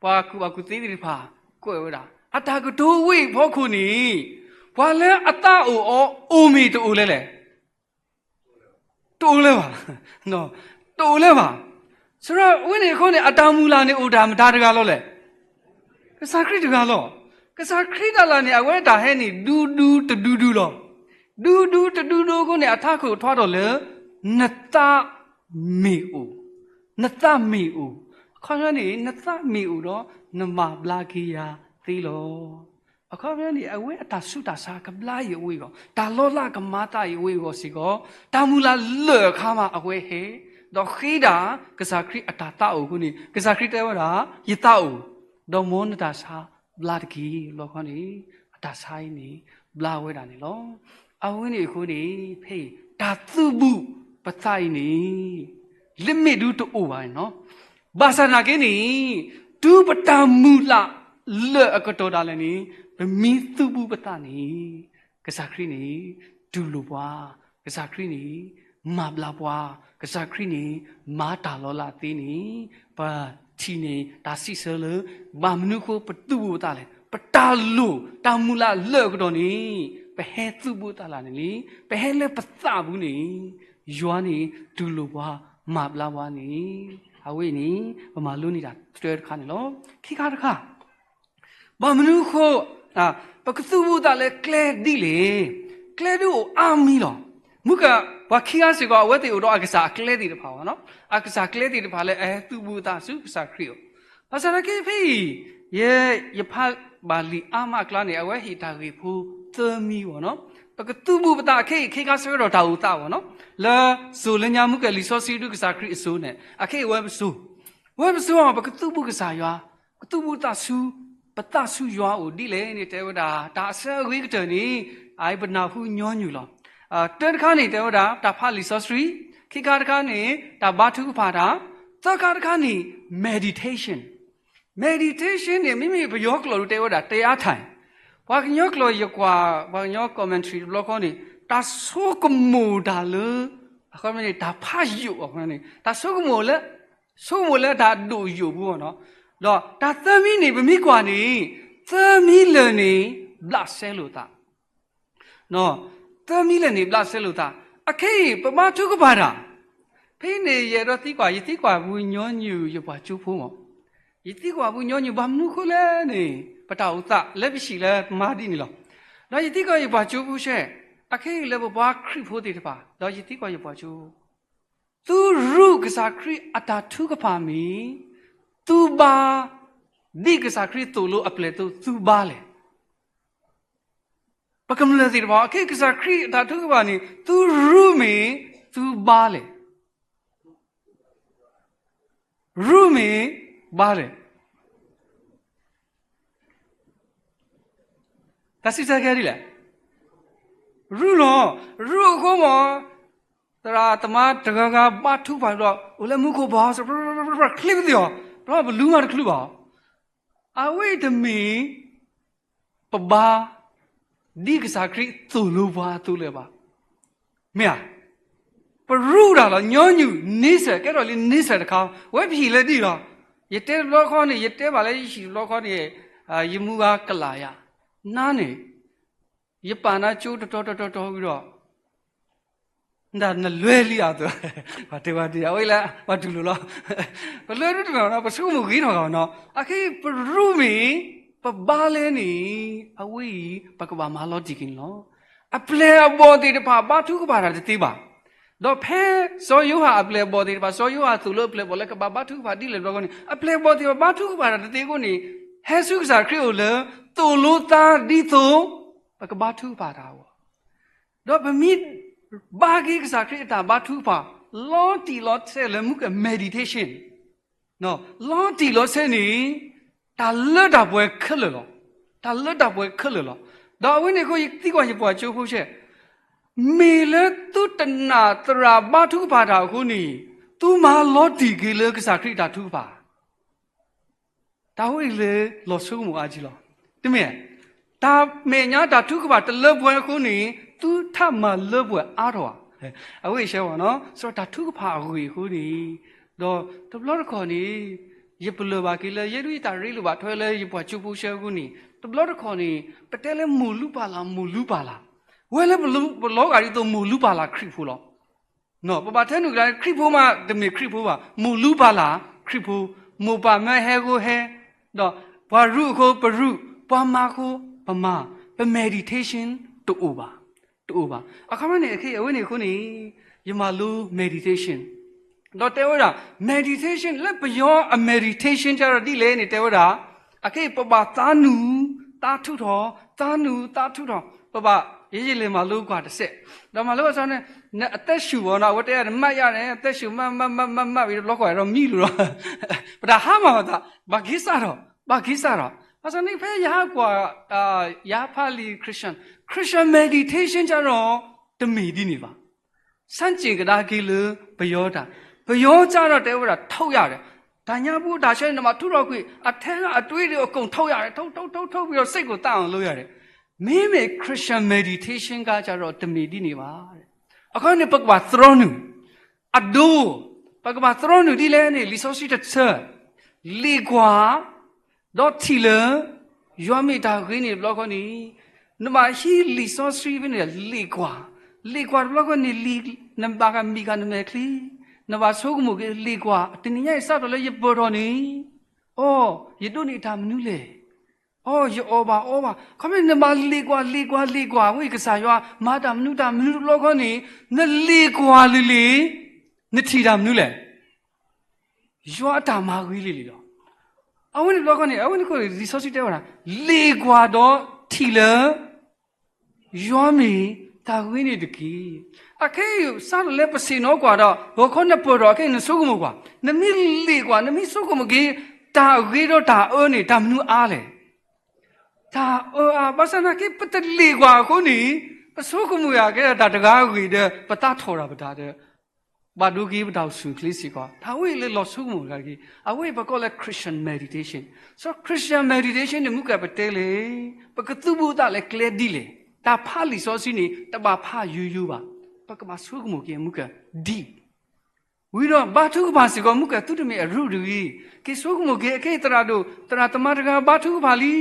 ပှၤကူၣ်ဘၣ်ကူၣ်သ့သ့ၣ်တဖၣ် ကွဲးဝဲဒၣ်, အတၢ်ကတိၤဝဲအံၤအဖီခိၣ်န့ၣ် ပှၤလၢအသးအိၣ်အီၤ အိၣ်မ့ၢ်တအိၣ်လၢၤလဲၣ်. တအိၣ်လၢၤဘၣ်, တအိၣ်လၢၤဘၣ်. စရီအဝဲန့ၣ်အဃိန့ၣ် အတၢ်မုၢ်လၢ်န့ၣ်အိၣ်တၢ်မတၤတဂၤလီၤလဲၣ်. ကစၢ်ခရံာ်တဂၤလီၤ. ကစၢ်ခရံာ်တဂၤလီၤန့ၣ် အဝဲတၢ်ဟဲန့ၣ် ဒူဒူတဒူဒူလီၤ. ဒူဒူတဒူဒူအဃိန့ၣ် အထးခိၣ်ထွါထီၣ်လၢ နသးမ့ၢ်အိၣ်, နသးမ့ၢ်အိၣ်, အခီပညီန့ၣ် နသးမ့ၢ်အိၣ်ဒီး နမၤဘျါက့ၤယၤသ့လီၤ. အခီပညီန့ၣ် အဝဲအတၢ်ဆူးတၢ်ဆါကဘျါအံၤအဝ့ၢ်အဂီၢ်, တၢ်လီၤလးကမၤသးအံၤအဝ့ၢ်အဂီၢ်စ့ၢ်ကီး, တၢ်မုၢ်လၢ်လၢာ်အခါမးအဝဲဟဲ, ဒီးဃ့ဒၣ်ကစၢ်ခရံာ်အတၢ်သးအိၣ်အဃိန့ၣ် ကစၢ်ခရံာ်တဲဝဲဒၣ်, ယသးအိၣ်, ဒီးမ်နတၢ်ဆါဘျါတက့ၢ်. တဘျီဃီန့ၣ် အတၢ်ဆါအံၤန့ၣ် ဘျါဝဲဒၣ်န့ၣ်လီၤ. အဝဲန့ၣ်အဃိန့ၣ် ဖဲအံၤ တၢ်သုးဘူးပသးအံၤန့ၣ် လၢမ့ၢ်ဒုတအိၣ်ဘၣ်န့ၣ်လီၤ. ဘၣ်ဆၣ်သနာ်က့န့ၣ် တုၤပတၢ်မုၢ်လၢ်လၢာ်အကတီၢ်ဒၣ်လဲာ်န့ၣ် ပမ့ၢ်သုးဘူးပသးန့ၣ် ကစၢ်ခရံာ်န့ၣ် တူၢ်လိာ်ပှၤ, ကစၢ်ခရံာ်န့ၣ် မၤဘျါပှၤ, ကစၢ်ခရံာ်န့ၣ် မၤတၢ်လီၤလးသ့န့ၣ် ပထံၣ်န့ၢ်တၢ်စံးဆၢလၢ ဘၣ်မနုၤအဃိပသုးဘူးပသးလဲၣ်. ပတၢ်လိၣ်တၢ်မုၢ်လၢ်လၢာ်အကတီၢ်န့ၣ် ပဟဲသုးဘူးသးလၢ်န့ၣ်လံ, ပဟဲလၢပသးပူၤန့ၣ် ယွၤန့ၣ်တူၢ်လိာ်ပှၤ မၤဘျါပှၤန့ၣ် အဝဲန့ၣ် ပမၤလိန့ၢ်တၢ်တၢတခါန့ၣ်လီၤ. ခံခါတခါ ဘၣ်မနုၤအဃိ ပကသုးဘူးသးလၢကျဲဒ်လဲၣ်. ကျဲဒ်အိၣ်အါမံၤလီၤ. မုၢ်က ပှၤခံဂၤစ့ၢ်ကီး အဝဲသ့ၣ်အိၣ်ဒီးအကစၢ်အကျဲသ့ၣ်တဖၣ်ဘၣ်နီၤ, အကစၢ်ကျဲသ့ၣ်တဖၣ်လၢအဟဲသုးဘူးသးဆူကစၢ်ခရံာ်အအိၣ်. ဘၣ်ဆၣ်သနာ်က့ဖဲအံၤ ယဲ ယဖးဘၣ်လံာ်အါမးအကျါန့ၣ် အဝဲဟ့ၣ်တၢ်ဂ့ၢ်ဖိသၢမံၤဘၣ်နီၤ. ပကသုးဘူးပသးအခဲအံၤ ခဲခါဆၢကတီၢ်တၢ်အိၣ်သးဘၣ်နီၤ, လၢစိၤလၢညါမုၢ်ကဲလံာ်စီဆှံဒုကစၢ်ခရံာ်အစိၤန့ၣ် အခဲအံၤဝဲပစိၤ ဝဲပစိၤ ပကသုးဘူးကစၢ်ယွၤ, ကသုးဘူးသးဆူ ပသးဆူယွၤအအိၣ်ဒ်လဲၣ်န့ၣ် တဲဝဲဒၣ် တၢ်အဆၢအဂ့ၤကတၢၢ်န့ၣ် အအံၤပနၢ်ဟူညီနုၢ်လီၤ. တၢတခါန့ၣ် တဲဝဲဒၣ် တၢ်ဖးလံာ်စီဆှံ, ခံခါတခါန့ၣ် တၢ်ဘါထုကဖၣ်တၢ်, သၢခါတခါန့ၣ် meditation, meditation န့ၣ် မ့မ့ၢ်ပယီၤကျိာ်ဒုးတဲဝဲဒၣ် တရားထိုင်, ပှၤကညီကျိာ်ယကွၢ် ပှၤကညီ commentary တဘျီဃီန့ၣ် တၢ်ဆိကမိၣ်တၢ်လၢ အဃိန့ၣ် တၢ်ဖးယိာ်အဃိန့ၣ် တၢ်ဆိကမိၣ်လၢ ဆိကမိၣ်လၢတၢ်ဒိၣ်ယိာ်ပူၤနီၤ. ဒီးတၢ်သၢမံၤန့ၣ် ပမ့ၢ်ကွၢ်န့ၣ် သၢမံၤလၢာ်န့ၣ် ဘျးစဲလိာ်သး သၢမံၤလဲၣ်န့ၣ် ဘျးစဲလိာ်သး, အခဲအံၤ ပဘါထုကဖၣ်တၢ်, ဖဲအံၤန့ၣ် ယအဲၣ်ဒိးသံကွၢ်, ယသံကွၢ်ပူၤညီနုၢ်ယပှၤကၠိဖိမး, ယသံကွၢ်ပူၤညီနုၢ် ဘၣ်မနုၤအဃိလဲၣ်န့ၣ် ပတၢ်အိၣ်သးလၢပဟံၣ်လၢမါဒ်န့ၣ်လီၤ. ဒီးယသံကွၢ်ယပှၤကၠိဖိရှဲ, အခဲအံၤလၢပပှၤခရံာ်ဖိသ့ၣ်တဖၣ်, ဒီးယသံကွၢ်ယပှၤကၠိ သုရူၢ်ကစၢ်ခရံာ်အတၢ်ထုကဖၣ်မ့ၢ် သုဘါ, ဒ်ကစၢ်ခရံာ်သိၣ်လိအပျဲၢ်အသိး သုဘါလဲၣ်. ပကမျၢၢ်သ့ၣ်တဖၣ် အခဲကစၢ်ခရံာ်အတၢ်ထုကဖၣ်န့ၣ် သုရူၢ်မ့ၢ်သုဘါလဲၣ်. ရူၢ်မ့ၢ်ဘါလဲၣ်. တၢ်စံးဆၢကဲဒ်လဲၣ်. ရူၢ်လီၤ. ရူၢ်အဃိမး သရၣ်သမါတဂၤဂၤဘါထုကဖၣ်ဒီး အိၣ်လၢမူခိၣ်ဘီ ချ့ပသ့ၣ်အီၤ, ပဘျုးမးတချုးဘၣ်. အဝဲအံၤတမ့ၢ် ပဘါ ဒ်ကစၢ်ခရံာ်သိၣ်လိပှၤအသိးလၢၤဘၣ်. မ့ၢ်ဧါ. ပရူၢ်တၢ်လီၤ. ညီနုၢ် nature ကဲထီၣ်လံ nature တခါ, ဝဲပဟံၣ်လၢဒ်လီၤ. ယတဲတဘျီဃီန့ၣ် ယတဲဘၣ်လၢယဟံၣ်တဘျီဃီန့ၣ် ယမုၢ်ဂၤကလးယၤ, နၤန့ၣ် ယပာ်နၤကၠိတတီၤတတီၤတတီၤဝံၤဒီး နတၢ်နလွဲလံအသိး, ပှၤတဲဝဲဒ် အဝဲလၢပှၤတူၢ်လိာ်လီၤ. ပလွဲဒ်တမ့ၢ်နီၤ, ပဆိကမိၣ်ဂ့ၤထီၣ်ဂၤနီၤ. အခဲအံၤပရူၢ်မ့ၢ် ပဘါလဲၣ်န့ၣ် အဝဲအံၤ ပကဘၣ်မၤလီၤတံၢ်က့ၤန့ၣ်လီၤ. အပျဲၢ်အဘီၣ်သ့ၣ်တဖၣ် ဘါထုကဖၣ်တၢ်တသ့ဘၣ်. ဒီးဖဲစီၤယိၤဟၣ်အပျဲၢ်အဘီၣ်သ့ၣ်တဖၣ်, စီၤယိၤဟၣ်သိၣ်လိအပျဲၢ်အဘီၣ်လၢကဘၣ်ဘါထုကဖၣ်ဒ်လဲၣ်တဘျီဃီန့ၣ် အပျဲၢ်အဘီၣ်သ့ၣ်တဖၣ် ဘါထုကဖၣ်တၢ်တသ့အဃိန့ၣ် ဟဲဆူကစၢ်ခရံာ်အအိၣ်လၢ သိၣ်လိသးဒ်သိး ပကဘါထုကဖၣ်တၢ်အဂီၢ် ဒီးပမ့ၢ်ဘါက့ၤကစၢ်ခရံာ်အတၢ်ဘါထုကဖၣ် လီၤတံၢ်လီၤဆဲးလၢမူက meditation လီၤတံၢ်လီၤဆဲးန့ၣ် တၢ်လၢတၢ်ပှဲၤခဲလၢာ်လီၤ. တၢ်လၢတၢ်ပှဲၤခဲလၢာ်လီၤ. ဒီးအဝဲန့ၣ်အဃိ ယသံကွၢ်ယပှၤကၠိဖိရှဲ, မ့ၢ်လၢသုတနာ်သရၣ်ဘါထုကဖၣ်တၢ်အဃိန့ၣ် သုမၤလီၤတံၢ်က့ၤလၢကစၢ်ခရံာ်အတၢ်ထုကဖၣ် တၢ်ဝဲအံၤလၢလီၤဆိကမိၣ်အါကံလီၤ. တမ့ၢ်, တၢ်မဲာ်ညါတၢ်ထုကဖၣ်တလၢပှဲၤအဃိန့ၣ် သုထးမၤလၢပှဲၤအါထီၣ်ဧါ. အဝဲအံၤရှဲဝဲနီၤ, စးတၢ်ထုကဖၣ်အဂ့ၢ်အဃိန့ၣ်, ဒီးတဘျီတခီၣ်န့ၣ် ယပလၢၢ်ဘၣ်က့ၤလၢ ယဲဒၣ်ယတၢ်ရ့လိာ်ဘၣ်ထွဲလၢယပှၤကၠိဖိရှဲအဃိန့ၣ် တဘျီတခီၣ်န့ၣ် ပတဲလၢမိၢ်လူၤပၢ်လၢ် မိၢ်လူၤပၢ်လၢ်, ဝဲလၢပလီၤဂာ်ဒ်သိးမိၢ်လူၤပၢ်လၢ်ခရံာ်ဖိလီၤ. ပဘၣ်ထဲနုာ်ကျါ ခရံာ်ဖိမးတမ့ၢ်ခရံာ်ဖိဘၣ်, မိၢ်လူၤပၢ်လၢ်ခရံာ်ဖိ, မိၢ်ပၢ်မၢဟဲဂိၢ်ဟဲ, ဒီးပှၤရူးအဃိပရူး, ပှၤမၤအဃိပမၤ, ပ meditation တအိၣ်ဘၣ်, တအိၣ်ဘၣ်. အခီပညီန့ၣ် အခဲအံၤအဝဲန့ၣ်အဃိန့ၣ် ယမၤလိ meditation ဒီးတဲဝဲဒၣ် meditation လၢပယီၤအ meditation ကဒီးဒ်လဲၣ်န့ၣ် တဲဝဲဒၣ် အခဲအံၤပဘၣ်သးနုာ်သးထူးထီၣ်, သးနုာ်သးထူးထီၣ်, ပဘၣ် ယယလဲၤမၤလိကွၢ်တစဲး, ဒီးမၤလိဘၣ်ဆၣ်န့ၣ် နအသက်ရှူ ဘၣ်နီၤ, အဝဲတဲ မတ်ရတယ်, အသက်ရှူ မတ် မတ် မတ် မတ် မတ် ဝံၤတဘျီဃီဒီးမံလိာ်ဒီး ပတၢ်ဟါမၢ်ပသး, ဘၣ်က့ၤစးထီၣ်, ဘၣ်က့ၤစးထီၣ်. ဘၣ်ဆၣ်န့ၣ် ဖဲယဟးကွၢ် ယဟးဖးလံာ် Christian, Christian meditation ကဒီး တမ့ၢ်ဒ်န့ၣ်ဘၣ်. ဆန့်ကျင်ကဒါက့ၤလၢပယီၤတၢ်, ပယီၤကဒီးတဲဝဲဒၣ် ထုတ်ရတယ်, တၢ်ညါပူၤတၢ်ဆၢန့ၣ် နဘၣ်ထုးထီၣ်ကွံာ်, အထဲကအတွေးတွေအကုန်ထုတ်ရတယ်, ထုတ် ထုတ် ထုတ် ထုတ် ပြီးတော့ စိတ်ကိုသတ်အောင်လုပ်ရတယ်. မ့မ့ၢ် Christian meditation ကဒီးတမ့ၢ်ဒ်န့ၣ်ဘၣ်. အခီပညီန့ၣ် ပကဘၣ်သြီနုာ်, အဒိ, ပကဘၣ်သြီနုာ်ဒ်လဲၣ်န့ၣ် လံာ်စီဆှံတဆၢ, လ့ၣ်ကွၢ် ဒီးထံၣ်လၢ ယွၤမ့ၢ်တၢ်ဂ့ၤန့ၣ်တဘျီဃီန့ၣ်, နဘၣ်ဟံးလံာ်စီဆှံဖဲန့ၣ် လ့ၣ်ကွၢ်, လ့ၣ်ကွၢ်တဘျီဃီန့ၣ် နဘၣ်ကမံၤဃာ်နမဲာ်ချံ, နဘၣ်ဆိကမိၣ်က့ၤ လ့ၣ်ကွၢ် တနံၤညါအံၤစးထီၣ်လၢယပၢၢ်ထီၣ်န့ၣ်, အိ, ယဒိးန့ၢ်တၢ်မနုၤလဲၣ်. အိ, ယအီၣ်ဘၣ်အီဘၣ်. ခီဖျိနဘၣ်လ့ၣ်ကွၢ် လ့ၣ်ကွၢ် လ့ၣ်ကွၢ်, ဝဲကစၢ်ယွၤမၤတၢ်မနုၤတၢ်မနုၤတဘျီဃီန့ၣ်, နလ့ၣ်ကွၢ်လံၤလံၤ, နထံၣ်တၢ်မနုၤလဲၣ်. ယွၤအတၢ်မၤဂ့ၤလံၤလံၤလီၤ. အဝဲန့ၣ်တဘျီဃီန့ၣ် အဝဲန့ၣ်အဃိန့ၣ် လံာ်စီဆှံတဲဝဲဒၣ်, လ့ၣ်ကွၢ်ဒီးထံၣ်လၢ ယွၤမ့ၢ်တၢ်ဂ့ၤန့ၣ်တက့ၢ်. အခဲအံၤစးထီၣ်လၢပဆ့ၣ်နီၤကွၢ်ဒီး ဂီၤခီနပၢၢ်ထီၣ် အခဲအံၤနဆိကမိၣ်ကွၢ်, နမ့ၢ်လ့ၣ်ကွၢ် နမ့ၢ်ဆိကမိၣ်က့ၤ တၢ်ဂ့ၤဒီးတၢ်အၢန့ၣ် တၢ်မနုၤအါလဲၣ်. တၢ်အၢအါ, ဘၣ်ဆၣ်သနာ်က့ ပတလ့ၣ်ကွၢ်အဃိန့ၣ် ပဆိကမိၣ်ယၤကဲတၢ်တဂၤအဂ့ၢ်ဒီး ပသးထီၣ်တၢ်ပတၢ်ဒီး ဘၣ်ဒိက့ၤပတၢ်အိၣ်ဆူၣ်အိၣ်ချ့စ့ၢ်ကီး, တၢ်ဝဲအံၤလၢလီၤဆိကမိၣ်တဂၤတက့ၢ်. အဝဲအံၤပကိးလၢ Christian meditation. So Christian meditation န့ၣ် မုၢ်ကပတဲလဲၣ်, ပကသူဘူးသးလၢကျဲဒ်လဲၣ်. တၢ်ဖးလံာ်စီဆှံန့ၣ် တဘၣ်ဖးယိယိဘၣ်. ပကဘၣ်ဆိကမိၣ်က့ၤမုၢ်က deep ဝံၤဒီးဘါထုကဖၣ်စ့ၢ်ကီး မုၢ်ကသုတမ့ၢ်အရူၢ်တဂ့ၤ. က့ၤဆိကမိၣ်က့ၤ အခဲအံၤသရၣ်ဒိၣ် သရၣ်သမါတဂၤဘါထုကဖၣ်လံ,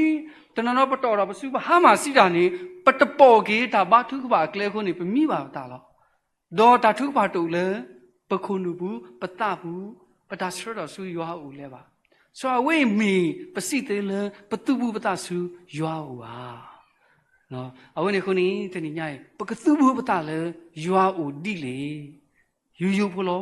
တနီၤနီၤပတီၢ်ထီၣ်ပစု ပဟါမၢ်စံးတၢ်န့ၣ် ပတပိာ်က့ၤတၢ်ဘါထုကဖၣ်အကျဲအဃိန့ၣ် ပမံဘၣ်ပသးလီၤ. ဒီးတၢ်ထုကဖၣ်တအိၣ်လၢ ပခိၣ်နူာ်ပူၤ, ပသးပူၤ, ပတၢ်ဆှၢထီၣ်ဆူယွၤအအိၣ်လၢၤဘၣ်. စီၤအဝဲအံၤမ့ၢ်ပစံးသ့လၢ ပသုးဘူးပသးဆူယွၤအအိၣ်ဧါ. အဝဲန့ၣ်အဃိန့ၣ် တနံၤညါအံၤ ပကသုးဘူးပသးလၢယွၤအအိၣ်ဒ်လဲၣ်. ယိယိဖိလီၤ.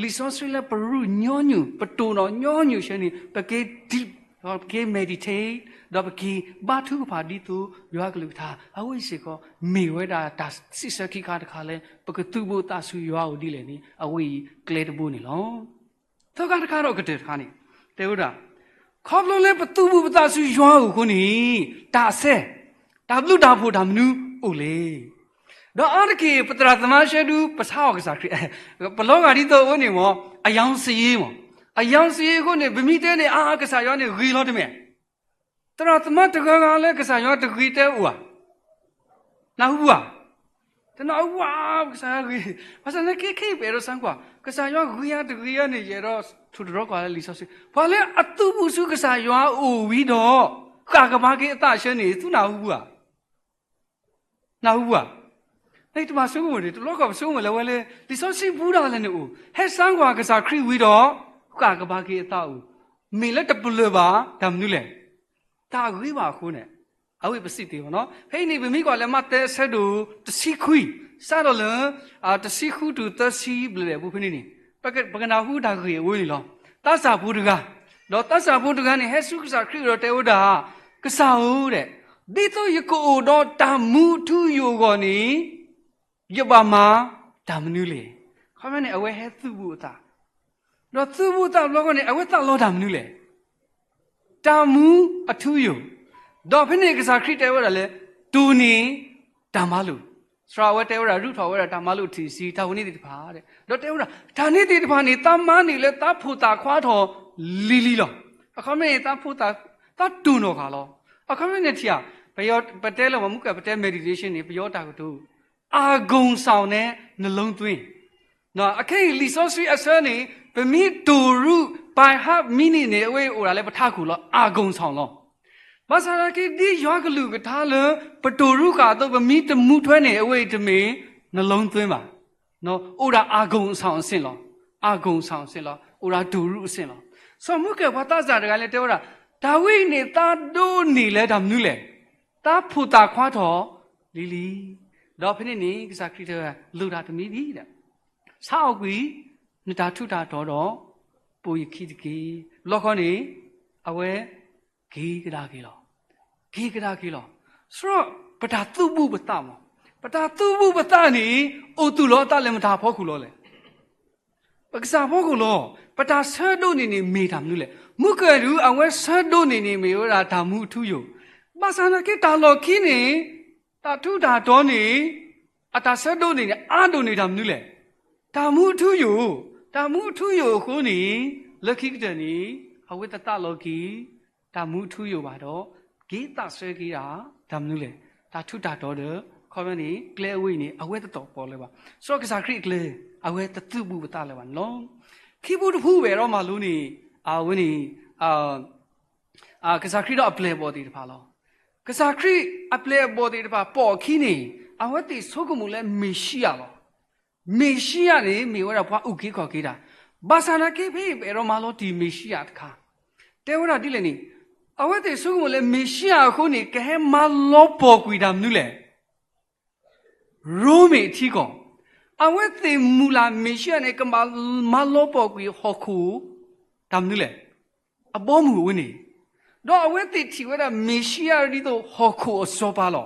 လံာ်စီဆှံလၢပရူၢ်ညီနုၢ် ပတိၢ်နီၣ်ညီနုၢ်ဆၢန့ၣ် ပက့ၤ deep ဒီးပက့ၤ meditate ဒီးပက့ၤဘါထုကဖၣ်ဒ်သိးယွၤကလုၢ်ကထါ အဝဲအံၤစ့ၢ်ကီး မ့ၢ်ဝဲဒၣ်တၢ်စံးဆၢခံခါတခါလၢ ပကသုးဘူးသးဆူယွၤအအိၣ်ဒ်လဲၣ်န့ၣ် အဝဲအံၤကျဲတဘိန့ၣ်လီၤ. သၢခါတခါဒီးကတၢၢ်တခါန့ၣ် တဲဝဲဒၣ် ခီဖျိလၢပသုးဘူးပသးဆူယွၤအအိၣ်အဃိန့ၣ် တၢ်ဆဲး တၢ်ဘျုးတၢ်ဖှိၣ်တၢ်မနုၤအိၣ်လဲၣ်. ဒီးအါတက့ၢ် ပသရၣ်သမါဆှၢဒု ပဆါအီၣ်ကစၢ်ခရံာ် ပလီၤဂာ်ဒ်သိးအဝဲန့ၣ်မ့ၢ် အရောင်စာရင်းမ့ၢ် အရောင်စာရင်းအဃိန့ၣ် ပမ့ၢ်တဲန့ၣ် အါ ကစၢ်ယွၤန့ၣ်ဂ့ၤလီၤတမ့ၢ် သရၣ်သမါတဂၤဂၤလၢကစၢ်ယွၤတဂ့ၤတဲအိၣ်ဧါ. နၢ်ဟူဧါ. တနၢ်ဟူဧါ, ကစၢ်ယွၤဂ့ၤ, ဘၣ်ဆၣ်သနာ်က့ ခဲအံၤပအဲၣ်ဒိးသံကွၢ်, ကစၢ်ယွၤဂ့ၤဧါတဂ့ၤဧါန့ၣ် ယအဲၣ်ဒိးထိၣ်သတြီၤကွၢ်လၢလံာ်စီဆှံ, ပှၤလၢအသုးဘူးဆူကစၢ်ယွၤအအိၣ်ဝံၤဒီး ဃၣ်ကပၤက့ၤအသးဆၢန့ၣ် သုနၢ်ဟူဧါ. နၢ်ဟူဧါ. တဘၣ်ဆိကမိၣ်န့ၣ် တဘျီဃီပဆိကမိၣ်လၢဝဲလၢ လံာ်စီဆှံပူၤဒၣ်လဲာ်န့ၣ်အိၣ်, ဟဲသံကွၢ်ကစၢ်ခရံာ်ဝံၤဒီး ဃၣ်ကပၤက့ၤအသးအိၣ်, မ့ၢ်လၢတပလၢၢ်ဘၣ် တၢ်မနုၤလဲၣ်. တၢ်ဂ့ၤဘၣ်အဃိန့ၣ် အဝဲပစံးသ့ဘၣ်နီၤ. ဖဲအံၤန့ၣ် ပမ့ၢ်ကွၢ်လၢမးသဲအဆၢဒိၣ်တဆံခွံ, စးထီၣ်လၢ တဆံဃုတုၤသၢဆံဘျဲၣ်ဘျဲၣ်အပူၤဖဲန့ၣ်န့ၣ်, ပကနၢ်ဟူတၢ်ဂ့ၢ်အဝဲန့ၣ်လီၤ. သးစၢ်ဖိတဂၤ, ဒီးသးစၢ်ဖိတဂၤန့ၣ် ဟဲဆူကစၢ်ခရံာ်ဒီးတဲဝဲဒၣ်, ကစၢ်ဧၢ, ဒ်သိးယကအိၣ်ဒီးတၢ်မူအထူအယိာ်အဂီၢ်န့ၣ် ယဘၣ်မၤတၢ်မနုၤလဲၣ်. ခီဖျိန့ၣ် အဝဲဟဲသုးဘူးအသး, ဒီးသုးဘူးအသးတဘျီဃီန့ၣ် အဝဲသးလီတၢ်မနုၤလဲၣ်. တၢ်မူအထူအယိာ်, ဒီးဖဲန့ၣ်ကစၢ်ခရံာ်တဲဝဲဒၣ်လၢ တိၢ်န့ၢ်တၢ်မၤလိာ်, သရၣ်ဝဲတဲဝဲဒၣ် ရူၢ်ထီၣ်ဝဲဒၣ်တၢ်မၤလိာ်ထံၣ်ဆံ တၢ်ဝဲန့ၣ်သ့ၣ်တဖၣ်, ဒီးတဲဝဲဒၣ် တၢ်န့ၣ်သ့ၣ်တဖၣ်န့ၣ် သးမၤန့ၢ်လၢသးဖိသၣ်ခွါထီၣ်လံၤလံၤလီၤ. အခီပညီန့ၣ် သးဖိသၣ်, သးတိၢ်နီၣ်ဃာ်လီၤ. အခီပညီန့ၣ်ထံၣ်ဧါ, ပတဲလၢမ့ၢ်မုၢ်ကၢၢ် ပတဲ meditation န့ၣ် ပယီၤတၢ်ကတိၤ အာဂုံဆောင်နဲ့ နှလုံးသွင်း. အခဲအံၤ လံာ်စီဆှံအဆၢန့ၣ် ပမ့ၢ်တိၢ်ရူၢ် by heart meaning န့ၣ် အဝဲအိၣ်ဒၣ်လၢပထးခိၣ်လီၤ, အာဂုံဆောင်လီၤ. ဘၣ်ဆၣ်သနာ်က့ ဒ်ယွၤကလုၢ်ကထါလၢ ပတိၢ်ရူၢ်ဃာ်အသိး ပမ့ၢ်တမူထွဲန့ၣ် အဝဲအံၤတမ့ၢ် နှလုံးသွင်းဘၣ်. အိၣ်ဒၣ်အာဂုံဆောင်အဆင့်လီၤ, အာဂုံဆောင်အဆင့်လီၤ, အိၣ်ဒၣ်တိၢ်ရူၢ်အဆင့်လီၤ. စီၤမုၢ်ကၢၢ်ပှၤသးစၢ်တဂၤလၢတဲဝဲဒၣ်, တၢ်ဝဲအံၤန့ၣ် သးဒိးန့ၢ်လၢတၢ်မနုၤလဲၣ်. သးဖိသၣ်ခွါထီၣ်လံၤလံၤ, ဒီးဖဲန့ၣ်န့ၣ် ကစၢ်ခရံာ်တဲဝဲ လိၣ်တၢ်တမံၤဒံး, ဆါအီၣ်ကွံာ် နတၢ်ထူးတၢ်တီၤဒီး ပိာ်ယခံတက့ၢ်. တဘျီဃီန့ၣ် အဝဲက့ၤကဒါက့ၤလီၤ, က့ၤကဒါက့ၤလီၤ. စရီ ပတၢ်သုးဘူးပသးမး, ပတၢ်သုးဘူးပသးန့ၣ် အိၣ်သူၣ်လီၤအသးလၢမတၤအဖီခိၣ်လီၤလဲၣ်. ပကစၢ်အဖီခိၣ်လီၤ. ပတၢ်ဆၢဒိးန့ၢ်န့ၣ်မ့ၢ်တၢ်မနုၤလဲၣ်. မုၢ်ကၢၢ်ဒုး အဝဲဆၢဒိးန့ၢ်န့ၣ်မ့ၢ်ဝဲဒၣ်တၢ်မူအထူအယိာ်, ဘၣ်ဆၣ်သနာ်က့တၢ်လီၢ်ခံန့ၣ် တၢ်ထူးတၢ်တီၤန့ၣ် အတၢ်ဆၢဒိးန့ၢ်န့ၣ် အါဒိၣ်န့ၢ်တၢ်မနုၤလဲၣ်. တၢ်မူအထူအယိာ်, တၢ်မူအထူအယိာ်အဃိန့ၣ် လၢခံကတၢၢ်န့ၣ် အဝဲတသးလီၤက့ၤ တၢ်မူအထူအယိာ်ဘၣ်ဒီး က့ၤသးဆၢက့ၤဒၣ် တၢ်မနုၤလဲၣ်, တၢ်ထူးတၢ်တီၤဒီး ခီပညီန့ၣ် ကျဲအဝဲအံၤန့ၣ် အဝဲတတီၢ်ပီၣ်လၢၤဘၣ်. စီၤကစၢ်ခရံာ်အကျဲ အဝဲတသုးဘူးပသးလၢၤဘၣ်န့ၣ်လီၤ. ခံပူတဖူဘၣ်ဒီးမၤလိန့ၣ် အဝဲန့ၣ် ကစၢ်ခရံာ်ဒီးအပျဲၢ်အဘီၣ်သ့ၣ်တဖၣ်လီၤ. ကစၢ်ခရံာ်အပျဲၢ်အဘီၣ်သ့ၣ်တဖၣ်ပိာ်အခံန့ၣ် အဝဲသ့ၣ်ဆိကမိၣ်လၢမ့ၤၡံယၤလီၤ. မ့ၤၡံယၤန့ၣ် မ့ၢ်ဝဲဒၣ်ပှၤအုၣ်က့ၤခီၣ်က့ၤတၢ်, ဘၣ်ဆၣ်သနာ်က့ဖဲအံၤ ပအဲၣ်ဒိးမၤလီၤတံၢ်မ့ၤၡံယၤတခါ, တဲဝဲဒၣ်ဒ်လဲၣ်န့ၣ်, အဝဲသ့ၣ်ဆိကမိၣ်လၢမ့ၤၡံယၤအဃိန့ၣ် ကဟဲမၤလီၤပှီၢ်ကွံာ်တၢ်မနုၤလဲၣ်. ရိမ့ၤအထံကီၢ်, အဝဲသ့ၣ်မုၢ်လၢ်မ့ၤၡံယၤန့ၣ် ကမၤလီၤပှီၢ်ကွံာ်ဟီၣ်ခိၣ် တၢ်မနုၤလဲၣ်, အဘီအမုၢ်အဝဲန့ၣ်, ဒီးအဝဲသ့ၣ်ထံၣ်ဝဲဒၣ်မ့ၤၡံယၤဒ်သိးဟီၣ်ခိၣ်အစီၤပၤလီၤ.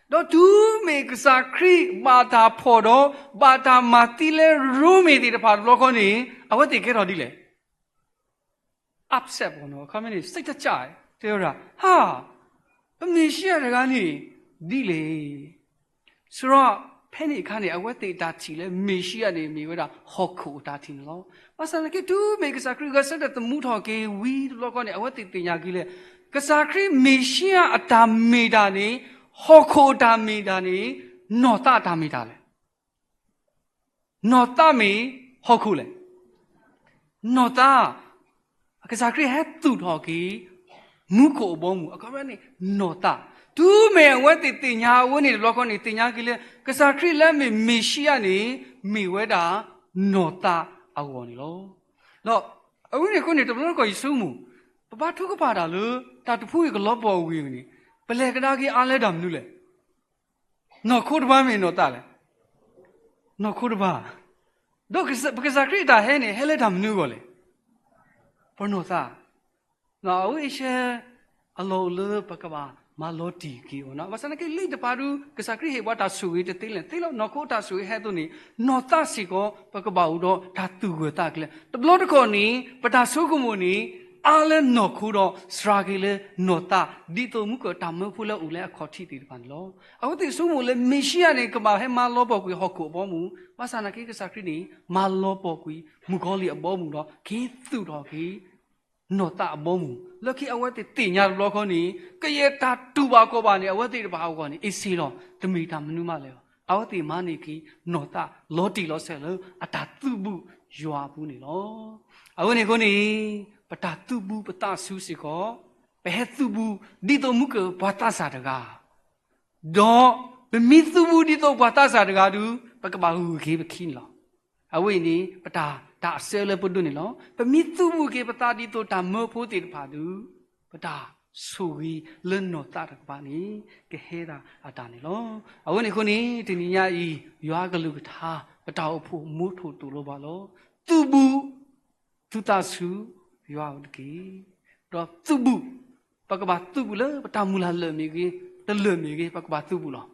ဒီးတုၤမ့ၢ်ကစၢ်ခရံာ်ဘၣ်တၢ်ဖီၣ်ဒီး ဘၣ်တၢ်မၤသံလၢရိမ့ၤသ့ၣ်တဖၣ်တဘျီဃီန့ၣ် အဝဲသ့ၣ်ကဲထီၣ်ဒ်လဲၣ် upset ဘၣ်နီၤ, အခီပညီန့ၣ် စိတ်တကြိုက်, တဲဝဲဒၣ်, ဟါ, ပမ့ၤၡံယၤတဂၤန့ၣ် ဒ်လဲၣ်. စရီ ဖဲန့ၣ်အခါန့ၣ် အဝဲသ့ၣ်တၢ်ထံၣ်လၢမ့ၤၡံယၤန့ၣ် မ့ၢ်ဝဲဒၣ်ဟီၣ်ခိၣ်အတၢ်ထံၣ်န့ၣ်လီၤ. ဘၣ်ဆၣ်သနာ်က့ တုၤမ့ၢ်ကစၢ်ခရံာ်ဂဲၤဆၢထၢၣ်သမူထီၣ်က့ၤဝံၤတဘျီဃီန့ၣ် အဝဲသ့ၣ်သ့ၣ်ညါက့ၤလၢ ကစၢ်ခရံာ်မ့ၤၡံယၤအတၢ်မ့ၢ်တၢ်န့ၣ် ဟီၣ်ခိၣ်အတၢ်မ့ၢ်တၢ်န့ၣ် နီၢ်သးအတၢ်မ့ၢ်တၢ်လဲၣ်. နီၢ်သးမ့ၢ်ဟီၣ်ခိၣ်လဲၣ်. နီၢ်သး, ကစၢ်ခရံာ်ဟဲသူၣ်ထီၣ်က့ၤ မူခိၣ်အဘီအမုၢ် အခီပညီန့ၣ် နီၢ်သး, တုၤမ့ၢ်အဝဲသ့ၣ်သ့ၣ်ညါအဝဲန့ၣ်တဘျီဃီန့ၣ် သ့ၣ်ညါက့ၤလၢ ကစၢ်ခရံာ်လၢအမ့ၢ်မ့ၤၡံယၤန့ၣ် မ့ၢ်ဝဲဒၣ်နီၢ်သးအဂီၢ်န့ၣ်လီၤ. ဒီးအဝဲန့ၣ်အဃိန့ၣ် တဘျီတခီၣ်ယဆိကမိၣ်, ပဘါထုကဖၣ်တၢ်လၢ တၢ်တဖုအံၤကလီၤပှီၢ်ဝံၤန့ၣ် ပလဲၤကဒါက့ၤအါလၢတၢ်မနုၤလဲၣ်. နီၢ်ခိတဖၣ်မ့ၢ်နီၢ်သးလဲၣ်. နီၢ်ခိတဖၣ်, ဒီးပကစၢ်ခရံာ်အတၢ်ဟဲန့ၣ် ဟဲလၢတၢ်မနုၤအဂီၢ်လဲၣ်. ပနီၢ်သး, အဝဲအံၤရှဲ အလီၢ်အိၣ်လၢပကဘၣ်မၤလီၤတံၢ်က့ၤအီၤနီၤ. ဘၣ်ဆၣ်သနာ်က့ လံာ်တဖၣ်ဒုး ကစၢ်ခရံာ်ဟ့ၣ်ပှၤတၢ်ဆိၣ်ဂ့ၤတသ့လဲၣ်, သ့လီၤ. နီၢ်ခိတၢ်ဆိၣ်ဂ့ၤဟဲအသိးန့ၣ် နီၢ်သးစ့ၢ်ကီး ပကဘၣ်အိၣ်ဒီးတၢ်သူၣ်ဂၢၢ်သးကျၢၤ. တဘျီတခီၣ်န့ၣ် ပတၢ်ဆိကမိၣ်န့ၣ် အါလၢနီၢ်ခိဒီးစှၤက့ၤလၢနီၢ်သး ဒ်သိးမူခိၣ်တၢ်မၢဖိလၢအအိၣ်လၢအခီၣ်ထံးသ့ၣ်တဖၣ်န့ၣ်လီၤ. အဝဲသ့ၣ်ဆိကမိၣ်လၢ မ့ၣ်ၡံယၤန့ၣ် ကဘၣ်ဟဲမၤလီၤပှီၢ်ကွံာ်ဟီၣ်ခိၣ်အဘီအမုၢ်, ဘၣ်ဆၣ်သနာ်က့ ကစၢ်ခရံာ်န့ၣ် မၤလီၤပှီၢ်ကွံာ်မုၣ်ကီၤလံၢ်အဘီအမုၢ်ဒီး က့ၤသူၣ်ထီၣ်က့ၤ နီၢ်သးအဘီအမုၢ် လၢခံအဝဲသ့ၣ်သ့ၣ်ညါတဘျီဃီန့ၣ် ကယဲၢ်တၢ်တူၢ်ဘၣ်ခီၣ်ဘၣ်န့ၣ် အဝဲသ့ၣ်တဖၣ်အဂီၢ်န့ၣ် အ့ၣ်စ့လီၤ, တမ့ၢ်တၢ်မနုၤမးလၢၤဘၣ်. အဝဲသ့ၣ်မၤန့ၢ်က့ၤနီၢ်သး လီၤတံၢ်လီၤဆဲးလၢအတၢ်သုးဘူးယွၤအပူၤန့ၣ်လီၤ. အဝဲန့ၣ်အဃိန့ၣ် ပတၢ်သုးဘူးပသးဆူစ့ၢ်ကီး ပဟဲသုးဘူးဒ်သိးမူခိၣ်ပှၤသးစၢ်တဂၤ ဒီးပမ့ၢ်သုးဘူးဒ်သိးပှၤသးစၢ်တဂၤဒုး ပကဘၣ်ဂုာ်က့ၤပခံန့ၣ်လီၤ. အဝဲအံၤန့ၣ် ပတၢ် တၢ်အဆၢလၢပဒိးန့ၣ်လီၤ. ပမ့ၢ်သုးဘူးက့ၤပသးဒ်သိးတၢ်မၢဖိသ့ၣ်တဖၣ်ဒုး ပတၢ်ဆိၣ်ဂ့ၤလၢနီၢ်သးတကပၤန့ၣ် ကဟဲဒၣ်အတၢ်န့ၣ်လီၤ. အဝဲန့ၣ်အဃိန့ၣ် တနံၤညါအံၤ ယွၤကလုၢ်ကထါ ပတၢ်အိၣ်ဖှိၣ်မူထိၣ်သိၣ်လိပှၤလီၤ. သုးဘူး သုသးဆူယွၤအအိၣ်တက့ၢ်. ဒီးသုးဘူး, ပကဘၣ်သုးဘူးလၢပတၢ်မုၢ်လၢ်လၢာ်မ့ၢ်ဂ့ၤ, တလၢာ်မ့ၢ်ဂ့ၤ, ပကဘၣ်သုးဘူးလီၤ.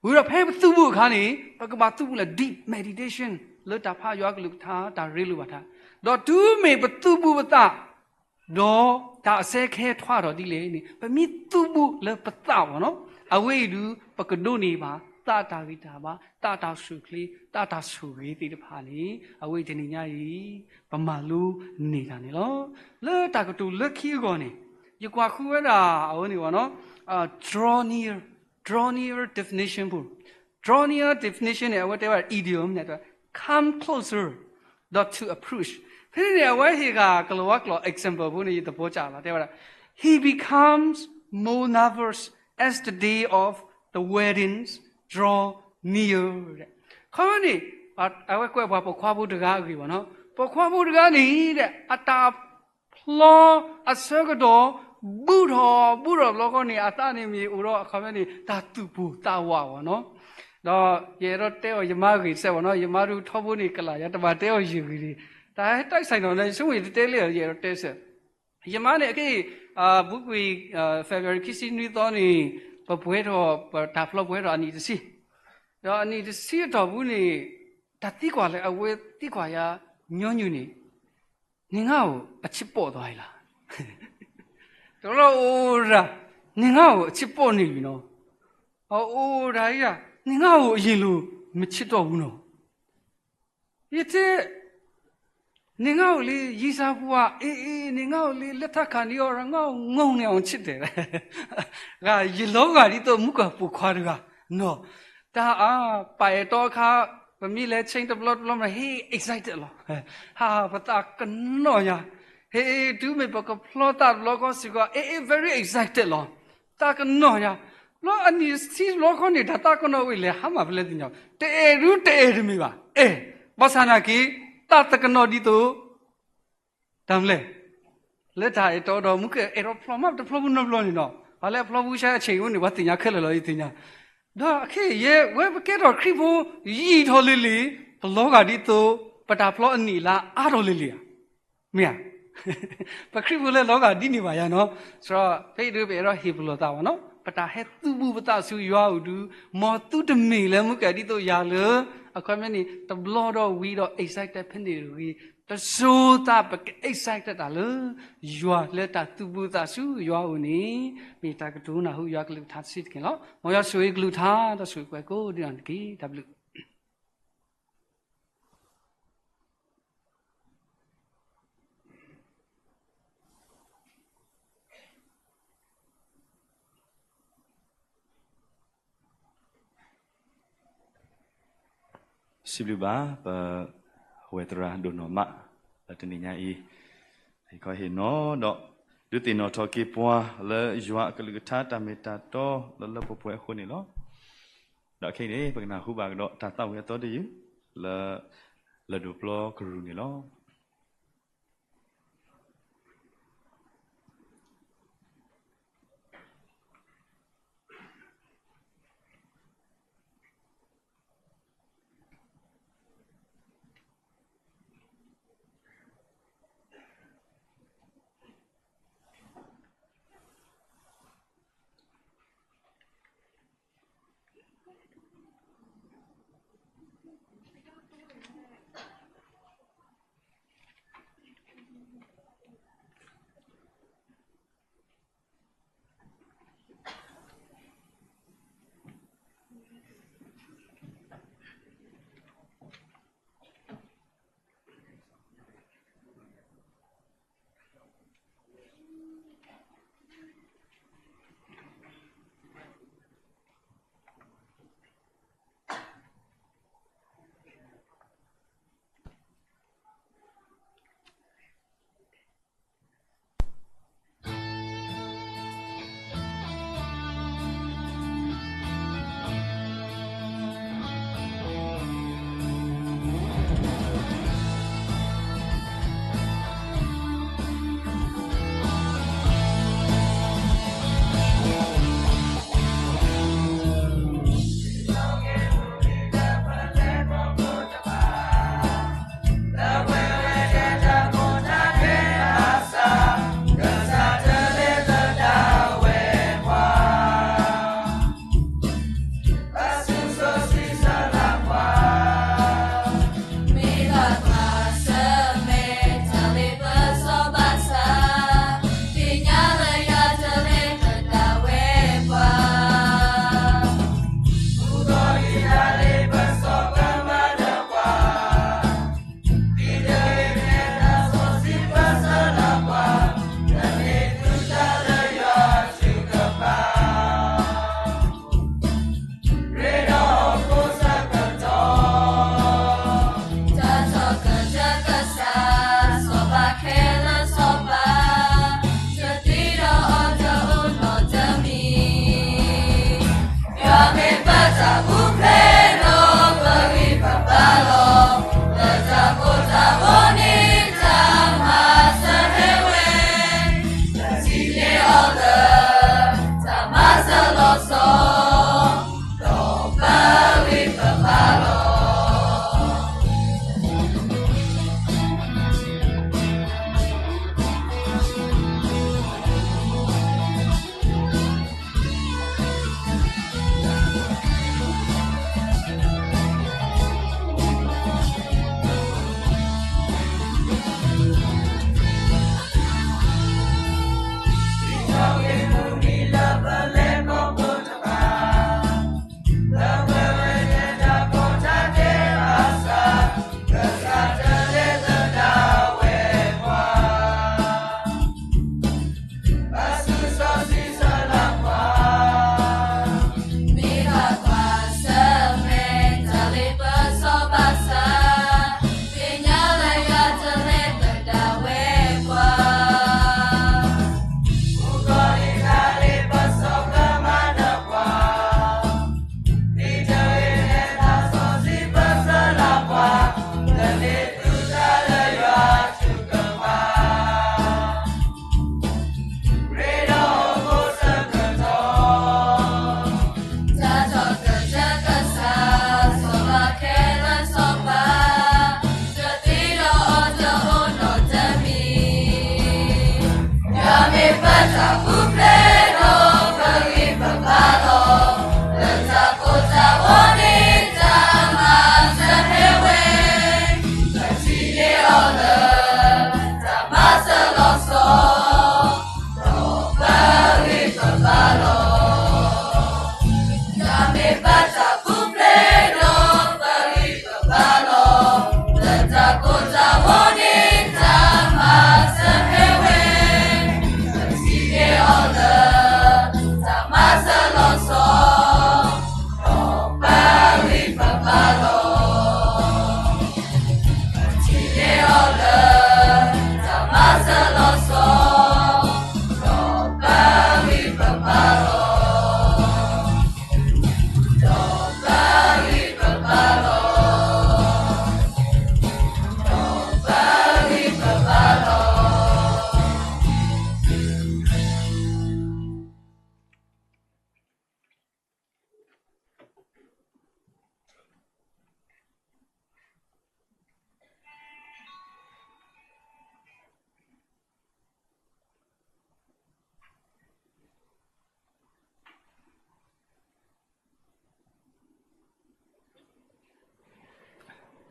ဝံၤဒီးဖဲပသုးဘူးအခါန့ၣ် ပကဘၣ်သုးဘူးလၢ deep meditation လၢတၢ်ဖးယွၤကလုၢ်ကထါ တၢ်ရ့လိာ်ဘၣ်ထါ, ဒီးတုၤမ့ၢ်ပသုးဘူးပသး ဒီးတၢ်အစဲခဲထွါထီၣ်ဒ်လဲၣ်န့ၣ် ပမ့ၢ်သုးဘူးလၢပသးဘၣ်နီၤ, အဝဲအံၤဒုး ပကဒိးန့ၢ်ဘၣ် သးတၢ်ဂံၢ်တၢ်ဘါ, သးတၢ်ဆူၣ်ချ့, သးတၢ်ဆိၣ်ဂ့ၤသ့ၣ်တဖၣ်န့ၣ် အဝဲအံၤတနံၤညါအံၤ ပမၤလိန့ၢ်တၢ်န့ၣ်လီၤ. လၢတၢ်ကတိၤလၢခံအဂီၢ်န့ၣ် ယကွၢ်ဃုဝဲဒၣ်အဝဲန့ၣ်ဘၣ်နီၤ, draw near, draw near definition ဖိ, draw near definition န့ၣ် အဝဲတဲဝဲဒၣ် idiom န့ၣ် come closer ဒီး to approach. ဖဲန့ၣ်န့ၣ် အဝဲဟ့ၣ်ဂၤကလီၤဝါကျိာ် example ဖိန့ၣ် ယသဘောကျလီၤ, တဲဝဲဒၣ် he becomes more nervous as the day of the weddings draw near ခီန့ၣ် အဝဲကွဲးပှၤပိာ်ခွါဖိတဂၤအဂ့ၢ်ဘၣ်နီၤ, ပိာ်ခွါဖိတဂၤန့ၣ် အတၢ်ဖျီအဆၢကတီၢ် ဘူးထီၣ်ဘူးထီၣ်တဘျီဃီန့ၣ် အသးန့ၣ်မ့ၢ်အိၣ်ဒီးအခီပညီန့ၣ် တၢ်သူၣ်ပိၢ်သးဝးဘၣ်နီၤ. ဒီးယအဲၣ်ဒိးတဲအီၤယမါအဂ့ၢ်စဲးဘၣ်နီၤ, ယမါဒုးထီဘိန့ၣ်ကလၢ်ယၤ တဘၣ်တဲအီၤယဂ့ၢ်န့ၣ်, တၢ်ဟဲတၢ်ဆဲးနီၤ ယဆိကမိၣ်ယတတဲလၢ ယအဲၣ်ဒိးတဲစဲး ယမါန့ၣ် အခဲအံၤ ဘူးကွံာ် February ခံဆံနွံသီန့ၣ် ပပှဲၤထီၣ် ပတၢ်ဖျီပှဲၤထီၣ်အနံၣ်တဆံ, ဒီးအနံၣ်တဆံအတီၢ်ပူၤန့ၣ် တၢ်သံကွၢ်လၢအဝဲသံကွၢ်ယၤ ညီနုၢ်န့ၣ် နင်ငါ့ကို အချစ်ပေါ့သွားပြီလား, တဘျီအိၣ်ဒၣ် နင်ငါ့ကို အချစ်ပေါ့နေပြီနော်, အိၣ်ဒၣ်အံၤ နင်ငါ့ကို အရင်လို မချစ်တော့ဘူးနော်. ယတဲ နင်ငါ့ကိုလေ ရံစၢ်ပူၤဧါ, အေးအေး နင်ငါ့ကိုလေ လက်ထပ်ခါနေတော့ ငါ့ကို ငုံနေအောင်ချစ်တယ်, ဂၤယလီၤဂာ်ဒ်သိးမူကၢ်ပိာ်ခွါတဂၤ, နီၤ, တၢ်အါ ပအဲၣ်တီအခါ ပမ့ၢ်လဲၤ change တဘျီတဘျီမး ဟ့ excited လီၤ, ဟး ပသးကနီၣ်ညါ, ဟ့ တုၤမ့ၢ်ပကဖျီသးတဘျီဃီစ့ၢ်ကီး အေးအေး very excited လီၤ, သးကနီၣ်ညါ, ဘျီအနံၣ်ဆံတဘျီဃီန့ၣ် တၢ်သးကနီၣ်ဝဲလဲၤဟါမၢ်ဖဲလဲၣ်သ့ၣ်ညါ, တအဲၣ်ဒုးတအဲၣ်တမ့ၢ်ဘၣ်, အဲၣ်, ဘၣ်ဆၣ်နာ်က့ သးတကနီၣ်ဒ်သိး တၢ်မနုၤလဲၣ်, လၢတၢ်အဲၣ်တီဒီး မူကဲအဲၣ်ဒိးဖျီမး တဖျီဘူးနီတဘျီန့ၣ်နီၤ, ပှၤလၢအဖျီဘူးဆါအဆ့ၣ်အံၤန့ၣ် ပှၤသ့ၣ်ညါခဲလၢာ်လီၤ ယသ့ၣ်ညါ, ဒီးခဲအံၤယဲ ဝဲပကဲထီၣ်ခရံာ်ဖိ ယံာ်ထီၣ်လံၤလံၤ ပလီၤဂာ်ဒ်သိး ပတၢ်ဖျီအနံၣ်အလါအါထီၣ်လံၤလံၤဧါ, မ့ၢ်ဧါ ပခရံာ်ဖိလၢလီၤဂာ်ဒ်န့ၣ်ဘၣ်ယါနီၤ, စရီ ဖဲအံၤဒုးပအဲၣ်ဒိးဟ့ၣ်ပလီၢ်သးဘၣ်နီၤ, ပတၢ်ဟဲသုးဘူးပသးဆူယွၤအအိၣ်ဒုး မ်သုတမ့ၢ်လၢမူကဲဒ်သိးယၤလၢ အခီပညီန့ၣ် တဘျီဒီးဝံၤဒီး excited ဖဲန့ၣ်တဂ့ၤ, တစိၤသးပက excited တၢ်လၢ ယွၤလၢတၢ်သုးဘူးသးဆူယွၤအအိၣ်န့ၣ် မ့ၢ်တၢ်ကတိၤနၢ်ဟူယွၤကလုၢ်ကထါတဆံးတက့ၢ်လီၤ. မ်ယွၤဆိၣ်ဂ့ၤကလုၢ်ကထါ ဒီးဆိၣ်ဂ့ၤကွဲးကိးဂၤဒဲးန့ၣ်တက့ၢ်. တၢ်ဘျုး စံးဘျုးဘၣ် ပဝဲသရၣ်ဒိၣ်နီၢ်မး လၢတနံၤညါအံၤ ဟ့ၣ်ခီဟ့ၣ်နီၤဒီး ဒုးသ့ၣ်နီၣ်ထီၣ်က့ၤပှၤလၢယွၤအကလုၢ်ကထါတၢ်မ့ၢ်တၢ်တီလၢလၢပှဲၤပှဲၤအဃိန့ၣ်လီၤ. ဒီးခဲအံၤန့ၣ် ပကနၢ်ဟူဘၣ်ကဒီးတၢ်သးဝံၣ်အသီတယုၢ် လၢ လၢၢ်ဒိၣ်ပျီကရူၢ်န့ၣ်လီၤ.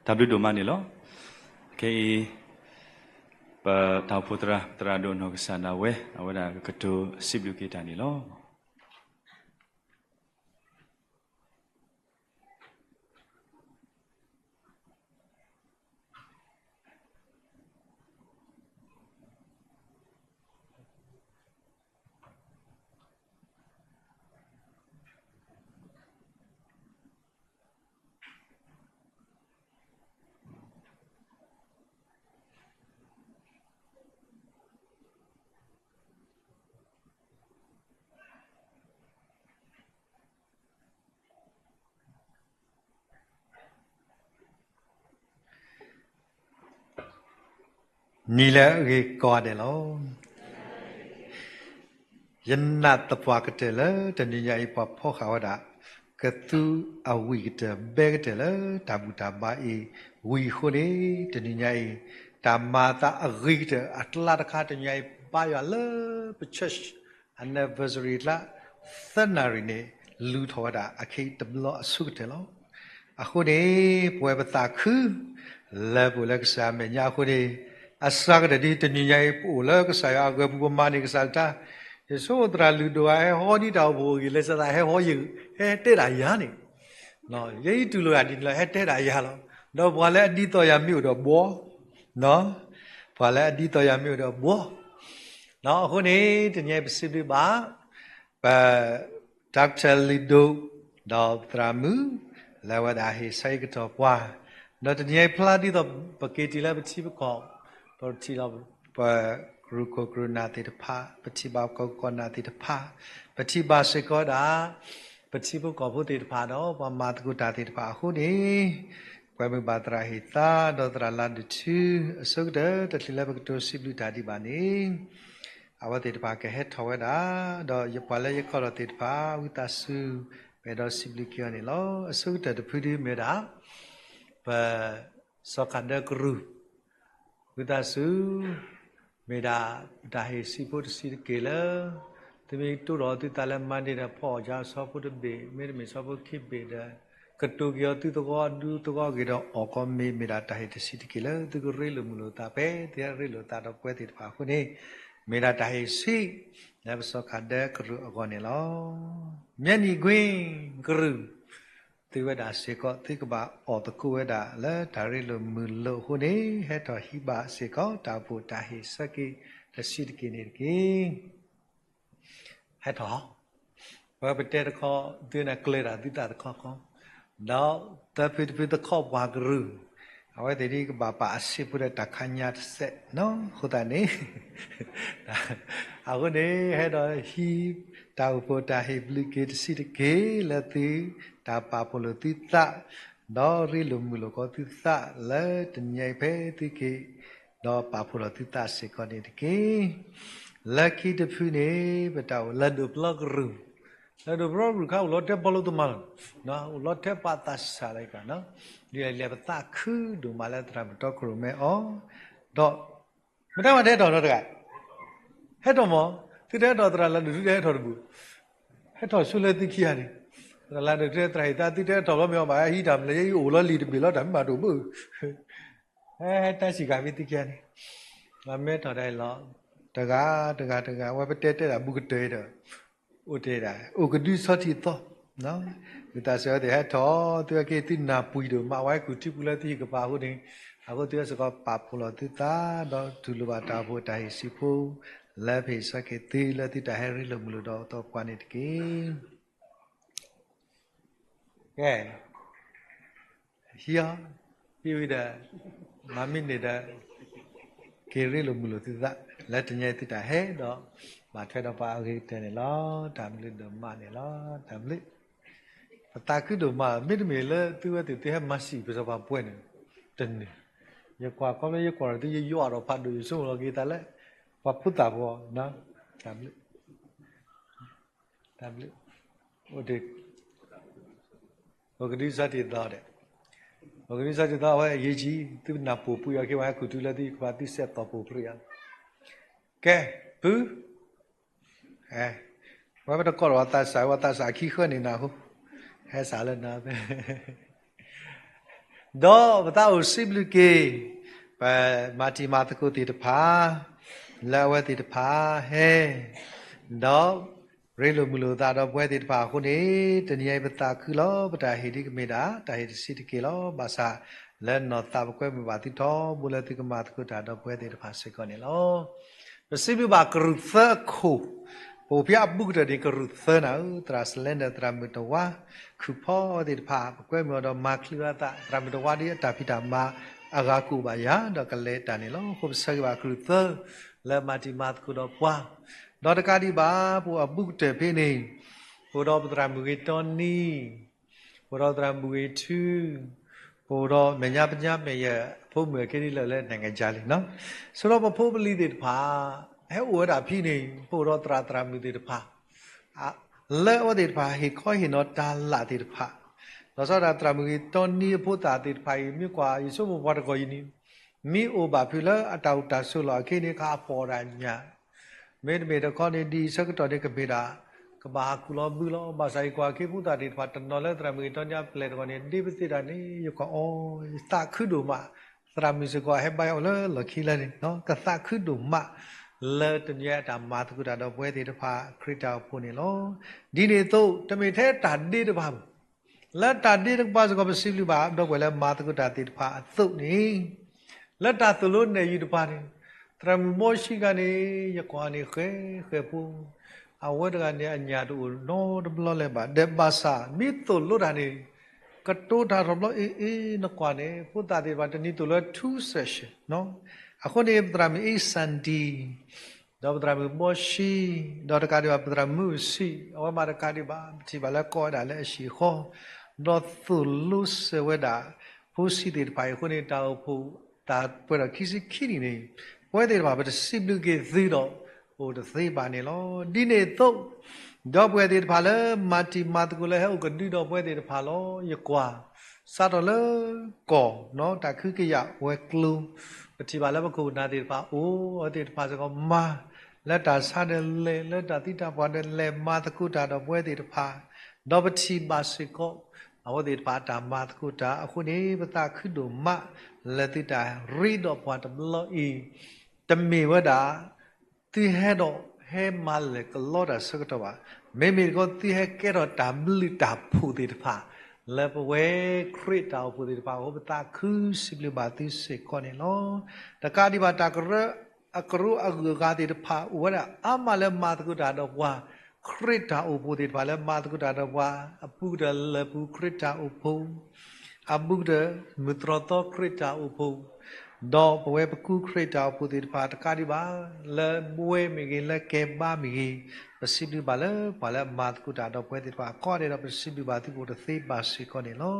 တၢ်ဘျုးဒိၣ်မးန့ၣ်လီၤ. ခဲအံၤ ပတၢ်အိၣ်ဖှိၣ်သရၣ် သရၣ်ဒိၣ်နီၢ်ကစၢ်ဒၣ်ဝဲ အဝဲဒၣ်ကကတိၤစံးဘျုးက့ၤတၢ်န့ၣ်လီၤ. နံၤလၢအဂ့ၤကိးဂၤဒဲးလီၤ. ယနာ်သပှၢ်ကတၢၢ်လၢတနံၤညါအံၤ ပှၤဖီၣ်ဃာ်ဝဲဒၣ် ကသူအဝံၣ်ကတၢၢ် ဘဲကတၢၢ်လၢတၢ်ဘူၣ်တၢ်ဘါအံၤ ဝံၤအဃိန့ၣ် တနံၤညါအံၤ တၢ်မၤအသးအဂ့ၤကတၢၢ်အကျါတခါ တနံၤညါအံၤ ဘါယွၤလၢပ church anniversary လၢ သၢနၣ်ရံၣ်န့ၣ် လူၤထီၣ်ဝဲဒၣ်အခံတဘျီအဆိကတၢၢ်လီၤ. အဃိန့ၣ် ပဝဲပသးခု လၢပအိၣ်လၢကစၢ်အမဲာ်ညါအဃိန့ၣ် အစှၤကတၢၢ်ဒ်တနံၤညါအံၤ ပအိၣ်လၢကစၢ်ယွၤအဂီၢ်ပူၤ ပမၤန့ၢ်ကစၢ်တၢ်, ယဆိသရၣ်လုၢ်ဒိၣ်ဧါ ဟဲဟီဒ်တၢ်အိၣ်ဖှိၣ်အဂ့ၢ် လၢစသးဟဲဟီယ ဟဲတဲဒၣ်ယၤန့ၣ်, ယအံၤတူၢ်လိာ်ဂၤဒ်န့ၣ်လီၤ ဟဲတဲဒၣ်ယၤလီၤ. ဒီးပှၤလၢအဒ်သိးယၤမ့ၢ်အိၣ်ဒီးဘှီ, ပှၤလၢအဒ်သိးယၤမ့ၢ်အိၣ်ဒီးဘှီ, အဃိန့ၣ် တနံၤအံၤပစံးဘျုးဘၣ် ပ Doctor လုၢ်ဒိၣ် ဒီးသရၣ်မုၣ် လၢအဝဲဒၣ်ဟ့ၣ်ဆၢကတီၢ်ပှၤ, ဒီးတနံၤအံၤဖျါဒ်သိး ပက့ၤတုၤလၢပထံပကီၢ်, ပထံၣ်လီၤ ပကရူၢ်ခိၣ်ကရူၢ်နၢ်သ့ၣ်တဖၣ်, ပထံၣ်ဘၣ်ပကီၢ်ကီၢ်နၢ်သ့ၣ်တဖၣ်, ပထံၣ်ဘၣ်စ့ၢ်ကီးဒၣ် ပထံဖိကီၢ်ဖိသ့ၣ်တဖၣ်ဒီး ပှၤမၤသကိးတၢ်သ့ၣ်တဖၣ်အဃိန့ၣ်, ကွဲမုာ်ဘၣ်သရၣ်ဟ့ၣ်သါ ဒီးသရၣ်လါဒုးထူ အဆိကတၢၢ် တချုးလၢပကတိၤစံးဘျုးတၢ်ဒံးဘၣ်န့ၣ် အဝဲသ့ၣ်တဖၣ်ကဟဲထီၣ်ဝဲဒၣ်, ဒီးပှၤလၢယခီၣ်ထီၣ်သ့ၣ်တဖၣ် ဝံသးစူၤ ပအဲၣ်ဒိးစံးဘျုးက့ၤအီၤန့ၣ်လီၤ. အဆိကတၢၢ်တဖုဒုမ့ၢ်ဒၣ် ပ စီၤခးဒၢကရူၢ်, ဝံသးစူၤ မ့ၢ်ဒၣ်ပတၢ်ဟ့ၣ်ဆံးဖိတဆံးတက့ၢ်လၢ သုမ့ၢ်ကတိၤထီၣ်သုသးလၢ Monday ဒီး ဖီၣ်အီၤကဒီးဆီဖိတဘ့ၣ် မ့တမ့ၢ်ဆီဖိခံဘ့ၣ်ဒီး ကတိၤက့ၤအီၤသုသဝီဒူသဝီဂ့ၤဒီး အီၣ်ကီးမ့ၤ မ့ၢ်ဒၣ်တၢ်ဟ့ၣ်တဆံးတက့ၢ်လၢ သုကရ့လိာ်မုာ်လိာ်သးဖဲ သုဟဲရ့လိာ်သးဒီးပဝဲသ့ၣ်တဖၣ်အဃိန့ၣ်, မ့ၢ်ဒၣ်တၢ်ဟ့ၣ်ဆံး လၢပစီၤခးဒၢကရူၢ်အဂီၢ်န့ၣ်လီၤ. မၠဲနံၣ်ကွ့ကရူၢ် သုဝဲဒၣ်စ့ၢ်ကီး သုကဘၣ်အီၣ်သကိးဝဲဒၣ်လၢတၢ်ရ့လိာ်မုာ်လိာ်အဃိန့ၣ်, ဟဲထီၣ်ဟံးဘၣ်စ့ၢ်ကီး တၢ်အိၣ်ဖှိၣ်တၢ်ဟ့ၣ်ဆၢက့ၤတဆံးတက့ၢ်န့ၣ်တက့ၢ်. ဟဲထီၣ်, ပဝဲပတဲတခီ သုန့ၣ်ကျဲၤတၢ်သုသးတခီခီ, ဒီးသၢဖုတဖုသခီၣ်ပှၤကရူၢ်, အဝဲသ့ၣ်ဒ်ကဘၣ်ပာ်အဆံးဖိဒီးတၢ်ခါညါတစဲးနီၤ အဃိသတးန့ၣ် အဃိန့ၣ် ဟဲဒီးဟံး တၢ်အိၣ်ဖှိၣ်တၢ်ဟ့ၣ်ဘျုးက့ၤတဆံးတက့ၢ်လၢသု တၢ်ပာ်ဖှိၣ်လိာ်သုသး, ဒီးရ့လိာ်မုာ်လိာ်ကီးသုသးလၢတနံၤအံၤဖဲသုက့ၤ, ဒီးပာ်ဖှိၣ်လိာ်သုသးစ့ၢ်ကီးန့ၣ်တက့ၢ်. လၢခံတဖုန့ၣ် ပတၢ်အိၣ်လၢဒိၣ်ပျီကရူၢ်, လၢဒိၣ်ပျီကရူၢ်ခါအိၣ်လီၤတဲာ်ပီလိာ်သမါလီၤ, အိၣ်လီၤတဲာ်ပာ်သးစၢ်လၢက, ဒ်လဲၣ်ပသးခုဒိၣ်မးလၢသရၣ်မုၣ်တီကရူၢ်မ့ၢ်အီၤ, ဒီး မတၤမးတဟဲထီၣ်နီတဂၤ, ဟဲထီၣ်မး, သုတဟဲထီၣ်သရၣ်လၢဒုးသုတဟဲထီၣ်တဘူး, ဟဲထီၣ်ဆိလၢသုခံဂၤန့ၣ်, သရၣ်လၢဒုးသုသရၣ်ဟ့ၣ်သါ သုတဟဲထီၣ်ဘျီမ့ၢ်အီၤဘၣ် ဟဲဟံးတၢ်မနုၤလဲၣ် ယအံၤအိၣ်လီၤလံာ်တဘ့ၣ်လီၤ တၢ်မ့ၢ်မၤတအိၣ်ဘၣ်, ဟဲတၢ်စံးကၤဖဲသုခံဂၤန့ၣ်, မ့ၢ်ထီၣ်ဒၣ်အံၤလီၤ, တဂၤတဂၤတဂၤ အဝဲပတဲတဲဒၣ်ဘူးကတၢၢ်ဒီး အိၣ်တဲဒၣ် အိၣ်ကဒုဆီထံသီ, ဝံသးစူၤအဝဲသ့ၣ်ဟဲထီၣ် သုဝဲက့ၤ သုနၢ်ပှံၤဒိၣ်မးဝဲကူၣ်ထံပူၤလၢသုဟံၣ်ကပၤအဃိန့ၣ်, အဃိသုဝဲစ့ၢ်ကီးပာ်ဖှိၣ်လီၤသုသး ဒီးတူၢ်လိာ်ဘၣ်တၢ်အိၣ်ဖှိၣ်တၢ်ဟ့ၣ်ဆံးဖိ လၢပဟ့ၣ်ဆၢက့ၤသုလၢသုတၢ်ဟဲရ့လိာ်မုာ်လိာ်ဒီးအသီပှၤန့ၣ်တက့ၢ်. ကဲ, ဟံးအီၤ, ဟံးဝံၤဒီး မၤမ့ၢ်န့ၣ်ဒီး က့ၤရ့လိာ်မုာ်လိာ်သုသး လၢတနံၤအံၤသုတၢ်ဟဲဒီး ဘၣ်ထွဲဒီးပှၤအဂ့ၤကတၢၢ်န့ၣ်လီၤ. တၢ်ဘျုးဒိၣ်မးန့ၣ်လီၤ. တၢ်ဘျုး, ပသးခုဒိၣ်မး မ့တမ့ၢ်လၢသုဝဲသ့ၣ်သုဟဲမၤစံာ် ပစီၤပၤပှဲၤန့ၣ် တန့ၢ်, ယကွၢ်ခီဖျိယကွၢ်ဒီးသု ယယွၤဒီးဖးဒိၣ် ယဆိကမိၣ်လီၤက့ၤသးလၢ ပှၤဖိသၣ်ဖိ, တၢ်ဘျုး တၢ်ဘျုး, အိၣ်ဒံး, ပကဒုးစၢ်တံၢ်သီဒီး, ပကဒုးစၢ်တံၢ်သီ အဝဲအရေးကြီး, သုနၢ်ပှံၤပှံၤအီၤက့ၤ ပှၤဟဲကူၣ်ထူလၢသုဟံၣ်ကပၤ သုစဲးသီၣ်ပှံၤပှံၤအီၤ, ကဲ, ဖု, ဝဲပတကိးဒီးပှၤသးစၢ် ပှၤသးစၢ်ခံဃၢန့ၣ်နၤအဃိ, ဟဲစးလၢနၤ, ပ ဒီးပသးအိၣ်စံးဘျုးက့ၤ ပမၤတံၤမၤသကိးသ့ၣ်တဖၣ် လၢအဝဲသ့ၣ်တဖၣ်ဟဲ ဒီး ရ့လိာ်မုာ်လိာ်သးဒီးပဝဲသ့ၣ်တဖၣ်အဃိန့ၣ် တနံၤအံၤပသးခုလီၤ. ပတၢ်ဟ့ၣ်ဒ်ကမ့ၢ်ဒၣ် တၢ်ဟ့ၣ်တဆံးတက့ၢ်လီၤ. ဘၣ်ဆၣ် လၢနီၢ်သးပကွဲမုာ်ဘၣ်သုထီဘိ လၢသုကမၤသကိးတၢ်ဒီးပဝဲသ့ၣ်တဖၣ်စ့ၢ်ကီးန့ၣ်လီၤ. ပစံးဘျုးဘၣ်ကရူၢ်သၢအခိၣ်, ပအိၣ်ဖဲအဘူးကတၢၢ်န့ၣ် ကရူၢ်သၢနၤဧၢ, သရၣ်စလဲနၢၣ် သရၣ်မုၣ်တဝါ ခုၣ်ဖီအဝဲသ့ၣ်တဖၣ် ပကွဲမုာ်အီၤဒီးမၤချုးအသး သရၣ်မုၣ်တဝါဒ်အတၢ်ဖံးတၢ်မၤအဂၤကအိၣ်ဘၣ်ယၤ ဒီးကလဲၤတၢ်န့ၣ်လီၤ. အဃိပဆၢဂ့ၤဘၣ်ကရူၢ်သၢ လၢမၤတံၤမၤသကိးဒီးပှၤ, ဒီးတကးဒံးဘၣ် ပအိၣ်အဘူးကတၢၢ်ဖဲန့ၣ် ပအိၣ်ဒီးပသရၣ်မုၣ်ဂ့ၤတီနံ, ပအိၣ်ဒီးသရၣ်မုၣ်ဂ့ၤထူ, ပအိၣ်ဒီးမဲာ်ညါပညါမဲာ်ယဲၢ် အဖိမုၣ်အခံဒ်လဲၣ်လၢ နိုင်ငံခြားလံနီၤ, ဆိဒီးပဖိပလံၤသ့ၣ်တဖၣ် ဟဲအိၣ်ဝဲဒၣ်ဖဲန့ၣ် ပအိၣ်ဒီးသရၣ်သရၣ်မုၣ်သ့ၣ်တဖၣ် လၢအဝဲသ့ၣ်တဖၣ်ဟ့ၣ်ခီဟ့ၣ်နီၤတၢ်လၢ်သ့ၣ်တဖၣ်, လီၤဆီဒၣ်သရၣ်မုၣ်ဂ့ၤတီနံအဖိသၣ်သ့ၣ်တဖၣ်အံၤ မ့ၢ်ကွၢ်ယဆိကမိၣ်ပှၤတဂီၤအံၤန့ၣ် မ့ၢ်အိၣ်ဘၣ်ဖုးလၢအတၢ်အိၣ်တၢ်ဆိးလီၢ်အခံန့ၣ် ခါအဖီၣ်ဒၣ်ညၣ် မ့တမ့ၢ်တခီန့ၣ် ဒ်အံၤဆၢကတီၢ်န့ၣ်ကမ့ၢ်ဒၣ် ကဘၣ်ဟးကူၣ်လီၤဘုလီၤ. ဘၣ်ဆၣ်ယကွၢ်က့ၤဖိသၣ်သ့ၣ်တဖၣ်တနီၤလၢသရၣ်မုၣ်ဂ့ၤတီနံအပျဲၢ်တဂီၤန့ၣ် ဒ်ပသ့ၣ်တၢ်န့ၣ် ယကွၢ်အီၤ ယသးခုဒိၣ်မး, သရၣ်မုၣ်စ့ၢ်ကီးဟဲဘါယွၤအိၣ်လၢလီၢ်ခံလၢန့ၣ် ကသးခုဒိၣ်မး လၢတနံၤအံၤအတၢ်မၤသကိးတၢ်ဒီးပဝဲသ့ၣ်တဖၣ်ခရံာ်တၢ်အိၣ်ဖှိၣ်န့ၣ်လီၤ. ဒ်န့ၣ်အသိး တမ့ၢ်ထဲတၢ်ဒ့တကပၤဘၣ် လၢတၢ်ဒ့တကပၤစ့ၢ်ကီး ပစံးဘျုးဘၣ်ဒီပုၢ်ဝဲၢ်လၢမၤသကိးတၢ်သ့ၣ်တဖၣ်အသိးန့ၣ် လၢတၢ်သိၣ်လိနဲၣ်ယုၢ်တဖၣ်န့ၣ် သရၣ်မုၣ်ဘီၡံတဂၤန့ၣ် ယကွၢ်န့ၣ် ဃဲၤဃဲၤဖိ အဝဲတဂၤန့ၣ် အညၣ်တအိၣ်နီတဘျီလၢၤဘၣ် ဒီးဘၣ်ဆၣ် မ့ၢ်သိၣ်လိတၢ်န့ၣ် ကတိၤတၢ်ထီၣ်ဘျီအ့ၣ်အ့ၣ် နကွၢ်န့ၣ် ဖိသၣ်သ့ၣ်တဖၣ်တနံၤသိၣ်လိ two session အဃိန့ၣ် ပသရၣ်မုၣ်အ့ၣ်စၣ်ဒံ ဒီးပသရၣ်မုၣ်ဘီၡံ ဒီးတကးဒံးဘၣ် ပသရၣ်မုၣ်စံ အဝဲမၤတကးဒံးဘၣ် ပထံၣ်ဘၣ်လၢကိးဝဲဒၣ်လၢအဟံၣ်အဃီ ဒီးသိၣ်လိစၢၤဝဲဒၣ် ဖိဆံးသ့ၣ်တဖၣ်အံၤအဃိန့ၣ် တၢ်အိၣ်ဖှိၣ်တၢ်ပှဲၤထီၣ်ခံဆံခံနံၣ်န့ၣ် ပဝဲသ့ၣ်တဖၣ် ပတစံးဘျုးက့ၤသုဒီး အိၣ်တသ့ဘၣ်န့ၣ်လီၤ. ဒ်န့ၣ်အသိး ဒီပုၢ်ဝဲၢ်သ့ၣ်တဖၣ်လၢမၤတံၤမၤသကိးလၢဟဲအိၣ်ကဒုဒီးပဝဲသ့ၣ်တဖၣ်လီၤ. ယကွၢ် စးထီၣ်လၢကီၢ် တၢ်ခုကယာ်ဝဲၤကျိၤ ပထံၣ်ဘၣ်လၢပခိၣ်ပနၢ်သ့ၣ်တဖၣ်အိၣ် အဝဲသ့ၣ်တဖၣ်စ့ၢ်ကီးမၤ လၢတၢ်ဆါဒီးလဲၤ လၢတၢ်သံတၢ်ပှၢ်ဒီးလဲၤမၤသကိးတၢ်ဒီးပဝဲသ့ၣ်တဖၣ် ဒီးပထံၣ်ဘၣ်စ့ၢ်ကီး အဝဲသ့ၣ်တဖၣ်အတၢ်မၤသကိးတၢ်အဃိန့ၣ် ပသးခုဒိၣ်မး လၢသုတၢ်ရ့ဒီးပှၤတဘျီအံၤ တမ့ၢ်ဝဲဒၣ် သုဟဲဒီးဟဲမၤလဲၤကလီတၢ်ဆၢကတီၢ်ဘၣ်. မ့မ့ၢ်တခီ သုဟဲကဲထီၣ်တၢ်ဘျုးတၢ်ဖှိၣ်သ့ၣ်တဖၣ် လၢပဝဲခရံာ်တၢ်အိၣ်ဖှိၣ်သ့ၣ်တဖၣ်အဃိ ပသးခုစံးဘျုးဘၣ်သုစ့ၢ်ကီးန့ၣ်လီၤ. တကးဒံးဘၣ် တၢ်ကရၢအကရိအဂုၤအဂၤသ့ၣ်တဖၣ် အိၣ်ဝဲဒၣ်အါမးလၢမၤသကိးတၢ်ဒီးပှၤ ခရံာ်တၢ်အိၣ်ဖှိၣ်သ့ၣ်တဖၣ်လၢမၤသကိးတၢ်ဒီးပှၤ အဘူးကတၢၢ်လၢပူၤခရံာ်တၢ်အိၣ်ဖှိၣ် အဘူးကတၢၢ် မုၢ်တြီၢ်သီခရံာ်တၢ်အိၣ်ဖှိၣ် ဒီးပဝဲပကူခရံာ်တၢ်အိၣ်ဖှိၣ်သ့ၣ်တဖၣ်တကးဒံးဘၣ် လၢဘှဲမ့ၢ်ဂ့ၤ လၢကဲဘါမ့ၢ်ဂ့ၤ ပစံးဘျုးဘၣ်လၢပှၤလၢအမၤသကိးတၢ်ဒီးပဝဲသ့ၣ်တဖၣ် ကိးဂၤဒဲးဒီး ပစံးဘျုးဘၣ်သုအိၣ်တသ့ဘၣ်စ့ၢ်ကီးန့ၣ်လီ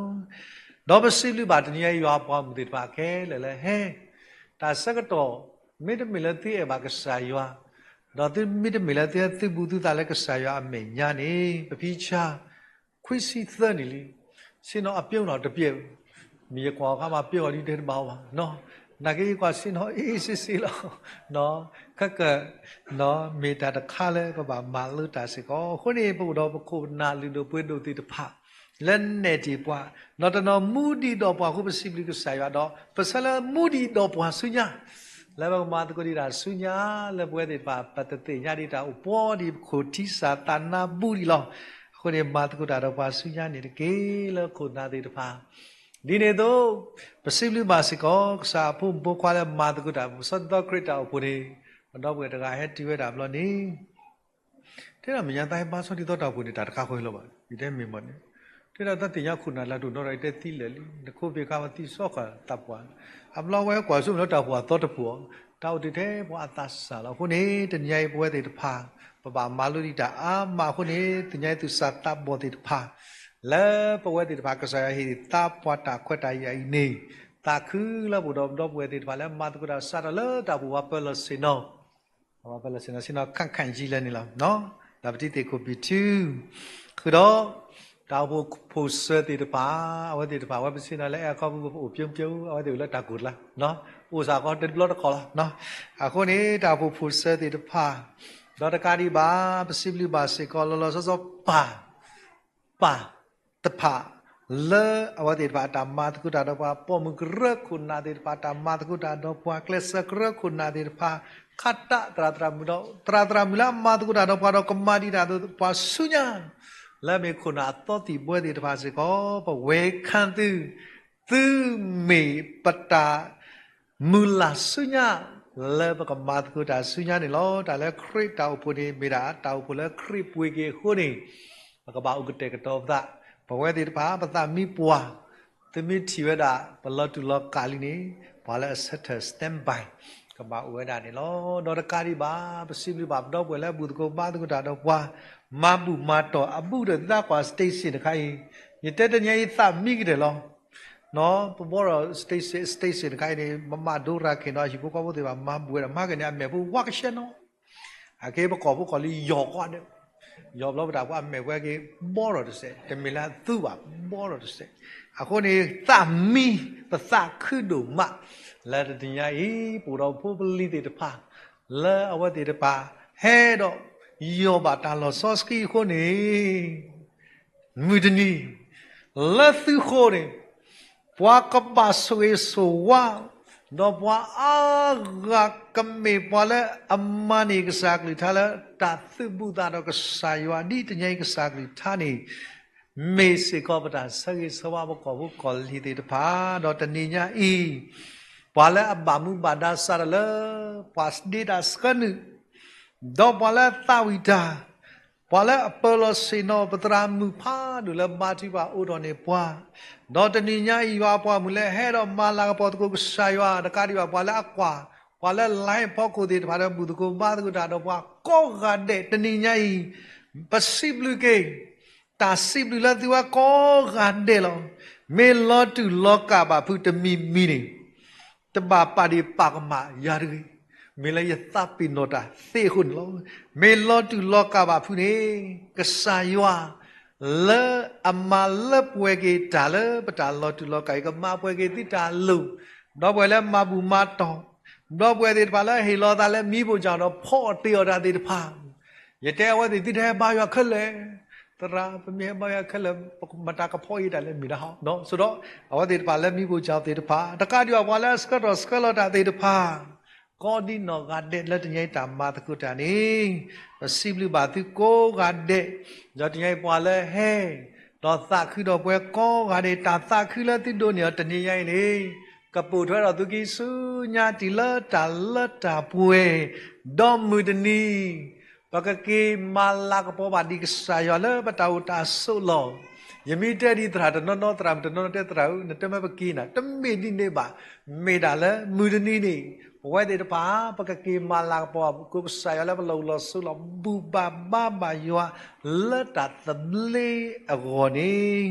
ၤ. ဒီးပစံးဘျုးဘၣ်တနံၤအံၤယွၤအပှၤမုၣ်သ့ၣ်တဖၣ်ခဲလၢာ်လၢဟဲ တၢ်ဆၢကတီၢ် မ့တမ့ၢ်လၢသုအဲၣ်ဘၣ်ကစၢ်ယွၤ ဒီးသုမ့တမ့ၢ်လၢသုသုးဘူးသုသးလၢကစၢ်ယွၤအမဲာ်ညါန့ၣ် ပဖံဆါ ခွံဆံသၢနံၣ်လံ ဆ့ၣ်နီၤအပျဲၢ်နီၤတပျဲၢ် မ့ၢ်ယကွၢ်အခါမးပျဲၢ်အီၤဒ်တဲတဘၣ်အီၤဘၣ် နာ်က့ယကွၢ်ဆ့ၣ်နီၤအ့ၣ်စ့ၣ်စ့ၣ်လီၤ ခဲကၢ် မ့ၢ်တၢ်တခါလၢပဘၣ်မၤလိတၢ်စ့ၢ်ကီး အဃိန့ၣ် ပအိၣ်ဒီးပခိၣ်ပနၢ်လုၢ်ဒိၣ်ပှ့ၤဒိၣ်သ့ၣ်တဖၣ် လၢနဲၣ်တ့ၢ်ပှၤ ဒီးတနီၤမူဒံးဒီးပှၤအဃိ ပစံးဘျုးကစၢ်ယွၤဒီး ပဆၢလၢမူဒံးဒီးပှၤဆူညါ လၢပကမၤသကိးဒံးတၢ်ဆူညါ လၢပဝဲသ့ၣ်တဖၣ် ပတသ့ၣ်ညါဒံးတၢ်အိၣ်ပှီၤဒံး ပခိၣ်ထံစၢ်သးနါဘူးဒံးလီၤ. အဃိန့ၣ် မၤသကိးတၢ်ဒီးပှၤဆူညါန့ၣ်တက့ၢ် လၢခိၣ်နၢ်သ့ၣ်တဖၣ် ဒ်န့ၣ်အသိး ပစံးဘျုးဘၣ်စ့ၢ်ကီး ကစၢ်အဖိမုၣ်ဖိခွါလၢမၤသကိးတၢ် ပဆီသီခရံာ်တၢ်အိၣ်ဖှိၣ်န့ၣ် ပဒီပုၢ်ဝဲၢ်တဂၤဟဲတုၤဝဲဒၣ်ဘျီန့ၣ် တဲဒၣ်မဲာ်ညါတၢ်ဟဲဘါဆီဒ်သိးတၢ်အိၣ်ဖှိၣ်န့ၣ် တၢ်တခါဃီလီၤဘၣ် ယတဲမ့ၢ်မ့ၢ်န့ၣ် တဲဒၣ်တၢ်သ့ၣ်ညါခိၣ်နၢ်လၢဒိၣ်နီၢ်ဒီး ယတဲသံလၢာ်လံ နခိၣ်ဖံးခါမၤသံစီဃာ်သးပှၢ် အဘျီဝဲကွၢ်ဆူမဲာ်လၢတၢ်အိၣ်ဖှိၣ်အသီတဖှိၣ် တၢ်အိၣ်တုၤထဲပှၤအသးစၢ်လီၤ. အဃိန့ၣ် တနံၤအံၤပဝဲသ့ၣ်တဖၣ် ပဘၣ်မၤလိဒံးတၢ်အါမးအဃိန့ၣ် သ့ၣ်ညါသုးစၢ်သးဘီၣ်သ့ၣ်တဖၣ် လၢပဝဲသ့ၣ်တဖၣ် ကစၢ်ယွၤဟ့ၣ်သးပှၢ်တၢ်ခွဲးတၢ်ယာ်အံၤန့ၣ် သးခုလၢပအိၣ်ဒီးပဒီပုၢ်ဝဲၢ်သ့ၣ်တဖၣ်လၢမၤသကိးတၢ်စးထီၣ်လၢတၢ်အိၣ်ဖှိၣ်ပှၤပၢလီၢ်ဆ့ၣ်နီၤ ပှၤပၢလီၢ်ဆ့ၣ်နီၤ ဆ့ၣ်နီၤခၣ်ခၣ်ယံလၢန့ၣ်လီၤ. ဒီးပတံၤသကိးဘံၣ်ထူ ဃုာ်ဒီး တၢ်အိၣ်ဖှိၣ်ဖိၣ်စၢၤသ့ၣ်တဖၣ် အဝဲသ့ၣ်တဖၣ် အဝဲပဆ့ၣ်နီၤလၢအဲၣ်ခီပူၤ ပအိၣ်ပျိပျိ အဝဲသ့ၣ်အိၣ်လၢတၢ်ကိၢ်တလါ အိၣ်စ့ၢ်ကီးတဘျီတခီၣ်လီၤ. အဃိန့ၣ် တၢ်အိၣ်ဖှိၣ်ဖိၣ်စၢၤသ့ၣ်တဖၣ် ဒီးတကးဒံးဘၣ် ပစံးဘျုးဘၣ်စ့ၢ်ကီး လီၤလီၤဆီဆီပၢ် ပၢ်တဖၣ် လၢအဝဲသ့ၣ်တဖၣ်အတၢ်မၤသကိးတၢ်ဒီးပှၤ ပိာ်မုၣ်ကရၢခိၣ်နၢ်သ့ၣ်တဖၣ်အတၢ်မၤသကိးတၢ်ဒီးပှၤ ကျဲးစၢးကရၢခိၣ်နၢ်သ့ၣ်တဖၣ် ခးတၢ်သရၣ်သရၣ်မုၣ်ဒီး သရၣ်သရၣ်မုၣ်လၢအမၤသကိးတၢ်ဒီးပှၤဒီးကမၤဒံးတၢ်အသိး ပှၤဆူညါ လၢအမ့ၢ်ခိၣ်နၢ်အသီသံၣ်ဘှီသ့ၣ်တဖၣ်စ့ၢ်ကီး ပဝဲခါသု သုမ့ၢ်ပတၢ် မုၢ်လၢ်ဆူညါ လၢပကမၤသကိးတၢ်ဆူညါန့ၣ်လီၤ. တၢ်လၢခရံာ်တၢ်အိၣ်ဖှိၣ်န့ၣ် မ့ၢ်ဒၣ်တၢ်အိၣ်ဖှိၣ်လၢခရံာ်ပှ့ၤက့ၤအဃိန့ၣ် ပကဘၣ်အိၣ်ကတဲာ်ကတီၤပသး ပဝဲသ့ၣ်တဖၣ် ပသးမံပှၢ် သုမ့ၢ်ထံၣ်ဝဲဒၣ် ပလီၤတူာ်လီၤကာ်လံန့ၣ် ပှၤလၢအဆၢထၢၣ် standby ကဘၣ်အိၣ်ဝဲဒၣ်န့ၣ်လီၤ. ဒီးတကးဒံးဘၣ် ပစံးဘျုးဘၣ်ပဒီပုၢ်ဝဲၢ်လၢအဘူၣ်သကိးဘါသကိးတၢ်ဒီးပှၤ မၤဘူၣ်မၤတီၢ်အဘူးဒီးသးကွၢ် station တခါအံၤ ယတဲတနံၤအံၤသးမံကတၢၢ်လီၤ. ပဘီဒီး station station တခါအံၤန့ၣ် မမၤဒိရၤက့ၤနီၤ ဟံၣ်ဖိဃီဖိသ့ၣ်ဘၣ်မၤဘူၣ်ဝဲဒၣ် မၤက့ၤန့ၣ် အမဲာ်ဖိဝါကဆှဲနီၤ အက့ပကီၢ်ဖိကီၢ်လံယီၤကွၢ်ဒီး ယီၤဘျီပတၢ်ပှၤအမဲာ်ပှဲၤက့ၤ ဘီဒီးတစဲး တမ့ၢ်လၢအသူဘၣ် ဘီဒီးတစဲး အဃိန့ၣ် သးမံ ပသးခုဒိၣ်မး လၢတနံၤညါအံၤ ပအိၣ်ဒီးဖိပလံၤသ့ၣ်တဖၣ် လၢအဝဲသ့ၣ်တဖၣ် ဟဲဒီး ယီၤဘၣ်တၢ်လီၢ်စီဆှံအဃိန့ၣ် မုၢ်တနံၤ လၢသုဃိန့ၣ် ပှၤကဘၣ်ဆိၣ်ဂ့ၤဆိၣ်ဝါ ဒီးပှၤအါဂၤကမ့ၢ်ပှၤလၢအမၤန့ၢ်ကစၢ်ကလုၢ်ကထါလၢတၢ်သုးဘူးသးဒီးကစၢ်ယွၤ ဒ်တနံၤအံၤကစၢ်ကလုၢ်ကထါန့ၣ် မ့ၢ်စ့ၢ်ကီးပတၢ်ဆၢဂ့ၤဆၢဝါပကီၢ်ဖိကီၢ်လံၤသ့ၣ်တဖၣ် ဒီးတနံၤညါအံၤ ပှၤလၢအဘၣ်မူဘၣ်ဒါစးထီၣ်လၢ ပှၤဒ့တၢ်ဆှၢနုာ် ဒီးပှၤလၢသးဝံၣ်တၢ် ပှၤလၢအပၢၤလီၤဆ့ၣ်နီၤပသရၣ်မုၣ်ဖးဒိၣ်လၢဘါထုကဖၣ်အိးထီၣ်န့ၢ်ပှၤ, ဒီးတနံၤညါအံၤယွၤအပှၤမုၣ်လၢဟဲဒီးမၤလၤကပီၤသကိးကစၢ်ယွၤ တကးဒံးဘၣ်ပှၤလၢအကွၢ်, ပှၤလၢ line ဖီခိၣ်သ့ၣ်တဖၣ်ဒီးဘူၣ်သကိးဘါသကိးတၢ်ဒီးပှၤကိးဂၤဒဲး တနံၤညါအံၤ ပစံးဘျုးက့ၤ တၢ်စံးဘျုးလၢသုဝဲကိးဂၤဒဲးလီၤ. မ့ၢ်လီၤတူာ်လီၤကာ်ဘၣ်ဖုးတမံၤမံၤန့ၣ် တဘၣ်ပာ်ဒံးပာ်ကမၣ်ယၤတဂ့ၤ. မ့ၢ်လၢယသးပ့ၤနီၣ်တၢ်သ့အဃိန့ၣ်လီၤ. မ့ၢ်လီၤတူာ်လီၤကာ်ဘၣ်ဖုးန့ၣ် ကစၢ်ယွၤ လၢအမၤလၢပှဲၤက့ၤတၢ်လၢပတၢ်လီၤတူာ်လီၤကာ်အံၤ ကမၤပှဲၤက့ၤသုတၢ်လိၣ်, ဒီပုၢ်ဝဲၢ်လၢမၤဘူၣ်မၤတီၢ်, ဒီပုၢ်ဝဲၢ်သ့ၣ်တဖၣ်လၢဟ့ၣ်လီၤသးလၢမံၤဘိၣ်ကၠီဒီးဖီအီၣ်တ့ၢ်အီၣ်တၢ်သ့ၣ်တဖၣ် ယတဲအဝဲသ့ၣ်သုတဟဲဘါယွၤခဲလၢာ်, သရၣ် ပမ့ၢ်ဟဲဘါယွၤခဲလၢာ် ပမၤတၢ်ကဖီအံၤတၢ်လဲၤမ့ၢ်ဒၣ်ဟီ, ဒီး အဝဲသ့ၣ်တဖၣ်လၢမံၤဘိၣ်ကၠီသ့ၣ်တဖၣ် တကးဒံးဘၣ်ပှၤလၢအဆှၢထီၣ်ဆှၢလီၤတၢ်သ့ၣ်တဖၣ် ကိးဒံနီၢ်ဂၤဒဲးလၢတနံၤအံၤတၢ်မၤသကိးတၢ်န့ၣ် ပစံးဘျုးဘၣ်သုကိးဂၤဒဲး, ဒီးတနံၤအံၤပှၤလၢဟဲ ဒီးသးခုဒီးပှၤကိးဂၤဒဲး တၢ်သးခုလၢသုဒိးန့ၢ်အီၤတနံၤညါအံၤန့ၣ် ကပိာ်ထွဲထီၣ်သုခံဆူညါတုၤလၢတၢ်လၢတၢ်ပှဲၤ, ဒီးမုၢ်တနံၤ ပကက့ၤမၤလၤကပီၤဘၣ်ဒံးကစၢ်ယွၤလၢပတၢ်အိၣ်တၢ်ဆိးလီၢ်, ယမ့ၢ်တဲဒံးသရၣ်တနီၤနီၤ သရၣ်မုၣ်တနီၤနီၤတဲသရၣ်ဧၢ နတဲမ့ၢ်ပက့ၤနၤ တမ့ၢ်ဒ်န့ၣ်ဘၣ်, မ့ၢ်ဒၣ်လၢမုၢ်တနံၤန့ၣ် ပဝဲသ့ၣ်တဖၣ် ပကက့ၤမၤလၤကပီၤဘၣ်ကိးကစၢ်ယွၤလၢပလီၢ်အိၣ်လီၢ်ဆိးလီၢ် ဘူၣ်ဘၣ်ဘါဘၣ်ယွၤ လၢတၢ်သဘျ့အဂီၢ်န့ၣ်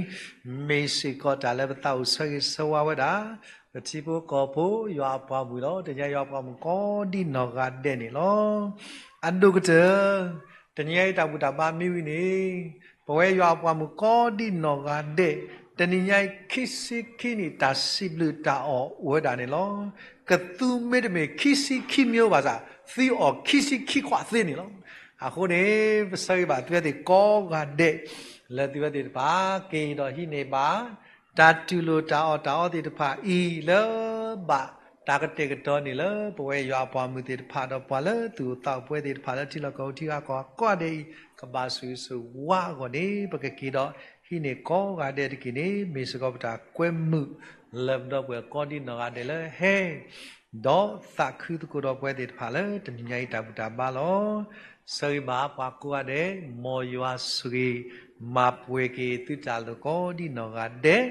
မ့ၢ်စ့ၢ်ကီးတၢ်လၢပသးအိၣ်ဆၢဂ့ၤဆၢဝါဝဲဒၣ် ပထံဖိကီၢ်ဖိ ယွၤအပှၤမုၣ်လီၤ. တနံၤညါယွၤအပှၤမုၣ်ကိးဒံနီၢ်ဂၤဒဲးန့ၣ်လီၤ. အဒိၣ်ကတၢၢ် တနံၤညါအံၤတၢ်ဘူၣ်တၢ်ဘါမ့ၢ်ဝံၤန့ၣ် ပဝဲယွၤအပှၤမုၣ်ကိးဒံနီၢ်ဂၤဒဲး တနံၤညါအံၤ ခံဆံခံနံၣ် တၢ်စံးဘျုးတၢ်အီၣ်အိၣ်ဝဲဒၣ်န့ၣ်လီၤ. ကသူမ့တမ့ၢ်ခံဆံခံမျိုးဘၣ်ဆၣ် သုအီၣ်ခံဆံခံခွးသ့န့ၣ်လီၤ. အဃိန့ၣ် ပဆၢဂ့ၤဘၣ်သုဝဲသ့ၣ်ကိးဂၤဒဲး လၢသုဝဲသ့ၣ်တဖၣ် က့ၤဒီးဟံးန့ၢ်ဘၣ် တၢ်တူၢ်လိာ်တၢ်အီၣ်တၢ်အီသ့ၣ်တဖၣ်အံၤ လၢဘၣ်တၢ်ကတဲာ်ကတီၤန့ၣ်လၢ ပဝဲယွၤအပှၤမုၣ်သ့ၣ်တဖၣ် ဒီးပှၤလၢသူၣ်အိၣ်သးအိၣ်ပဝဲသ့ၣ်တဖၣ်လၢထံလီၢ်ကီၢ်ပူၤထံဂၤကီၢ်ဂၤကိးဂၤဒဲးအံၤ ကဘၣ်ဆိၣ်ဂ့ၤဆိၣ်ဝါအဂီၢ်န့ၣ် ပကက့ၤဒီးဟံးန့ၢ်ကိးဂၤဒဲးတက့ၢ်န့ၣ် မ့ၢ်စ့ၢ်ကီးပတၢ်ကွဲမုာ် လၢပဒီပုၢ်ဝဲၢ်ကိးဒံနီၢ်ဂၤဒဲးလၢဟဲ ဒီးသးခုသကိးဒီးပဝဲသ့ၣ်တဖၣ်လၢတနံၤညါအံၤတၢ်ဘူၣ်တၢ်ဘါလီၤ. ဆၢဂ့ၤဘၣ်ပှၤကိးဂၤဒဲး မ်ယွၤဆိၣ်ဂ့ၤ မၤပှဲၤက့ၤသုတၢ်လိၣ်ကိးဒံနီၢ်ဂၤဒဲး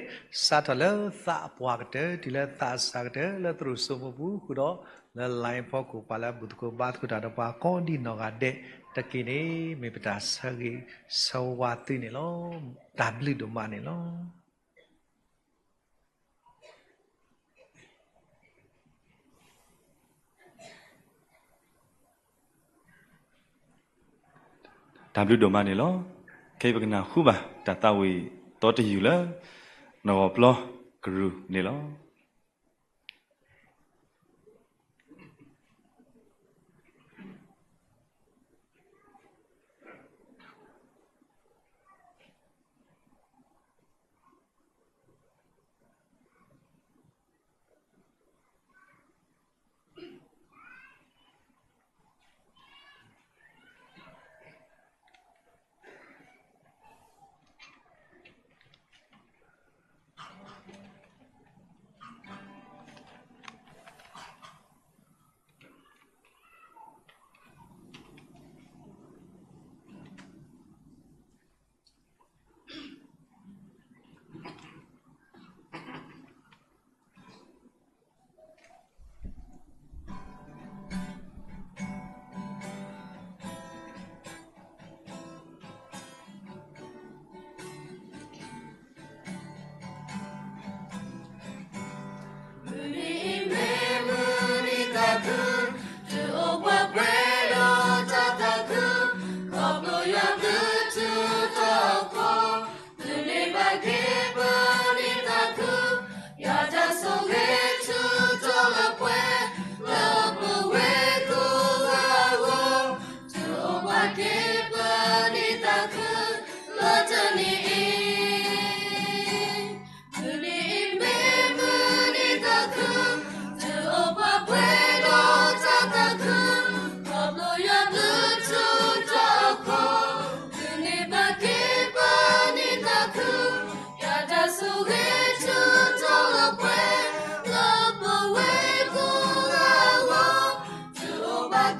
စးထီၣ်လၢသးအပှၢ်ကတၢၢ် တုၤလၢသးအစှၤကတၢၢ် လၢသရိာ်စိမိပူၤဃုာ်ဒီး လၢ line ဖီခိၣ် ပှၤလၢအဘူၣ်သကိးဘါသကိးတၢ်ဒီးပှၤကိးဒံနီၢ်ဂၤဒဲးတက့ၢ်န့ၣ် မ့ၢ်ပတၢ်ဆၢဂ့ၤဆၢဝါသုန့ၣ်လီၤ. တၢ်ဘျုးဒိၣ်မးန့ၣ်လီၤ. တၢ်ဘျုးဒိၣ်မးန့ၣ်လီၤ. ခဲအံၤပကနၢ်ဟူဘၣ် တၢ်သးဝံၣ်သီတယုၢ်လၢ နဂီၢ်ပျီကရူၢ်န့ၣ်လီၤ.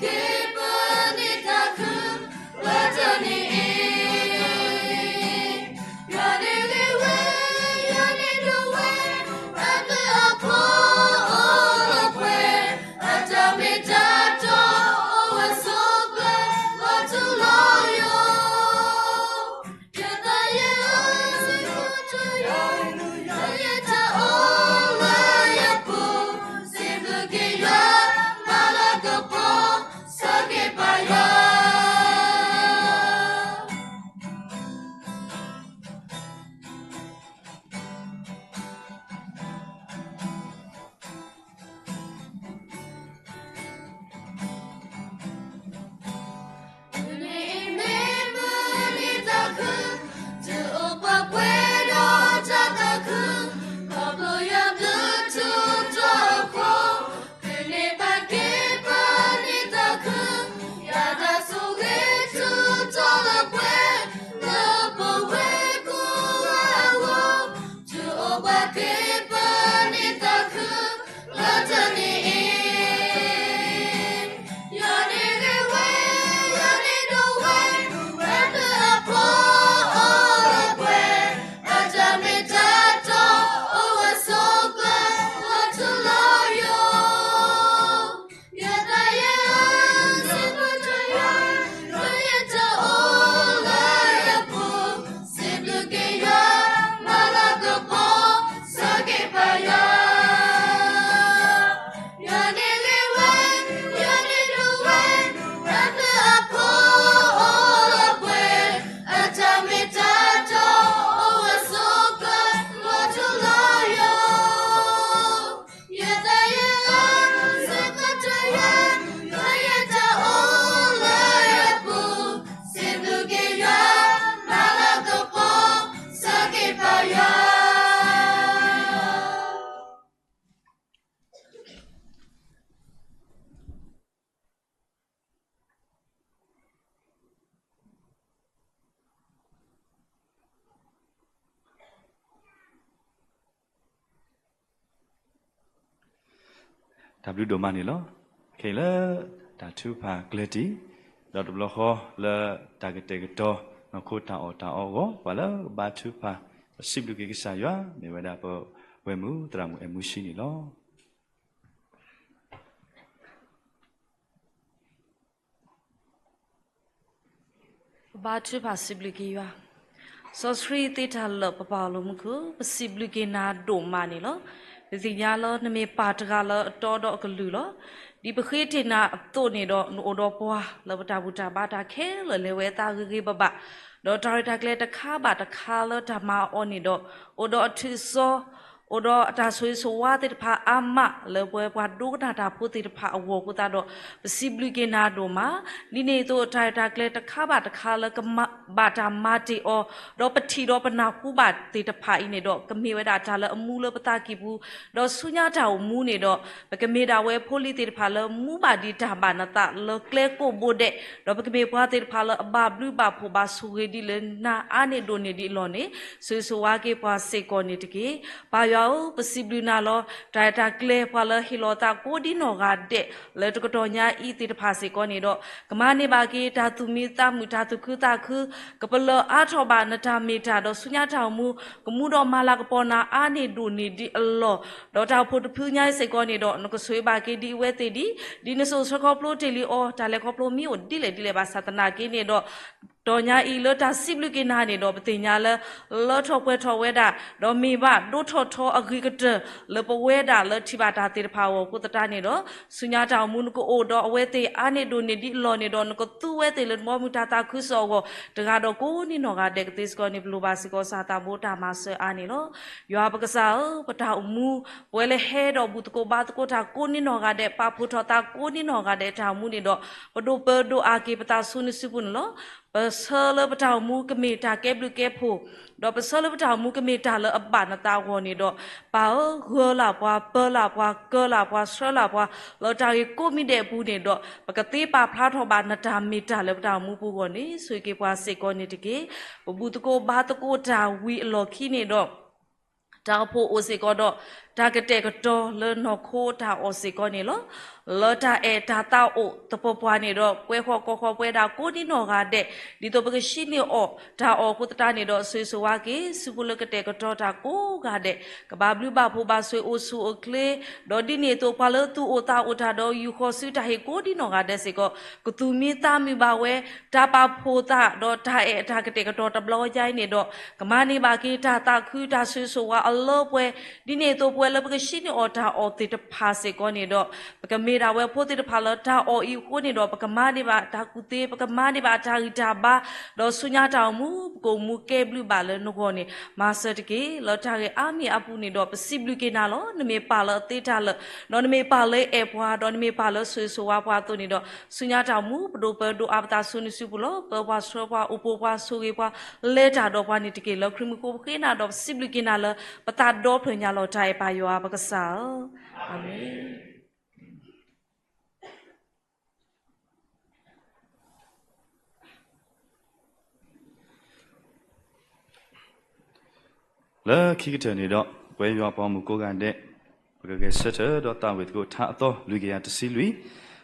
က့ၤပန့ၢ်တၢ်ခုၣ်လၢတနံၤအံၤ, ယွၤန့ၣ်ဂ့ၤဝဲ, ယွၤန့ၣ်ဒိၣ်ဝဲ, အဘျုးအဖှိၣ်အိၣ်လၢပှဲၤ, အတၢ်မ့ၢ်တၢ်တီအိၣ်ဝဲဆိးကျၢၤ လီၤထူလီၤယိာ်. ယသးယဲဧၢ, စံးဘျုးက့ၤယွၤ, လၢယတၢ်အိၣ်လၢယပူၤ, စံးဘျုးက့ၤယွၤ, မၤလၤကပီၤ, ဆၢက့ၤပာ်ယွၤ. မုၢ်နံၤအံၤမ့ၢ်မုၢ်နံၤသးခု, တအိၣ်ပှၤပှဲၤဒီးတၢ်သးခု, ခီဖျိယွၤဘျုးထူးတီၤအဃိ, မုၢ်နံၤပာ်က့ၤပန့ၢ်တၢ်ခု, ယွၤတၢ်ဆိၣ်ဂ့ၤထူးတီၤလၢပှဲၤ, လၢပဝဲကိးဂၤအဂီၢ်, တအိၣ်ပှၤက့ၤပန့ၢ်တၢ်ခု, လၢတနံၤအံၤ, ယွၤန့ၣ်ဂ့ၤဝဲ, ယွၤန့ၣ်ဒိၣ်ဝဲ, အဘျုးအဖှိၣ်အိၣ်လၢပှဲၤ, အတၢ်မ့ၢ်တၢ်တီအိၣ်ဝဲဆိးကျၢၤ လီၤထူလီၤယိာ်. ယသးယဲဧၢ, စံးဘျုးက့ၤယွၤ, လၢယတၢ်အိၣ်လၢယပူၤ, စံးဘျုးက့ၤယွၤ, မၤလၤကပီၤ, ဆၢက့ၤပာ်ယွၤ. ယွၤန့ၣ်ဂ့ၤဝဲ, ယွၤန့ၣ်ဒိၣ်ဝဲ, အဘျုးအဖှိၣ်အိၣ်လၢပှဲၤ, အတၢ်မ့ၢ်တၢ်တီအိၣ်ဝဲဆိးကျၢၤ လီၤထူလီၤယိာ်. ယသးယဲဧၢ, စံးဘျုးက့ၤယွၤ, လၢယတၢ်အိၣ်လၢယပူၤ, စံးဘျုးက့ၤယွၤ, မၤလၤကပီၤ, ဆၢက့ၤပာ်ယွၤ. တၢ်ဘျုးဒိၣ်မးန့ၣ်လီၤ. ခဲအံၤလၢတၢ်ထုကဖၣ်ကျၢၤတံၢ်, ဒီးတဘျီဃီလၢတၢ်ကတဲာ်ကတီၤ နီၢ်ခိတၢ်အီၣ်တၢ်အီအဂီၢ်, ပှၤလၢဘါထုကဖၣ် ပစံးဘျုးက့ၤကစၢ်ယွၤ မ့ၢ်ဝဲဒၣ်ပဝဲၢ်မုၣ်သရၣ်မုၣ်အဲၣ်မူဆံန့ၣ်လီၤ. ပဘါထုကဖၣ်စံးဘျုးက့ၤယွၤ, စီဆှံသ့တၢ်လၢာ်ပပၢ်အလီၢ်မူခိၣ်, ပစံးဘျုးက့ၤနၤဒိၣ်မးန့ၣ်လီၤ. ပသ့ၣ်ညါလၢနမ့ၢ်ပၢ်တဂၤလၢအတီဒီးအကလုၢ်လီၤ. ဒ်ပဃ့တ့ၢ်နၤအသိးန့ၣ်ဒီး နအိၣ်ဒီးပှၤလၢပတၢ်ဘူၣ်တၢ်ဘါတၢ်ခဲလၢာ်လဲၤဝဲအသးဂ့ၤဂ့ၤဘၣ်ဘၣ်, ဒီးတၢ်ရဲၣ်တၢ်ကျဲၤတခါဘၣ်တခါလၢတၢ်မၤအီၤန့ၣ်ဒီး အိၣ်ဒီးအထုးအစီ အိၣ်ဒီးအတၢ်ဆိၣ်ဂ့ၤဆိၣ်ဝါသ့ၣ်တဖၣ်အါမး လၢပဝဲပှၤဒိကနၣ်တၢ်ဖိသ့ၣ်တဖၣ်အဂီၢ်အဃိသတးဒီး ပစံးဘျုးက့ၤနၤဒိၣ်မး. ဒ်န့ၣ်အသိး တၢ်ရဲၣ်တၢ်ကျဲၤတခါဘၣ်တခါလၢကဘၣ်တၢ်မၤတ့ၢ်အီၤ ဒီးပထံၣ်ဒီးပနၢ်ဟူဘၣ်သ့ၣ်တဖၣ်အံၤန့ၣ်ဒီး ကမ့ၢ်ဝဲဒၣ်တၢ်လၢအမူလၢပသးကံၢ်ပူၤ, ဒီးဆူညါတၢ်အိၣ်မူန့ၣ်ဒီး ပကမ့ၢ်ဒၣ်ဝဲဖိလံၤသ့ၣ်တဖၣ်လၢမူဘၣ်ဒံးတၢ်ဘၣ်နသးလၢကျဲကိးဘိဒဲး, ဒီးပကမ့ၢ်ပှၤသ့ၣ်တဖၣ်လၢအဘၣ်ဘျုးဘၣ်ဖှိၣ်ဘၣ်ဆိၣ်ဂ့ၤဒ်လၢနၤအါန့ၢ်ဒိၣ်န့ၢ်ဒံးအလီၢ်န့ၣ် ဆိၣ်ဂ့ၤဆိၣ်ဝါက့ၤပှၤစ့ၢ်ကီးန့ၣ်တက့ၢ်. ပၢ်ယွၤဧၢ, ပစံးဘျုးနၤလီၤ. တၢ်ရဲၣ်တၢ်ကျဲၤပှၤလၢဟ့ၣ်လီၤသးကိးဒ်နီၢ်ဂၤဒဲး လၢတကတီၢ်ညါအံၤသ့ၣ်တဖၣ်စ့ၢ်ကီးန့ၣ်ဒီး ကမၤန့ၢ်ဘၣ်က့ၤတၢ်သူၣ်မံသးမုာ် တၢ်သူၣ်ခုသးခု, ကပလၢၢ်အါထီၣ်ဘၣ်နတၢ်မ့ၢ်တၢ်ဒီးဆူညါတၢ်အိၣ်မူ ကမူဒီးမၤလၤကပီၤနၤအါန့ၢ်ဒိၣ်န့ၢ်ဒံးအလီၢ်, ဒီးတၢ်အိၣ်ဖှိၣ်တဖုညါအံၤစ့ၢ်ကီးန့ၣ်ဒီး နကဆိၣ်ဂ့ၤဘၣ်က့ၤဒ်အဝဲသ့ၣ်ဒ်, ဒ်နစိာ်ဆှၢခီဖျိတ့ၢ်လံအီၤ တၢ်လဲၤခီဖျိမ့ၢ်အိၣ်ဒ်လဲၣ်ဒ်လဲၣ်ဘၣ်ဆၣ်သနာ်က့န့ၣ်ဒီး တကတီၢ်ညါအံၤလၢတၢ်စံးဘျုးက့ၤနၤန့ၣ်ဒီး ပသ့ၣ်ညါလၢ လၢထီၣ်ပှဲၤထီၣ်ဝဲဒၣ် ဒီးမ့ၢ်ဘၣ်ဒိၣ်ထီၣ်ထီအဂ့ၤကတၢၢ် လၢပဝဲဒၣ်လၢထံၣ်ဘၣ်တၢ်သ့ၣ်တဖၣ်အဂီၢ်အဃိသတးန့ၣ်ဒီး ဆူညါတၢ်အိၣ်မူနကအိၣ်ဒီးအဝဲသ့ၣ်အါန့ၢ်ဒိၣ်န့ၢ်ဒံးအလီၢ်န့ၣ်ဒီး နကသူဝဲသ့ၣ်လၢနဘီမုၢ်တၢ်သးခုကစီၣ်အဂီၢ် တဂၤဒီးကိးဒ်နီၢ်ဂၤဒဲးကသ့စ့ၢ်ကီးန့ၣ် ပလိၣ်ဘၣ်စ့ၢ်ကီးစီၤသးဘိတၢ်မၤစၢၤအါန့ၣ်လီၤ. ယွၤပကစၢ်ဧၢ, ပတၢ်အိၣ်မူ ပဝဲလၢဟဲဒီးဘူၣ်သကိးဘါသကိးတၢ်ကိးဒ်နီၢ်ဂၤဒဲး ပာ်ဖှိၣ်ထီၣ်သးကိးဒ်နီၢ်ဂၤဒဲးတၢ်အိၣ်မူန့ၣ်ဒီး ပဒိၣ်ပၢဒိၣ်အါက့ၤပသးဆူနစုပူၤန့ၣ်လီၤ. ပဆၢလၢပတၢ်အိၣ်မူကမ့ၢ်တၢ်ကဲဘျုးကဲဖှိၣ်, ဒီးပဆၢလၢပတၢ်အိၣ်မူကမ့ၢ်တၢ်လၢအဘၣ်နသးအဂီၢ်န့ၣ်ဒီး ပၢ်ဧၢ, ဂၢၢ်လၢ်ပှၤ, ပၢလၢ်ပှၤ, ကၢလၢ်ပှၤ, ဆှၢလၢ်ပှၤ လၢတၢ်ဂ့ၢ်ကိးမံၤဒဲးအပူၤန့ၣ်ဒီး ပကသ့ပာ်ဖျါထီၣ်ဘၣ်နတၢ်မ့ၢ်တၢ်လၢပတၢ်အိၣ်မူပူၤအဂီၢ်န့ၣ် ဆိၣ်ဂ့ၤက့ၤပှၤစ့ၢ်ကီးန့ၣ်တက့ၢ်. ပဘူၣ်သကိးဘါသကိးတၢ်ဝံၤအလီၢ်ခံန့ၣ်ဒီး တၢ်အိၣ်ဖှိၣ်အိၣ်စ့ၢ်ကီးဒီး တၢ်ကတဲာ်ကတီၤလၢနီၢ်ခိတၢ်အီၣ်စ့ၢ်ကီးန့ၣ်လီၤ. လၢတၢ်အဲၣ်တၢ်သးအိၣ်သပှၢ်ပှၢ်န့ၣ်ဒီး ပှဲၤဃီၤကိးဃီၤပှဲၤဒၣ်ကိးဒံနီၢ်ဂၤဒဲး, ဒ်သိးပကဟံးန့ၢ်အီၤတၢ်အီၣ်အဃိသတးန့ၣ်ဒီး ဆိၣ်ဂ့ၤဆိၣ်ဝါက့ၤ စုဖိလၢကတဲာ်ကတီၤတၢ်ကိးဂၤဒဲး, ကဘၣ်ဘျုးဘၣ်ဖှိၣ်ဘၣ်ဆိၣ်ဂ့ၤအိၣ်ဆူၣ်အိၣ်ချ့, ဒီးဒ်န့ၣ်အသိးပှၤလၢသူၣ်အိၣ်သးအိၣ်တၢ်ဒီး ယူာ်ဃီၤဆူတၢ်ဟ့ၣ်ကိးဒံနီၢ်ဂၤဒဲးစ့ၢ်ကီး ကသူၣ်မံသးမုာ်ဘၣ်ဝဲ, တၢ်ပာ်ဖှိၣ်သးဒီးတၢ်အဲၣ်အတၢ်ကတဲာ်ကတီၤတဘျီညါအံၤန့ၣ်ဒီး ကမၤန့ၢ်ဘၣ်က့ၤတၢ်သးခုတၢ်ဆိၣ်ဂ့ၤဆိၣ်ဝါအလၢပှဲၤ, ဒ်န့ၣ်အသိးပဝဲလၢပကဟံးန့ၢ်အီၤတၢ်အီၣ်သ့ၣ်တဖၣ်စ့ၢ်ကီးန့ၣ်ဒီး ပကမ့ၢ်ဒၣ်ဝဲဖိသ့ၣ်တဖၣ်လၢတၢ်အီၣ်အံၤအဃိန့ၣ်ဒီး ပကမၤန့ၢ်ဘၣ်တၢ်ကူၣ်သ့, ပကမၤန့ၢ်ဘၣ်တၢ်ဂံၢ်တၢ်ဘါ, ဒီးဆူညါတၢ်အိၣ်မူ ပကအိၣ်မူကဲဘျုးဘၣ်လၢနဂီၢ်န့ၣ် မၤစၢၤတက့ၢ်. လၢတၢ်ဂ့ၢ်အါမံၤအပူၤန့ၣ်ဒီး ပစံးဘျုးက့ၤနၤလီၤ. နမ့ၢ်ပၢ်လၢအသ့တၢ်လၢာ်, ဒီးနမ့ၢ်ပၢ်လၢအအဲၣ်ပှၤ, ဒီးနမ့ၢ်ပၢ်လၢဆိၣ်ဂ့ၤဆိၣ်ဝါပှၤအသိးန့ၣ်ဒီး ဆူညါတၢ်အိၣ်မူ ပဒိၣ်ပၢဒိၣ်အါပသးဆူနစုပူၤလီၤ. ပၢပှၤဆှၢပှၤ အိၣ်ပိာ်ပှၤဆိၣ်ဂ့ၤပှၤ လဲၤတၢ်ဒီးပှၤန့ၣ်တက့ၢ်. လၢခရံာ်မူခိၣ်ပဃ့နၤဒီး ပစံးဘျုးက့ၤနၤလၢ ပသးဒီဖျၢၣ်ညါလီၤတၢ်အဲၣ်ပၢ်ယွၤပကစၢ်ဧၢ, အၤမ့ၣ်. လၢခံကတၢၢ်န့ၣ်ဒီး ပဝဲယွၤပှၤဂီၢ်မုၢ်ကိးဂၤဒဲး ပကဂဲၤဆၢထၢၣ်ဒီးသးဝံၣ်သကိး ထါအသီလွံၢ်ကယၤတဆံလွံၢ်,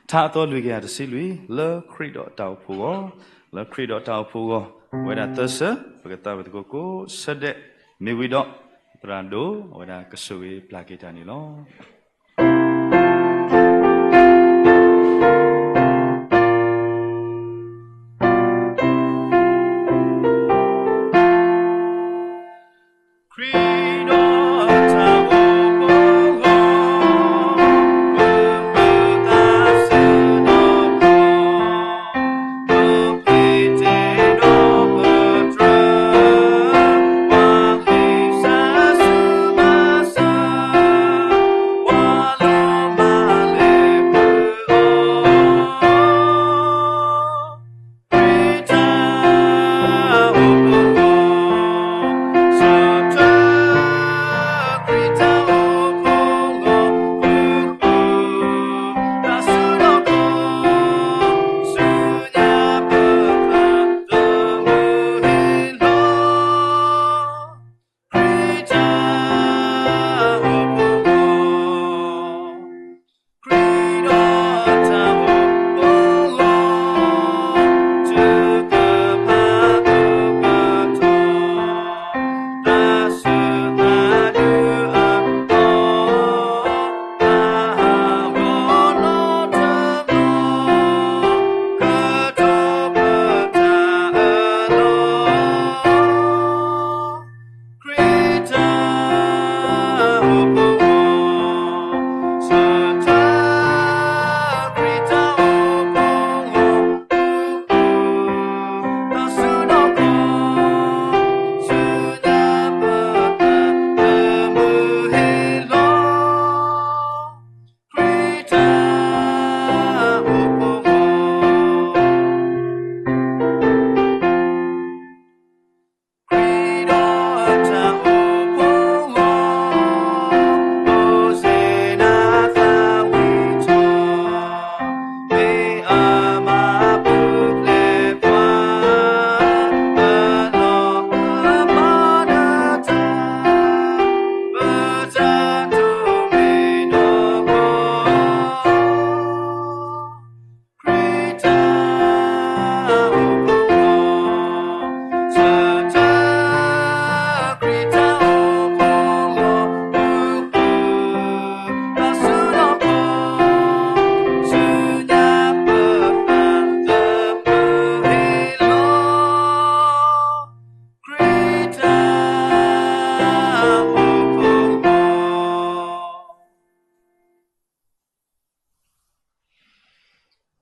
ထါအသီလွံၢ်ကယၤတဆံလွံၢ်, လၢခရံာ်ဒီးတၢ်အိၣ်ဖှိၣ်အဂီၢ်, လၢခရံာ်ဒီးတၢ်အိၣ်ဖှိၣ်အဂီၢ်, ပဝဲဒၣ်သၢဆၢ ပကသးဝံၣ်သကိးကိးဆၢဒဲး, မ့ၢ်ဝံၤဒီး သရၣ်ဒိၣ်အဝဲဒၣ်ကဆိၣ်ဂ့ၤပျၢ်က့ၤတၢ်န့ၣ်လီၤ.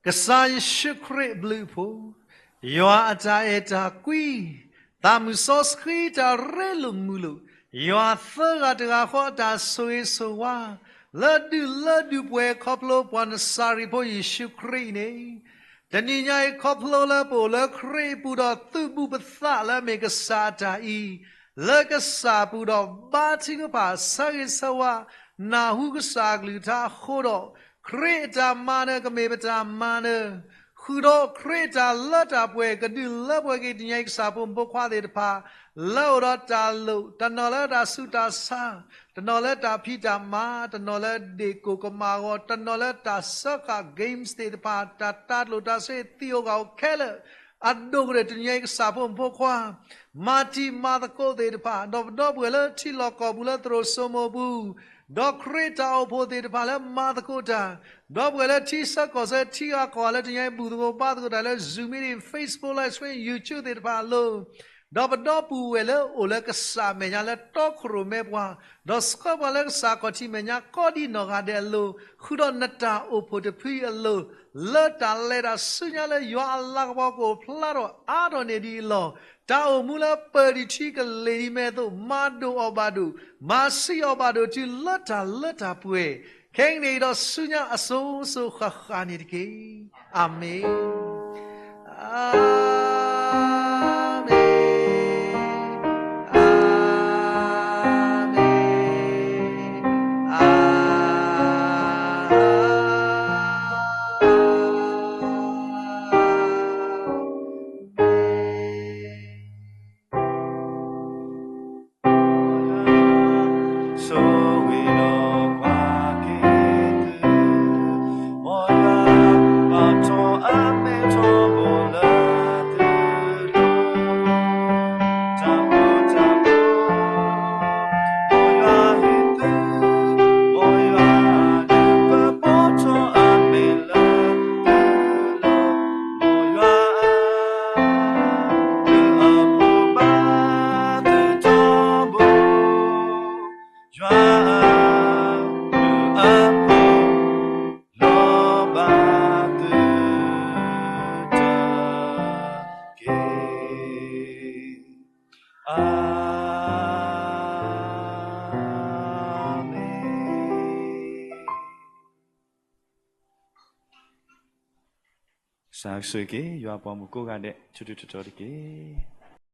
ကစၢ်ယ့ၣ်ၡူးခရံာ်အဘျုးအဖှိၣ်, ယွၤအတၢ်အဲၣ်တၢ်ကွံ, သးမုၢ်စီဆှံတၢ်ရ့လိာ်မုာ်လိာ်, ယွၤသၢဂၤတဂၤဃီအတၢ်ဆိၣ်ဂ့ၤဆိၣ်ဝါ, လၢဒုၣ်လၢဒုၣ်ပှဲၤခီဖျိပှၤနစၤရ့းဖိယ့ၣ်ၡူးခရံာ်န့ၣ်, တနံၤညါအံၤခီဖျိလၢပအိၣ်လၢခရံာ်အပူၤဒီး သုးဘူးပသးလၢအမ့ၢ်ကစၢ်အတၢ်အံၤ, လၢကစၢ်အပူၤဒီးဘါထုကဖၣ် ဆၢဂ့ၤဆၢဝါ, နၢ်ဟူကစၢ်အကလုၢ်ကထါအဃိဒီး, ခရံာ်အတၢ်မၤနၢၤကမ့ၢ်ပတၢ်မၤနၢၤ, ဃုာ်ဒီးခရံာ်အတၢ်လၢတၢ်ပှဲၤ ကဒုးလၢပှဲၤက့ၤတနံၤအံၤ ကစၢ်ဖိမုၣ်ဖိခွါသ့ၣ်တဖၣ် လၢအအိၣ်ဒီးတၢ်လိၣ်, တနီၤလၢတၢ်ဆူးတၢ်ဆါ, တနီၤလၢတၢ်ဖံးတၢ်မၤ, တနီၤလၢဒ့ၣ်ကိၣ်ကမၣ်အဂီၢ်, တနီၤလၢတၢ်စၢဃာ် games သ့ၣ်တဖၣ်, တၢ်တၤကျိၣ်တၤစ့သံးအိၣ်ဂၢၢ်အိၣ်ခဲလၢာ်, အဒိၣ်ကတၢၢ်တနံၤအံၤ ကစၢ်ဖိမုၣ်ဖိခွါ မၤတံၤမၤသကိးသ့ၣ်တဖၣ်, ဒီးပဒီပုၢ်ဝဲၢ်လၢထံလီၢ်ကီၢ်ပူၤလၢသရိာ်စိမိၤပူၤ, ဒီးခရံာ်တၢ်အိၣ်ဖှိၣ်သ့ၣ်တဖၣ်လၢမၤသကိးတၢ်, ဒီပုၢ်ဝဲၢ်လၢထံဆၢကီၢ်ဆၢထံဂၤကီၢ်ဂၤလၢတနံၤအံၤ ဘူၣ်သကိးဘါသကိးတၢ်လၢ Zoom meeting, Facebook live stream, YouTube သ့ၣ်တဖၣ်အလိၤ, ဒီးပဒီပုၢ်ဝဲၢ်လၢအိၣ်လၢကစၢ်မဲာ်ညါလၢတီခိၣ်ရိၣ်မဲပှၤ, ဒီးဆှၢပှၤလၢကစၢ်ခီၣ်ထံးမဲာ်ညါကိးဒံနီၢ်ဂၤဒဲးအလိၤ, ဃုာ်ဒီးနတၢ်အိၣ်ဖှိၣ်တဖုအံၤအလိၤ, လၢတၢ်လဲၤတၢ်ဆူညါလၢယွၤအလၤကပီၤကအိၣ်ဖျါထီၣ်အါထီၣ်န့ၢ်ဒံးအလီၢ်, တၢ်အိၣ်မူလၢပၢၢ်ဒံးထံကလ့ၢ်ဒံးမဲာ်အသိး မၤဒိၣ်အီၤဘၣ်ဒိၣ်, မၤဆံးအီၤဘၣ်ဒိၣ်တုၤလၢတၢ်လၢတၢ်ပှဲၤ, ခဲကနံၣ်အံၤဒီးဆူညါအစိၤစိၤဃၣ်ဃၣ်န့ၣ်တက့ၢ်. အၤမ့ၣ်. အၤမ့ၣ်, အၤမ့ၣ်, အၤမ့ၣ်. စံးဆၢက့ၤ ယွၤပှၤမုၣ်ကိးဂၤဒဲး ဆူတတီၤတက့ၢ်.